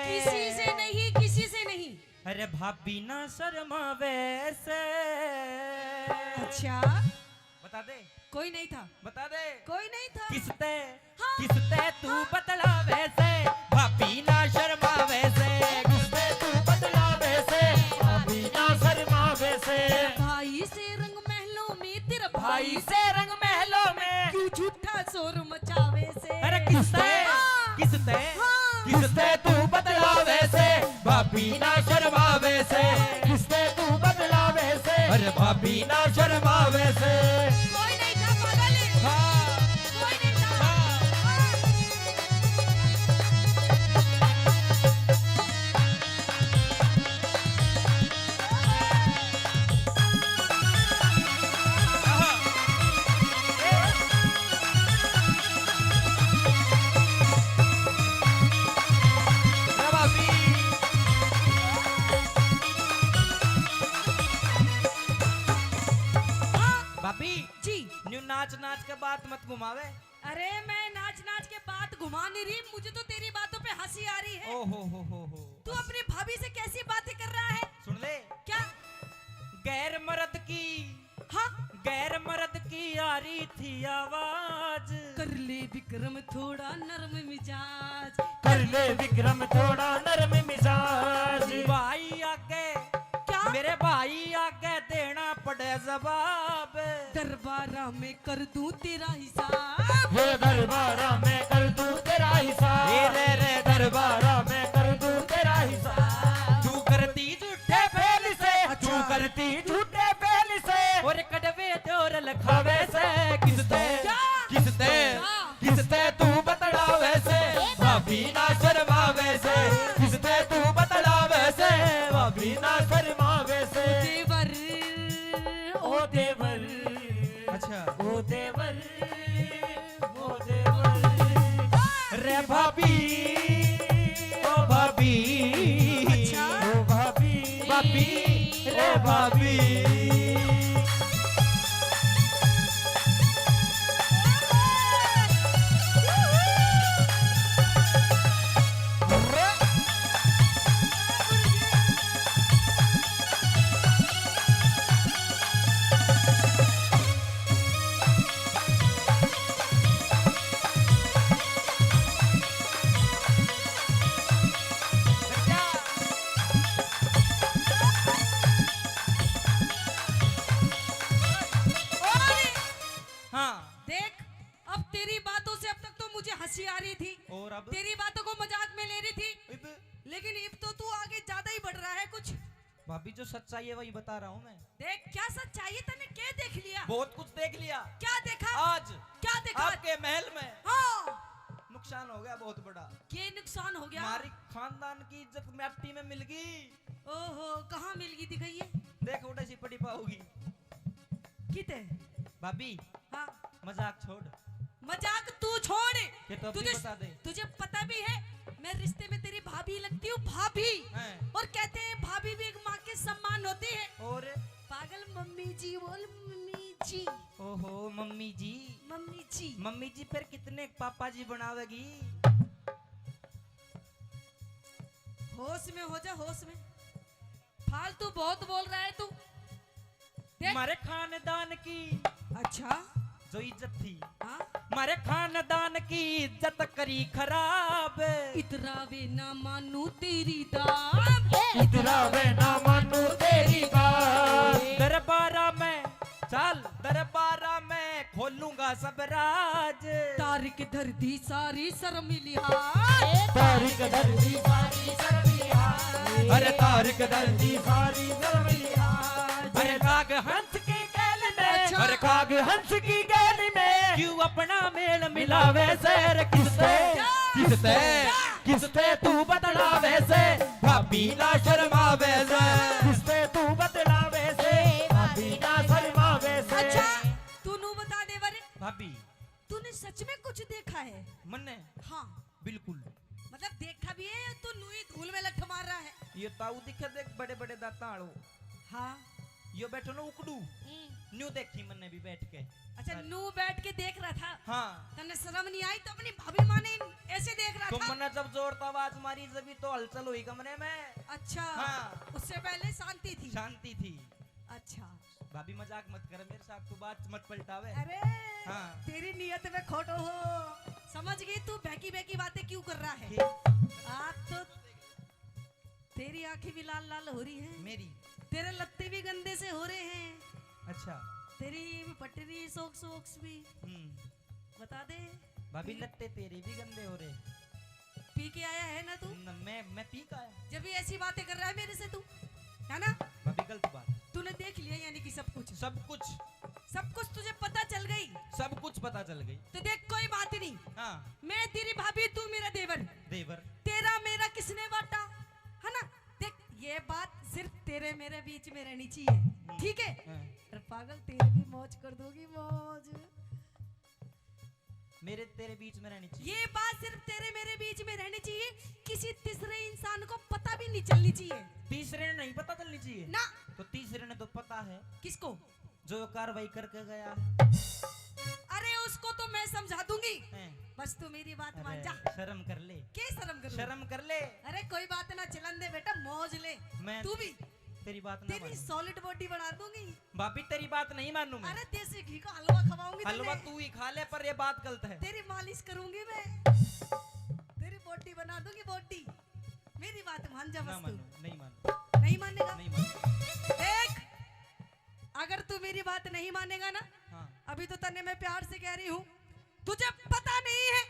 किसी से नहीं, किसी से नहीं। अरे भाभी ना शर्मावे से। अच्छा। बता दे। कोई नहीं था। बता दे। कोई नहीं था। किसते? हाँ। किसते तू हाँ। बतलावे से? भाभी ना शर्मावे से। किसते तू बतलावे से? भाभी ना शर्मावे से। भाई से रंग महलों में तेरा भाई भाई से रंग महलों में क्यों झूठा शोर मचावे से? अरे किसते? हाँ। किसते? हाँ। किसते तू बतलावे से? भाभी ना शर्मावे से। किसते तू बतलावे से? अरे भाभी ना शर्मावे से। कोई नहीं था पागल। हाँ। कोई नहीं था। हाँ। भाभी जी। न्यू नाच नाच के बात मत घुमावे। अरे मैं नाच नाच के बात घुमा नहीं रही, मुझे तो तेरी बातों पे हंसी आ रही है। ओ हो हो हो हो। तू अपनी भाभी से कैसी बातें कर रहा है? सुन ले। क्या? गैर मर्द की, हाँ? गैर मर्द की आ रही थी आवाज। कर ले विक्रम थोड़ा नरम मिजाज। कर ले विक्रम थोड़ा नरम मिजाज। भाई आगे क्या? मेरे भाई आगे देना पड़े जवाब। दरबारा में कर दूं तेरा हिसाब। हे दरबारा में कर दूं तेरा हिसाब। हे रे रे दरबारा में कर दूं तेरा हिसाब। तू करती झूठे फेल से, अच्छा। तू करती झूठे फेल से। और कड़वे दौर लखावे से किसते? क्या? किसते? क्या? किसते तू बतलावे से, भाभी ना शर्मावे से। किसते तू बतलावे से, भाभी ना शर्मावे से। देवर, ओ देवर, अच्छा। ओ देवर, ओ देवर। रे भाभी, ओ भाभी, अच्छा। ओ भाभी, भाभी, रे भाभी। हाँ। देख, अब तेरी बातों से अब तक तो मुझे हंसी आ रही थी, और अब? तेरी बातों को मजाक में ले रही थी, इब? लेकिन इब तो तू आगे ज्यादा ही बढ़ रहा है कुछ। भाभी, जो सच्चाई है वही बता रहा हूँ मैं। देख, क्या सच्चाई है? तन्ने क्या देख लिया? बहुत कुछ देख लिया। क्या देखा? आज क्या देखा? आपके महल में। हाँ। नु नुकसान हो गया बहुत बड़ा। के नुकसान हो गया? हमारी खानदान की इज्जत माटी में मिल गई। ओहो, कहाँ मिल गई, दिखाइए। देख, उड़े सी पड़ी पाओगी। किते? भाभी। हाँ। मजाक छोड़। मजाक तू छोड़। ये तो अभी तुझे, बता दे। तुझे पता भी है, मैं रिश्ते में तेरी भाभी लगती हूँ, भाभी। हैं। और कहते हैं, भाभी भी एक माँ के सम्मान होती है। और? पागल, मम्मी जी बोल, मम्मी जी। ओहो, मम्मी जी। मम्मी जी। मम्मी जी फिर कितने पापा जी बनावेगी? होश में हो जा, होश में। फालतू बहुत बोल रहा है तू। देख। मारे खानदान की अच्छा। जो इज्जत थी, हाँ? मारे खानदान की इज्जत करी खराब। इतरावे ना मानू तेरी दाब। इतरावे ना मानू तेरी दाब। दरबारा में चल, दरबारा में खोलूंगा सब राज। तारिक धर दी सारी शर्म लिहाज। तारिक धर दी सारी शर्म लिहाज। अरे तारिक धर दी सारी शर्म लिहाज। अरे काग हंस की गैल में, अच्छा। अरे काग हंस की गैल में क्यों अपना मेल मिलावे से? अरे किससे, क्या? किससे, क्या? किससे तू बतलावे से? भाभी ना शर्मावे से। किससे तू बतलावे से? भाभी ना शर्मावे से। अच्छा, तू नू बता दे बारे। भाभी। तूने सच में कुछ देखा है? मन्ने? हाँ। बिल्कुल। मतलब देखा भी है या तू नू ही धूल में लठ मार रहा है? ये ताऊ दिखे देख, बड़े बड़े दांतां आलो। हाँ। यो बैठो ना उकड़ू। हम्म। न्यू देखी मन्ने भी बैठ के। अच्छा, अरे। नू बैठ के देख रहा था? हाँ। तन्ने शर्म नहीं आई तो अपनी भाभी माने ऐसे देख रहा तो था? मन्ने जब जोर से आवाज मारी जब ही तो हलचल हुई कमरे में। अच्छा। हाँ। उससे पहले शांति थी? शांति थी। अच्छा। भाभी मजाक मत कर मेरे साथ, तू बात मत पलटावे। अरे, हाँ। तेरी नीयत में खोटो हो, समझ गई? तू बहकी बहकी बातें क्यों कर रहा है? ठीक। आज तो तेरी आंखें भी लाल लाल हो रही हैं। मेरी? तेरे लत्ते भी गंदे से हो रहे हैं। अच्छा। तेरी पटरी socks वॉक्स भी। हम्म। बता दे। भाभी, पी- लत्ते तेरे भी गंदे हो रहे। पी के आया है ना तू? न, मैं, मैं पी के आया। जब ये ऐसी बातें कर रहा है मेरे से तू, है ना? भाभी, गलत बात। तूने देख लिया यानी कि सब कुछ? सब कुछ। सब कुछ तुझे पता चल गई? सब कुछ पता चल गई। तो देख, कोई बात नहीं। हाँ। मैं तेरी भाभी, तू मेरा देवर। देवर। तेरा मेरा किसने बांटा, है ना? देख, ये बात सिर्फ तेरे मेरे बीच में रहनी चाहिए, हम्म। ठीक है? हाँ। अरे पागल, तेरी भी मौज कर दूंगी, मौज। मेरे तेरे बीच में रहनी चाहिए। ये बात सिर्फ तेरे मेरे बीच में रहनी चाहिए, किसी तीसरे इंसान को पता भी नहीं चलनी चाहिए। तीसरे ने नहीं पता चलनी चाहिए? ना। तो तीसरे ने तो पता है। किसको? जो कार्रवाई करके गया है। अरे उसको तो मैं समझा दूंगी। हैं। बस तू मेरी बात मान जा। अरे शर्म कर ले। के शर्म करूं? शर्म कर ले। अरे कोई बात ना, चलन दे बेटा, मौज ले। मैं तू भी। तेरी बात ना तेरी मानूं। Solid body बना दूंगी। भाभी, तेरी बात नहीं मानूं मैं। अरे देसी घी का हलवा खवाऊंगी हलवा तन्ने। तू ही खा ले, पर ये बात गलत है। तेरी मालिश करूंगी मैं, तेरी body बना दूंगी, body। मेरी बात मान जा ना बस तू। मानूं, नहीं मानूं। नहीं मानेगा? नहीं मानूं। देख, अगर तू मेरी बात नहीं मानेगा ना, हाँ। अभी तो तन्ने मैं प्यार से कह रही हूँ, तुझे पता नहीं है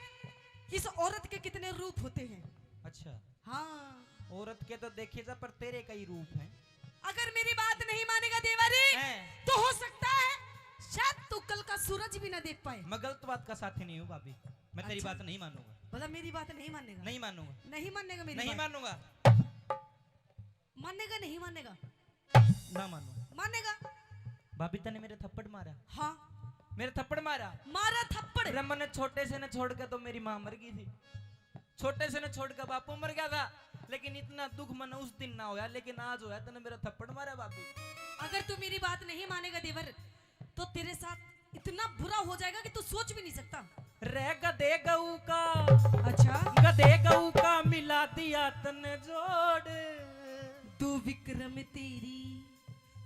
इस औरत के कितने रूप होते हैं। अच्छा। हाँ। औरत के तो देखे जा, पर तेरे कई रूप हैं। अगर मेरी बात नहीं मानेगा देवरी, हैं। तो हो सकता है शायद तू कल का सूरज भी ना देख पाए। मैं गलत बात का साथी नहीं हूँ भाभी, मैं तेरी अच्छा। बात नहीं मानूंगा। मतलब मेरी बात नहीं मानेगा? नहीं मानूंगा। नहीं मानेगा मेरी नहीं बात? मानूंगा। मानेगा नहीं मानेगा? ना मानूं। मानेगा? भाभी तने मेरे थप्पड़ मारा। हाँ। मेरे थप्पड़ मारा। मारा थप्पड़। अरे मन्ने छोटे से ने छोड़ के तो मेरी माँ मर गई थी। छोटे से ने छोड़ के बापू मर गया था, लेकिन इतना दुख मन्ने उस दिन ना होया, लेकिन आज होया, तने मेरा थप्पड़ मारा भाभी। अगर तू मेरी बात नहीं मानेगा देवर, तो तेरे साथ इतना बुरा हो जाएगा कि तू सोच भी नहीं सकता। रे गधे गऊ का, अच्छा। गधे गऊ का मिला दिया तने जोड़। दो विक्रम तेरी,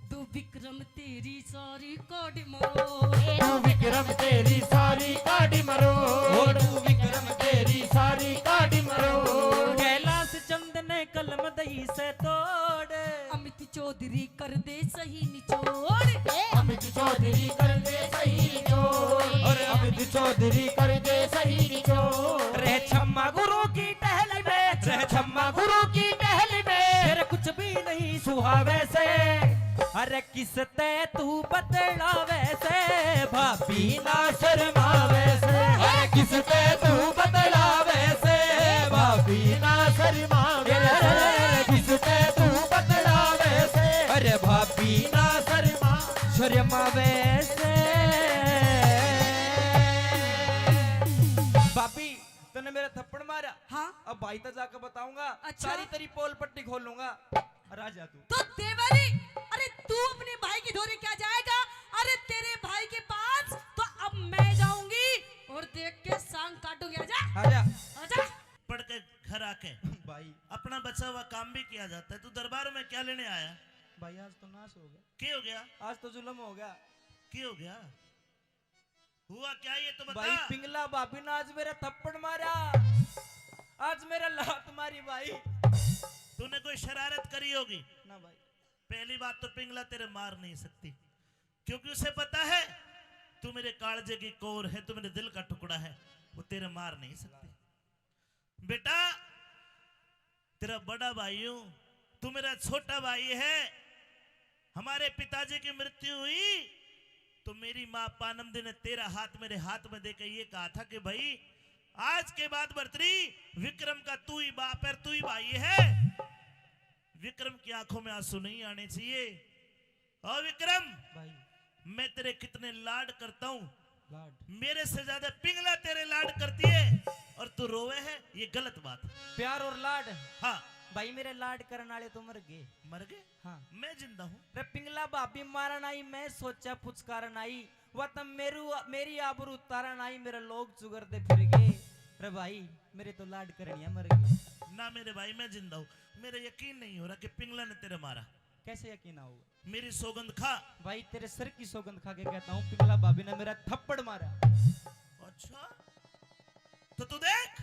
दो विक्रम तेरी सारी काट मरोड़। दो विक्रम तेरी सारी काट मरोड़। ओ दो विक्रम तेरी सारी काट मरोड़। कैलाश चंद ने कलम दई से तोड़। अमित चौधरी कर दे सही निचोड़। अमित चौधरी कर दे सही निचोड़। और अमित चौधरी कर दे सही निचोड़। रे छम्मा गुरु की टहल में, रे छम्मा गुरु की टहल में, तेरे कुछ भी नहीं सुहावे से। अरे किस ते तू बतलावे से, भाभी ना शर्मावे से। अरे किस पे तू बतलावे से, भाभी ना शर्मावे से। किस पे तू बतलावे से, अरे भाभी ना शर्मा, शर्मावे से। भाभी, तन्ने मेरा थप्पड़ मारा। हाँ। अब भाई तक जाके बताऊंगा। अच्छा। सारी तेरी पोल पट्टी खोलूंगा। और आ जा तू। तो देवरी, अरे तू अपने भाई की धोरे क्या जाएगा? अरे तेरे भाई के पास तो अब मैं जाऊंगी और देख के सांग काटूंगी। आजा। आजा। आजा। पढ़ के घर आके भाई। अपना बचा हुआ काम भी किया जाता है। तू दरबार में क्या लेने आया? भाई आज तो नाश हो गया। के हो गया? आज तो जुल्म हो गया। के हो गया? हुआ क्या ये तो बता। भाई पिंगला भाभी ने आज मेरा थप्पड़ मारा, आज मेरा लात मारी भाई। तूने कोई शरारत करी होगी। ना भाई। पहली बात तो पिंगला तेरे मार नहीं सकती, क्योंकि उसे पता है तू मेरे कालजे की कोर है, तू मेरे दिल का टुकड़ा है, वो तेरे मार नहीं सकती। बेटा, तेरा बड़ा भाई हूं, तू मेरा छोटा भाई है। हमारे पिताजी की मृत्यु हुई तो मेरी माँ पानमदी ने तेरा हाथ मेरे हाथ में देकर ये कहा था कि भाई, आज के बाद भरतरी, विक्रम का तू ही बाप है, तू ही भाई है। विक्रम की आंखों में आंसू नहीं आने चाहिए। ओ विक्रम, भाई। मैं तेरे कितने लाड करता हूँ। लाड। मेरे से ज्यादा पिंगला तेरे लाड करती है और तू रोवे है, ये गलत बात है। प्यार और लाड। हाँ। भाई, मेरे लाड करने वाले तो मर गए। मर गए? हाँ। मैं जिंदा हूँ। रे पिंगला भाभी मारन आई, मैं सोचा पुचकारन आई, वह तो मेरू, मेरी आबरू उतारन आई, मेरे लोग चुगरदे फिर गए। रे भाई, मेरे तो लाड करनिया मर गए। ना मेरे भाई, मैं जिंदा हूँ। मेरा यकीन नहीं हो रहा कि पिंगला ने तेरे मारा। कैसे यकीन होगा? मेरी सौगंध खा। भाई, तेरे सर की सौगंध खा के कहता हूँ, पिंगला भाभी ने मेरा थप्पड़ मारा। अच्छा, तो तू देख,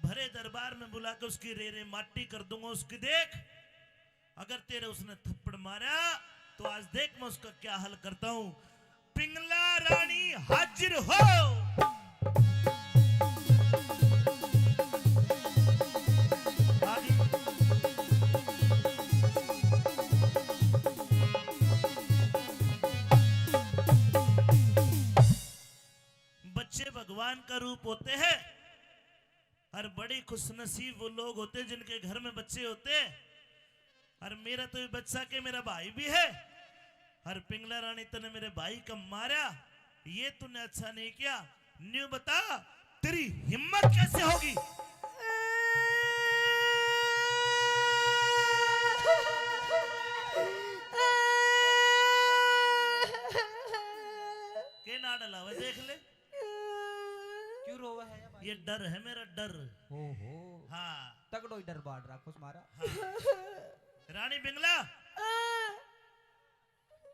भरे दरबार में बुला के उसकी रे रे माटी कर दूंगा उसकी। देख, अगर तेरे उसने थप्पड़ मारा तो आज देख मैं उसका क्या हाल करता हूँ। पिंगला रानी हाजिर हो। आ गई। बच्चे भगवान का रूप होते हैं। और बड़ी खुशनसीब वो लोग होते जिनके घर में बच्चे होते। और मेरा तो ये बच्चा के मेरा भाई भी है। और पिंगला रानी, तने मेरे भाई का मारा, ये तूने अच्छा नहीं किया। न्यू बता, तेरी हिम्मत कैसे होगी? के ना डलावे, देख ले। क्यों रोवा है या भाई? ये डर है मेरा, डर। हो हो। हाँ। तगड़ो ही डर बांट रखो मारा। हाँ। रानी पिंगला,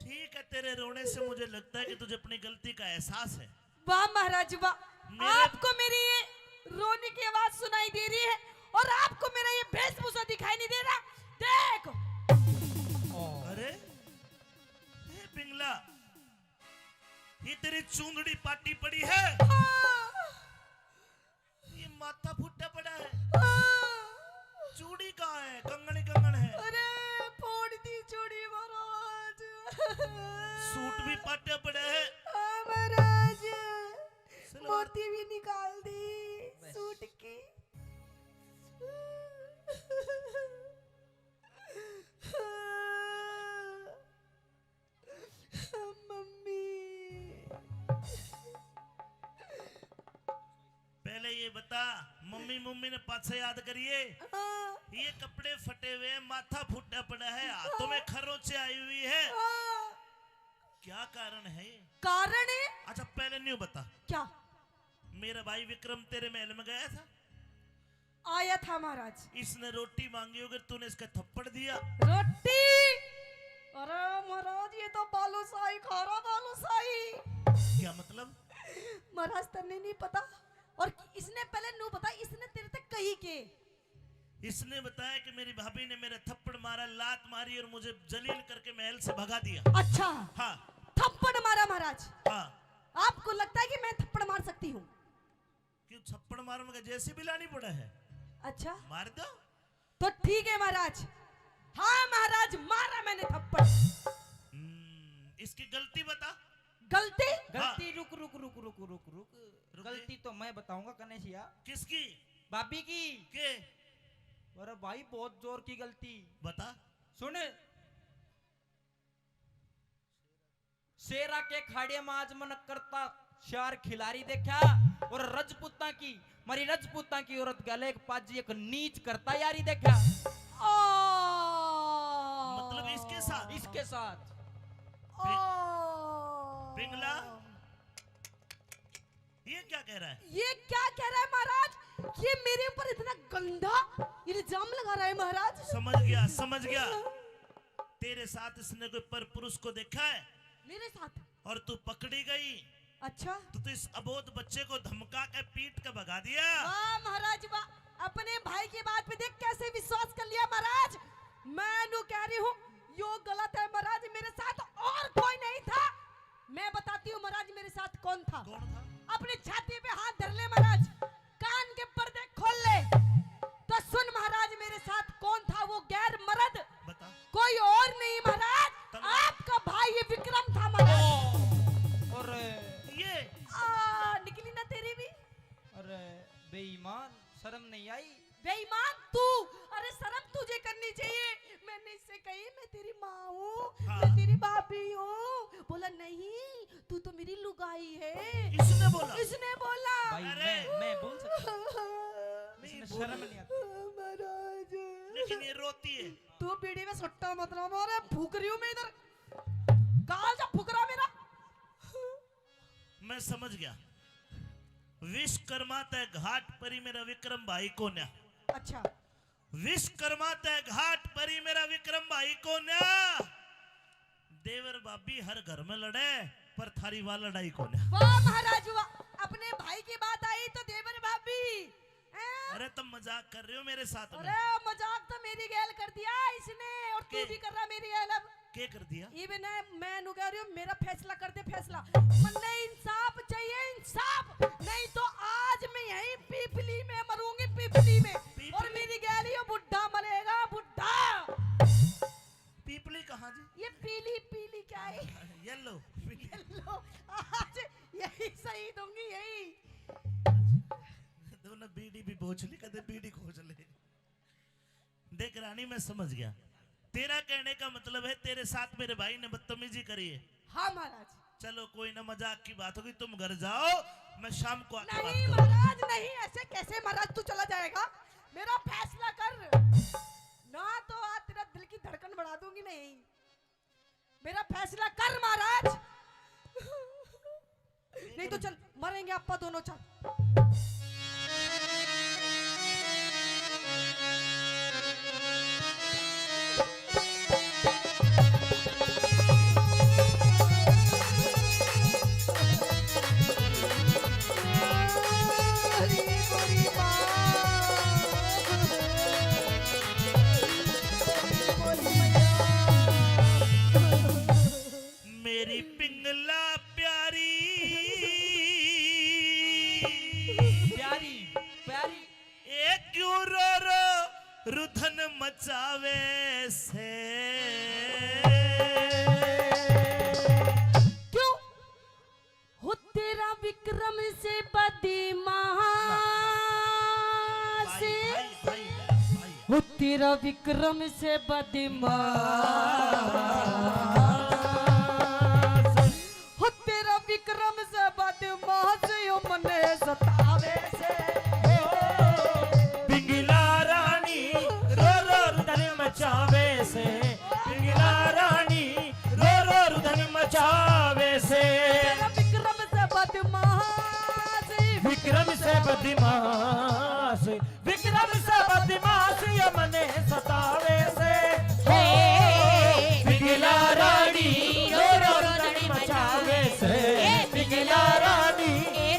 ठीक है, तेरे रोने से मुझे लगता है कि तुझे अपनी गलती का एहसास है। वाह महाराज वाह, मेरे आपको मेरी ये रोने की आवाज सुनाई दे रही है और आपको मेरा ये वेशभूषा दिखाई नहीं दे रहा। देख। अरे, ए पिंगला, ये तेरी चूंदड़ी पाटी पड़ी है। हाँ। ये माथा फूटा पड़ा है। हाँ। चूड़ी कहाँ है? कंगन ही कंगन है। अरे, फोड़ दी चूड़ी महाराज। सूट भी पाटा पड़ा है। हाँ महाराज, सलवार मोती भी निकाल दी बस। सूट की। मम्मी। पहले ये बता, मम्मी मम्मी ने पाछे याद करिए। हाँ। ये कपड़े फटे हुए हैं, माथा फूटा पड़ा है, हाथों में हाँ। खरोंचे आई हुई है। हाँ। क्या कारण है? कारण है? अच्छा, पहले न्यू बता। क्या? मेरा भाई विक्रम तेरे महल में गया था? आया था महाराज। इसने रोटी मांगी होगी, तूने इसका थप्पड़ दिया। रोटी? अरे महाराज, ये तो बालूशाही खा रहा, बालूशाही। क्या मतलब? महाराज, तन्ने नहीं पता। और इसने पहले न्यू बता, इसने तेरे तक कही के? इसने बताया कि मेरी भाभी ने मेरे थप्पड़ मारा, लात मारी और मुझे जलील करके महल से भगा दिया। अच्छा। हाँ। थप्पड़ मारा महाराज। हाँ। आपको लगता है कि मैं थप्पड़ मार सकती हूँ? क्यों, थप्पड़ मारने का जेसीबी लानी पड़ा है? अच्छा। मार दो। तो ठीक है महाराज। हाँ महाराज, मारा मैंने थप्पड़। हम्म, इसकी गलती बता। गलती? हाँ। गलती, रुक, रुक, रुक, रुक, रुक, रुक। रुक गलती तो मैं बताऊंगा कने सिया। किसकी? भाभी की। के? अरे भाई, बहुत जोर की गलती। बता। सुन, शेरा के खाड़े में आज मन करता चार खिलाड़ी देखा, और रजपूतां की, मारी रजपूतां की औरत गले एक पाजी एक नीच करता यारी देखा। ओ। मतलब इसके साथ? इसके साथ। ओ। पिंगला, ये क्या कह रहा है? ये क्या कह रहा है महाराज? ये मेरे ऊपर इतना गंदा इल्जाम लगा रहा है महाराज। समझ गया, समझ गया। तेरे साथ इसने कोई पर पुरुष को देखा है? मेरे साथ? और तू पकड़ी गई। अच्छा। तू तो इस अबोध बच्चे को धमका के पीट के भगा दिया। वाह महाराज वाह, अपने भाई की बात पे देख कैसे विश्वास कर लिया महाराज। मैं नु कह रही हूँ, यो गलत है महाराज, मेरे साथ और कोई नहीं था। मैं बताती हूँ महाराज, मेरे साथ कौन था। कौन था? अपनी छाती पे हाथ धर ले महाराज, कान के पर्दे खोल ले तो सुन महाराज, मेरे साथ कौन था वो गैर मर्द? बता। कोई और नहीं महाराज, तब आपका भाई ये विक्रम था महाराज। अरे। ये। आ, निकली ना तेरी भी। अरे बेईमान, शर्म नहीं आई? बेईमान तू। अरे शर्म तुझे करनी चाहिए। मैंने इससे कही मैं तेरी माँ हूँ, हाँ। मैं तेरी भाभी हूँ। बोला नहीं, तू तो मेरी लुगाई है। इसने बोला? इसने बोला। भाई, अरे। मैं, मैं बोल सकता हूँ? नहीं, इसमें बोल। शर्म नहीं आती? महाराज। लेकिन ये रोती है। तू बीड़ी में सट्टा मत ना मार, फूक रही हूँ मैं इधर। गाल जा फुकरा मेरा। मैं समझ गया। विश्वकर्मा तै घाट परी मेरा विक्रम भाई कोन्या। अच्छा। विश्वकर्मा तै घाट परी मेरा विक्रम भाई कोन्या। देवर भाभी हर घर में लड़े, पर थारी वा लड़ाई कोन्या। वाह महाराज वाह, अपने भाई की बात आई तो देवर भाभी, हैं? अरे तुम मजाक कर रहे हो मेरे साथ में। अरे मजाक तो मेरी गैल कर दिया इसने, और तू के? भी कर रहा मेरी गैल अब। के कर दिया? इब ना मैं नु कह रही हूँ, मेरा फैसला कर दे फैसला। मन्ने इंसाफ चाहिए, इंसाफ, नहीं तो आज मैं यहीं पीपली में मरूंगी, पीपली में। पीपली? और मेरी गैल यो बुढ़ा मरेगा, बुढ़ा। पीपली कहाँ जी? ये पीली, पीली क्या है? Yellow, पीली। Yellow। आज यही सही दूंगी, यही। दोनों बीड़ी भी बोझ ली, कदे बीड़ी खोज ले। देख रानी, मैं समझ गया, तेरा कहने का मतलब है तेरे साथ मेरे भाई ने बदतमीजी करी है। हाँ महाराज। चलो कोई ना, मजाक की बात होगी, तुम घर जाओ, मैं शाम को आके बात नहीं करूंगा। महाराज नहीं, ऐसे कैसे महाराज तू चला जाएगा? मेरा फैसला कर, ना तो आज तेरा दिल की धड़कन बढ़ा दूंगी। नहीं, मेरा फैसला कर महाराज। नहीं तो चल, मरेंगे आपा दोनों, चल। मेरी पिंगला प्यारी। प्यारी, प्यारी। ए क्यों रो रो रुधन मचावे से? क्यों? हो तेरा विक्रम से बदमाश। भाई, भाई, भाई, भाई। हो तेरा विक्रम से बदमाश, हो तेरा विक्रम से बदमाश, यो मने सतावे से। पिंगला रानी रो रो रुदन मचावे से, पिंगला रानी रो रो रुदन मचावे से। तेरा विक्रम से बदमाश, विक्रम से बदमाश, विक्रम से बदमाश ये मने सतावे से। हे, पिंगला रानी रो रो रुदन मचावे से। हे, पिंगला रानी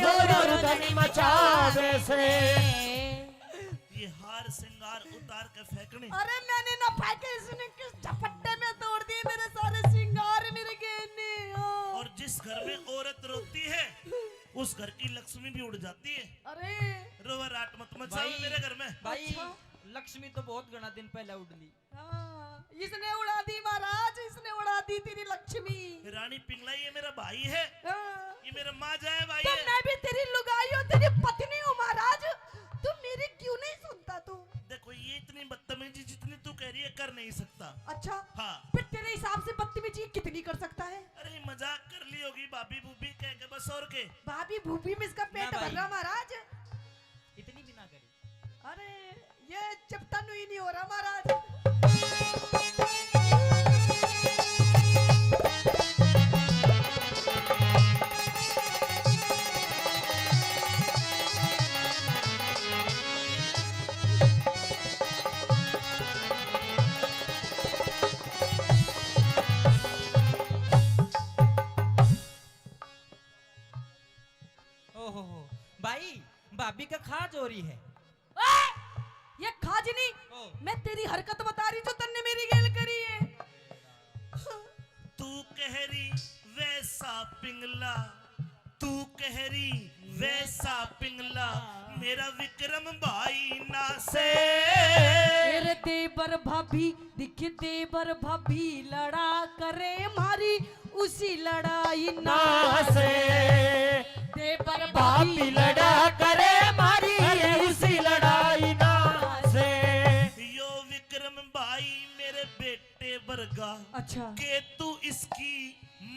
रो रो रुदन मचावे से। ये हार श्रृंगार उतार के फेंकने। अरे मैंने ना फेंके, इसने किस झपट्टे में तोड़ दिए मेरे सारे श्रृंगार, मेरे गहने। ओ। और जिस घर में औरत रोती है, उस घर की लक्ष्मी भी उड़ जाती है। अरे। रोवा राट मत मचाओ भाई, मेरे घर में। भाई, अच्छा। लक्ष्मी तो बहुत घना दिन पहले उड़ ली। हाँ, इसने उड़ा दी महाराज, इसने उड़ा दी तेरी लक्ष्मी। रानी पिंगला, ये मेरा भाई है। हाँ। ये मेरा माँ जाए भाई तो है। मैं भी तेरी लुगाई हूँ, तेरी पत्नी हूँ महाराज। तू मेरी क्यों नहीं सुनता तू? देखो, ये इतनी बदतमीजी जितनी तू कह रही है, कर नहीं सकता। अच्छा। हाँ। फिर तेरे हिसाब से बदतमीजी कितनी कर सकता है? अरे, मजाक कर ली होगी भाभी भूभी कह के, बस और के। भाभी भूभी में इसका पेट ना भर भाई। रहा महाराज। इतनी भी ना करी। अरे, ये चपटा नु ही नहीं हो रहा महाराज। ओहो हो, भाई, भाभी का खाज हो रही है। ओए, ये खाज नहीं, ओ। मैं तेरी हरकत बता रही जो तन्ने मेरी गेल करी है। तू कह रही वैसा पिंगला, तू कह रही वैसा पिंगला, मेरा विक्रम भाई ना से। मेरे देवर भाभी दिख देवर भाभी लड़ा करे मारी उसी लड़ाई ना ना से। देवर भाभी भाभी लड़ा करे मारी उसी लड़ाई ना से। यो विक्रम भाई मेरे बेटे वर्गा। अच्छा। के तू इसकी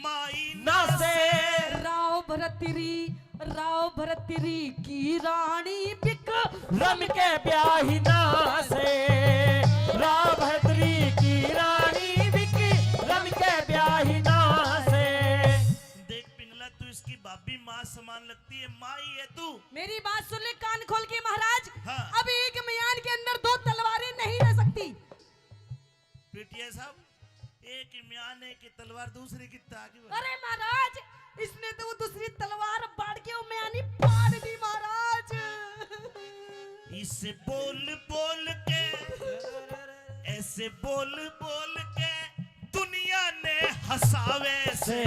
माई ना ना से। से। राव भरतरी, राव भरतरी की रानी बिक रम के ब्याही ना से। राव भरतरी की रानी बिक रम के ब्याही ना से। देख पिंगला, तू इसकी भाभी माँ समान लगती है, माँ ही है तू। मेरी बात सुन ले कान खोल के महाराज। हाँ। अब एक म्यान के अंदर दो तलवारें नहीं रह सकती। पीटीआई साहब, एक ही म्यान, एक ही तलवार, दूसरी कित्ता आगे बढ़। अरे महाराज, इसने तो वो दूसरी तलवार बाढ़ के वो म्यानी पाड़ दी महाराज। इसे बोल बोल के, ऐसे बोल बोल के दुनिया ने हंसावे से।